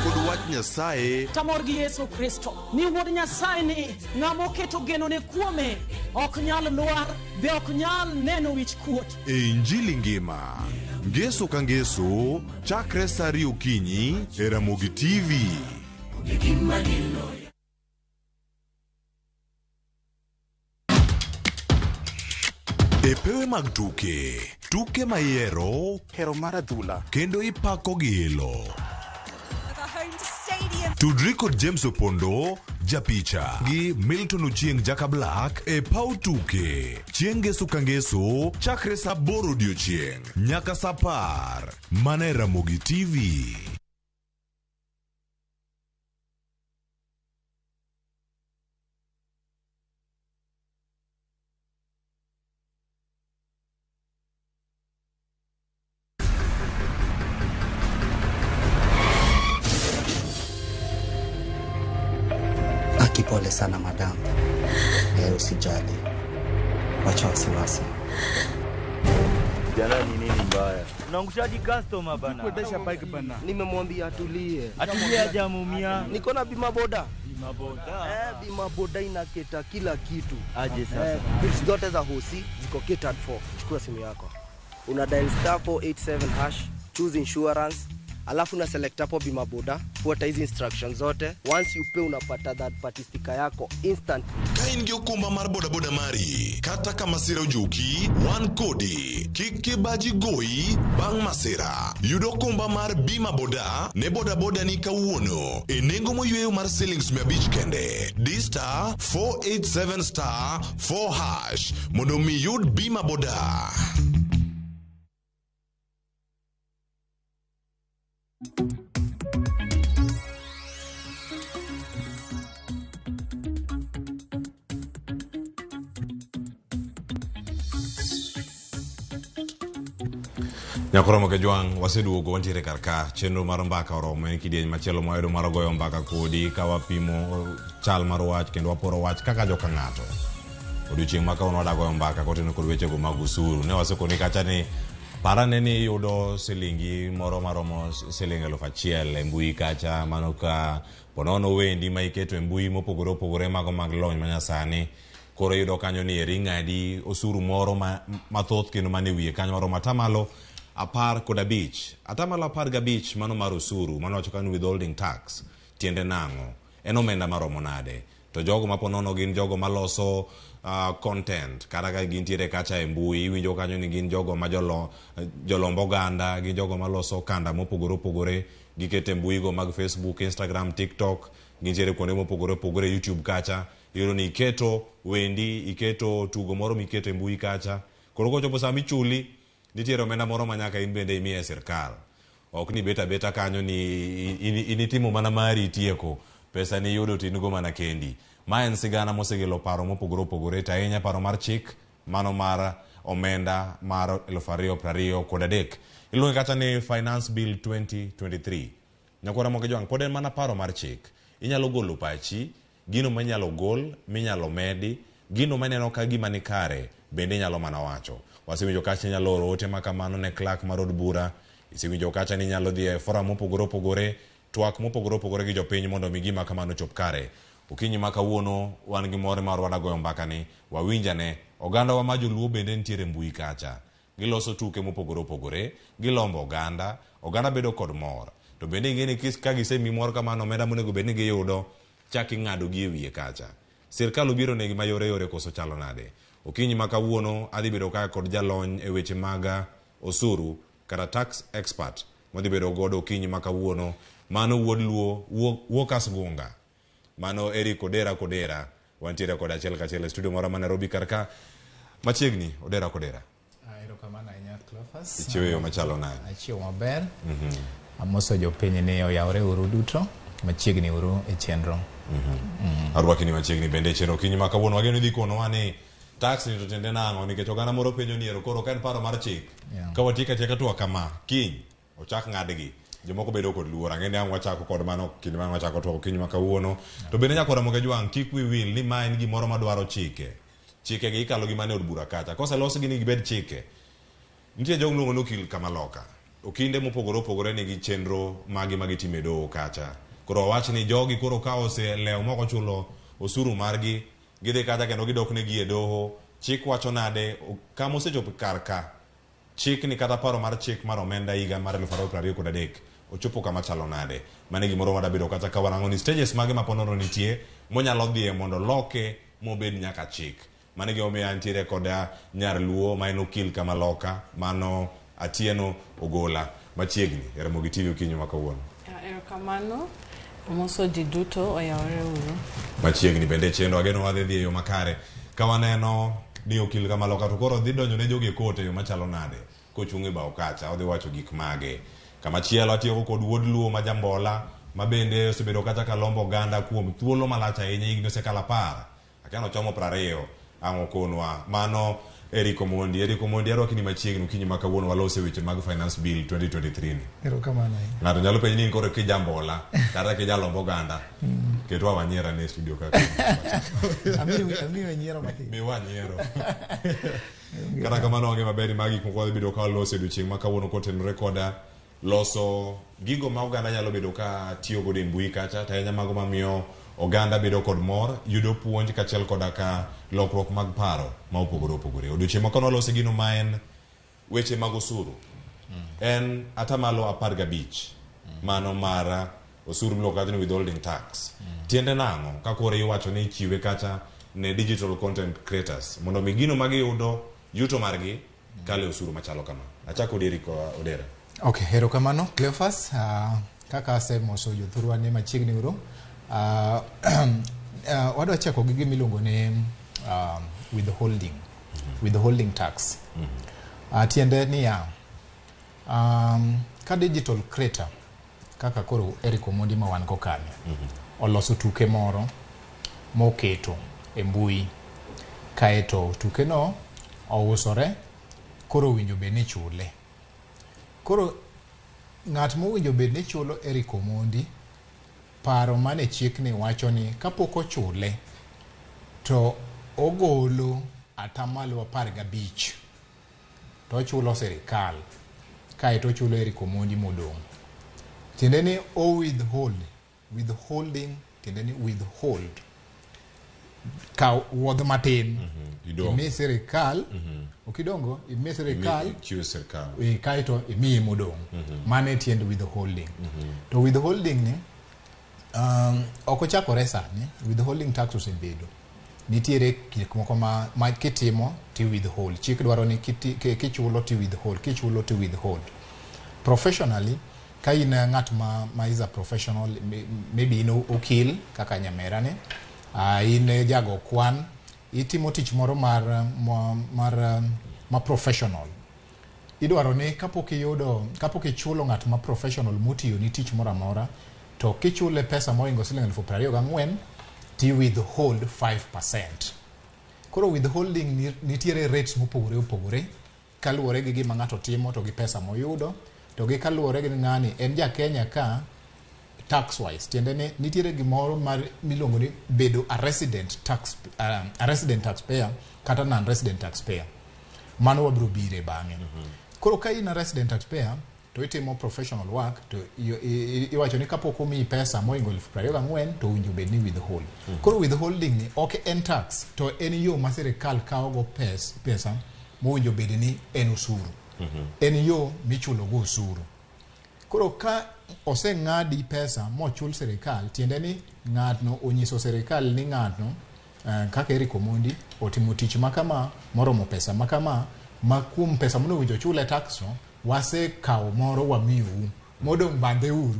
kod wach Nyasaye Tamor gi Yesu Kristo ni wuod Nyasaye ni ng'ama oketo genone kuome ok nyal lwar be ok nyal neno wich kuot. e Injili ngima. Ngeso ka ngeso, chakre sa ariyo okinyi e Ramogi TV. Onge gima diloya. E pewe mag tuke, tuke ma ihero, hero mar adhula, kendo ipako gi ilo. Tudri kod James Opondo, japicha, gi Milton Ochieng Jaka Black e paw tuke. Chieng' ngeso ka ngeso, chakre sa aboro odiochieng' nyaka sa 10. Mana e Ramogi TV. Aki, pole sana madam. Usijali, wacha wasiwasi. Jana ni nini mbaya? Unaangushaji customer bana. Kuendesha bike bana. Nimemwambia atulie. Atulie hajamuumia. Niko na bima boda. Bima boda. Bima boda inaketa kila kitu. Aje sasa. Bills zote za hosi ziko catered for. Chukua simu yako. Una dial star 487 hash, choose insurance, alafu una select hapo bima boda, fuata hizi instructions zote. Once you pay unapata third party sticker yako instant. Ka in gi okumba mar bodaboda mari, kata ka masira ojuki, wan kodi. Kik kibaji goyi bang' masira. Yud okumba mar bima boda ne bodaboda ni kawuono e nengo moyweyo mar silings 500 kende. Di star 487 star 4 hash mondo mi yud bima boda. Nyakoromo Kajwang', waseduogo wantiere kar ka chenro mar mbaka oromo en kidieny machielo mwayudo mar goyo mbaka kodi ka wapimo chal mar wach kendo waporo wach kaka joka ng'ato. Odiochieng' ma kawuono wadwa goyo mbaka kotenore kod wechego mag osuru. Ne wasekoni kacha ni parane ni iyudo silingi moro maromo siling 1000 e mbui kacha, mano ka ponono wendi ma iketo e mbui mopogore opogore mago mag lony manyasani. Koro iyudo kanyo ni eri ing'adi osuru moro mathoth kendo mane wiye kanyo maromo atamalo 15. Atamalo 15 mano mar osuru, mano wacho kanyo withholding tax. Tiende nang'o? En omenda maromo nade? To jogo ma ponono gin jogo maloso content, kata ka gintiere kacha e mbui, iwinjo kanyo ni gin jogo ma jolomb oganda, gin jogo maloso okanda mopogore opogore, giketo e mbui go mag Facebook, Instagram, TikTok, gintiere kuonde mopogore opogore, YouTube kacha. Iyudo ni iketo wendi, iketo tugo moro miketo e mbui kacha. Koro kochopo sama ichuli, nitiere omenda moro ma nyaka in bende imiye sirkal. Ok ni bet abeta kanyo ni in itimo mana mari itieko, pesa ni iyudo to in go mana kendi. Ma en sigana mosekelo paro mopogore opogore, to ahinya paro mar chik mano mar omenda mar 2023. Iluonge kata ni Finance Bill 2023. Nyakwara Ramogi Jwang', pod en mana paro mar chik. Inyalo golo pachi, gino minyalo gol, minyalo medi, gino mineno ka gima ni kare, bende inyalo mana wacho. Wasewinjo kacha inyalo oro ote ma kamano ne clerk mar od bura, isewinjo kacha ni inyalo dhi e forum mopogore opogore, twak mopogore opogore gi jopiny mondo mi gima kamano chop kare. Okinyi ma kawuono wan gi mor mar wadwa goyo mbaka ni, wawinjane, ogandawa ma joluo bende nitiere mbui kacha. Giloso tuke mopogore opogore, gilombo oganda, oganda bedo kod mor. To bende ing'e ni ka gisemi mor kamano, omenda monego bed ni giyudo, chak ing'ado gi e wiye kacha. Sirkal obiro negi mayore yore koso chalo nade? Okinyi ma kawuono adhi bedo ka kod jalony e weche mag osuru kata tax expert madhi bedo godo okinyi ma kawuono. Mano wuod Luo, Wuokas Gunga. Mano Eric Odera Kodera. Wantiere kod achiel kachiel e studio moro ma Nairobi kar ka. Machiegni, Odera Kodera. Erokamano ahinya Cleophas. Ichiewo e yo machalo nade? Achiewo maber. Amoso jopiny ni oyawre uru duto. Machiegni uru e chenro. Arwaki ni machiegni bende e chenro okinyi ma kawuono. Wageno idhi konowa ni tax ni to tiende nang'o nikech oganda moro penjo ni ero koro ka en paro mar chik. Ka watieko atieka twak kama kiny ochak ng'adgi. Jomoko bedo kod luor. Ang'e ni ang' wachako kod mano kinde ma wachako twak okinyi ma kawuono. To bende nyakora Ramogi Ajwang' kik wi wil ni ma en gimoro madwaro chike. Chike gi ikalo gi mana e od bura kacha. Koselosgi ni gibed chike. Nitie jogo miluongo ni okil kamaloka. Okinde mopogore opogore nigi chenro magi ma gitimo e doho kacha. Koro wawach ni jogi koro ka oselewo mok ochulo osuru margi, gidhi kacha kendo gidok negi e doho. Chik wacho nade? Kama osechopo kar ka, chik ni kata paro mar chik mar omenda higa mar 2023 ochopo kama chalo nade? Mano e gimoro madabedo kacha ka warango ni stages mage ma ponono nitie monyalo dhiye mondo loke mobed nyaka chik. Mano e gimomiyo antiere koda nyar Luo ma en okil kamaloka, mano Atieno Ogola machiegni e Ramogi TV okinyi ma kawuono. Erokamano, amoso ji duto oyawore uru. Machiegni bende chenro ageno wadhi dhi e yo makare. Ka waneno ni okil kamaloka to koro dhi donjo ne jogi e kot e yo machalo nade kochung' e bao kacha odhi wacho gik mage. Kamachielo atieko kod wuod Luo ma jambola ma bende osebedo kacha ka lombo oganda kuom thuolo malach ahinya higni osekalo 10. Akia nochomo 20 ang' okonwa. Mano Eric Omondi. Eric Omondi arwaki ni machiegni okinyi ma kawuono walose weche mag Finance Bill 2023 ni. Erokamano ahinya. Ng'ato nyalo penji ni in koro kijambola kata kijalombo oganda. Ketwa wanyiera ne e studio kaka. Amiyo nyiero matin. Miwa nyiero. Kata kamano wang'e maber ni magi gik moko wadhi bedo ka waloso e odiochieng' ma kawuono kotenore koda loso gigo ma oganda nyalo bedo ka tiyo godo e mbui kacha to ahinya mago mamiyo oganda bedo kod mor, yudo puonj kaachiel koda ka lokruok mag paro ma opogore opogore. Odiochieng' ma kawuono walose gino ma en weche mag osuru. En atamalo 15 mano mar osuru miluongo kacha ni withholding tax. Tiende nang'o ka koro iwacho ni ichiwe kacha ne digital content creators mondo mi gino ma giyudo yuto margi kale osuru machalo kama. Achako kodi Eric Odera. Okay, erokamano Cleophas. Kaka asemoso jothurwa ni machiegni uru. Wadwa chako gi gima iluongo ni withholding. Withholding tax. Tiende niya, ka digital creator kaka koro Eric Omondi ma wan go kani oloso tuke moro moketo e mbui kaeto tukeno ousore koro owinjo bed ni ichule. Koro ng'at mowinjo bed ni chulo Eric Omondi paro mane chikni wacho ni kapok ochule to ogolo atamalo 15 to ochulo sirikal kaeto ochulo Eric Omondi modong'. Tiende ni o withhold, withholding tiende ni withhold. Kaw wuodh matin imi sirikal, okidongo imi sirikal Chiwo sirikal. Kaeto imiye modong'. Mano e tiend withholding. To withholding ni ok ochakore sani, withholding tax osebedo. Nitiere gik moko ma kitimo ti withhold. Chik dwaro ni kichulo ti withhold, kichulo ti withhold. Professionally, ka in ng'at ma is a professional, maybe in okil kaka nyamera ni, in jago kwan, itimo tich moro ma professional. Idwaro ni kapok iyudo, kapok ichulo ng'at ma professional motiyo ni tich moro amora, to kichule pesa mohingo siling 24,000 ti withhold 5%. Koro withholding nitiere rates mopogore opogore kaluwore gi gima ng'ato timo to gi pesa moyudo to gi kaluwore gi ng'ani en ja Kenya ka tax wise tiende ni nitiere gimoro mar miluongo ni bedo a resident tax, a resident taxpayer kata non resident taxpayer. Mano wabiro bire bang'e. Koro ka in a resident taxpayer to itimo professional work to iwacho ni kapok omiyi pesa mohingo 24,000 to owinjo bed ni withhold. Koro withholding ni ok en tax to en yo ma sirikal kawo go pesa mowinjo bed ni en osuru. En yo michulo go osuru. Koro ka oseng'adi pesa mochul sirikal, tiende ni ng'atno onyiso sirikal ni ng'atno kaka Eric Omondi otimo tich makama moromo pesa makama ma kuom pesa monowinjo chule tax no wasekawo moro wamiyou modong' bandhe uru.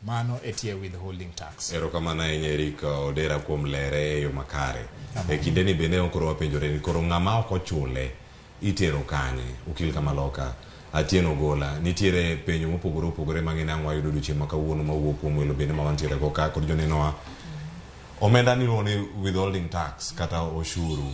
Mano e tie withholding tax. Erokamano ahinya Eric Odera kuom lere e yo makare. E kinde ni bende koro wapenjore ni koro ng'ama ok ochule itero kanye? Okil Kamaloka. Atieno Ogola. Nitiere penjo mopogore opogore mang'eny ang' wayudo odiochieng' ma kawuono mawuok kuom welo bende ma wantiere go ka kod jonenowa. Omenda ni iluongo ni withholding tax kata oshuru.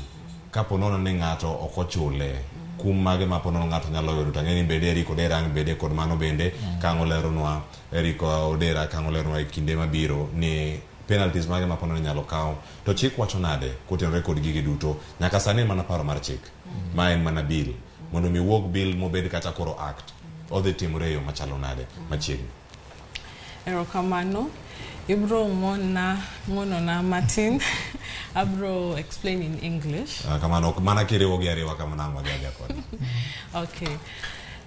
Kapo nono ni ng'ato ok ochule, kum mage ma po nono ng'ato nyalo yudo? To ang'e ni bende Eric Odera ang' bede kod mano bende ka ang' oleronwa Eric Odera ka ang' oleronwa e kinde mabiro ni penalties mage ma po nono inyalo kaw. To chik wacho nade kotenore kod gigi duto? Nyaka sani en mana paro mar chik. Ma en mana bill. Mondo mi wuog bill mobed kata koro act, odhi timore e yo machalo nade machiegni? Erokamano. Ibro ng'wonona matin. Abro explain in English. Kamano ok mana kiriwo gi ariwa kamano ang' wadhi adhiya kode. Okay.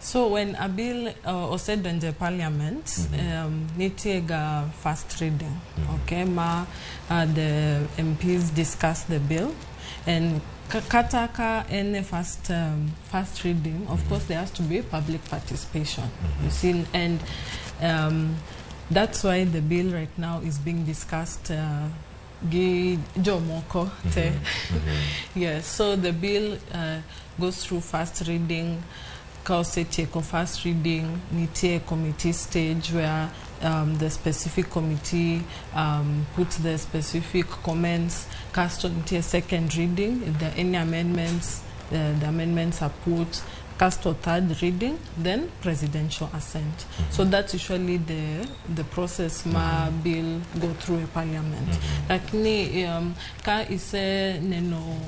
So when a bill osedonjo e parliament, nitie ga first reading, okay, ma the MPs discuss the bill, and kata ka en e first reading, of course there has to be public participation. You see, and that's why the bill right now is being discussed gi jomoko te. Yes, so the bill goes through first reading. Ka osetieko first reading, nitie committee stage where the specific committee puts the specific comments. Kasto nitie second reading. If there are any amendments, the amendments are put. Kasto third reading, then presidential assent. So that's usually the process ma bill go through a parliament. Lakini ka ise neno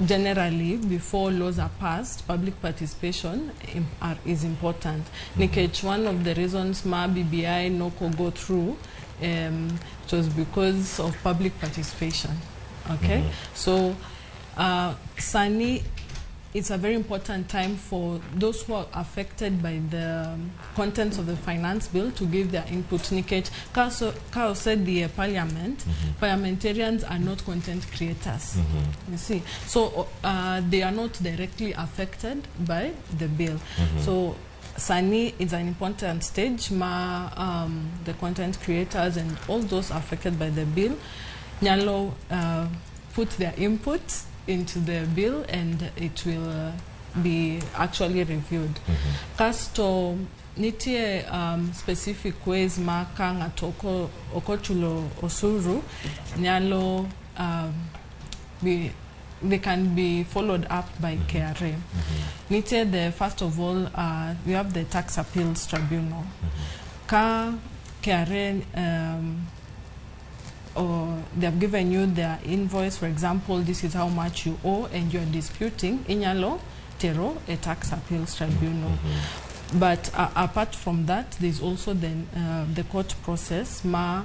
generally before laws are passed, public participation is important. Nikech one of the reasons ma BBI noko go through it was because of public participation. Okay, so sani it's a very important time for those who are affected by the contents of the finance bill to give their input. Nikech ka osedhi e parliament, parliamentarians are not content creators. You see, so they are not directly affected by the bill. So sani is an important stage ma the content creators and all those affected by the bill nyalo put their input into the bill and it will be actually reviewed. Kasto nitie specific ways ma ka ng'ato ok ochulo osuru nyalo be they can be followed up by KRA. Nitie the first of all we have the Tax Appeals Tribunal. Ka KRA or they have given you their invoice, for example, this is how much you owe and you are disputing, inyalo tero a Tax Appeals Tribunal. But apart from that, there's also the court process. Ma,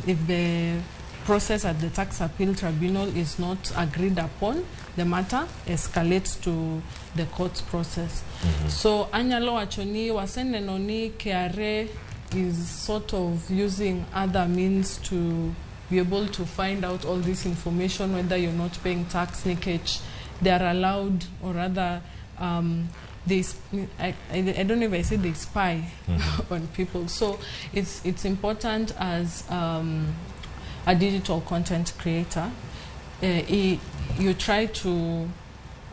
if the process at the Tax Appeal Tribunal is not agreed upon, the matter escalates to the court process. So anyalo wacho ni waseneno ni KRA is sort of using other means to be able to find out all this information, whether you're not paying tax, nikech they are allowed, or rather, they I don't know if I say they spy on people. So it's important as a digital content creator, you try to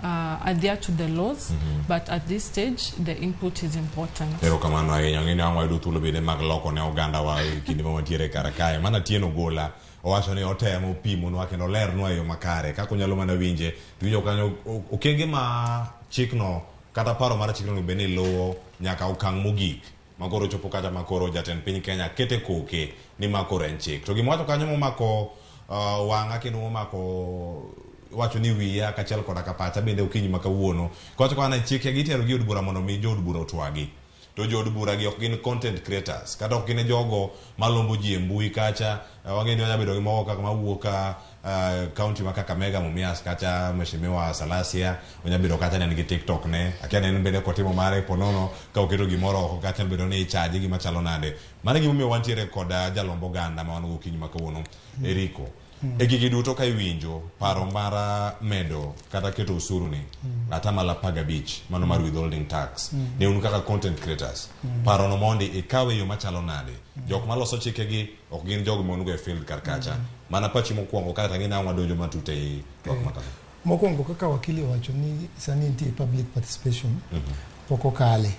adhere to the laws, but at this stage, the input is important. Erokamano ahinya. Ng'eni ang' wayudo thuolo bende mag loko ne oganda wa e kinde ma wantiere kar kae. Mana Atieno Ogola owacho ni otemo pimonwa kendo olernwa e yo makare kaka onyalo mana winje. To iwinjo kanyo okenge ma chikno kata paro mar chikno onego bed ni luwo nyaka okang' mogik makoro chopo kata makoro jatend piny Kenya kete koke ni ma koro en chik. To gima wacho kanyo momako wang'a kendo momako wacho ni wiya kaachiel koda ka pacha bende okinyi ma kawuono. Kowacho kana chike gitero gi od bura mondo mi jood bura otwagi. To jood bura gi ok gin content creators kata ok gin jogo malombo ji e mbui kacha. Wang'e ni wanyalo bedo gi moko kaka mawuok ka county ma Kakamega Mumias kacha Mheshimiwa Salasia onyalo bedo kacha ne en gi TikTok ne akia ne en bende kotimo mare ponono ka oketo gimoro oko kacha bedo ni ichaje gima chalo nade. Mano e gimomiyo wantiere kod jalomb oganda ma wan go okinyi ma kawuono Eriko. E gigi duto ka iwinjo paro mar medo kata keto osuru ni 15% mano mar withholding tax ne un kaka content creators paro no mondi ikawe yo machalo nade. Jok maloso chikegi ok gin jogo ma un go e field kar kacha. Mana pachi mokwongo kata ng'e nang'o wadonjo matut ei twak ma kama. Mokwongo kaka wakili owacho ni sani nitie public participation pok okale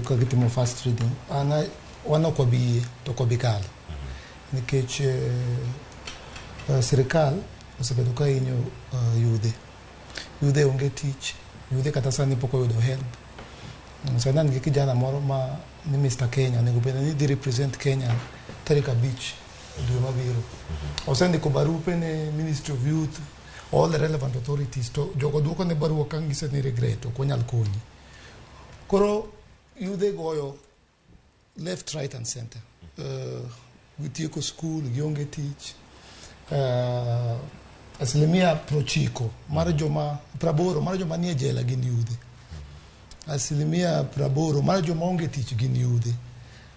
ka gitimo first reading an wan ok wabi yie to ok wabi kalo nikech sirikal osebedo ka hinyo yudhe yudhe onge tich yudhe kata sani pok oyudo help. Sani an gi kijana moro ma ni Mr. Kenya onego bed ni dhi represent Kenya tarik 5 dwe mabiro. Osendiko barupe ne Ministry of Youth, all the relevant authorities to jogo duoko ne barua ka ng'ise ni regret ok wanyal konyi. Koro yudhe goyo left, right and center. Gitieko school, gionge tich. 90% mar joma 80 mar joma nie jela gin yudhe. 80% mar joma onge tich gin yudhe.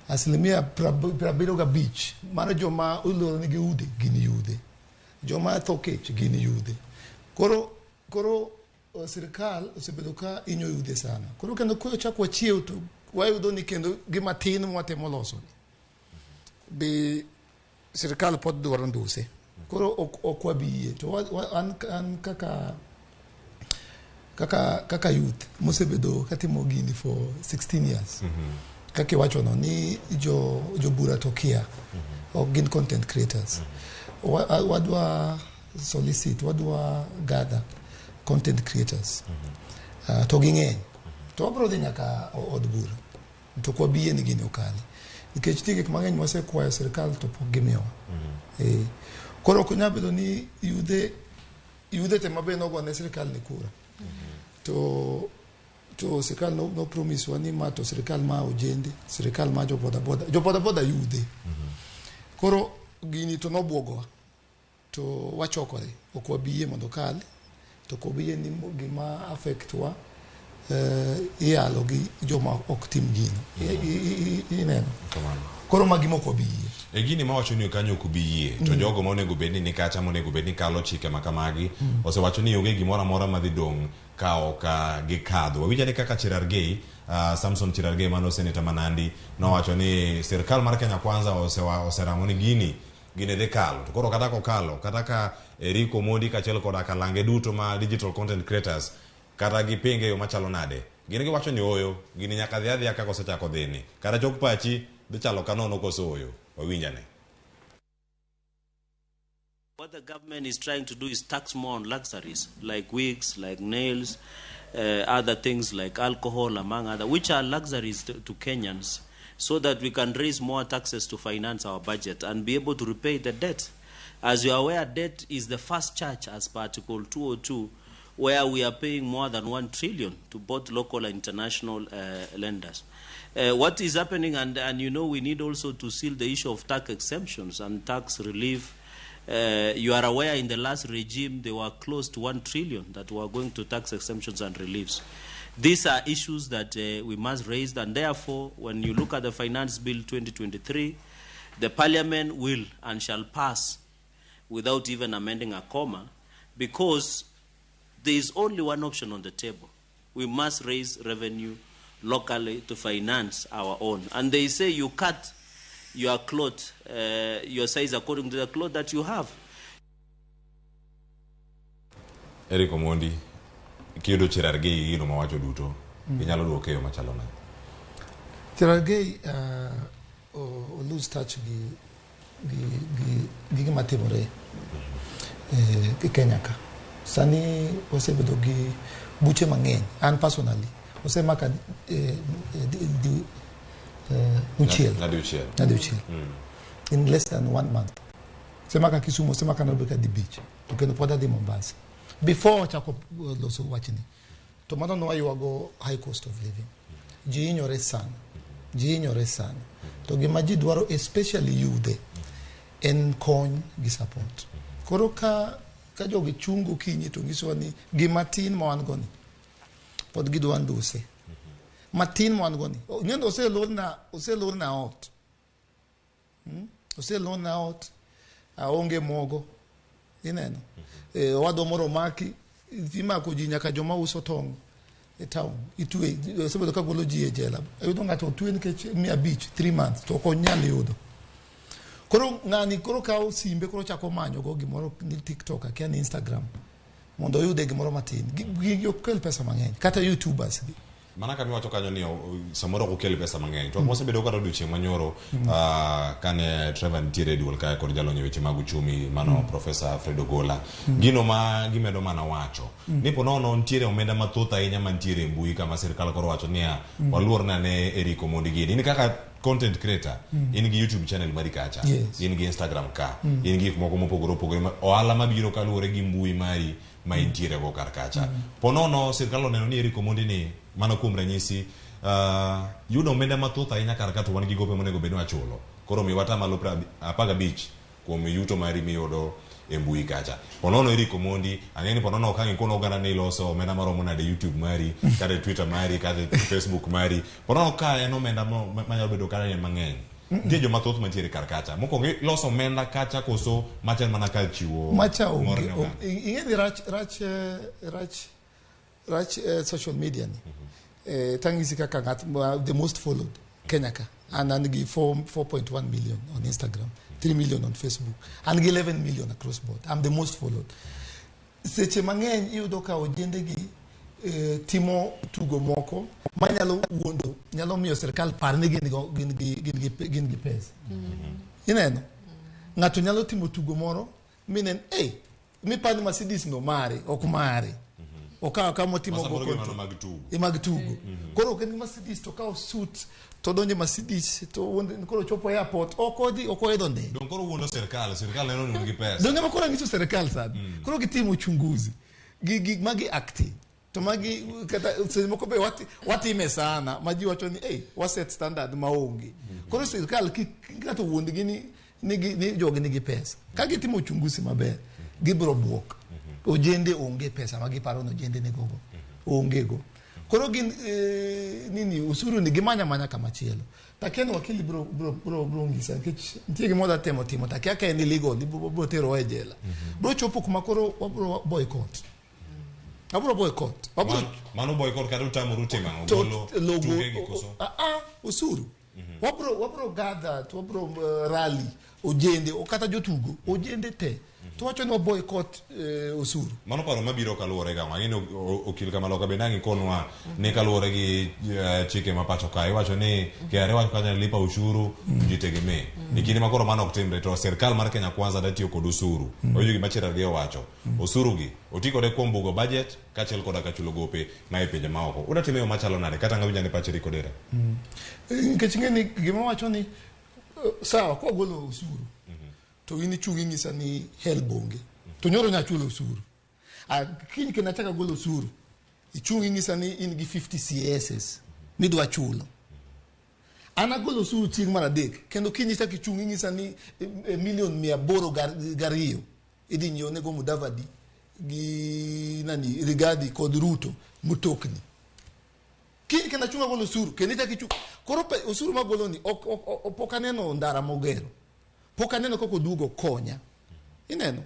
75% mar joma oloro nigi udi gin yudhe. Joma tho kech gin yudhe. Koro sirikal osebedo ka inyo yudhe sana. Koro kendo kochak wachiew to wayudo ni kendo gima tin mwatemo loso ni be sirikal pod dwaro nduse. Koro ok wabi yie. To an kaka youth mosebedo katimo gini for 16 years. Kaka iwachono ni jobura to kia ok gin content creators. Wadwa solicit, wadwa gather content creators. To ging'eny. To wabro dhi nyaka od bura. To ok wabi yie ni gini okali. Nikech nitie gik mang'eny mwasekwayo sirikal to pok gimiyowa. Koro ok nyal bedo ni yudhe te mabe nogone sirikal ni kura. To sirikal no promise wa ni ma to sirikal ma ojende, sirikal ma jo boda boda. Jo boda boda yudhe. Koro gini to nobwogowa. To wachokore, ok wabi yie mondo okal, to ok wabi yie ni gima affect wa iyalo gi joma ok tim gino. Ineno. Koro ma gima ok wabi yie. E gini mawacho ni kanyo ok ubi yie, to jogo ma onego bed ni nikacha monego bed ni kalo chike ma kamagi osewacho ni onge gimoro amora madhi dong' ka ok gikadho. Wawinjo ni kaka Cherargei, Samson Cherargei mano seneta ma Nandi nowacho ni sirikal mar Kenya Kwanza oseramo ni gini dhi kalo. To koro kata kokalo, kata ka Eric Omondi kaachiel koda kalange duto ma digital content creators kata gipinge e yo machalo nade, gin giwacho ni oyo, gini nyaka dhi adhiya kaka osechako dhini. Kata chok pachi dhi chalo ka nono koso oyo. Wawinjane. What the government is trying to do is tax more on luxuries, like wigs, like nails, other things like alcohol, among other, which are luxuries to Kenyans, so that we can raise more taxes to finance our budget and be able to repay the debt. As you are aware, debt is the first charge as per Article 202, where we are paying more than 1 trillion to both local and international lenders. What is happening, and you know, we need also to seal the issue of tax exemptions and tax relief. You are aware in the last regime, they were close to 1 trillion that were going to tax exemptions and reliefs. These are issues that we must raise, and therefore, when you look at the Finance Bill 2023, the Parliament will and shall pass without even amending a comma, because there is only one option on the table. We must raise revenue locally to finance our own. And they say you cut your cloth, your size according to the cloth that you have. Eric Omondi, kiyudo Cherargei gino mawacho duto, inyalo duoke e yo machalo nade? Cherargei o lose touch gi gima timore e Kenya ka. Sani osebedo gi buche mang'eny. An personally osemaka uchiel. Nadi uchiel. In less than 1 month. Osemaka Kisumu, osemaka Nairobi ka dhi beach. To kendo pod adhi Mombasa. Before ochako loso wachni, to mano nwaywago high cost of living. Ji hinyore sana. Ji hinyore sana. To gima ji dwaro especially yudhe en kony gi support. Koro ka jogi chung' gokinyi to nyisowa ni gima tin ma wan go ni pod gidwa nduse. Matin ma wan go ni. Ing'e oselorna ot. Oselorna ot. Aonge mogo. Ineno. Owadwa moro omaki, imako ji nyaka joma uso tong' e town. Itwe, osebedo ka golo ji e jela. Ayudo ng'ato otwe nikech 500 3 months to ok onyal yudo. Koro ng'ani koro kawo simbe koro chako manyo go gimoro ni TikTok akia ni Instagram. Mondo oyude gimoro matin. Gigi ok kel pesa mang'eny. Kata YouTubers gi. Mana kama iwacho kanyo ni samoro ok okel pesa mang'eny. To wasebedo kata odiochieng' manyoro kane Trevor nitiere e duol kae kod jalony e weche mag uchumi mano Professor Fred Ogola. Gino ma gimedo mana wacho ni po nono nitiere omenda mathoth ahinya mantiere e mbui kama sirkal koro wacho niya waluor nane Eric Omondi gini. In kaka content creator in gi YouTube channel mari kacha, in gi Instagram ka, in gi gik moko mopogore opogore ohala mabiro kaluwore gi mbui mari ma intiere go kar kacha. Po nono sirkal oneno ni Eric Omondi ni mano kuom ranyisi yudo omenda mathoth ahinya kar ka to wan gi gope monego bed ni wachulo. Koro miwa atamalo 15 kuom yuto mari miyudo e mbui kacha. Po nono Eric Omondi, ang'e ni po nono ok ang' ikono oganda ni iloso omenda maromo nade YouTube mari, kata e Twitter mari, kata e Facebook mari. Po nono ka en omenda manyalo bedo kata en mang'eny. Nitie joma thoth mantiere kar kacha. Mokwongo iloso omenda kacha koso macha en mana kar chiwo Macha mor onge. ne oganda? Ing'e ni rach social media ni. Tang'isi kaka ng'at the most followed Kenya ka. An gi 4.1 million on Instagram, 3 million on Facebook, an gi 11 million across board. I'm the most followed. Seche mang'eny iyudo ka ojende gi timo tugo moko manyalo wuondo, nyalo miyo sirkal par ni gin gi pesa. Ineno? Ng'ato nyalo timo tugo moro minen, hey, mipar ni Mercedes no mare, ok mare. Okawo kama otimo Ma samoro go gin mana content. mag tugo. E mag tugo. Koro ok en gi Mercedes to okawo suit to donjo e Mercedes to koro chopo airport ok odhi ok oidho ndege. Dong koro wuondo sirkal, sirkal neno ni un gi pesa. Donge ma koro anyiso sirkal sani. Koro gitimo uchunguzi. Gi magi acting. To magi kata seche moko be watime sana ma ji wacho ni hey, waset standard maonge. Koro sirkal kik ng'ato wuondgi ni jogi nigi pesa. Ka gitimo uchunguzi maber, gibiro buok. Ojende onge pesa ma giparo ni ojende nigogo. Onge go. Koro gin nini usuru ni gimanya manya kama chielo. Takia ni wakili bro ng'isa nikech nitie gima wadwa temo timo takia ka en illegal bro terowa e jela. Bro chopo kuma koro wabro boycott. Wabro boycott. Wabro Mano boycott kata utamoru timo ang'o? to Golo logo tuke gi koso? Usuru. Wabro gather to wabro rally ojende kata jotugo ojende te. To wacho ni wa boycott usuru. Mano paro mabiro kaluwore ga ang'e ni okil kamaloka bende ang' ikonwa ni kaluwore gi chike ma pacho ka iwacho ni KRA wacho kanyo ni lipa ushuru jitegemee. E kinde ma koro mano ok timre to sirkal mar Kenya Kwanza da tiyo kod usuru. Owinjo gima Cherargei owacho. Osuru gi oti kode kuom bugo budget kaachiel koda ka chulo gope ma e pinje maoko. Uda time yo machalo nade kata ng'awinjo ane pach Eric Odera? Nikech ing'e ni gima wacho ni sawa kwa golo usuru to in ichung' inyisa ni HELB onge to nyoro nya chulo usuru. Kiny kendo achako agolo osuru ichung' inyisa ni in gi 50 CSs midwa chulo. An agolo osuru chieng' mar adek kendo kiny ichako ichung' inyisa ni milion 802 idhi nyiewo nego Mudavadi gi nani Rigathi kod Ruto mtokni. Kiny kendo achung' agolo osuru kendo ichako ichung'. Koro osuru magolo ni ok pok aneno ndara mogero. Pok aneno kaka oduogo konya. Ineno?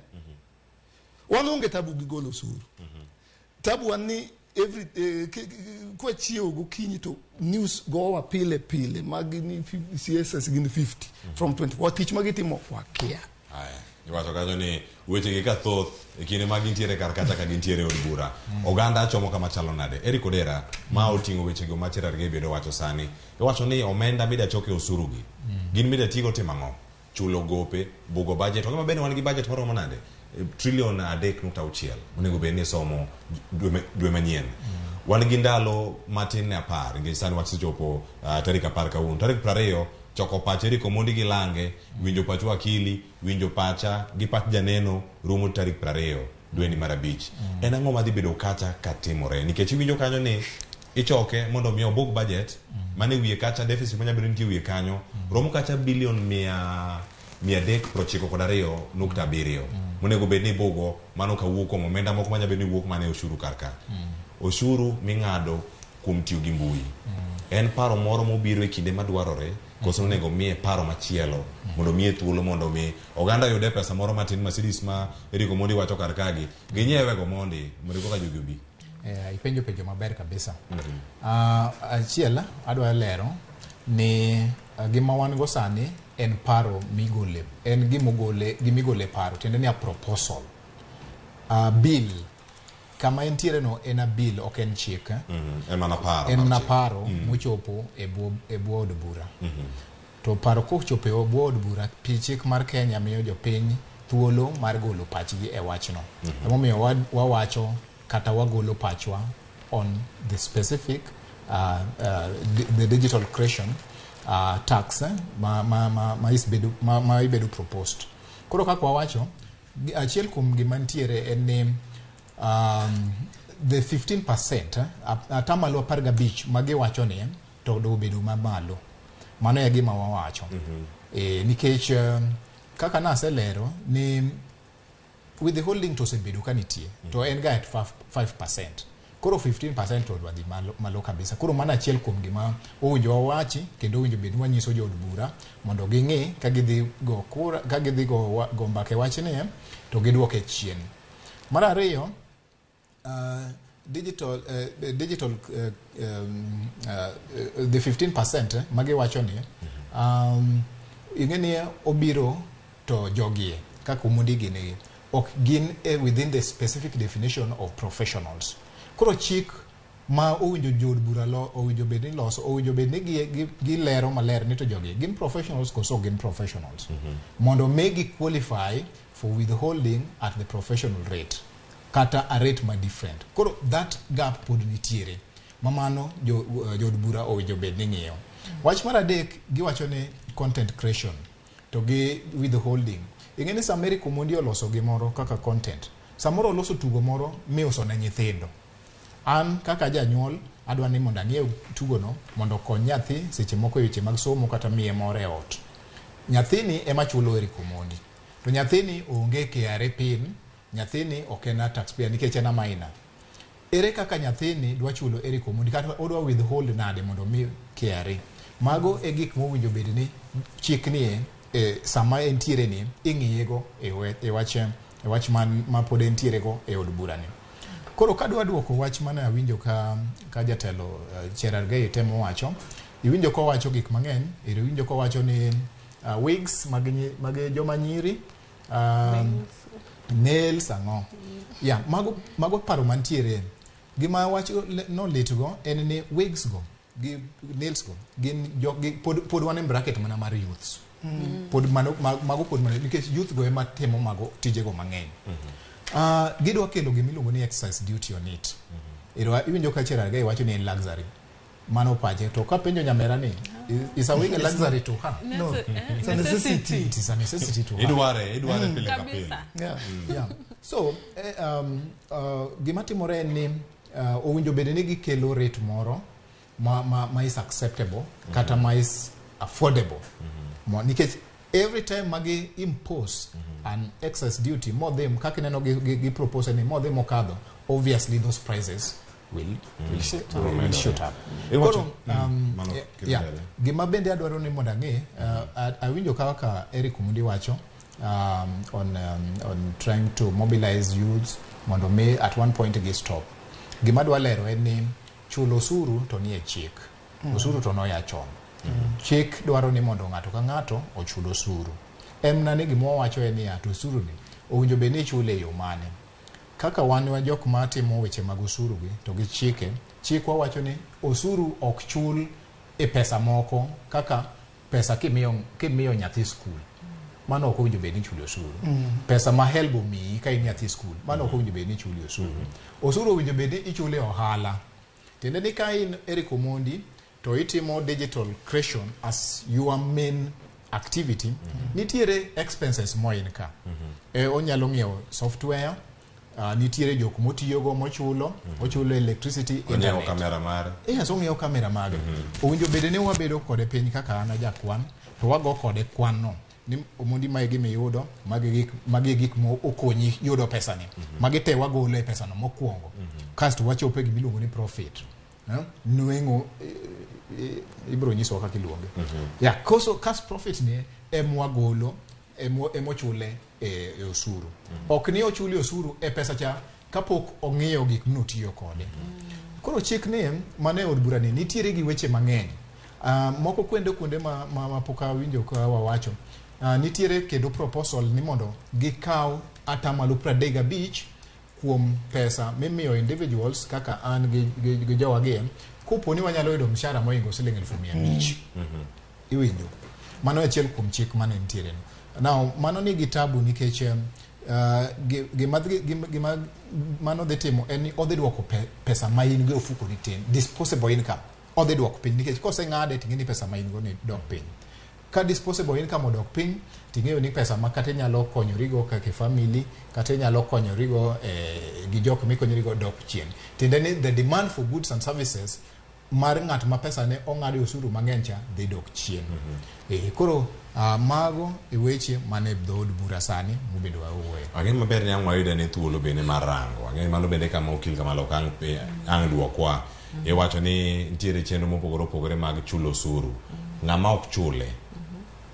Wan onge tabu gi golo osuru. Tabu wan ni every kwachiewo gokinyi to news gowa pile pile mag ni CSS gin 50 from 24 tich magitimo wakia. Aya, iwacho kanyo ni weche gi ka thoth e kinde ma gintiere kar kacha ka gintiere e od bura. Oganda chomo kama chalo nade? Eric Odera ma oting'o weche go ma Cherargei bende owacho sani. Iwacho ni omenda mida chok e osuru gi. Gin mida tigo timo ang'o? Chulo gope, bugo budget. Wang'e maber ni wan gi budget maromo nade? Trilion 3.6 onego bed ni somo dwe manyien. Wan gi ndalo matin ne 10 nikech sani wasechopo tarik 10 kawuono. Tarik 20 choko pach Eric Omondi gi lange, winjo pach wakili, winjo pacha gi pach janeno rumo tarik 20 dweni mar 5. En ang'o madhi bedo kacha katimore? Nikech iwinjo kanyo ni ichoke mondo mi obug budget mane wiye kacha deficit manyalo bedo nitie wiye kanyo romo kacha bilion 392.7 monego bed ni ibugo mano kawuok kuom omenda moko manyalo bedo ni wuok mana e osuru kar ka. Osuru ming'ado kuom tiyo gi mbui en paro moro mobiro e kinde madwarore koso onego miye paro machielo mondo miye thuolo mondo mi oganda oyude pesa moro matin Mercedes ma Eric Omondi wacho kar kagi ginyiewe go mondi mondo koka jogi obi. Ipenjo penjo maber kabisa. Achiel adwa lero ni gima wan go sani en paro migole, en gimogole, gimigole paro tiende ni a proposal. Bill Kama entiere no en a bill, ok en chik. En mana paro. En mar mana chik. paro mochopo e bwo od bura. To paro kochopo e bwo od bura, pi chik mar Kenya miyo jopiny thuolo mar golo pachgi e wachno. Emomiyo wawacho kata wagolo pachwa on the specific the digital creation tax ma ibedo proposed. Koro kaka wawacho, achiel kuom gima nitiere en ni the 15%, 15% magiwacho ni to obedo mamalo. Mano e gima wawacho. Nikech kaka naselero ni withholding to osebedo ka nitie to en ga at 5%. Koro 15% to odwa dhi malo, malo kabisa. Koro mano achiel kuom gima owinjo wawachi kendo owinjo bed ni wanyiso jood bura mondo ging'i ka gidhi go kura, ka gidhi go mbaka e wachni to gidwoke chien. Mar ariyo, digital the 15% magiwacho ni ing'e ni obiro to jogie kaka Omondi gini ok gin within the specific definition of professionals. Koro chik ma owinjo jood bura owinjo bed ni loso, owinjo bed ni gilero maler ni to jogi gin professionals koso ok gin professionals, mondo mi gi qualify for withholding at the professional rate kata a rate ma different. Koro that gap pod nitiere ma mano jood bura owinjo bed ni ng'iyo. Wach mar adek, giwacho ni content creation to gi withholding. Ing'e ni sama Eric Omondi oloso gimoro kaka content, samoro oloso tugo moro miuso ne nyithindo. An kaka janyuol adwa ni mondo ang'iew tugono mondo okony nyathi seche moko e weche mag somo kata miye mor e ot. Nyathini ema chulo Eric Omondi. To nyathini onge KRA pin, nyathini ok en a taxpayer nikech en a minor. Ere kaka nyathini dwa chulo Eric Omondi kata odwa withhold nade mondo mi KRA? Mago e gik mowinjo bed ni chik nie sama entiere ni ing'iye go e wach ma pod entiere go e od bura ni. Koro kadwa duoko wach mane awinjo ka jatelo Cherargei temo wacho, iwinjo kowacho gik mang'eny, iwinjo kowacho ni wigs mag joma nyiri, nails ang'o. Yeah, mago paro mantiere. Gima wach no litgo en ni wigs go gi nails go gin pod wan e bracket mana mar youths. Pod mano, mago pod mana nikech youth go ema timo mago tijego mang'eny. Gidwa kelo gimiluongo ni excise duty on it. Ero iwinjo ka Cherargei wacho ni en luxury. Mano pache. To kapenjo nyamera ni, is a wig a luxury to her? No. It's a necessity. It is a necessity to her. Idware pile ka pile. Kabisa. Yeah. So, gima timore en ni owinjo bed ni gikelo rate moro ma is acceptable kata ma is affordable. Nikech every time magi impose an excise duty modhi kaka ineno gi propose ni modhi mokadho, obviously those prices will shoot up. Iwacho- Koro, mano kik mbele. Gima bende adwaro ni mondo ang'e, awinjo kaka Eric Omondi wacho on trying to mobilize youths mondo mi at one point gi stop. Gima adwa lero en ni chulo osuru to nie chik. Osuru to noya chon. Chik dwaro ni mondo ng'ato ka ng'ato ochul osuru. En mana ni gima wawacho en niya, to osuru ni owinjo bed ni ichule e yo mane? Kaka wan wa jok matimo weche mag osuru gi to gi chike, chikwa wacho ni osuru ok chul e pesa moko kaka pesa kimiyo nyathi skul. Mano ok owinjo bed ni ichulo osuru. Pesa ma HELB omiyi ka in nyathi skul, mano ok owinjo bed ni ichulo osuru. Osuru owinjo bed ni ichulo e ohala. Tiende ni ka in Eric Omondi to itimo digital creation as your main activity, nitiere expenses moin ka. Onyalo ng'iewo software, nitiere jok motiyogo mochulo, ochulo electricity, Onyiewo internet. kamera mare. Yes, ong'iewo kamera mage. Owinjo bed ni wabedo kode piny kaka an ajakwan, to wago kode kwan no. Ni Omondi mae gima iyudo, magi e gik mo okonyi yudo pesani. Magi te wagolo e pesano mokwongo. Kasto wachopo e gima iluongo ni profit. Nweng'o, ibiro nyisowa kaka iluonge. Yeah, koso kas profit ni emwagolo emochule e osuru. Ok ni ochuli osuru e pesa cha kapok ong'iyo gik manotiyo kode. Koro chik ni mane od bura ni nitiere gi weche mang'eny. Moko kuonde ma pok awinjo ka wawacho. Nitiere kendo proposal ni mondo gikaw 35% kuom pesa mimiyo individuals kaka an gi jowagi kopo ni wanyalo yudo mshahara moingo siling 500,000. Iwinjo mano achiel kuom chik mane nitiere no. Now mano nigi tabu nikech gima mano dhi timo en ni odhi duoko pesa ma in go e ofuko ni tin, disposable income odhi duoko piny nikech koseng'ade ting'e ni pesa ma in go ni dok piny. Ka disposable income odok piny ting'eyo ni pesa ma kata inyalo konyorigo kaka family kata inyalo konyorigo gi jok mikonyorigo dok chien. Tiende ni the demand for goods and services mar ng'at ma pesa ne ong'ado osuru mang'eny cha dhi dok chien. Koro mago e weche mane dhood bura sani mobedo wawuoye. Ang'e maber ni ang' wayude ne thuolo bende mar rango. Ang'e mano bende kama okil kamalo ang' duokwa. Iwacho ni nitiere chenro mopogore opogore mag chulo osuru. Ng'ama ok chule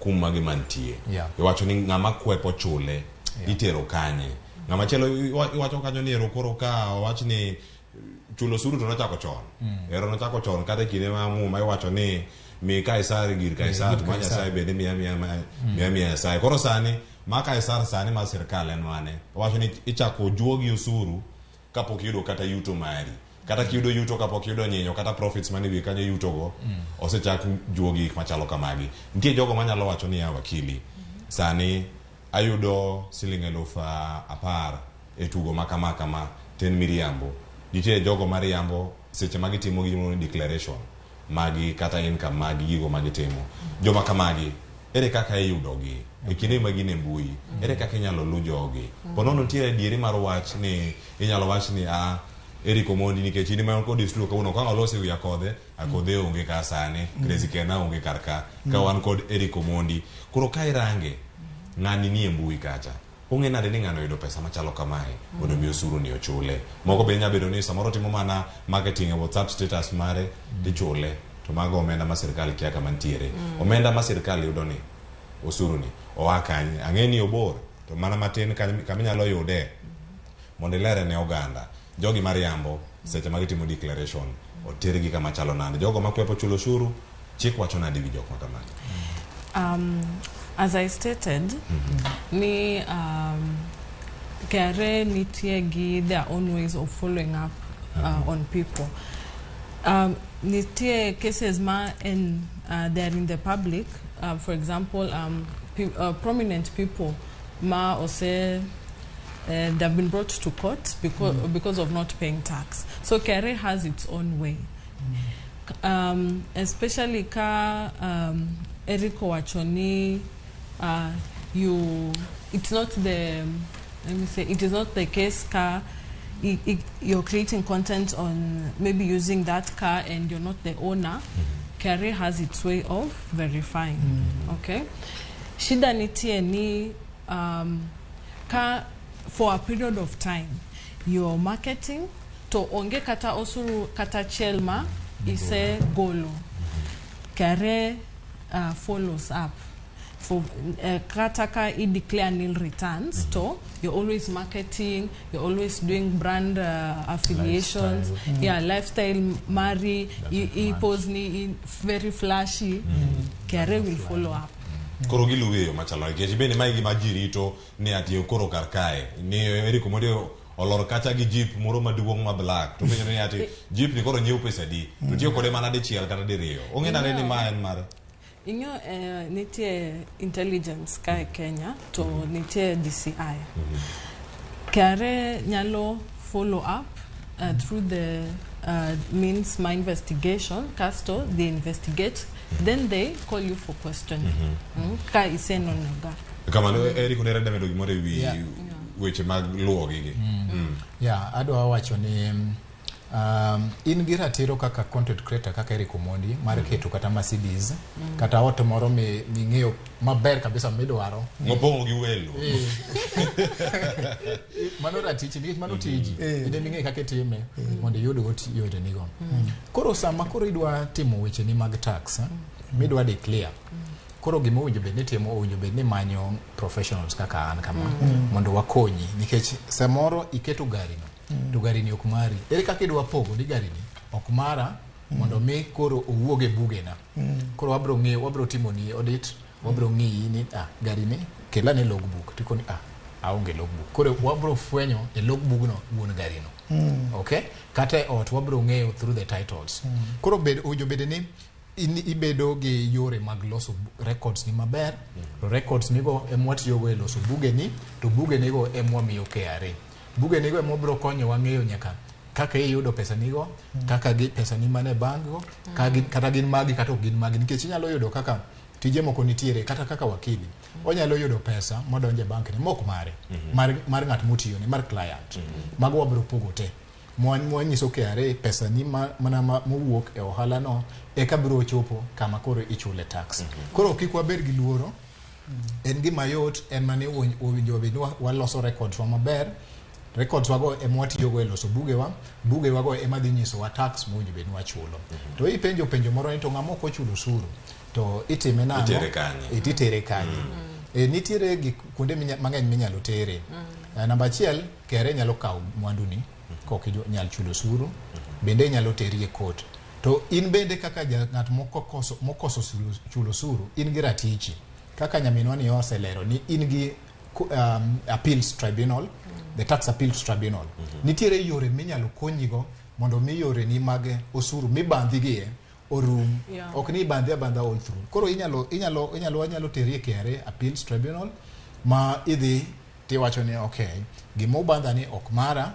kum mage mantie. Iwacho ni ng'ama kwepo chule itero kanye. Ng'ama chielo iwacho kanyo ni ero koro ka owach ni chulo osuru to nochako chon. Ero nochako chon kata e kinde ma Muma iwacho ni mi Kaisar gir Kaisar to ma Nyasaye bende miya Nyasaye. Koro sani ma Kaisar sani mar sirkal en mane? Owacho ni ichako juogi osuru kapok iyudo kata yuto mari. Kata kiyudo yuto kapok iyudo nyinyo kata profits mane wiye kanyo yutogo osechak juogi gik machalo kamagi. Nitie jogo manyalo wacho ni ya wakili sani ayudo siling 10,000 e tugo ma kama kama ten miriambo. Nitie jogo mariambo seche ma gitimo gimoro ni declaration magi kata income magi gigo magitimo. Joma kamagi ere kaka iyudogi e kinde ma gin e mbui, ere kaka inyalo lu jogi? Ponono nitiere adieri mar wach ni inyalo wach ni Eric Omondi nikech in ema kod studio kawuono ka walose wi Akodhe, Akodhe onge ka sani, Crazy Kena onge kar ka, ka wan kod Eric Omondi. Koro ka irange ng'ani ni e mbui kacha ong'e nade ni ng'ano oyudo pesa machalo kamae mondo mi osuru ni ochule. Moko be nyalo bedo ni samoro timo mana marketing e WhatsApp status mare tichule to mago omenda ma sirkal kia kama nitiere. Omenda ma sirkal yudo ni osuru ni oa kanye? Ang'e ni obor to mana matin kama inyalo yude mondo ilere ne oganda. Jogi mariambo seche ma gitimo declaration otergi kama chalo nade? Jogo makwepo chulo osuru chik wacho nade wi jok ma kamagi? As I stated, ni KRA nitie gi their own ways of following up on people. Nitie cases ma en they are in the public. For example, prominent people ma ose they have been brought to court because of not paying tax. So KRA has its own way. Especially ka Eric owacho ni it's not the, let me say, it is not the case ka you're creating content on maybe using that car and you're not the owner. KRA has its way of verifying. Okay, shida nitie ni ka for a period of time you're marketing to onge kata osuru kata achiel ma ise golo. KRA follows up for kata ka i declare nil returns to you're always marketing, you're always doing brand affiliations. Lifestyle. Yeah, lifestyle mari i pose ni very flashy. KRA will follow up. Koro giluwe yo machalo nikech bende mae gima ji rito ni ati koro kar kae ni Eric Omondi olor kacha gi jeep moro maduong' ma black to penjo ni ati jeep ni koro nyiew pesa di to tiyo kode mana dichiel kata diriyo ong'e nade ni ma en mare? Ing'eyo nitie intelligence ka e Kenya to nitie DCI. KRA nyalo follow up through the means my investigation kasto they investigate then they call you for questioning. Ka isenonoga. Kamano Eric onere medo gimoro e wi weche mag luwo gigi. Yeah, adwa wacho ni in gi ratiro kaka content creator kaka Eric Omondi mar keto kata Mercedes kata ot moro ming'eyo maber kabisa midwaro mopong'o gi welo. Mano ratichi nikech mano tiji in ema ing'eyo kaka itime mondo iyud go yorenigo. Koro sama koro idwa timo wecheni mag tax midwa declare koro gima owinjo bed ni timo owinjo bed ni manyo professionals kaka an kama mondo wakonyi nikech samoro iketo gari no to gari ni ok mari. Ere kaka idwa pogo ni gari ni ok mara mondo mi koro owuog e bugena. Koro wabro ng'iyo, wabro timo ni audit, wabro ng'iyi ni gari ni kelane logbook tikoni Aonge logbook. Koro wabro fwenyo e logbook no wuon gari no. Okay? Kata e ot wabro ng'eyo through the titles. Koro bed owinjo bed ni in ibedo gi yore mag loso records ni maber. To records nigo ema watiyogo e loso bugeni, to bugenigo ema wamiyo KRA. Bugenigo ema wabro konyowa ng'eyo nyaka kaka iyudo pesa nigo, kaka gi pesa ni mane bank go, kata gin magi kata ok gin magi, nikech inyalo yudo kaka tije moko nitiere kata kaka wakili onyalo yudo pesa modonjo e bank ne mok mare, mar ng'at motiyone, mar client. Mago wabro pogo te. Mwanyiso KRA pesa ni mana mowuok e ohala no eka biro chopo kama koro ichule tax. Koro kik wabed gi luoro. En gima yot, en mani owinjo bed ni waloso records wa maber. Records wago ema watiyogo e loso bugewa, bugewago ema dhi nyisowa tax mowinjo bed ni wachulo. To ipenjo penjo moro ni to ng'ama ok ochulo osuru to itime nang'o? Itere kanye? Itere kanye? Nitiere gik kuonde mang'eny minyalo tere. Namba achiel, KRA nyalo kawo mwanduni kok inyal chulo osuru, bende inyalo teri e court. To in bende kaka ng'at mokoso chulo osuru, in gi ratichi. Kaka nyaminwa ni oselero ni in gi appeals tribunal, the tax appeals tribunal. Nitiere yore minyalo konyigo mondo mi yore ni mag osuru mibandhigie orum. Ok ni ibandhi abandha all through. Koro wanyalo teri e KRA appeals tribunal ma idhi tiwacho ni okay, gima ubandha ni ok mara,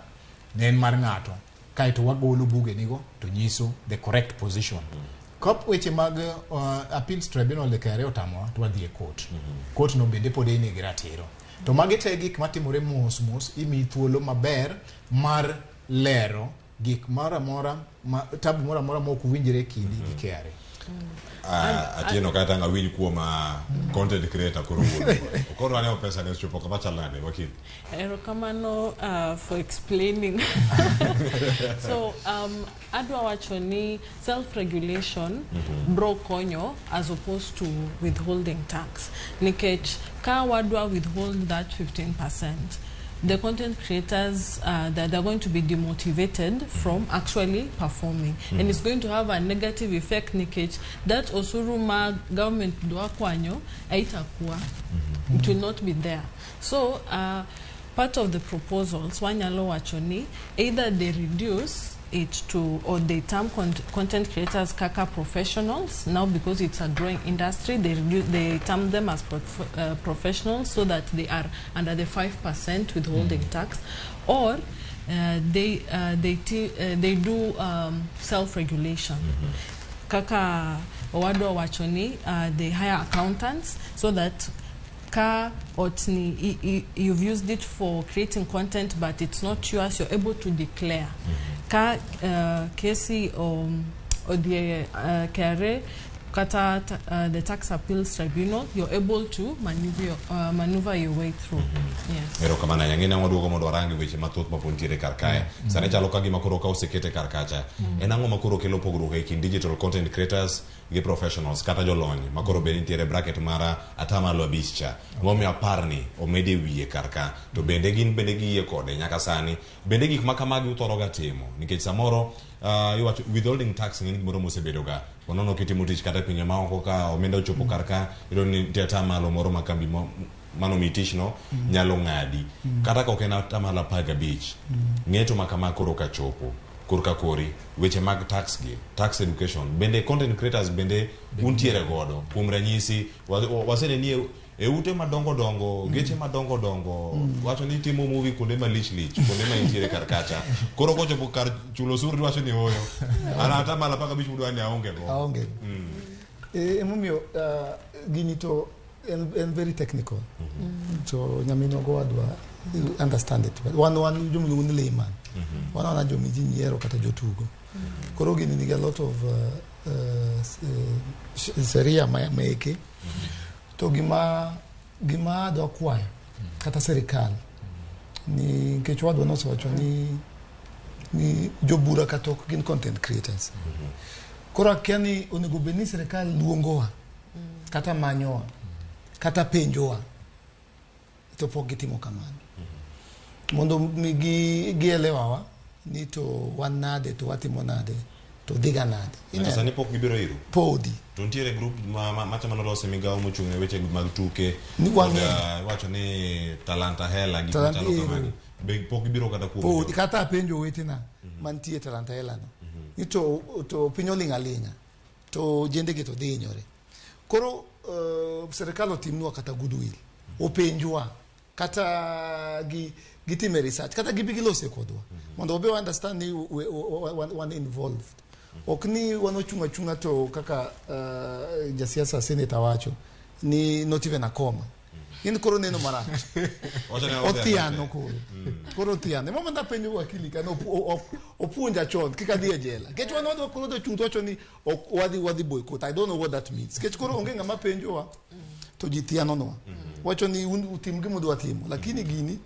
ne en mar ng'ato. Kaeto wagolo buge nigo to nyiso the correct position. Kop weche mag appeals tribunal e KRA otamowa to wadhi e court. Court no bende pod in gi ratiro. To magi te gik matimore mos mos, imiyi thuolo maber mar lero gik moro amora, tabu moro amora ma ok winjre e kindi gi KRA. Atieno kata ang' awinj kuom content creator koro wuon. Koro aneno pesa ne ochopo kama chal nade wakil? Erokamano for explaining. So adwa wacho ni self-regulation bro konyo as opposed to withholding tax. Nikech ka wadwa withhold that 15%, the content creators that they're going to be demotivated from actually performing. And it's going to have a negative effect nikech that osuru ma government dwa kwanyo haitakuwa. It will not be there. So part of the proposals wanyalo wacho ni either they reduce it to, or they term content creators kaka professionals now, because it's a growing industry, they term them as professionals so that they are under the 5% withholding tax, or they do self-regulation. Kaka owadwa wacho ni they hire accountants so that ka otni you've used it for creating content but it's not yours, you're able to declare. Ka kesi or the KRA kata the Tax Appeals Tribunal, you're able to maneuver your way through. Yes. Erokamano ahinya. Ng'e waduogo mondo warangi weche mathoth ma pod nitiere kar kae. Sani chalo ka gima koro ka osekete kar kacha. En ang'o ma koro kelo pogruok e kind digital content creators gi professionals kata jolony ma koro bende nitiere bracket mar 5% cha. Momiyo apar ni omedi e wiye kar ka. To bende gin bende giyie kode nyaka sani. Bende gik ma kamagi uthoro ga timo nikech samoro iwacho withholding tax ng'eny gimoro mosebedo ga. Onono kitimo tich kata e pinje maoko ka omenda ochopo kar ka, iyudo ni nitie atamalo moro ma kambi mano miyi tich no nyalo ng'adi. Kata ka ok en atamalo 15. Ng'eto ma kama koro ka chopo korka kori weche mag tax gi tax education bende content creators bende untiere godo. Kuom ranyisi waseneno ni e ute madongo dongo, geche madongo dongo, wacho ni timo movie kuonde malich lich, kuonde ma intiere kar kacha. Koro kochopo kar chulo osuru tiwacho ni oyo. An atamalo 15 mudwa ni aonge go. Aonge. Emomiyo gini to en very technical. So nyaminwa go wadwa understand it. But wan jomiluongo ni layman. Wan wana jomi ji nyiero kata jotugo. Koro gini nigi a lot of sheria meke. To gima adwa kwayo kata sirikal ni nikech wadwa nosewacho ni jobura kata ok gin content creators. Koro akia ni onego bed ni sirikal luongowa kata manyowa kata penjowa to pok gitimo kamano. Mondo mi gielewawa ni to wan nade to watimo nade To dhiga nade? Nyaka sani pok gibiro iru. Podi. To nitiere group macha manolose migawo mochung' ne weche mag tuke. Ni wang'eyo. Iwacho ni Talanta Hela gik Talanta machalo Hela. kamagi. Be pok gibiro kata kuom Podi kata apenjo owetena mantie Talanta Hela no. Ni to piny oling' aling'a. To jendegi to dhi hinyore. Koro sirikal otimnwa kata goodwill. Openjwa kata gitime research kata gibi gilose kodwa. Mondo wabe understand ni wan involved. Ok ni wan ochung' achung'a to kaka jasiasa senator wacho ni not even a comma. In koro neno marach. Othiano koro. Koro othiano. Ema mondo apenjo wakili ka no opuonja chon kik adhi e jela. Nikech wan wadwa koro ochung' to wacho ni ok wadhi boycott. I don't know what that means. Nikech koro onge ng'ama penjowa to ji thianonwa. Wacho ni un utim gima udwa timo lakini gini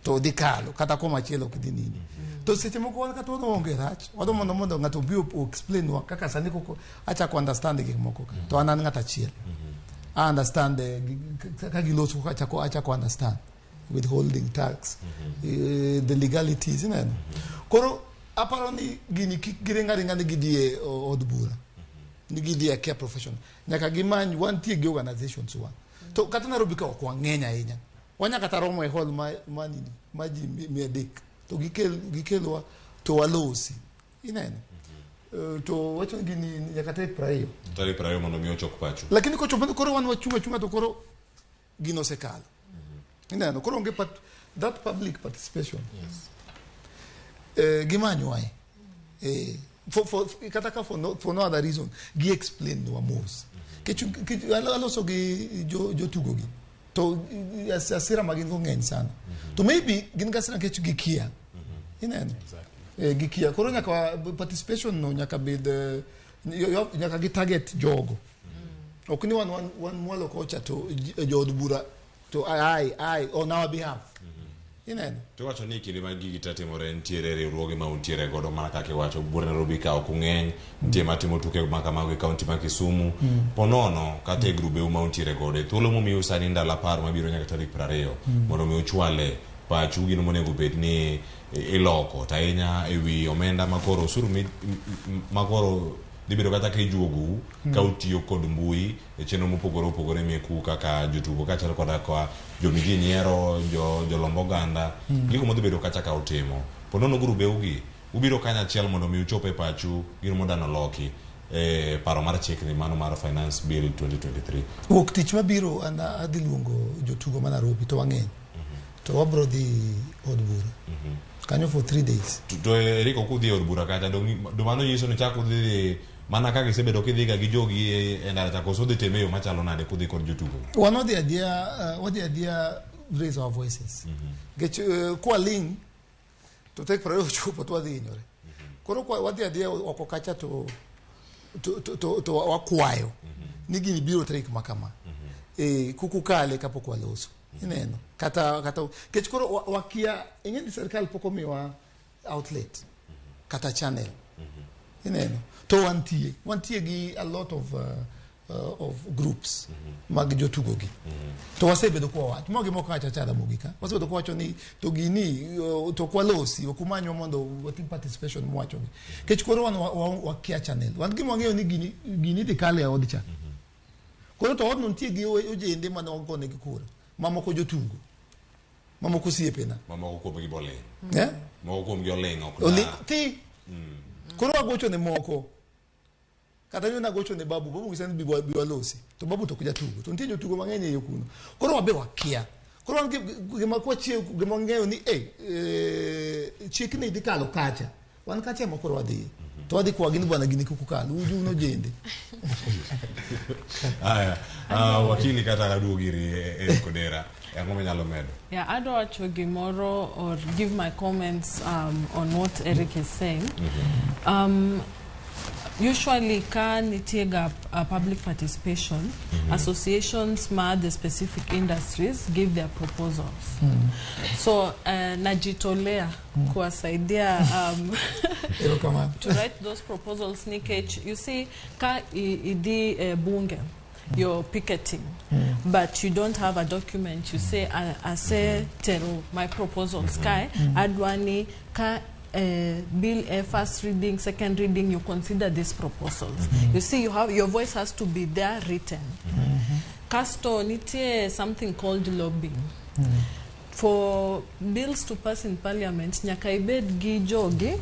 to dhi kalo kata komachielo ok dhi nini. To seche moko wan kata onge rach. Wadwa mondo ng'ato obi explain wa kaka sani koko achako understand gik moko ka. To an ng'at achiel. I understand kaka giloso achako understand withholding tax, the legalities ineno. Koro aparo ni gini kik giringa ringa ni gidhi e od bura. Ni gidhi e care profession. Nyaka gimany wantie gi organizations wa. To kata Nairobi ka ok wang'eny ahinya. Wanya kata romo e hall ma nini ma ji 300 to gikelwa to walosi. Ineno. To wacho gini nyaka tarik 20. Tarik 20 mondo mi ochok pacho. Lakini kochopo koro wan wachunga chunga to koro gino osekalo. Ineno koro onge that public participation. Yes. Gimanywa for kata ka for no other reason gi explain nwa mos. Kech aloso gi jotugo gi. To asira magin go ng'eny sana. To maybe gin ga asira nikech gikia. Ineno. Gikia. Koro nyaka participation no nyaka bed nyaka gi target jogo. Ok ni wan mwalo kocha to jood bura to I on our behalf. Ineno. To wacho ni kinde ma gigi te timore nitiere riwruoge ma untiere godo mana kaka iwacho buora Nairobi ka ok ung'eny nitie matimo tuke ma kamago e kaunti ma Kisumu. Ponono kata e grubeu ma untiere godo e thuolo momiu sani ndalo 10 mabiro nyaka tarik 20 mondo mi uchwale pachu gino monego bed ni iloko to ahinya ewi omenda makoro osuru makoro dhi bedo kata ka ijuogou ka utiyo kod mbui e chenro mopogore opogore meku kaka jotugo kaachiel koda ka jomiji nyiero jolomb oganda gigo modhi bedo kacha ka utimo ponono grubeu gi ubiro kanyachiel mondo mi uchop e pachu gino modano loki e paro mar chikni mano mar Finance Bill 2023. Wuok tich mabiro an adhi luongo jotugo ma Nairobi to wang'eny. To wabro dhi od bura. Kanyo for 3 days. To Eriko kudhi e od bura kacha do mano nyiso ni chak udhi mana kaka isebedo kidhiga gi jogi e ndara cha koso udhi time e yo machalo nade kudhi kod jotugo? Wan wadhi adhiya raise our voices. Nikech kwaling' to tarik 20 ochopo to wadhi hinyore. Koro wadhi adhiya oko kacha to wakwayo ni gini biro tarik ma kama. Kuku kale kapok waloso. Ineno. Kata kech koro wakia ing'e ni sirikal pok omiwa outlet kata channel. Ineno. To wantie gi a lot of groups mag jotugo gi. To wasebedo kwa wach mogi moko acha chada mogi ka. Wasebedo kwa wacho ni to gini to kwalosi ok umanywa mondo watim participation mwacho gi. Kech koro wan wakia channel. Wan gima wang'eyo ni gini dhi kale e od cha. Koro to odno nitie gi ojende mane ogonegi kura. Mamoko jotugo. Mamoko osiepena. Mamoko kuomgi boling'. Moko kuomgi oling' ok oling' ti. Koro wagocho ne moko. Kata nyo nagocho ne babu, babu ngisa ni bi walosi. To babu to ok jatugo. To nitie jotugo mang'eny e yo kuno. Koro wabe wakia. Koro wan gima kwachiew gima wang'eyo ni chikni dhi kalo kacha. Wan kacha ema koro wadhi. To wadhi kwa gini bwana gini kik ukal. Uju un ojende. Aya, wakili kata aduogo iri Eric Odera. Ang'o minyalo medo? Yeah, adwa wacho gimoro or give my comments on what Eric is saying. Usually ka nitie ga public participation, associations ma the specific industries give their proposals. So najitolea kuwasaidia to write those proposals nikech you see ka idhi bunge you're picketing, but you don't have a document. You say, I say tero my proposals kai adwani ka bill first reading, second reading, you consider these proposals. You see, you have your voice has to be there written. Kasto nitie something called lobbying. For bills to pass in parliament, nyaka ibed gi jogi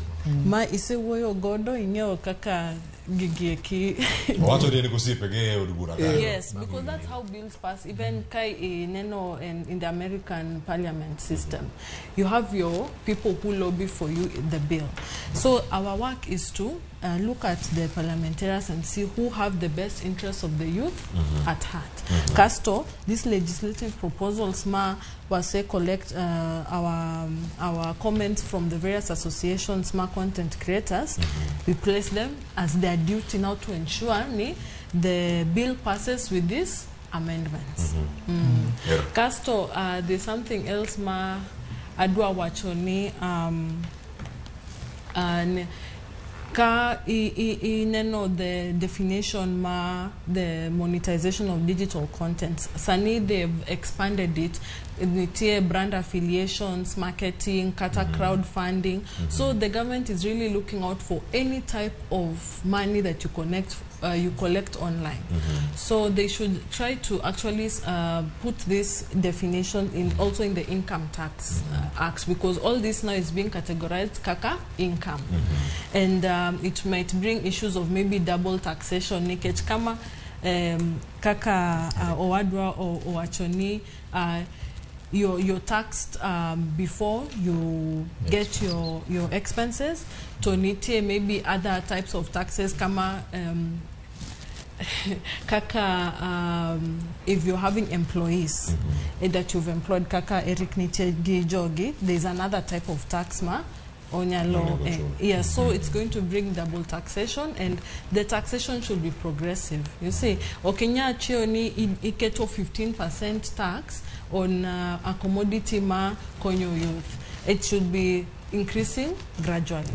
ma isewuoyo godo, ing'eyo kaka gigi eki. Owacho ni en gi osiepege e od bura kanyo. Yes, because that's how bills pass. Even kai ineno in the American parliament system, you have your people who lobby for you in the bill. So our work is to look at the parliamentarians and see who have the best interests of the youth at heart. Kasto, these legislative proposals ma wase collect our comments from the various associations ma content creators. We place them as their duty now to ensure ni the bill passes with these amendments. Yeah. Kasto, there's something else ma adwa wacho ni ka ineno the definition ma the monetization of digital content, sani they've expanded it, nitie brand affiliations, marketing, kata crowdfunding. So the government is really looking out for any type of money that you connect you collect online. So they should try to actually put this definition in also in the Income Tax Act, because all this now is being categorized kaka income. And it might bring issues of maybe double taxation, nikech kama kaka owadwa owacho ni you're taxed before you get your expenses. To nitie maybe other types of taxes kama kaka if you're having employees that you've employed, kaka Eric nitie gi jogi, there's another type of tax ma onyalo Onego chul. Yeah, so it's going to bring double taxation, and the taxation should be progressive. You see, ok inyal chiewo ni iketo 15% tax on a commodity ma konyo youth. It should be increasing gradually.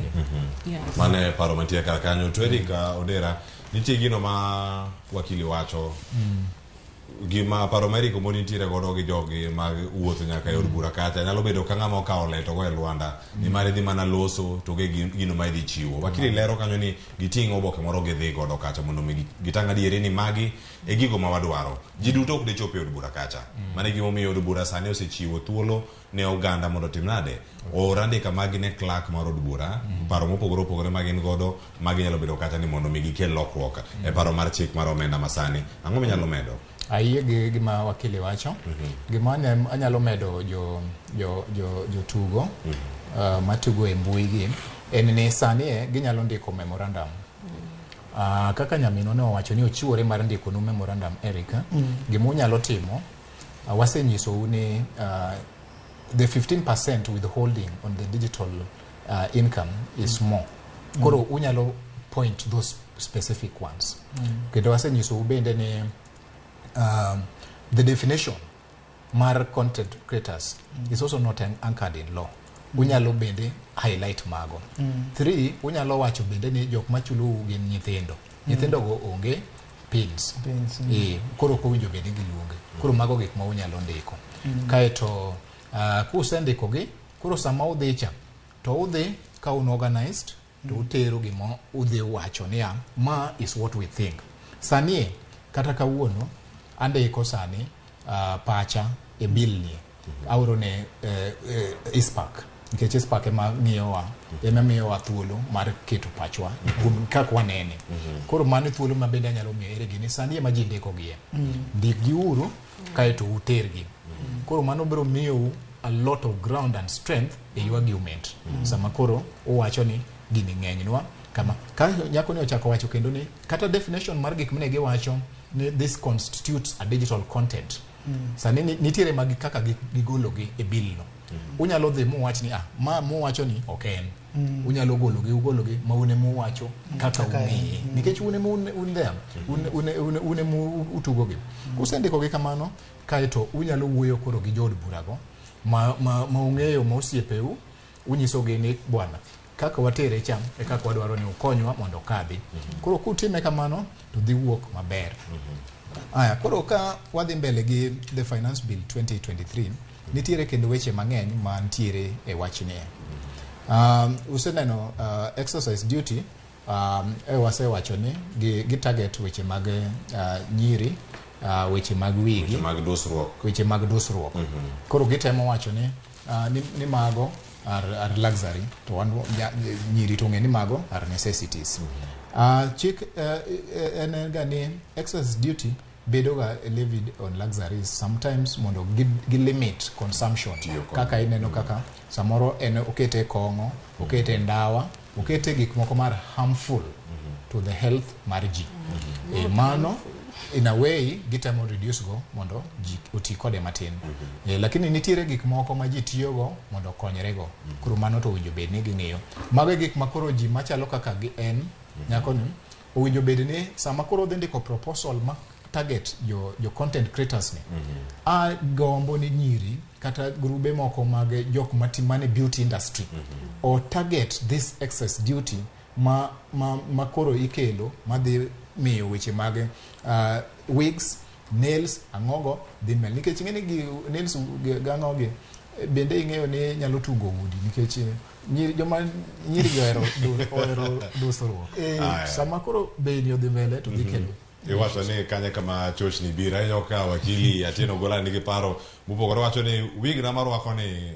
Yes. Mano e paro mantie kar kanyo. To Eric Odera, nitie gino ma wakili wacho, gima paro ma Eric Omondi nitiere godo gi jogi mag wuotho nyaka e od bura kacha nyalo bedo ka ng'ama okawo le to go e lwanda nimar idhi mana loso to ge gino ma idhi chiwo. Wakili lero kanyo ni giting' oboke moro gidhi godo kacha mondo mi gitang' adieri ni magi e gigo ma wadwaro. Ji duto ok dichop e od bura kacha. Mano e gimomiyo od bura sani osechiwo thuolo ne oganda mondo otim nade, oor andika magi ne clerk mar od bura, paro mopogore opogore ma gin godo magi nyalo bedo kacha ni mondo mi gikel lokruok e paro mar chik mar omenda masani. Ang'o minyalo medo? Ayie gi gima wakili wacho. Gima anyalo medo jo jotugo matugo e mbui gi en ni sani ginyalo ndiko memorandum. Kaka nyaminwa ne owacho ni ochiwore mar ndikonu memorandum, Erica, gima unyalo timo, wasenyisou ni the 15% withholding on the digital income is more. Koro unyalo point those specific ones. Kendo wasenyisou bende ni the definition mar content creators is also not anchored in law. Unyalo bende highlight mago. Three, unyalo wacho bende ni jok machulou gin nyithindo. Nyithindo go onge pins. Pins. Koro ok owinjo bed ni giluonge. Koro mago gik ma unyalo ndiko. Kaeto kusendikogi, koro sama udhi cha, to udhi ka un organized, to utero gima udhi wacho niya, ma is what we think. Sani kata kawuono, andiko sani pacha e bill ni. Aoro ne ICPAK. Nikech ICPAK ema ng'iyowa, ema miyowa thuolo mar keto pachwa kuom kaka wanene. Koro mano e thuolo ma bende anyalo miyo ere gini sani ema ji ndikogie. Ndikgiuru kaeto utergi. Koro mano biro miyou a lot of ground and strength e argument. Sama koro uwacho ni gini ng'enynwa kama. Ka nyako ni ochako wacho kendo ni kata definition mar gik mane giwacho ni this constitutes a digital content. Sani nitiere magi kaka gigologi e bill no. Unyalo dhi muwach ni ma muwacho ni ok en. Unyalo gologi, ugologi ma un ema uwacho kaka Kaka en. ung'eye. Nikech un ema un there, un ema utugogi. Kusendikogi kamano, kaeto unyalo wuoyo koro gi jood burago ma ung'eyo ma osiepeu, unyisogi ni bwana, kaka watere cha e kaka wadwaro ni ukonywa mondo okadhi. Koro kutime kamano to dhi wuok maber. Aya, koro ka wadhi mbele gi the Finance Bill 2023, nitiere kendo weche mang'eny mantiere e wachni. Useneno exercise duty wasewacho ni gi target weche mag nyiri, weche mag wigi, weche mag dusruok, weche mag dusruok. Koro gitemo wacho ni ni mago are luxury to wan nyiri to ng'e ni mago are necessities. Chik en ga ni excess duty bedo ga levied on luxuries sometimes mondo gi limit consumption, kaka ineno kaka samoro en okete kong'o, okete ndawa, okete gik moko mar harmful to the health mar ji. Mano in a way gitemo reduce go mondo ji oti kode matin. Lakini nitiere gik moko ma ji tiyogo mondo okonyre go. Koro mano to owinjo bed ni ging'iyo. Mago e gik ma koro ji machalo kaka gi en nyako ni owinjo bed ni sama koro odhi ndiko proposal ma target jo content creators ni, a gombo ni nyiri kata grube moko mag jok mane beauty industry o target this excess duty ma koro ikelo madhi miyo weche mag wigs, nails, ang'ogo dhi mbele, nikech ing'e ni gi nails gang'ogi bende ing'eyo ni nyalo tungo udi, nikech nyiri joma nyiri gi ohero dusruok. Sama koro bei ni odhi mbele to dhi kelo. Iwacho ni kanye kama chochni biro ahinyo ka wakili Atieno Gola nigi paro mopogore, wacho ni wig na marwako ni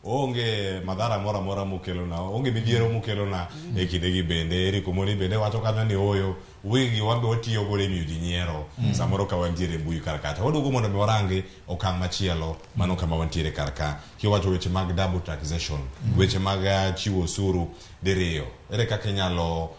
onge madhara moro amora mokelona, onge midhiero mokelona e kindegi. Bende Eric Omondi bende wacho kanyo ni oyo wig gi wan be watiyo godo e miyo ji nyiero samoro ka wantiere e mbui kar kacha. Waduogo mondo mi warangi okang' machielo mano kama wantiere kar ka kiwacho weche mag double taxation, weche mag chiwo osuru diriyo, ere kaka inyalo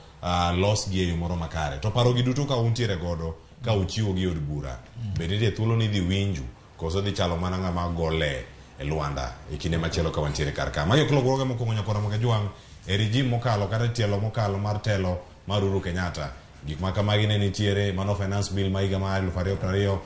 los gi e yo moro makare to paro gi duto ka untiere godo ka uchiwo gi od bura, bende nitie thuolo ni idhi winju koso dhi chalo mana ng'ama gole e lwanda e kinde machielo ka wantiere kar ka. Magi ok lokruoge mokwongo nyakora Mogajwang' e regime mokalo kata tielo mokalo mar telo mar Uhuru Kenyatta. Gik ma kamagi ne nitiere mano finance bill ma higa mar 2022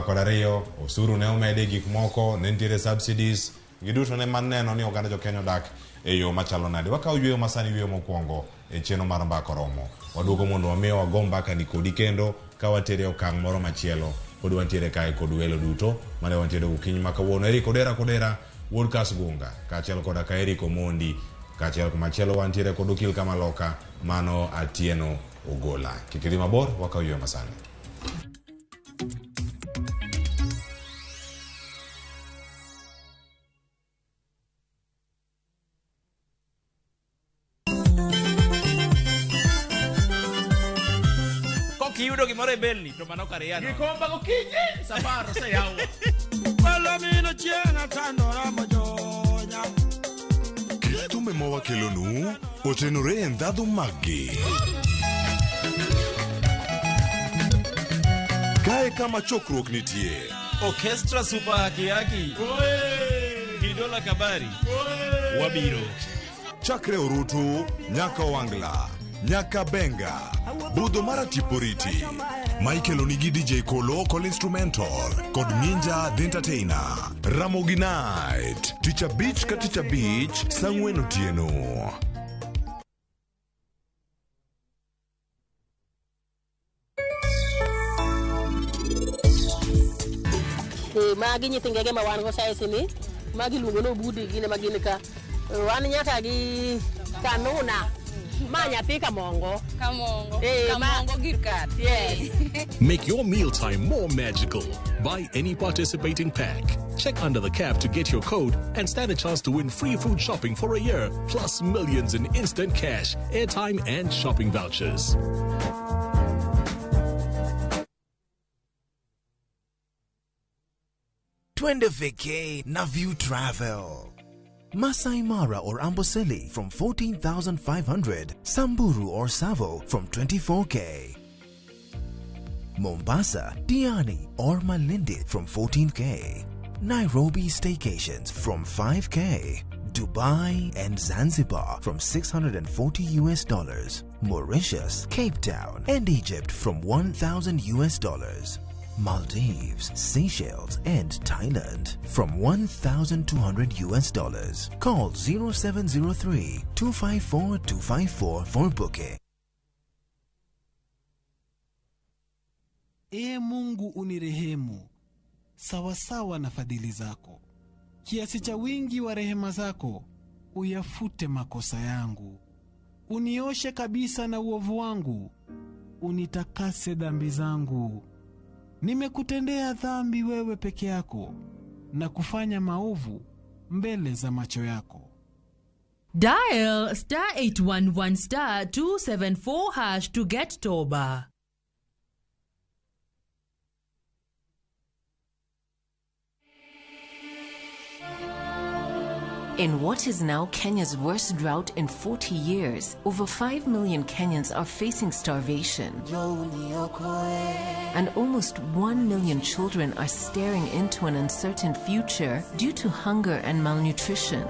kod ariyo, osuru ne omedi gik moko, ne nitiere subsidies giduto ne maneno ni oganda jo Kenya odak e yo machalo nade. Wakawo yweyo masani, yweyo mokwongo e chenro mar mbaka oromo. Waduogo mondo wamiyo wago mbaka ni kodi kendo ka watere okang' moro machielo. Pod wantiere kae kod welo duto mane wantiere gokinyi ma kawuono. Eric Odera Kodera wuod Kasgunga kaachiel koda ka Eric Omondi, kaachiel machielo wantiere kod okil Kamaloka mano Atieno Ogola. Kik idhi mabor, wakawo yweyo masani. Kiyudo gimoro e belni to mano kar yano. Gikomba gokinyi safar oseyaw. Palomino chieng' atandora mojonya. Kit thumbe ma wakelonu otenore e ndhadhu maggi. Kae kama chokruok nitie. Orchestra Super Haki Haki. Kidola Kabari. Wabiro. Chakre Orutu, nyaka Wangla, nyaka Benga, budho mar Atiporiti. Ma ikelo nigi DJ Kolo kod Instrumental kod Ninja The Entertainer. Ramogi Night, tich abich ka tich abich, saa ang'wen otieno. Magi nyithi ngege ma wan go size ni, magi iluongo ni obudi, gin ema gin ka. Wan nyaka gi kanuna ma nyathi kamongo. Kamongo. Kamongo gir kar. Yes. Make your mealtime more magical. Buy any participating pack. Check under the cap to get your code and stand a chance to win free food shopping for a year, plus millions in instant cash, airtime, and shopping vouchers. Twende vacay na View Travel. Masai Mara or Amboseli from 14,500, Samburu or Tsavo from 24K. Mombasa, Diani or Malindi from 14K. Nairobi staycations from 5K. Dubai and Zanzibar from $640 US. Mauritius, Cape Town and Egypt from $1,000 US. Maldives, Seychelles and Thailand from $1,200 US. Call 0703 254 254 for booking. Ee Mungu unirehemu sawasawa na fadhili zako, kiasi cha wingi wa rehema zako uyafute makosa yangu. Unioshe kabisa na uovu wangu, unitakase dhambi zangu. Nimekutendea dhambi wewe peke yako, na kufanya maovu mbele za macho yako. Dial star 811 star 274 hash to get Toba. In what is now Kenya's worst drought in 40 years, over 5 million Kenyans are facing starvation. And almost 1 million children are staring into an uncertain future due to hunger and malnutrition.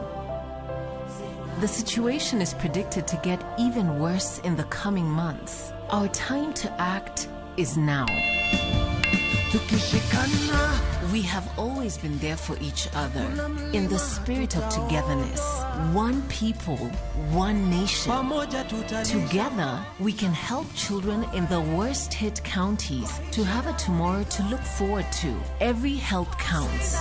The situation is predicted to get even worse in the coming months. Our time to act is now. We have always been there for each other in the spirit of togetherness. One people, one nation. Together, we can help children in the worst hit counties to have a tomorrow to look forward to. Every help counts.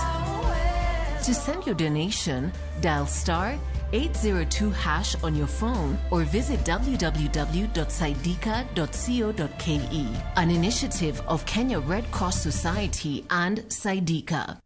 To send your donation, dial star 802 hash on your phone or visit www.saidika.co.ke. An initiative of Kenya Red Cross Society and Saidika.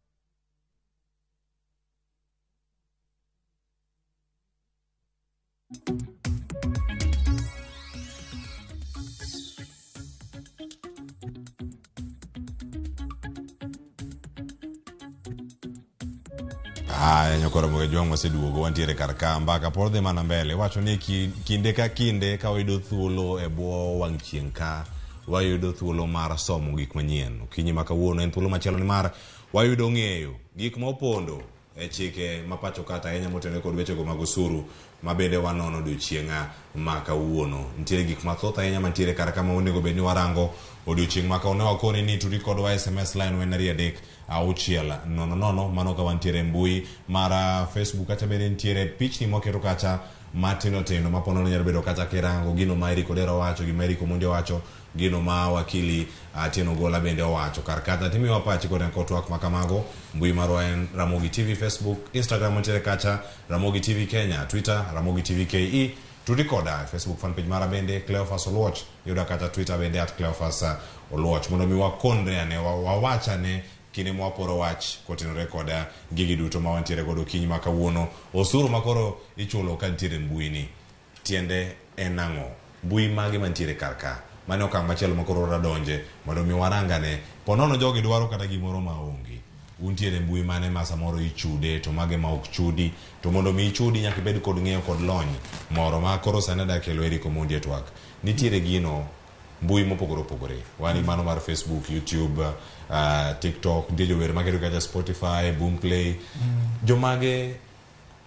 Haya, nyakoro Mogejuang' waseduogo wantiere kar ka mbaka pod dhi mana mbele wacho ni kinde ka kinde ka wayudo thuolo e bwo wang' chieng' ka wayudo thuolo mar somo gik manyien. Okinyi ma kawuono en thuolo machielo nimar wayudo ng'eyo gik ma opondo e chike ma pacho kata ahinya motenore kod wechego mag osuru ma bende wanono odiochieng' ma kawuono. Nitiere gik mathoth ahinya mantiere kar ka ma onego bed ni warango odiochieng' ma kawuono. Ne wakoni ni tudi kodwa SMS line wen 2 3 6 0 0 mano ka wantiere e mbui mar Facebook kacha bende nitiere pichni mwaketo kacha matindo tindo ma ponono nyalo bedo kacha kirango gino ma Eric Odero owacho, gima Eric Omondi owacho, gino ma wakili Atieno Ogola bende owacho. Kar kacha timiwa pachi kod kod twak ma kamago. Mbui marwa en Ramogi TV Facebook, Instagram wantiere kacha Ramogi TV Kenya, Twitter Ramogi TV KE. Tudi koda e Facebook fan page mara bende Cleophas Oluoch, yuda kata Twitter bende at Cleophas Oluoch, mondo mi wakondre ane wawachane kinde mwaporo wach kotenore koda gigi duto ma wantiere godo okinyi ma kawuono. Osuru ma koro ichulo ka nitiere mbui ni tiende en ang'o? Mbui mage mantiere kar ka? Mano okang' machielo ma koro wadonje mondo mi warangane. Ponono jogi dwaro kata gimoro maonge. Untiere mbui mane ma samoro ichude to mage ma ok chudi, to mondo mi ichudi nyaka ibed kod ng'eyo kod lony moro ma koro sani ada kelo Eric Omondi e twak. Nitiere gino mbui mopogore opogore, wan mano mar Facebook, YouTube, TikTok, nitie jower maketo kacha Spotify, Boomplay. Jomage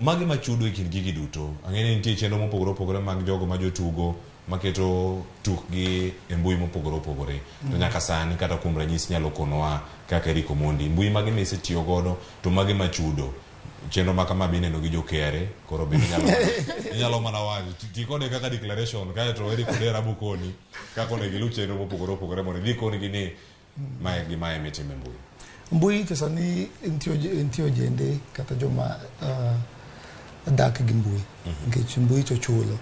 mage machudo e kind gigi duto? Ang'e ni nitie chenro mopogore opogore mag jogo ma jotugo maketo tukgi e mbui mopogore opogore. To nyaka sani kata kuom ranyisi nyalo konowa kaka Eric Omondi, mbui mage misetiyo godo to mage machudo? Chenro ma kama be ineno gi jo KRA, koro bende inyalo mana wacho ti kode kaka declaration, kaeto Eric Odera bukoni kaka onego iluw chenro mopogore opogore mondo idhi konigi ni mae gi mae mitimo e mbui. Mbui to sani nitie ojende kata joma dak gi mbui, nikech mbui to chulo.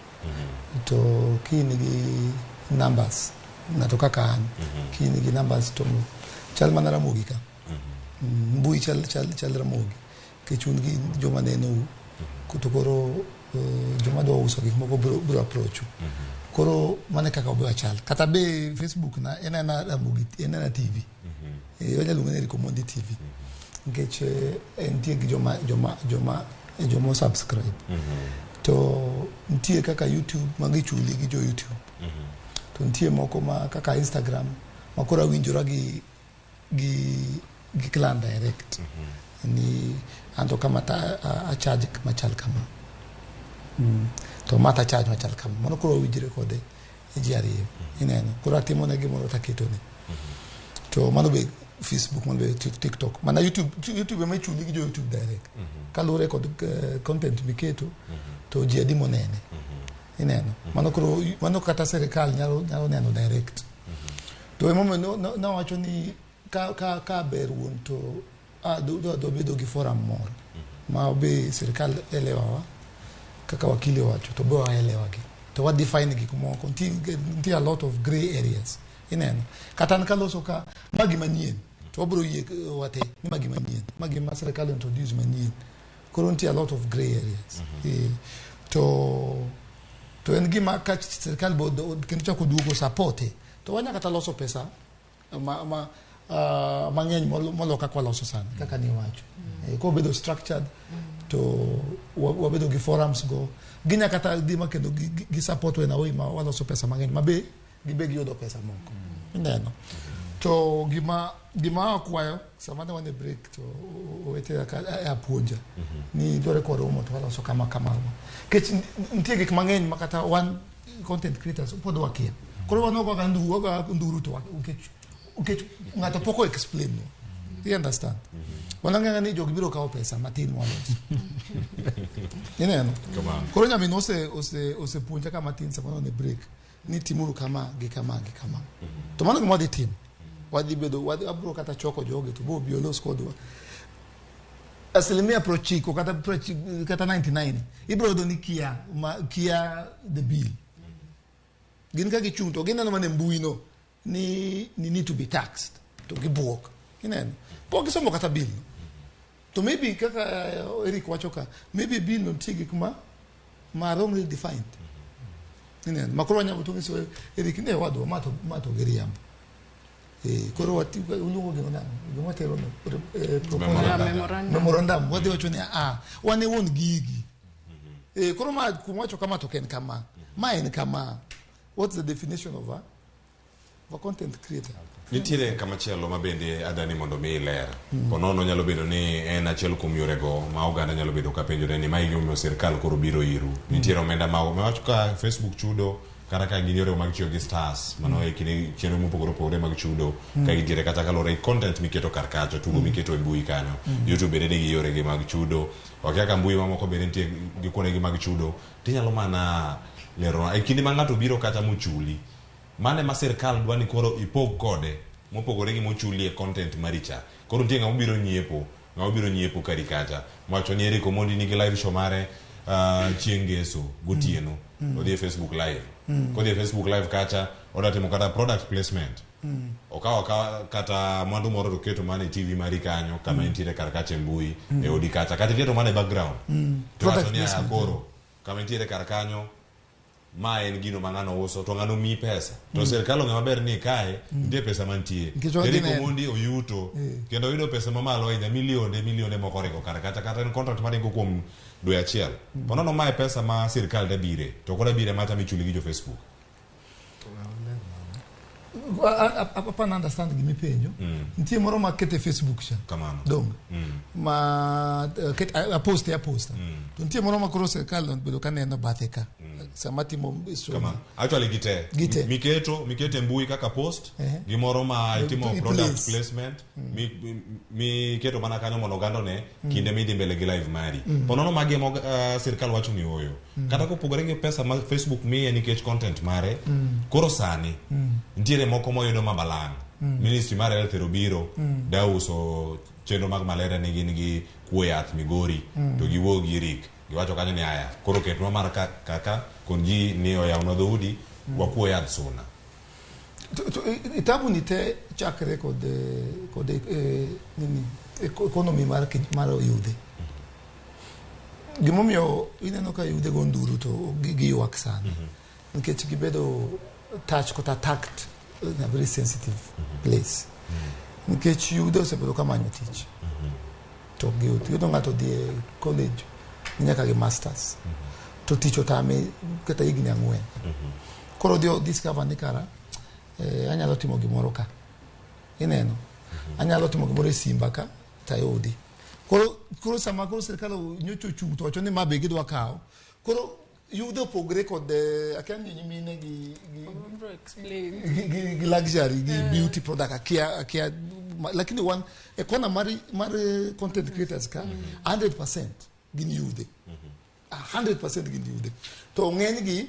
To ka in gi numbers, ng'ato kaka an, ka in gi numbers to chal mana Ramogi ka. Mbui chal Ramogi, nikech un gi joma nenou, to koro joma dwa uso gik moko biro approach u. Koro mano e kaka obewa chal. Kata be Facebook na en aena Ramogi, en aena TV. Wanyalo luonge ni Eric Omondi TV. Nikech entie gi joma subscribe. To nitie kaka YouTube ma gichuli gi jo YouTube. To nitie moko ma kaka Instagram ma koro awinjora gi client direct. Ni anto kama ta a charge machal kama. To mata charge machal kama. Mano koro winjre kode e ji ariyo. Ineno. Koro atimo ne gimoro to aketone. To mano be Facebook, mano be TikTok. Mana YouTube ema ichuli gi jo YouTube direct. Kaluwore kod content miketo to ji adi monene. Ineno. Mano koro mano kata sirikal nyalo neno direct. To emomiyo nawacho ni ka ber wuon to dwa bedo gi forum moro ma be sirikal elewawa Kaka wakili owacho to be waelewa gi. To wa define gik moko. Nitie a lot of grey areas. Ineno. Kata an kaloso ka ma gima nyien to wabiro yie wate ni ma gima nyien. Ma gima sirkal introduce manyien. Koro nitie a lot of grey areas. To en gima ka sirkal bo kendo chako duogo support to wanya kata loso pesa ma mang'eny molo kaka waloso sani kaka ni wacho. Kobedo structured to wabedo gi forums go ginya kata dhi ma kendo gi support in a way ma waloso pesa mang'eny ma be gibe giyudo pesa moko. Ineno. To gima akwayo sama ne wan e break to owete apuonja ni dware kwa romo to waloso kama kama. Nikech nitie gik mang'eny ma kata wan content creators pod wakia. Koro wan ok nduru to nikech ng'ato pok o explain no. You understand? Wanang'eyo ni jogi biro kawo pesa matin mwaloso. Ineno? Koro nyamin osepuonja kama tin sama ne break ni timuru kama gi kama gi kama. To mano gima wadhi timo. Wadhi bedo wabiro kata choko jogi to bo bi olos kodwa. 90% kata 99 ibiro yudo ni kia the bill. Gin ka gichung' to gineno mana e mbui no ni need to be taxed to gibuok. Ineno? Pok gisomo kata bill no. To maybe kaka Eric wacho ka, maybe bill no nitie gik ma wrongly defined. Ineno? Ma koro wanyalo to nyiso Eric ne wadwa ma to giriambo. Koro uluongo gino nang'o? Gima watero no memorandum. Wadhi wacho ni wan e wuon gigi. Koro ma kuom wacho kama to ok en kama. Ma en kama. What's the definition of a content creator? Nitiere kamachielo ma bende adani mondo mi ler. Ponono nyalo bedo ni en achiel kuom yorego ma oganda nyalo bedo ka penjore ni mae gimomiyo sirkal koro biro iru. Nitiere omenda ma wacho ka Facebook chudo kata ka gin yorego mag tiyo gi stars mano e kinde chenro mopogore opogore mag chudo ka gintiere kata kaluwore gi content miketo kar kacha tugo miketo e mbui kanyo. YouTube bende nigi yoregi mag chudo. Wakia ka mbui mamoko bende nitie gi kuondegi mag chudo. Tinyalo mana lero e kinde ma ng'ato biro kata mochuli mane ma sirkal dwa ni koro ipog kode mopogore gi mochuli e content maricha. Koro nitie ng'ama biro nyiepo kari kacha wacho ni Eric Omondi nigi live show mare chieng' ngeso gotieno odhi e Facebook live. Kodhi e Facebook live kacha odwa timo kata product placement. Okawo kata mwandu moro to keto mana e TV mari kanyo kama entiere kar kacha e mbui e odi kacha kata iketo mana e background. To wacho ni koro kama entiere kar kanyo ma en gino ma ng'ano uso to ng'ano miyi pesa to sirkal ong'e maber ni kae nitie pesa mantie. Eric Omondi oyuto kendo oyudo pesa mamalo ahinya milionde moko oringo kar kacha kata en contract maringo kuom dwe achiel. Ponono mae pesa ma sirkal dabire to kod abire macha michuli gi jo Facebook. Apana understand gima ipenjo. Nitie moro ma kete Facebook cha. Kamano. Dong. Ma aposta. To nitie moro ma koro sirkal obedo ka neno bathe ka. Sama timo Kamano. Actually gite. Miketo e mbui kaka post, gimoro ma itimo product placement, miketo mana kanyo mondo oganda one kinde midhi mbele gi live mari. Ponono magi ema sirkal wacho ni oyo. Kata kopogore gi pesa ma Facebook miye nikech content mare, koro sani nitiere moko moyudo mabalang'. Ministry mar Health ero biro da uso chenro mag malaria ne gin gi kuo yath Migori to giwuo gi Eric. Giwacho kanyo ni aya koro ketwa mar kaka kon ji ni oyawnwa dhoudi wakuo yadh suna. To tabu ni te chakre kod nini economy mar yudhe. Gimomiyo ineno ka yudhe go nduru to giywak sana. Nikech gibedo touch kata attacked in a very sensitive place. Nikech yudhe osebedo ka manyo tich. To giyudo ng'ato dhi e college nyaka gi masters. To tich otame kata higni 4. Koro odhi discover ni kara anyalo timo gimoro ka. Ineno? Anyalo timo gimoro e simba ka tayudi. Koro sama koro sirkal nyocha ochung' to wacho ni ma be gidwa kawo. Koro yudhe opogre kod akia ni nyimine gi luxury gi beauty product akia lakini wan e kona mar content creators ka 100% gin yudhe. 100% gin yudhe. To ng'enygi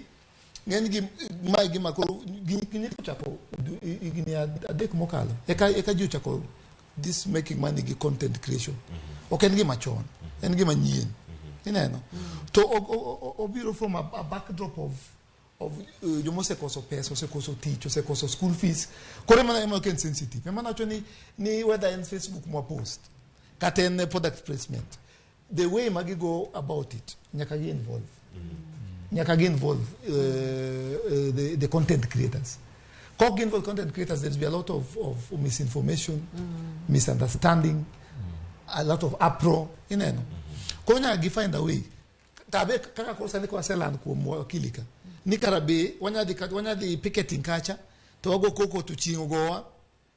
mae gima koro gini chako higni 3 mokalo. Eka ji ochako this making money gi content creation. Ok en gima chon, en gima nyien. Ineno. To obiro from a backdrop of joma osekoso pesa, osekoso tich, osekoso school fees. Koro ema ok en sensitive. Ema nawacho ni whether en Facebook mwa post kata en product placement, the way ma gigo about it, nyaka gi involve. Nyaka gi involve the content creators. Kok involve content creators, there's be a lot of misinformation, misunderstanding, a lot of uproar. Ineno. Koro nyaka gi find a way. Tabe kaka koro sani kwaseland kuom wakili ka. Ni kara be wanyadhi picketing kacha to wago koko to chieng' ogowa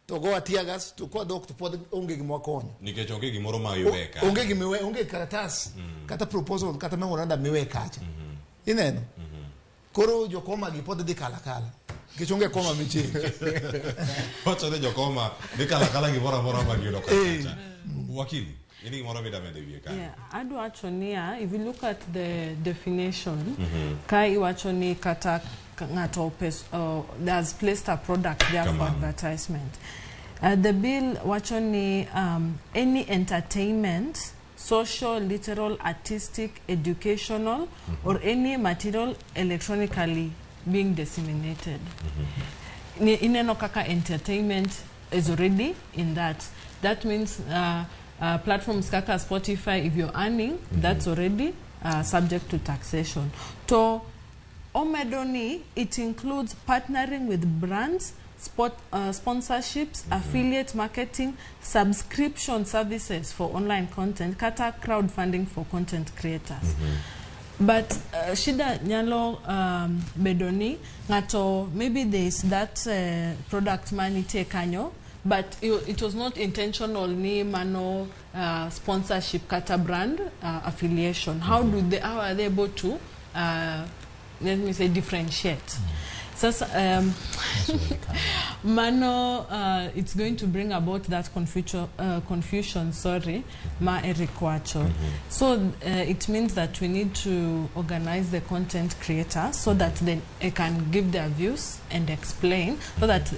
to gowa tear gas to kwadok to pod onge gima wakonyo. Nikech onge gimoro ma iwe ka. Onge gima iwe, onge karatas kata proposal kata memorandum miwe kacha. Ineno. Koro jokoma gi pod dhi kala kala. Nikech onge koma michenge. Wacho ni jokoma dhi kala kala gimoro amora ma giyudo kacha. Wakili, in gimoro mida medo e wiye kanyo. Yeah, adwacho niya, if you look at the definition, ka iwacho ni kata ng'ato has placed a product there for advertisement. The bill wacho ni any entertainment, social, literal, artistic, educational, or any material electronically being disseminated. Ineno kaka entertainment is already in that. That means platforms kaka Spotify, if you're earning, that's already subject to taxation. To omedoni, it includes partnering with brands, sponsorships, affiliate marketing, subscription services for online content, kata crowdfunding for content creators. But shida nyalo bedoni ngato, maybe there is that product manitie kanyo, but it was not intentional ni mano sponsorship kata brand affiliation. How do they, how are they able to let me say differentiate? Sasa mano it's going to bring about that confusion, sorry, ma Eric wacho. So it means that we need to organize the content creator so that they can give their views and explain, so that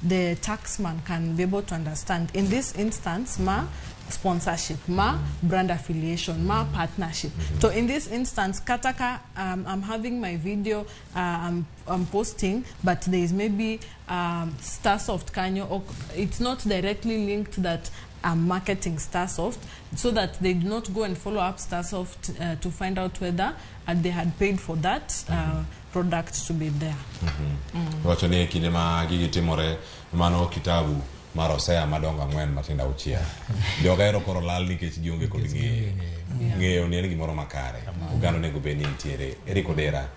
the taxman can be able to understand. In this instance, ma sponsorship, ma brand affiliation, ma partnership. So in this instance, kataka, I'm having my video, I'm posting, but there is maybe Starsoft kanyo, or it's not directly linked that I'm marketing Starsoft, so that they do not go and follow up Starsoft to find out whether they had paid for that product to be there. Wacho ni kinde ma gigi timore, mano kitabu mar Hosea madongo 4 matindo 6. Joga ero koro lal nikech gionge kod ng'eyo. Ng'eyo ni en gimoro makare. Oganda onego bed ni nitiere. Eric Odera,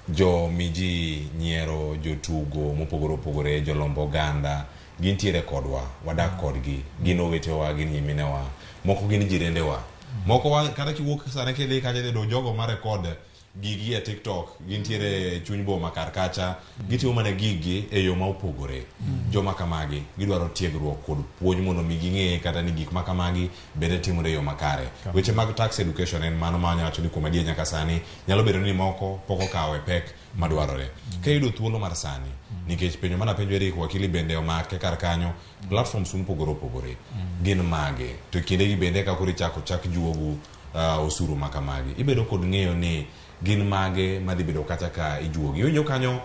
jo miji nyiero, jotugo mopogore opogore, jolombo oganda, gintiere kodwa, wadak kodgi, gin owetewa, gin nyiminewa, moko gin jirendewa. Moko kata kiwuok sani kidhi kacha idhi yudo jogo ma record gigi e TikTok, gintiere chuny boma kar kacha, gitimo mana gigi e yo ma opogore. Joma kamagi gidwaro tiegruok kod puonj mondo mi ging'e kata ni gik ma kamagi bende timore e yo makare. Weche mag tax education en mano ma wanyalo wacho ni kuom adier nyaka sani nyalo bedo ni moko pok okawo e pek madwarore. Ka iyudo thuolo mar sani, nikech penjo mana penjo Eric wakili bende omake kar kanyo, platforms mopogore opogore gin mage, to kindegi bende ka koro ichako chak juogu osuru ma kamagi, ibedo kod ng'eyo ni gin mage madhi bedo kata ka ijuogi. Iwinjo kanyo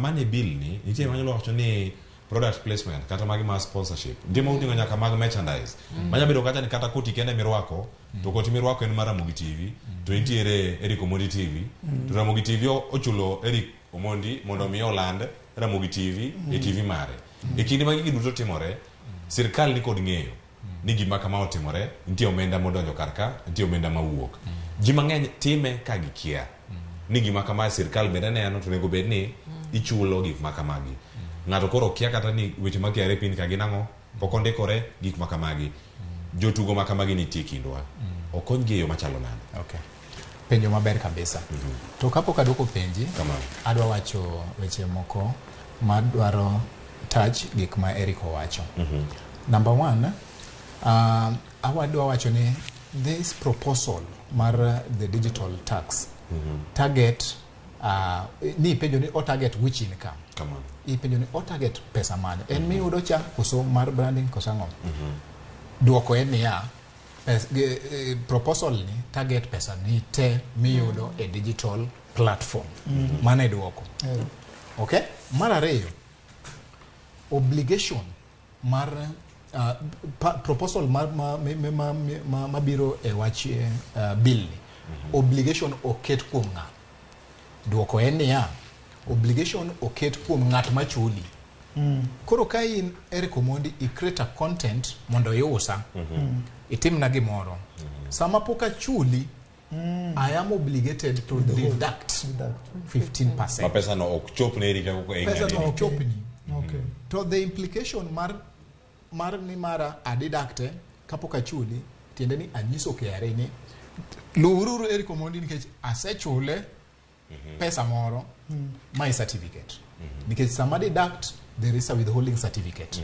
mane bill ni nitie manyalo wacho ni product placement kata magi mar sponsorship, nitie ma oting'o nyaka mag merchandise. Manya bedo kata ni kata koti kende mirwako, to koti mirwako en mar Ramogi TV, to nitiere Eric Omondi TV, to Ramogi TV ochulo Eric Omondi mondo mi oland Ramogi TV e TV mare. E kinde ma gigi duto timore, sirkal ni kod ng'eyo ni gima kama otimore, nitie omenda modonjo kar ka, nitie omenda mawuok. Ji mang'eny time ka gikia ni gima kama sirkal bende neno, to onego bed ni ichulo gik ma kamagi. Ng'ato koro kia kata ni weche mag KRA pin ka gin ang'o, pok ondikore gik ma kamagi. Jotugo ma kamagi nitie kindwa. Okonygi e yo machalo nade? Okay. Penjo maber kabisa. To kapok aduoko penji, adwa wacho weche moko madwaro touch gik ma Eric owacho. Number one, awadwa wacho ni this proposal mar the digital tax target ni ipenjo ni o target which income. Ipenjo ni o target pesa mane, en miyudo cha koso mar branding koso ang'o. Duoko en niya, Proposal ni target pesa ni te miyudo e digital platform. Mano e duoko. Okay? Mar ariyo, obligation mar proposal mar mabiro e wach bill ni, obligation oket kuom ng'a? Duoko en niya, obligation oket kuom ng'at machuli. Koro ka in Eric Omondi i create a content mondo iusa, itimna gimoro, sama pok achuli, I am obligated to deduct 15%. Ma pesa no ok chop ne Eric kaka Pesa no ok chopni. To the implication mar ni mara adidakte kapok achuli, tiende ni anyiso KRA ni luwururu Eric Omondi nikech asechule pesa moro, mae certificate. Nikech sama deduct, there is a withholding certificate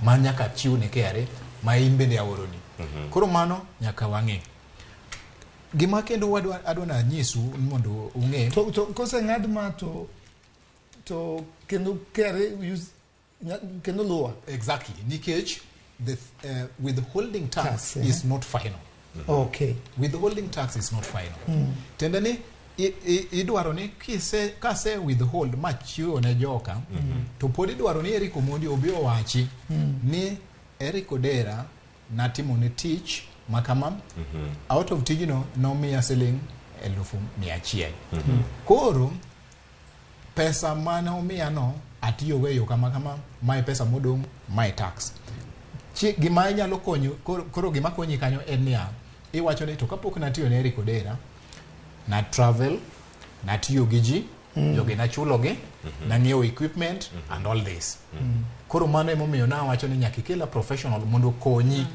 ma nyaka chiw ne KRA ma in bende aoroni. Koro mano nyaka wang'e. Gima kendo adwa nanyisu ni mondo ung'e. To koseng'ad ma to kendo KRA use kendo luwa. Exactly. Nikech the withholding tax Tax, eh. is not final. Withholding tax is not final. Tiende ni idwaro ni kise kase withhold machiwo ne joka, to pod idwaro ni Eric Omondi obi owachi ni Eric Odera natimo ne tich makama, out of tijno nomiya siling 100,000. Koro pesa mane omiya no atiyogo e yo kama kama, mae pesa modong', mae tax. Gima inyalo konyo koro gima konyi kanyo en niya, iwacho ni to kapok natiyo ne Eric Odera, na travel, natiyo gi ji, jogi nachulogi, nang'iewo equipment and all this. Koro mano emomiyo nawacho ni nyaka ikel a professional mondo okonyi.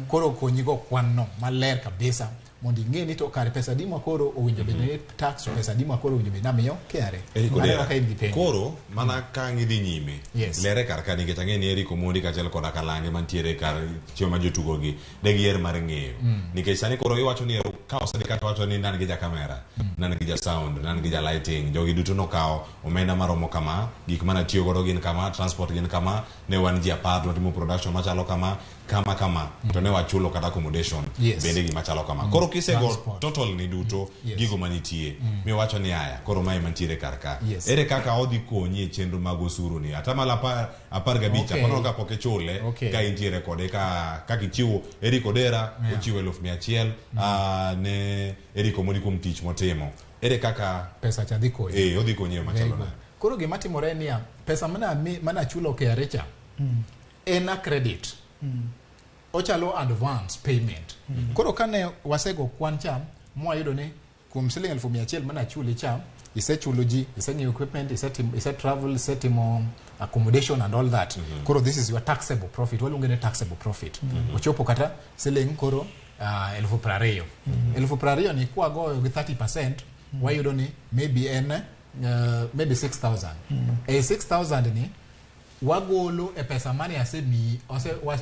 Koro okonyi go kwan no maler kabisa mondo ing'e ni to kare pesa adi ma koro owinjo bed ni tax, to pesa adi ma koro owinjo bed ni amiyo KRA. Eric Mano Odera, kaka in gi penjo. Koro mana ka ang' idhi nyime, Yes. lere kar ka nikech ang'e ni Eric Omondi kaachiel koda Kalange mantiere kar chiemo ma jotugo gi de giher mar ng'eyo. Nikech sani koro iwacho ni ka osedhi kata wacho ni nan gi ja camera, nan gi ja sound, nan gi ja lighting, jogi duto nokawo omenda maromo kama, gik mana tiyo godo gin kama, transport gin kama, ne wan ji 10 watimo production machalo kama, kama kama, to ne wachulo kata accommodation bende gima chalo kama. Koro kisego Transport. total ni duto gigo manitie, miwacho ni aya koro mae mantiere kar ka. Yes. Ere kaka odhi konyi e chenro mag osuru ni? Atamalo 15 apar kapok ichule, ka intiere kode ka kaka ichiwo Eric Odera ochiwo 100,000 ne Eric Omondi kuom tich motimo. Ere kaka pesa cha dhi konyi? Odhi konyi e yo Very machalo good. nade? Koro gima timore en niya, pesa mana chulo KRA cha en a credit. Ochalo advance payment. Koro kane wasego kwan cha, mwayudo ni kuom siling 100,000 mana chuli cha, isechulo ji, iseng'iewo equipment, ise travel, isetimo accommodation and all that. Koro this is your taxable profit. Waluonge ni taxable profit. Ochopo kata siling koro 20,000. 20,000 ni kwagoyo gi 30%, wayudo ni maybe en maybe 6,000. E 6,000 ni wagolo e pesa mane asemiyi,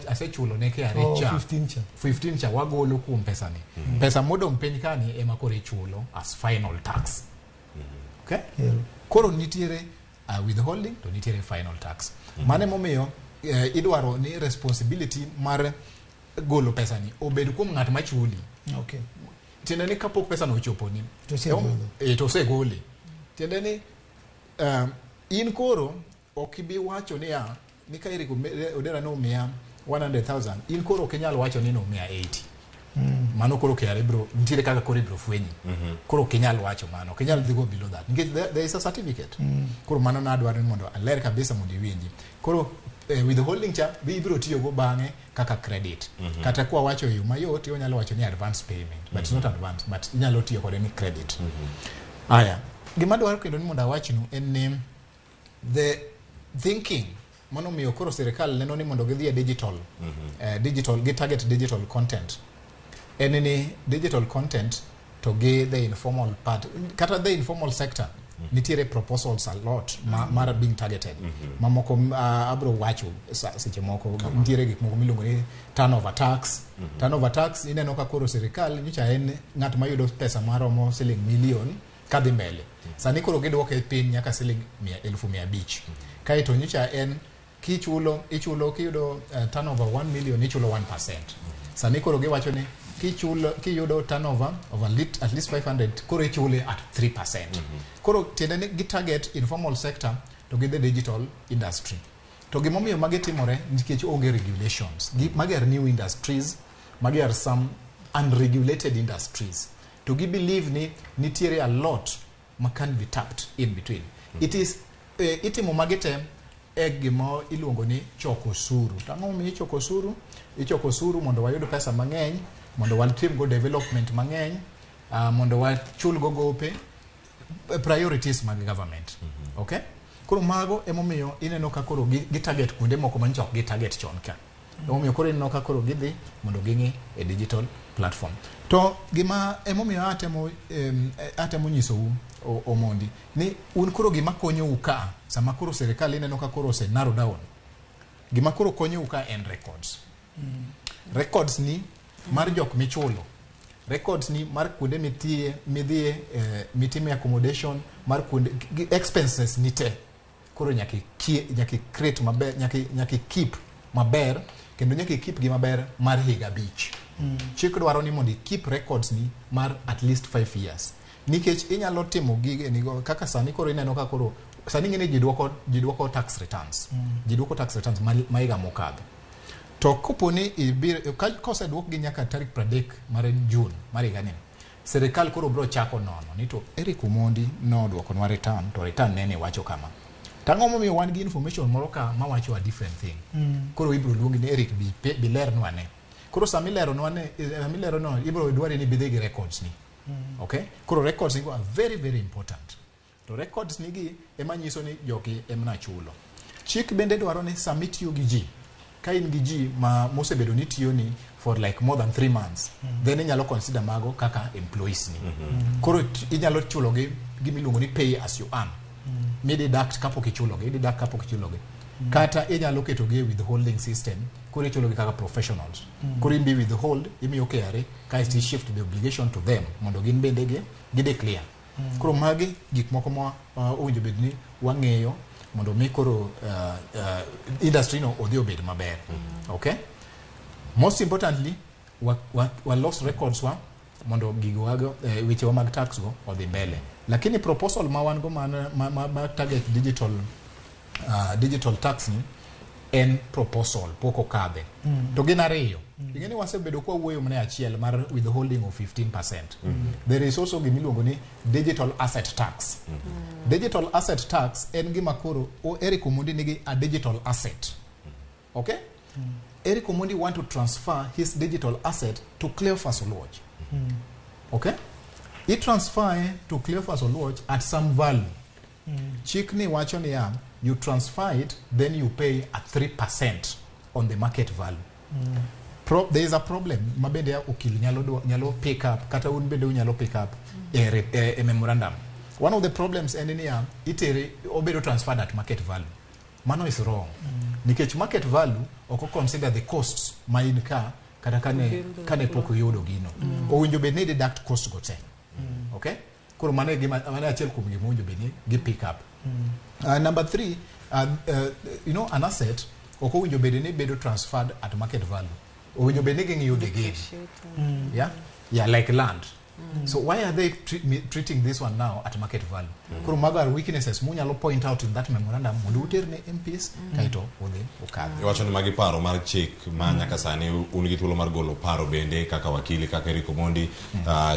asechulo ne KRA Oh, cha. 15 cha. 15 cha wagolo kuom pesa ni. Pesa modong' piny ka ni ema koro ichulo as final tax. Okay? Koro nitiere withholding to nitiere final tax. Mano emomiyo idwaro ni responsibility mar golo pesa ni obed kuom ng'at machuli. Tiende ni kapok pesa no ochoponi, To osegole. To osegole. Tiende ni in koro ok ibi wacho niya ni ka Eric Odera nomiya 100,000, in koro ok inyal wacho ni nomiya 80. Mano koro KRA bro nitiere kaka koro ibro fwenyi. Koro ok inyal wacho mano, ok inyal dhi go below that nikech there is a certificate. Koro mano nadwaro ni mondo aler kabisa mondo iwinji. Koro withholding cha be ibiro tiyogo bang'e kaka credit. Kata kwa wacho e yo mayot, inyalo wacho ni advance payment, but it's not advance, but inyalo tiyo kode ni credit. Aya, gima dwaro kendo ni mondo awachnu en ni the thinking mano miyo koro sirikal neno ni mondo gidhi e digital, digital gi target digital content, en ni digital content to gi the informal part kata the informal sector nitiere proposals a lot mar being targeted. Mamoko abro wacho seche moko nitiere gik moko miluongo ni turnover tax. Turnover tax ineno ka koro sirikal nyocha en ng'at mayudo pesa maromo siling milion kadhi mbele. Sani koro gidwoke piny nyaka siling 500,000. Kaeto nyocha en kichulo, ichulo kiyudo turnover 1 million ichulo 1%. Sani koro giwacho ni Kichulo kiyudo turnover of at least 500 koro ichule at 3%. Koro tiende ni gi target informal sector to gi the digital industry. To gimomiyo magi timore nikech onge regulations. Magi are new industries, magi are some unregulated industries. To gi believe ni nitiere a lot ma can be tapped in between. It is itimo magi te e gima iluongo ni choko osuru. To ang'o momiyo ichoko osuru? Ichoko osuru mondo wayud pesa mang'eny, mondo watim go development mang'eny, mondo wachul go gope, priorities mag government. Okay? Koro mago emomiyo ineno ka koro gi target kuonde moko manyocha ok gi target chon ka. Emomiyo koro ineno ka koro gidhi mondo ging'i e digital platform. To gima emomiyo atemo nyisou Omondi ni un koro gima konyou ka sama koro sirikal ineno ka koro ose narrow down. Gima koro konyou ka en records. Records ni mar jok michulo, records ni mar kuonde midhiye, mitime accommodation, mar kuonde expenses ni te. Koro nyaka create maber, nyaka keep maber, kendo nyaka keep gi maber mar higa 5. Chik dwaro ni mondo keep records ni mar at least 5 years. Nikech inyalo timo gige nigo kaka sani koro ineno ka koro sani ng'eni ji dwoko tax returns. Ji dwoko tax returns ma higa mokadho. To kopo ni koseduok gi nyaka tarik 30 mar June mar higani, sirikal koro bro chako nono ni to Eric Omondi nodwokonwa return, to return nene wacho kama. Tang'o momiyo wan gi information moro ka mawacho a different thing. Koro ibro luongi ni Eric bi lernwa ne. Koro sama ileronwa ne, sama ibro dwari ni bidhi gi records ni. Okay? Koro records ni go are very very important. To records ni gi ema nyiso ni jogi ema chulo. Chik bende dwaro ni sama itiyo gi ji, ka in gi ji ma mosebedo ni tiyo ni for like more than 3 months, then inyalo consider mago kaka employees ni. Koro inyalo chulo gi gima iluongo ni pay as you earn. Mi deduct kapok ichulogi, deduct kapok ichulogi. Kata inyalo keto gi withholding system, koro ichulogi kaka professionals. Koro imbi withhold, imiyo KRA, kaeto i shift the obligation to them mondo gin bende gi declare. Koro magi gik moko ma owinjo bed ni wang'eyo mondo mi koro industry no odhi obed maber. Okay? Most importantly, wa los records wa mondo gigo wago weche wa mag tax go odhi mbele. Lakini proposal ma wan go ma target digital tax ni en proposal pok okadhe. To gin ariyo. Ing'e ni wasebedo kwa wuoyo mana achiel mar withholding of 15%. There is also gima iluongo ni digital asset tax. Digital asset tax en gima koro Eric Omondi nigi a digital asset. Okay? Eric Omondi want to transfer his digital asset to Cleophas Oluoch. Okay? He transfer to Cleophas Oluoch at some value. Chik ni wacho niya, you transfer it, then you pay at 3% on the market value. There is a problem ma bende okil nyalo pick up, kata un bende unyalo pick up e memorandum. One of the problems en niya, itere obedo transferred at market value. Mano is wrong. Nikech market value ok consider the costs ma in ka kata kane pok oyudo gino. Owinjo bed ni deduct cost go te. Okay? Koro mano e gima mano achiel kuom gima owinjo bed ni gi pick up. Number 3, you know, an asset ok owinjo bed ni bedo transferred at market value. Owinjo bed ni ging'iyo the gain. Yeah? Yeah, like land. So why are they treating this one now at market value? Koro mago are weaknesses munyalo point out in that memorandum mondo uter ne MPs kaeto odhi okadhi. Iwacho ni magi paro mar chik ma nyaka sani un gi thuolo mar golo paro bende kaka wakili kaka Eric Omondi,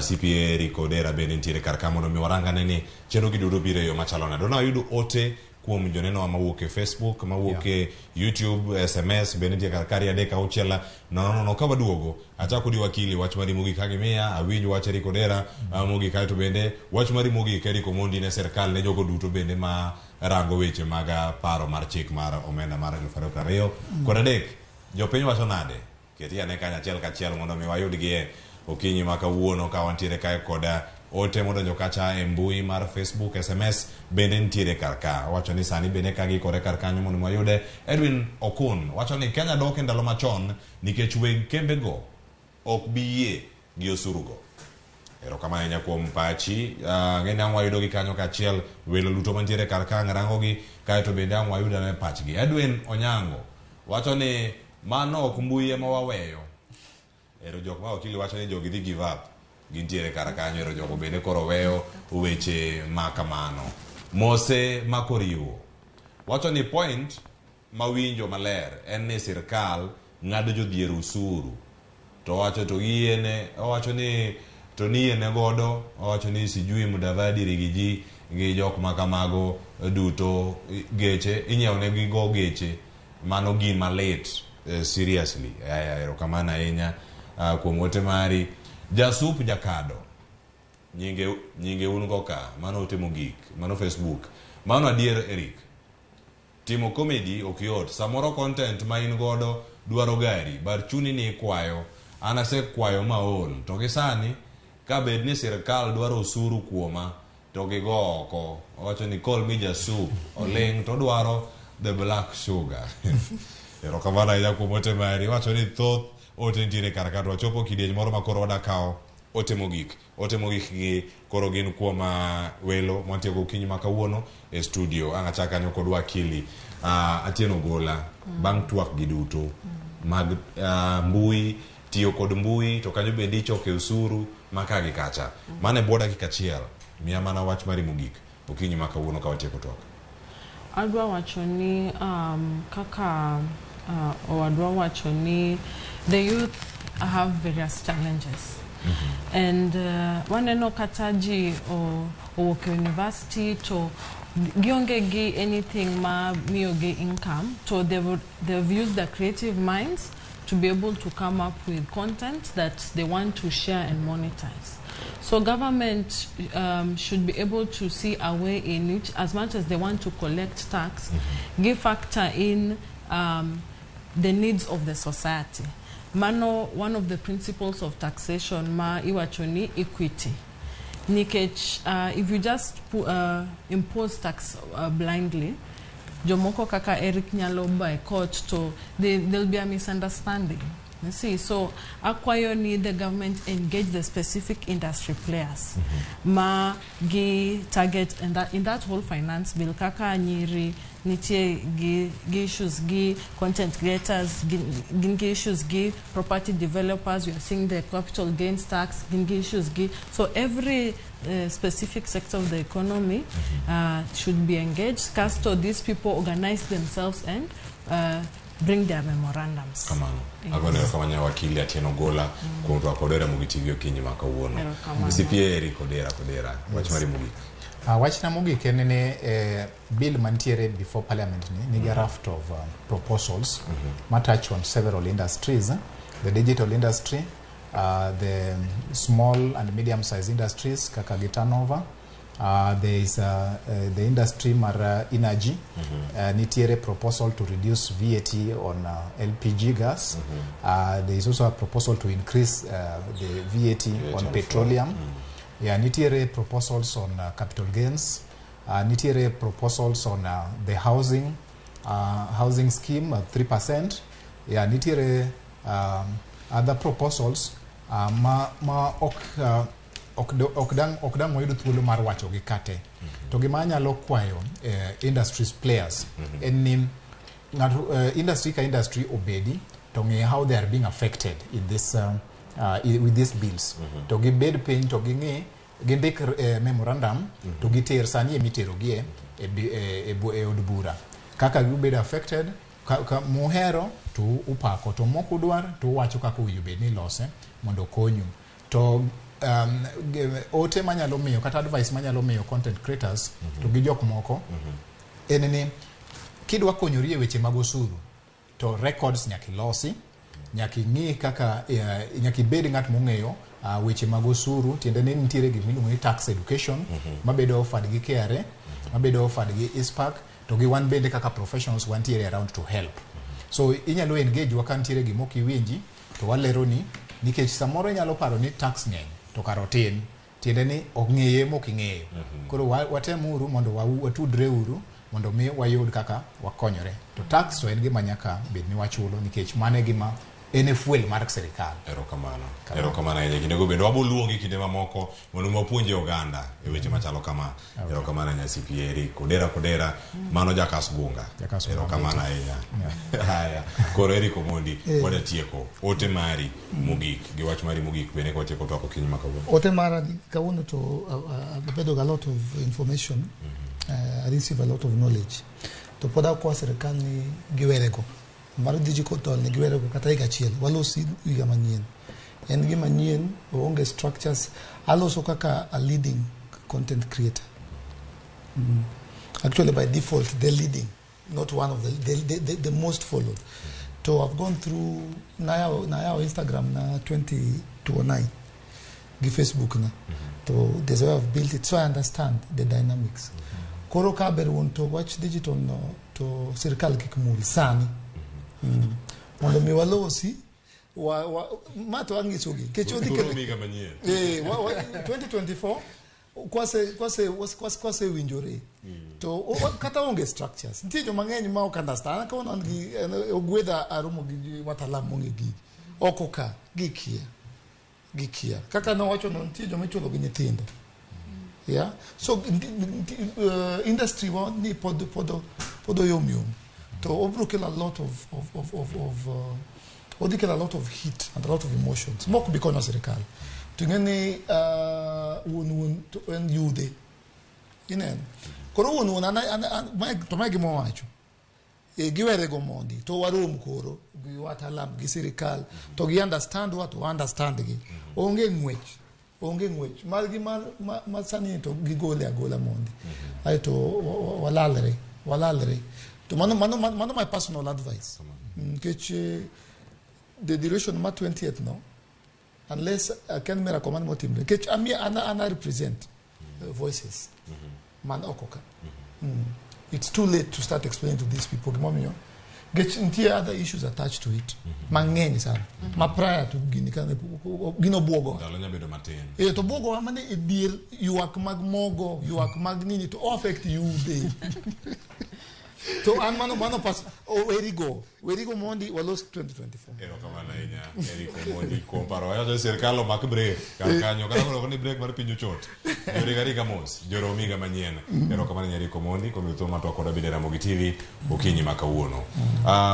CPA Eric Odera bende nitiere kar ka mondo mi warangane ni chenro gi duto biro e yo machalo nade. Nawayudo ote kuom joneno mawuok e Facebook, mawuok e YouTube, SMS bende nitie kar kari 3 6 0 0. Ka waduogo achako di wakili wach mari mogik ka gimiya awinj wach Eric Odera mogik, kaeto bende wach mari mogik Eric Omondi ne sirkal ne jogo duto bende ma rango weche mag paro mar chik mar omenda mar 2023. Jopiny wacho nade? Keti ane kanyo achiel kachiel mondo mi wayudgi e okinyi ma kawuono ka wantiere kae koda ote modonjo kacha e mbui mar Facebook, SMS bende nitiere kar ka. Wacho ni sani bende ka giikore kar kanyo mondo wayude. Edwin Okun wacho ni Kenya dok e ndalo machon nikech weg kembego ok bi yie gi osurugo. Erokamano ahinya kuom pachi. Ng'eni ang' wayudo gi kanyo kaachiel welo luto mantiere kar ka ang' rangogi kaeto bende ang' wayudo ane pachgi. Edwin Onyango wacho ni mano ok mbui ema waweyo. Ero jok ma wakili wacho ni jogi dhi give up. Gintiere kar kanyo ero jogo bende koro weyo weche ma kamano. Mose makoriwo. Wacho ni point mawinjo maler en ni sirkal ng'ado jodhier usuru. To wacho to giyiene, owacho ni to niyiene godo, owacho ni sijui Mudavadi Rigiji gi jok ma kamago duto geche, inyiewo negi go geche. Mano gima lit, seriously. Aya, erokamano ahinya kuom ote mari. Jasup Jakado, nyinge, nyinge un go ka, mano ote mogik, mano Facebook. Mano adier Eric. Timo comedy ok yot. Samoro content ma in godo dwaro gari, bar chuni ni ikwayo. An asekwayo maol. To gi sani, ka bed ni sirkal dwaro osuru kuoma, to gigo oko. Owacho ni call me Jasup. Oling' to dwaro the black sugar. Erokamano ahinya kuom ote mari. Iwacho ni thoth ote nitiere kar ka to wachopo kidieny moro ma koro wada kawo ote mogik. Ote mogik gi koro gin kuom welo mwantie go okinyi ma kawuono e studio. Ang' achak kanyo kod wakili Atieno Gola bang' twak gi duto mag mbui, tiyo kod mbui to kanyo bende ichoke osuru ma ka gi kacha. Mano e bwo dakika achiel. Miya mana wach mari mogik okinyi ma kawuono ka watieko twak. Adwa wacho ni kaka owadwa wacho ni the youth have various challenges. And waneno kata ji owuok e university to gionge gi anything ma miyogi income, to they've used their creative minds to be able to come up with content that they want to share and monetize. So government should be able to see a way in which, as much as they want to collect tax, give factor in the needs of the society. Mano, one of the principles of taxation ma iwacho ni equity. Nikech if you just impose tax blindly, jomoko kaka Eric nyalo boycott, to there'll be a misunderstanding. You see, so akwayo ni the government engage the specific industry players ma gi target in that whole finance bill, kaka nyiri nitie gi issues gi content creators, gin gi issues gi property developers. We are seeing the capital gains tax, gin gi issues gi, so every specific sector of the economy should be engaged. Kasto these people organize themselves and bring their memorandums. Kamano. Yes. Agone erokamano wakili Atieno Gola kuom twak kod Ramogi TV okinyi ma kawuono. Erokamano. CPA Eric Odera Kodera, wach mari mogik. Wachna mogik en ni bill mantiere before parliament ni nigi a raft of proposals ma touch on several industries, the digital industry, the small and medium sized industries kaka gi turnover, there is the industry mar energy, nitiere proposal to reduce VAT on LPG gas, there is also a proposal to increase the VAT on on petroleum. Yeah, nitiere proposals on capital gains, nitiere proposals on the housing scheme at 3%. Yeah, nitiere other proposals ma ok dang wayud thuolo mar wacho gi kate. To gima anyalo kwayo industries players en ni ng'ato, industry ka industry obedi to ng'e how they are being affected in this with these bills, to gibed piny to ging'i gindik memorandum to giter sani emiterogie e od bura kaka gibedo affected ka muhero to upako to mok udwar to uwacho kaka owinjo bed ni ilose mondo okonyu. To ote manyalo miyo kata advice manyalo miyo content creators to gi jok moko en ni kidwa konyori e weche mag osuru to records nyaka ilosi, nyaka ing'i kaka nyaka ibed ng'at mong'eyo weche mag osuru. Tiende ni nitiere gik miluongo ni tax education mabedo offered gi KRA, mabedo offered gi ICPAK, to gi wan bende kaka professionals wantiere around to help. So inyalo engage wa ka nitiere gima ok iwinji to waleroni, nikech samoro inyalo paro ni tax ng'eny to kar otin. Tiende ni ok ng'eye mok ing'eyo. Koro watemuru mondo watudre uru mondo mi wayud kaka wakonyore. To tax to en gima nyaka bed ni wachulo, nikech mano e gima En e fuel mar sirikal. Erokamano. Erokamano ahinya. Kindego bende waboluongi kinde mamoko mondo wapuonje oganda e weche machalo kama. Erokamano ahinya CPA Eric Odera Kodera, mano Jakas Gunga. Jakas Gunga. Erokamano ahinya. Haya. Koro Eric Omondi, wadwa tieko ote mari mogik gi wach mari mogik bende ka watieko twak okinyi ma kawuono. Ote mara ni kawuono to abedo gi a lot of information. I receive a lot of knowledge. To pod akwa sirikal ni giwerego. Mar digital ni giwerego kata higa achiel. Walosi higa manyien. En gima nyien, oonge structures. Aloso kaka a leading content creator. Actually, by default, the leading, not one of the most followed. So I've gone through nayawo Instagram na 2009 gi Facebook na. To there's a way I've built it, so I understand the dynamics. Koro ka ber wuon to wach digital no to sirikal kik mul sani. Mondo mi walosi wa ma to ang'isogi nikech odhi kelo Turomi higa manyien. 2024 kwase winjore to kata onge structures nitie joma ng'eny ma ok understand. An kawuono an gi ogwedha aromo gi watalam mong'e gigi oko ka gikia kaka nowacho no nitie joma ichulo gi nyithindo. Yeah, so industry wa ni pod oyom yom to obro kelo a lot of odhi kelo a lot of heat and a lot of emotions mok bi konyo sirikal to ing'e ni wuon to en yudhe ineno koro wuon to mae gima owacho giwerego mondi to warom koro gi watalam gi sirikal to gi understand wa to understand gi onge ng'wech margi mar sani to gigole agola mondi aeto walalre to mano my personal advice nikech the duration mar 20th no unless ken miracle man motimre nikech ana represent voices man oko ka. It's too late to start explaining to these people gimomiyo nikech nitie other issues attached to it mang'eny sana ma prior to gini kane gino buogo Ndalo nya bedo matin. To buogo mane e dier ywak mag mogo ywak mag nini to affect yudhe to an mano pas werigo mondi walos 2024. Erokamano ahinya Eric Omondi kuom paro. Wacho ni sirikal omak break kar kanyo kata koro ni break mar piny ochot. Joriga riga mos, joromi higa manyien. Erokamano ahinya Eric Omondi kuom yudo thuolo mar twak koda Bende Ramogi TV okinyi ma kawuono.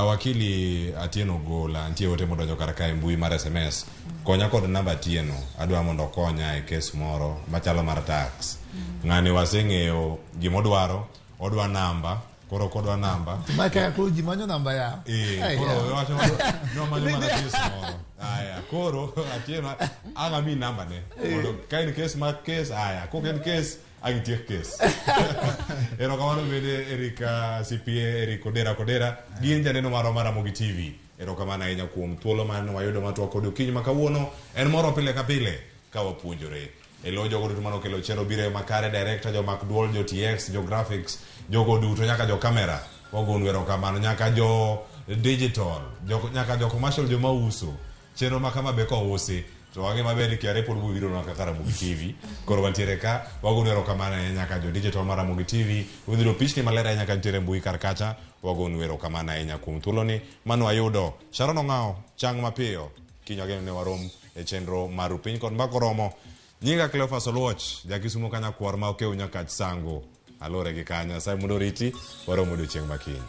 Wakili Atieno Gola nitie ote modonjo kar kae mbui mar SMS. Konya kod namba Atieno, adwa mondo okonya e kes moro machalo mar tax. Ng'ani waseng'eyo gimodwaro, odwa namba. Koro kodwa namba. Maka koro ji manyo namba ya. Koro wacho no manyo mana kes moro. Aya, koro Atieno ang' ami namba ne. Mondo ka en kes mar kes, aya, kok en kes, ang' itiek kes. Erokamano bende Erika CPA, Eric Odera Kodera, gin janeno marwa mar Ramogi TV. Erokamano ahinya kuom thuolo mane wayudo mar twak kod okinyi ma kawuono. En moro pile ka pile ka wapuonjore. E lo jogo duto manokelo chenro biro e makare, director, jomak duol, jo TX, jo graphics, jogo duto nyaka jo camera, wagonu erokamano, nyaka jo digital, nyaka jo commercial, joma uso. Chenro ma kama be kousi to wang'e maber ni KRA pod biro nwa kaka Ramogi TV. Koro wantiere ka, wagonu erokamano ahinya nyaka jo digital mar Ramogi TV. Udhiro pichni maler ahinya ka nitiere mbui kar kacha, wagonu erokamano ahinya kuom thuoloni mane wayudo. Sharon Ong'ao, chang mapiyo, kiny wageno ni warom e chenro mar Piny kod Mbaka Oromo. Nyinga Cleophas Oluoch, jakisumo kanyakwar ma okew nyakach sango. Alore gi kanya, Nyasaye mondo oriti, waromo odiochieng' ma kiny.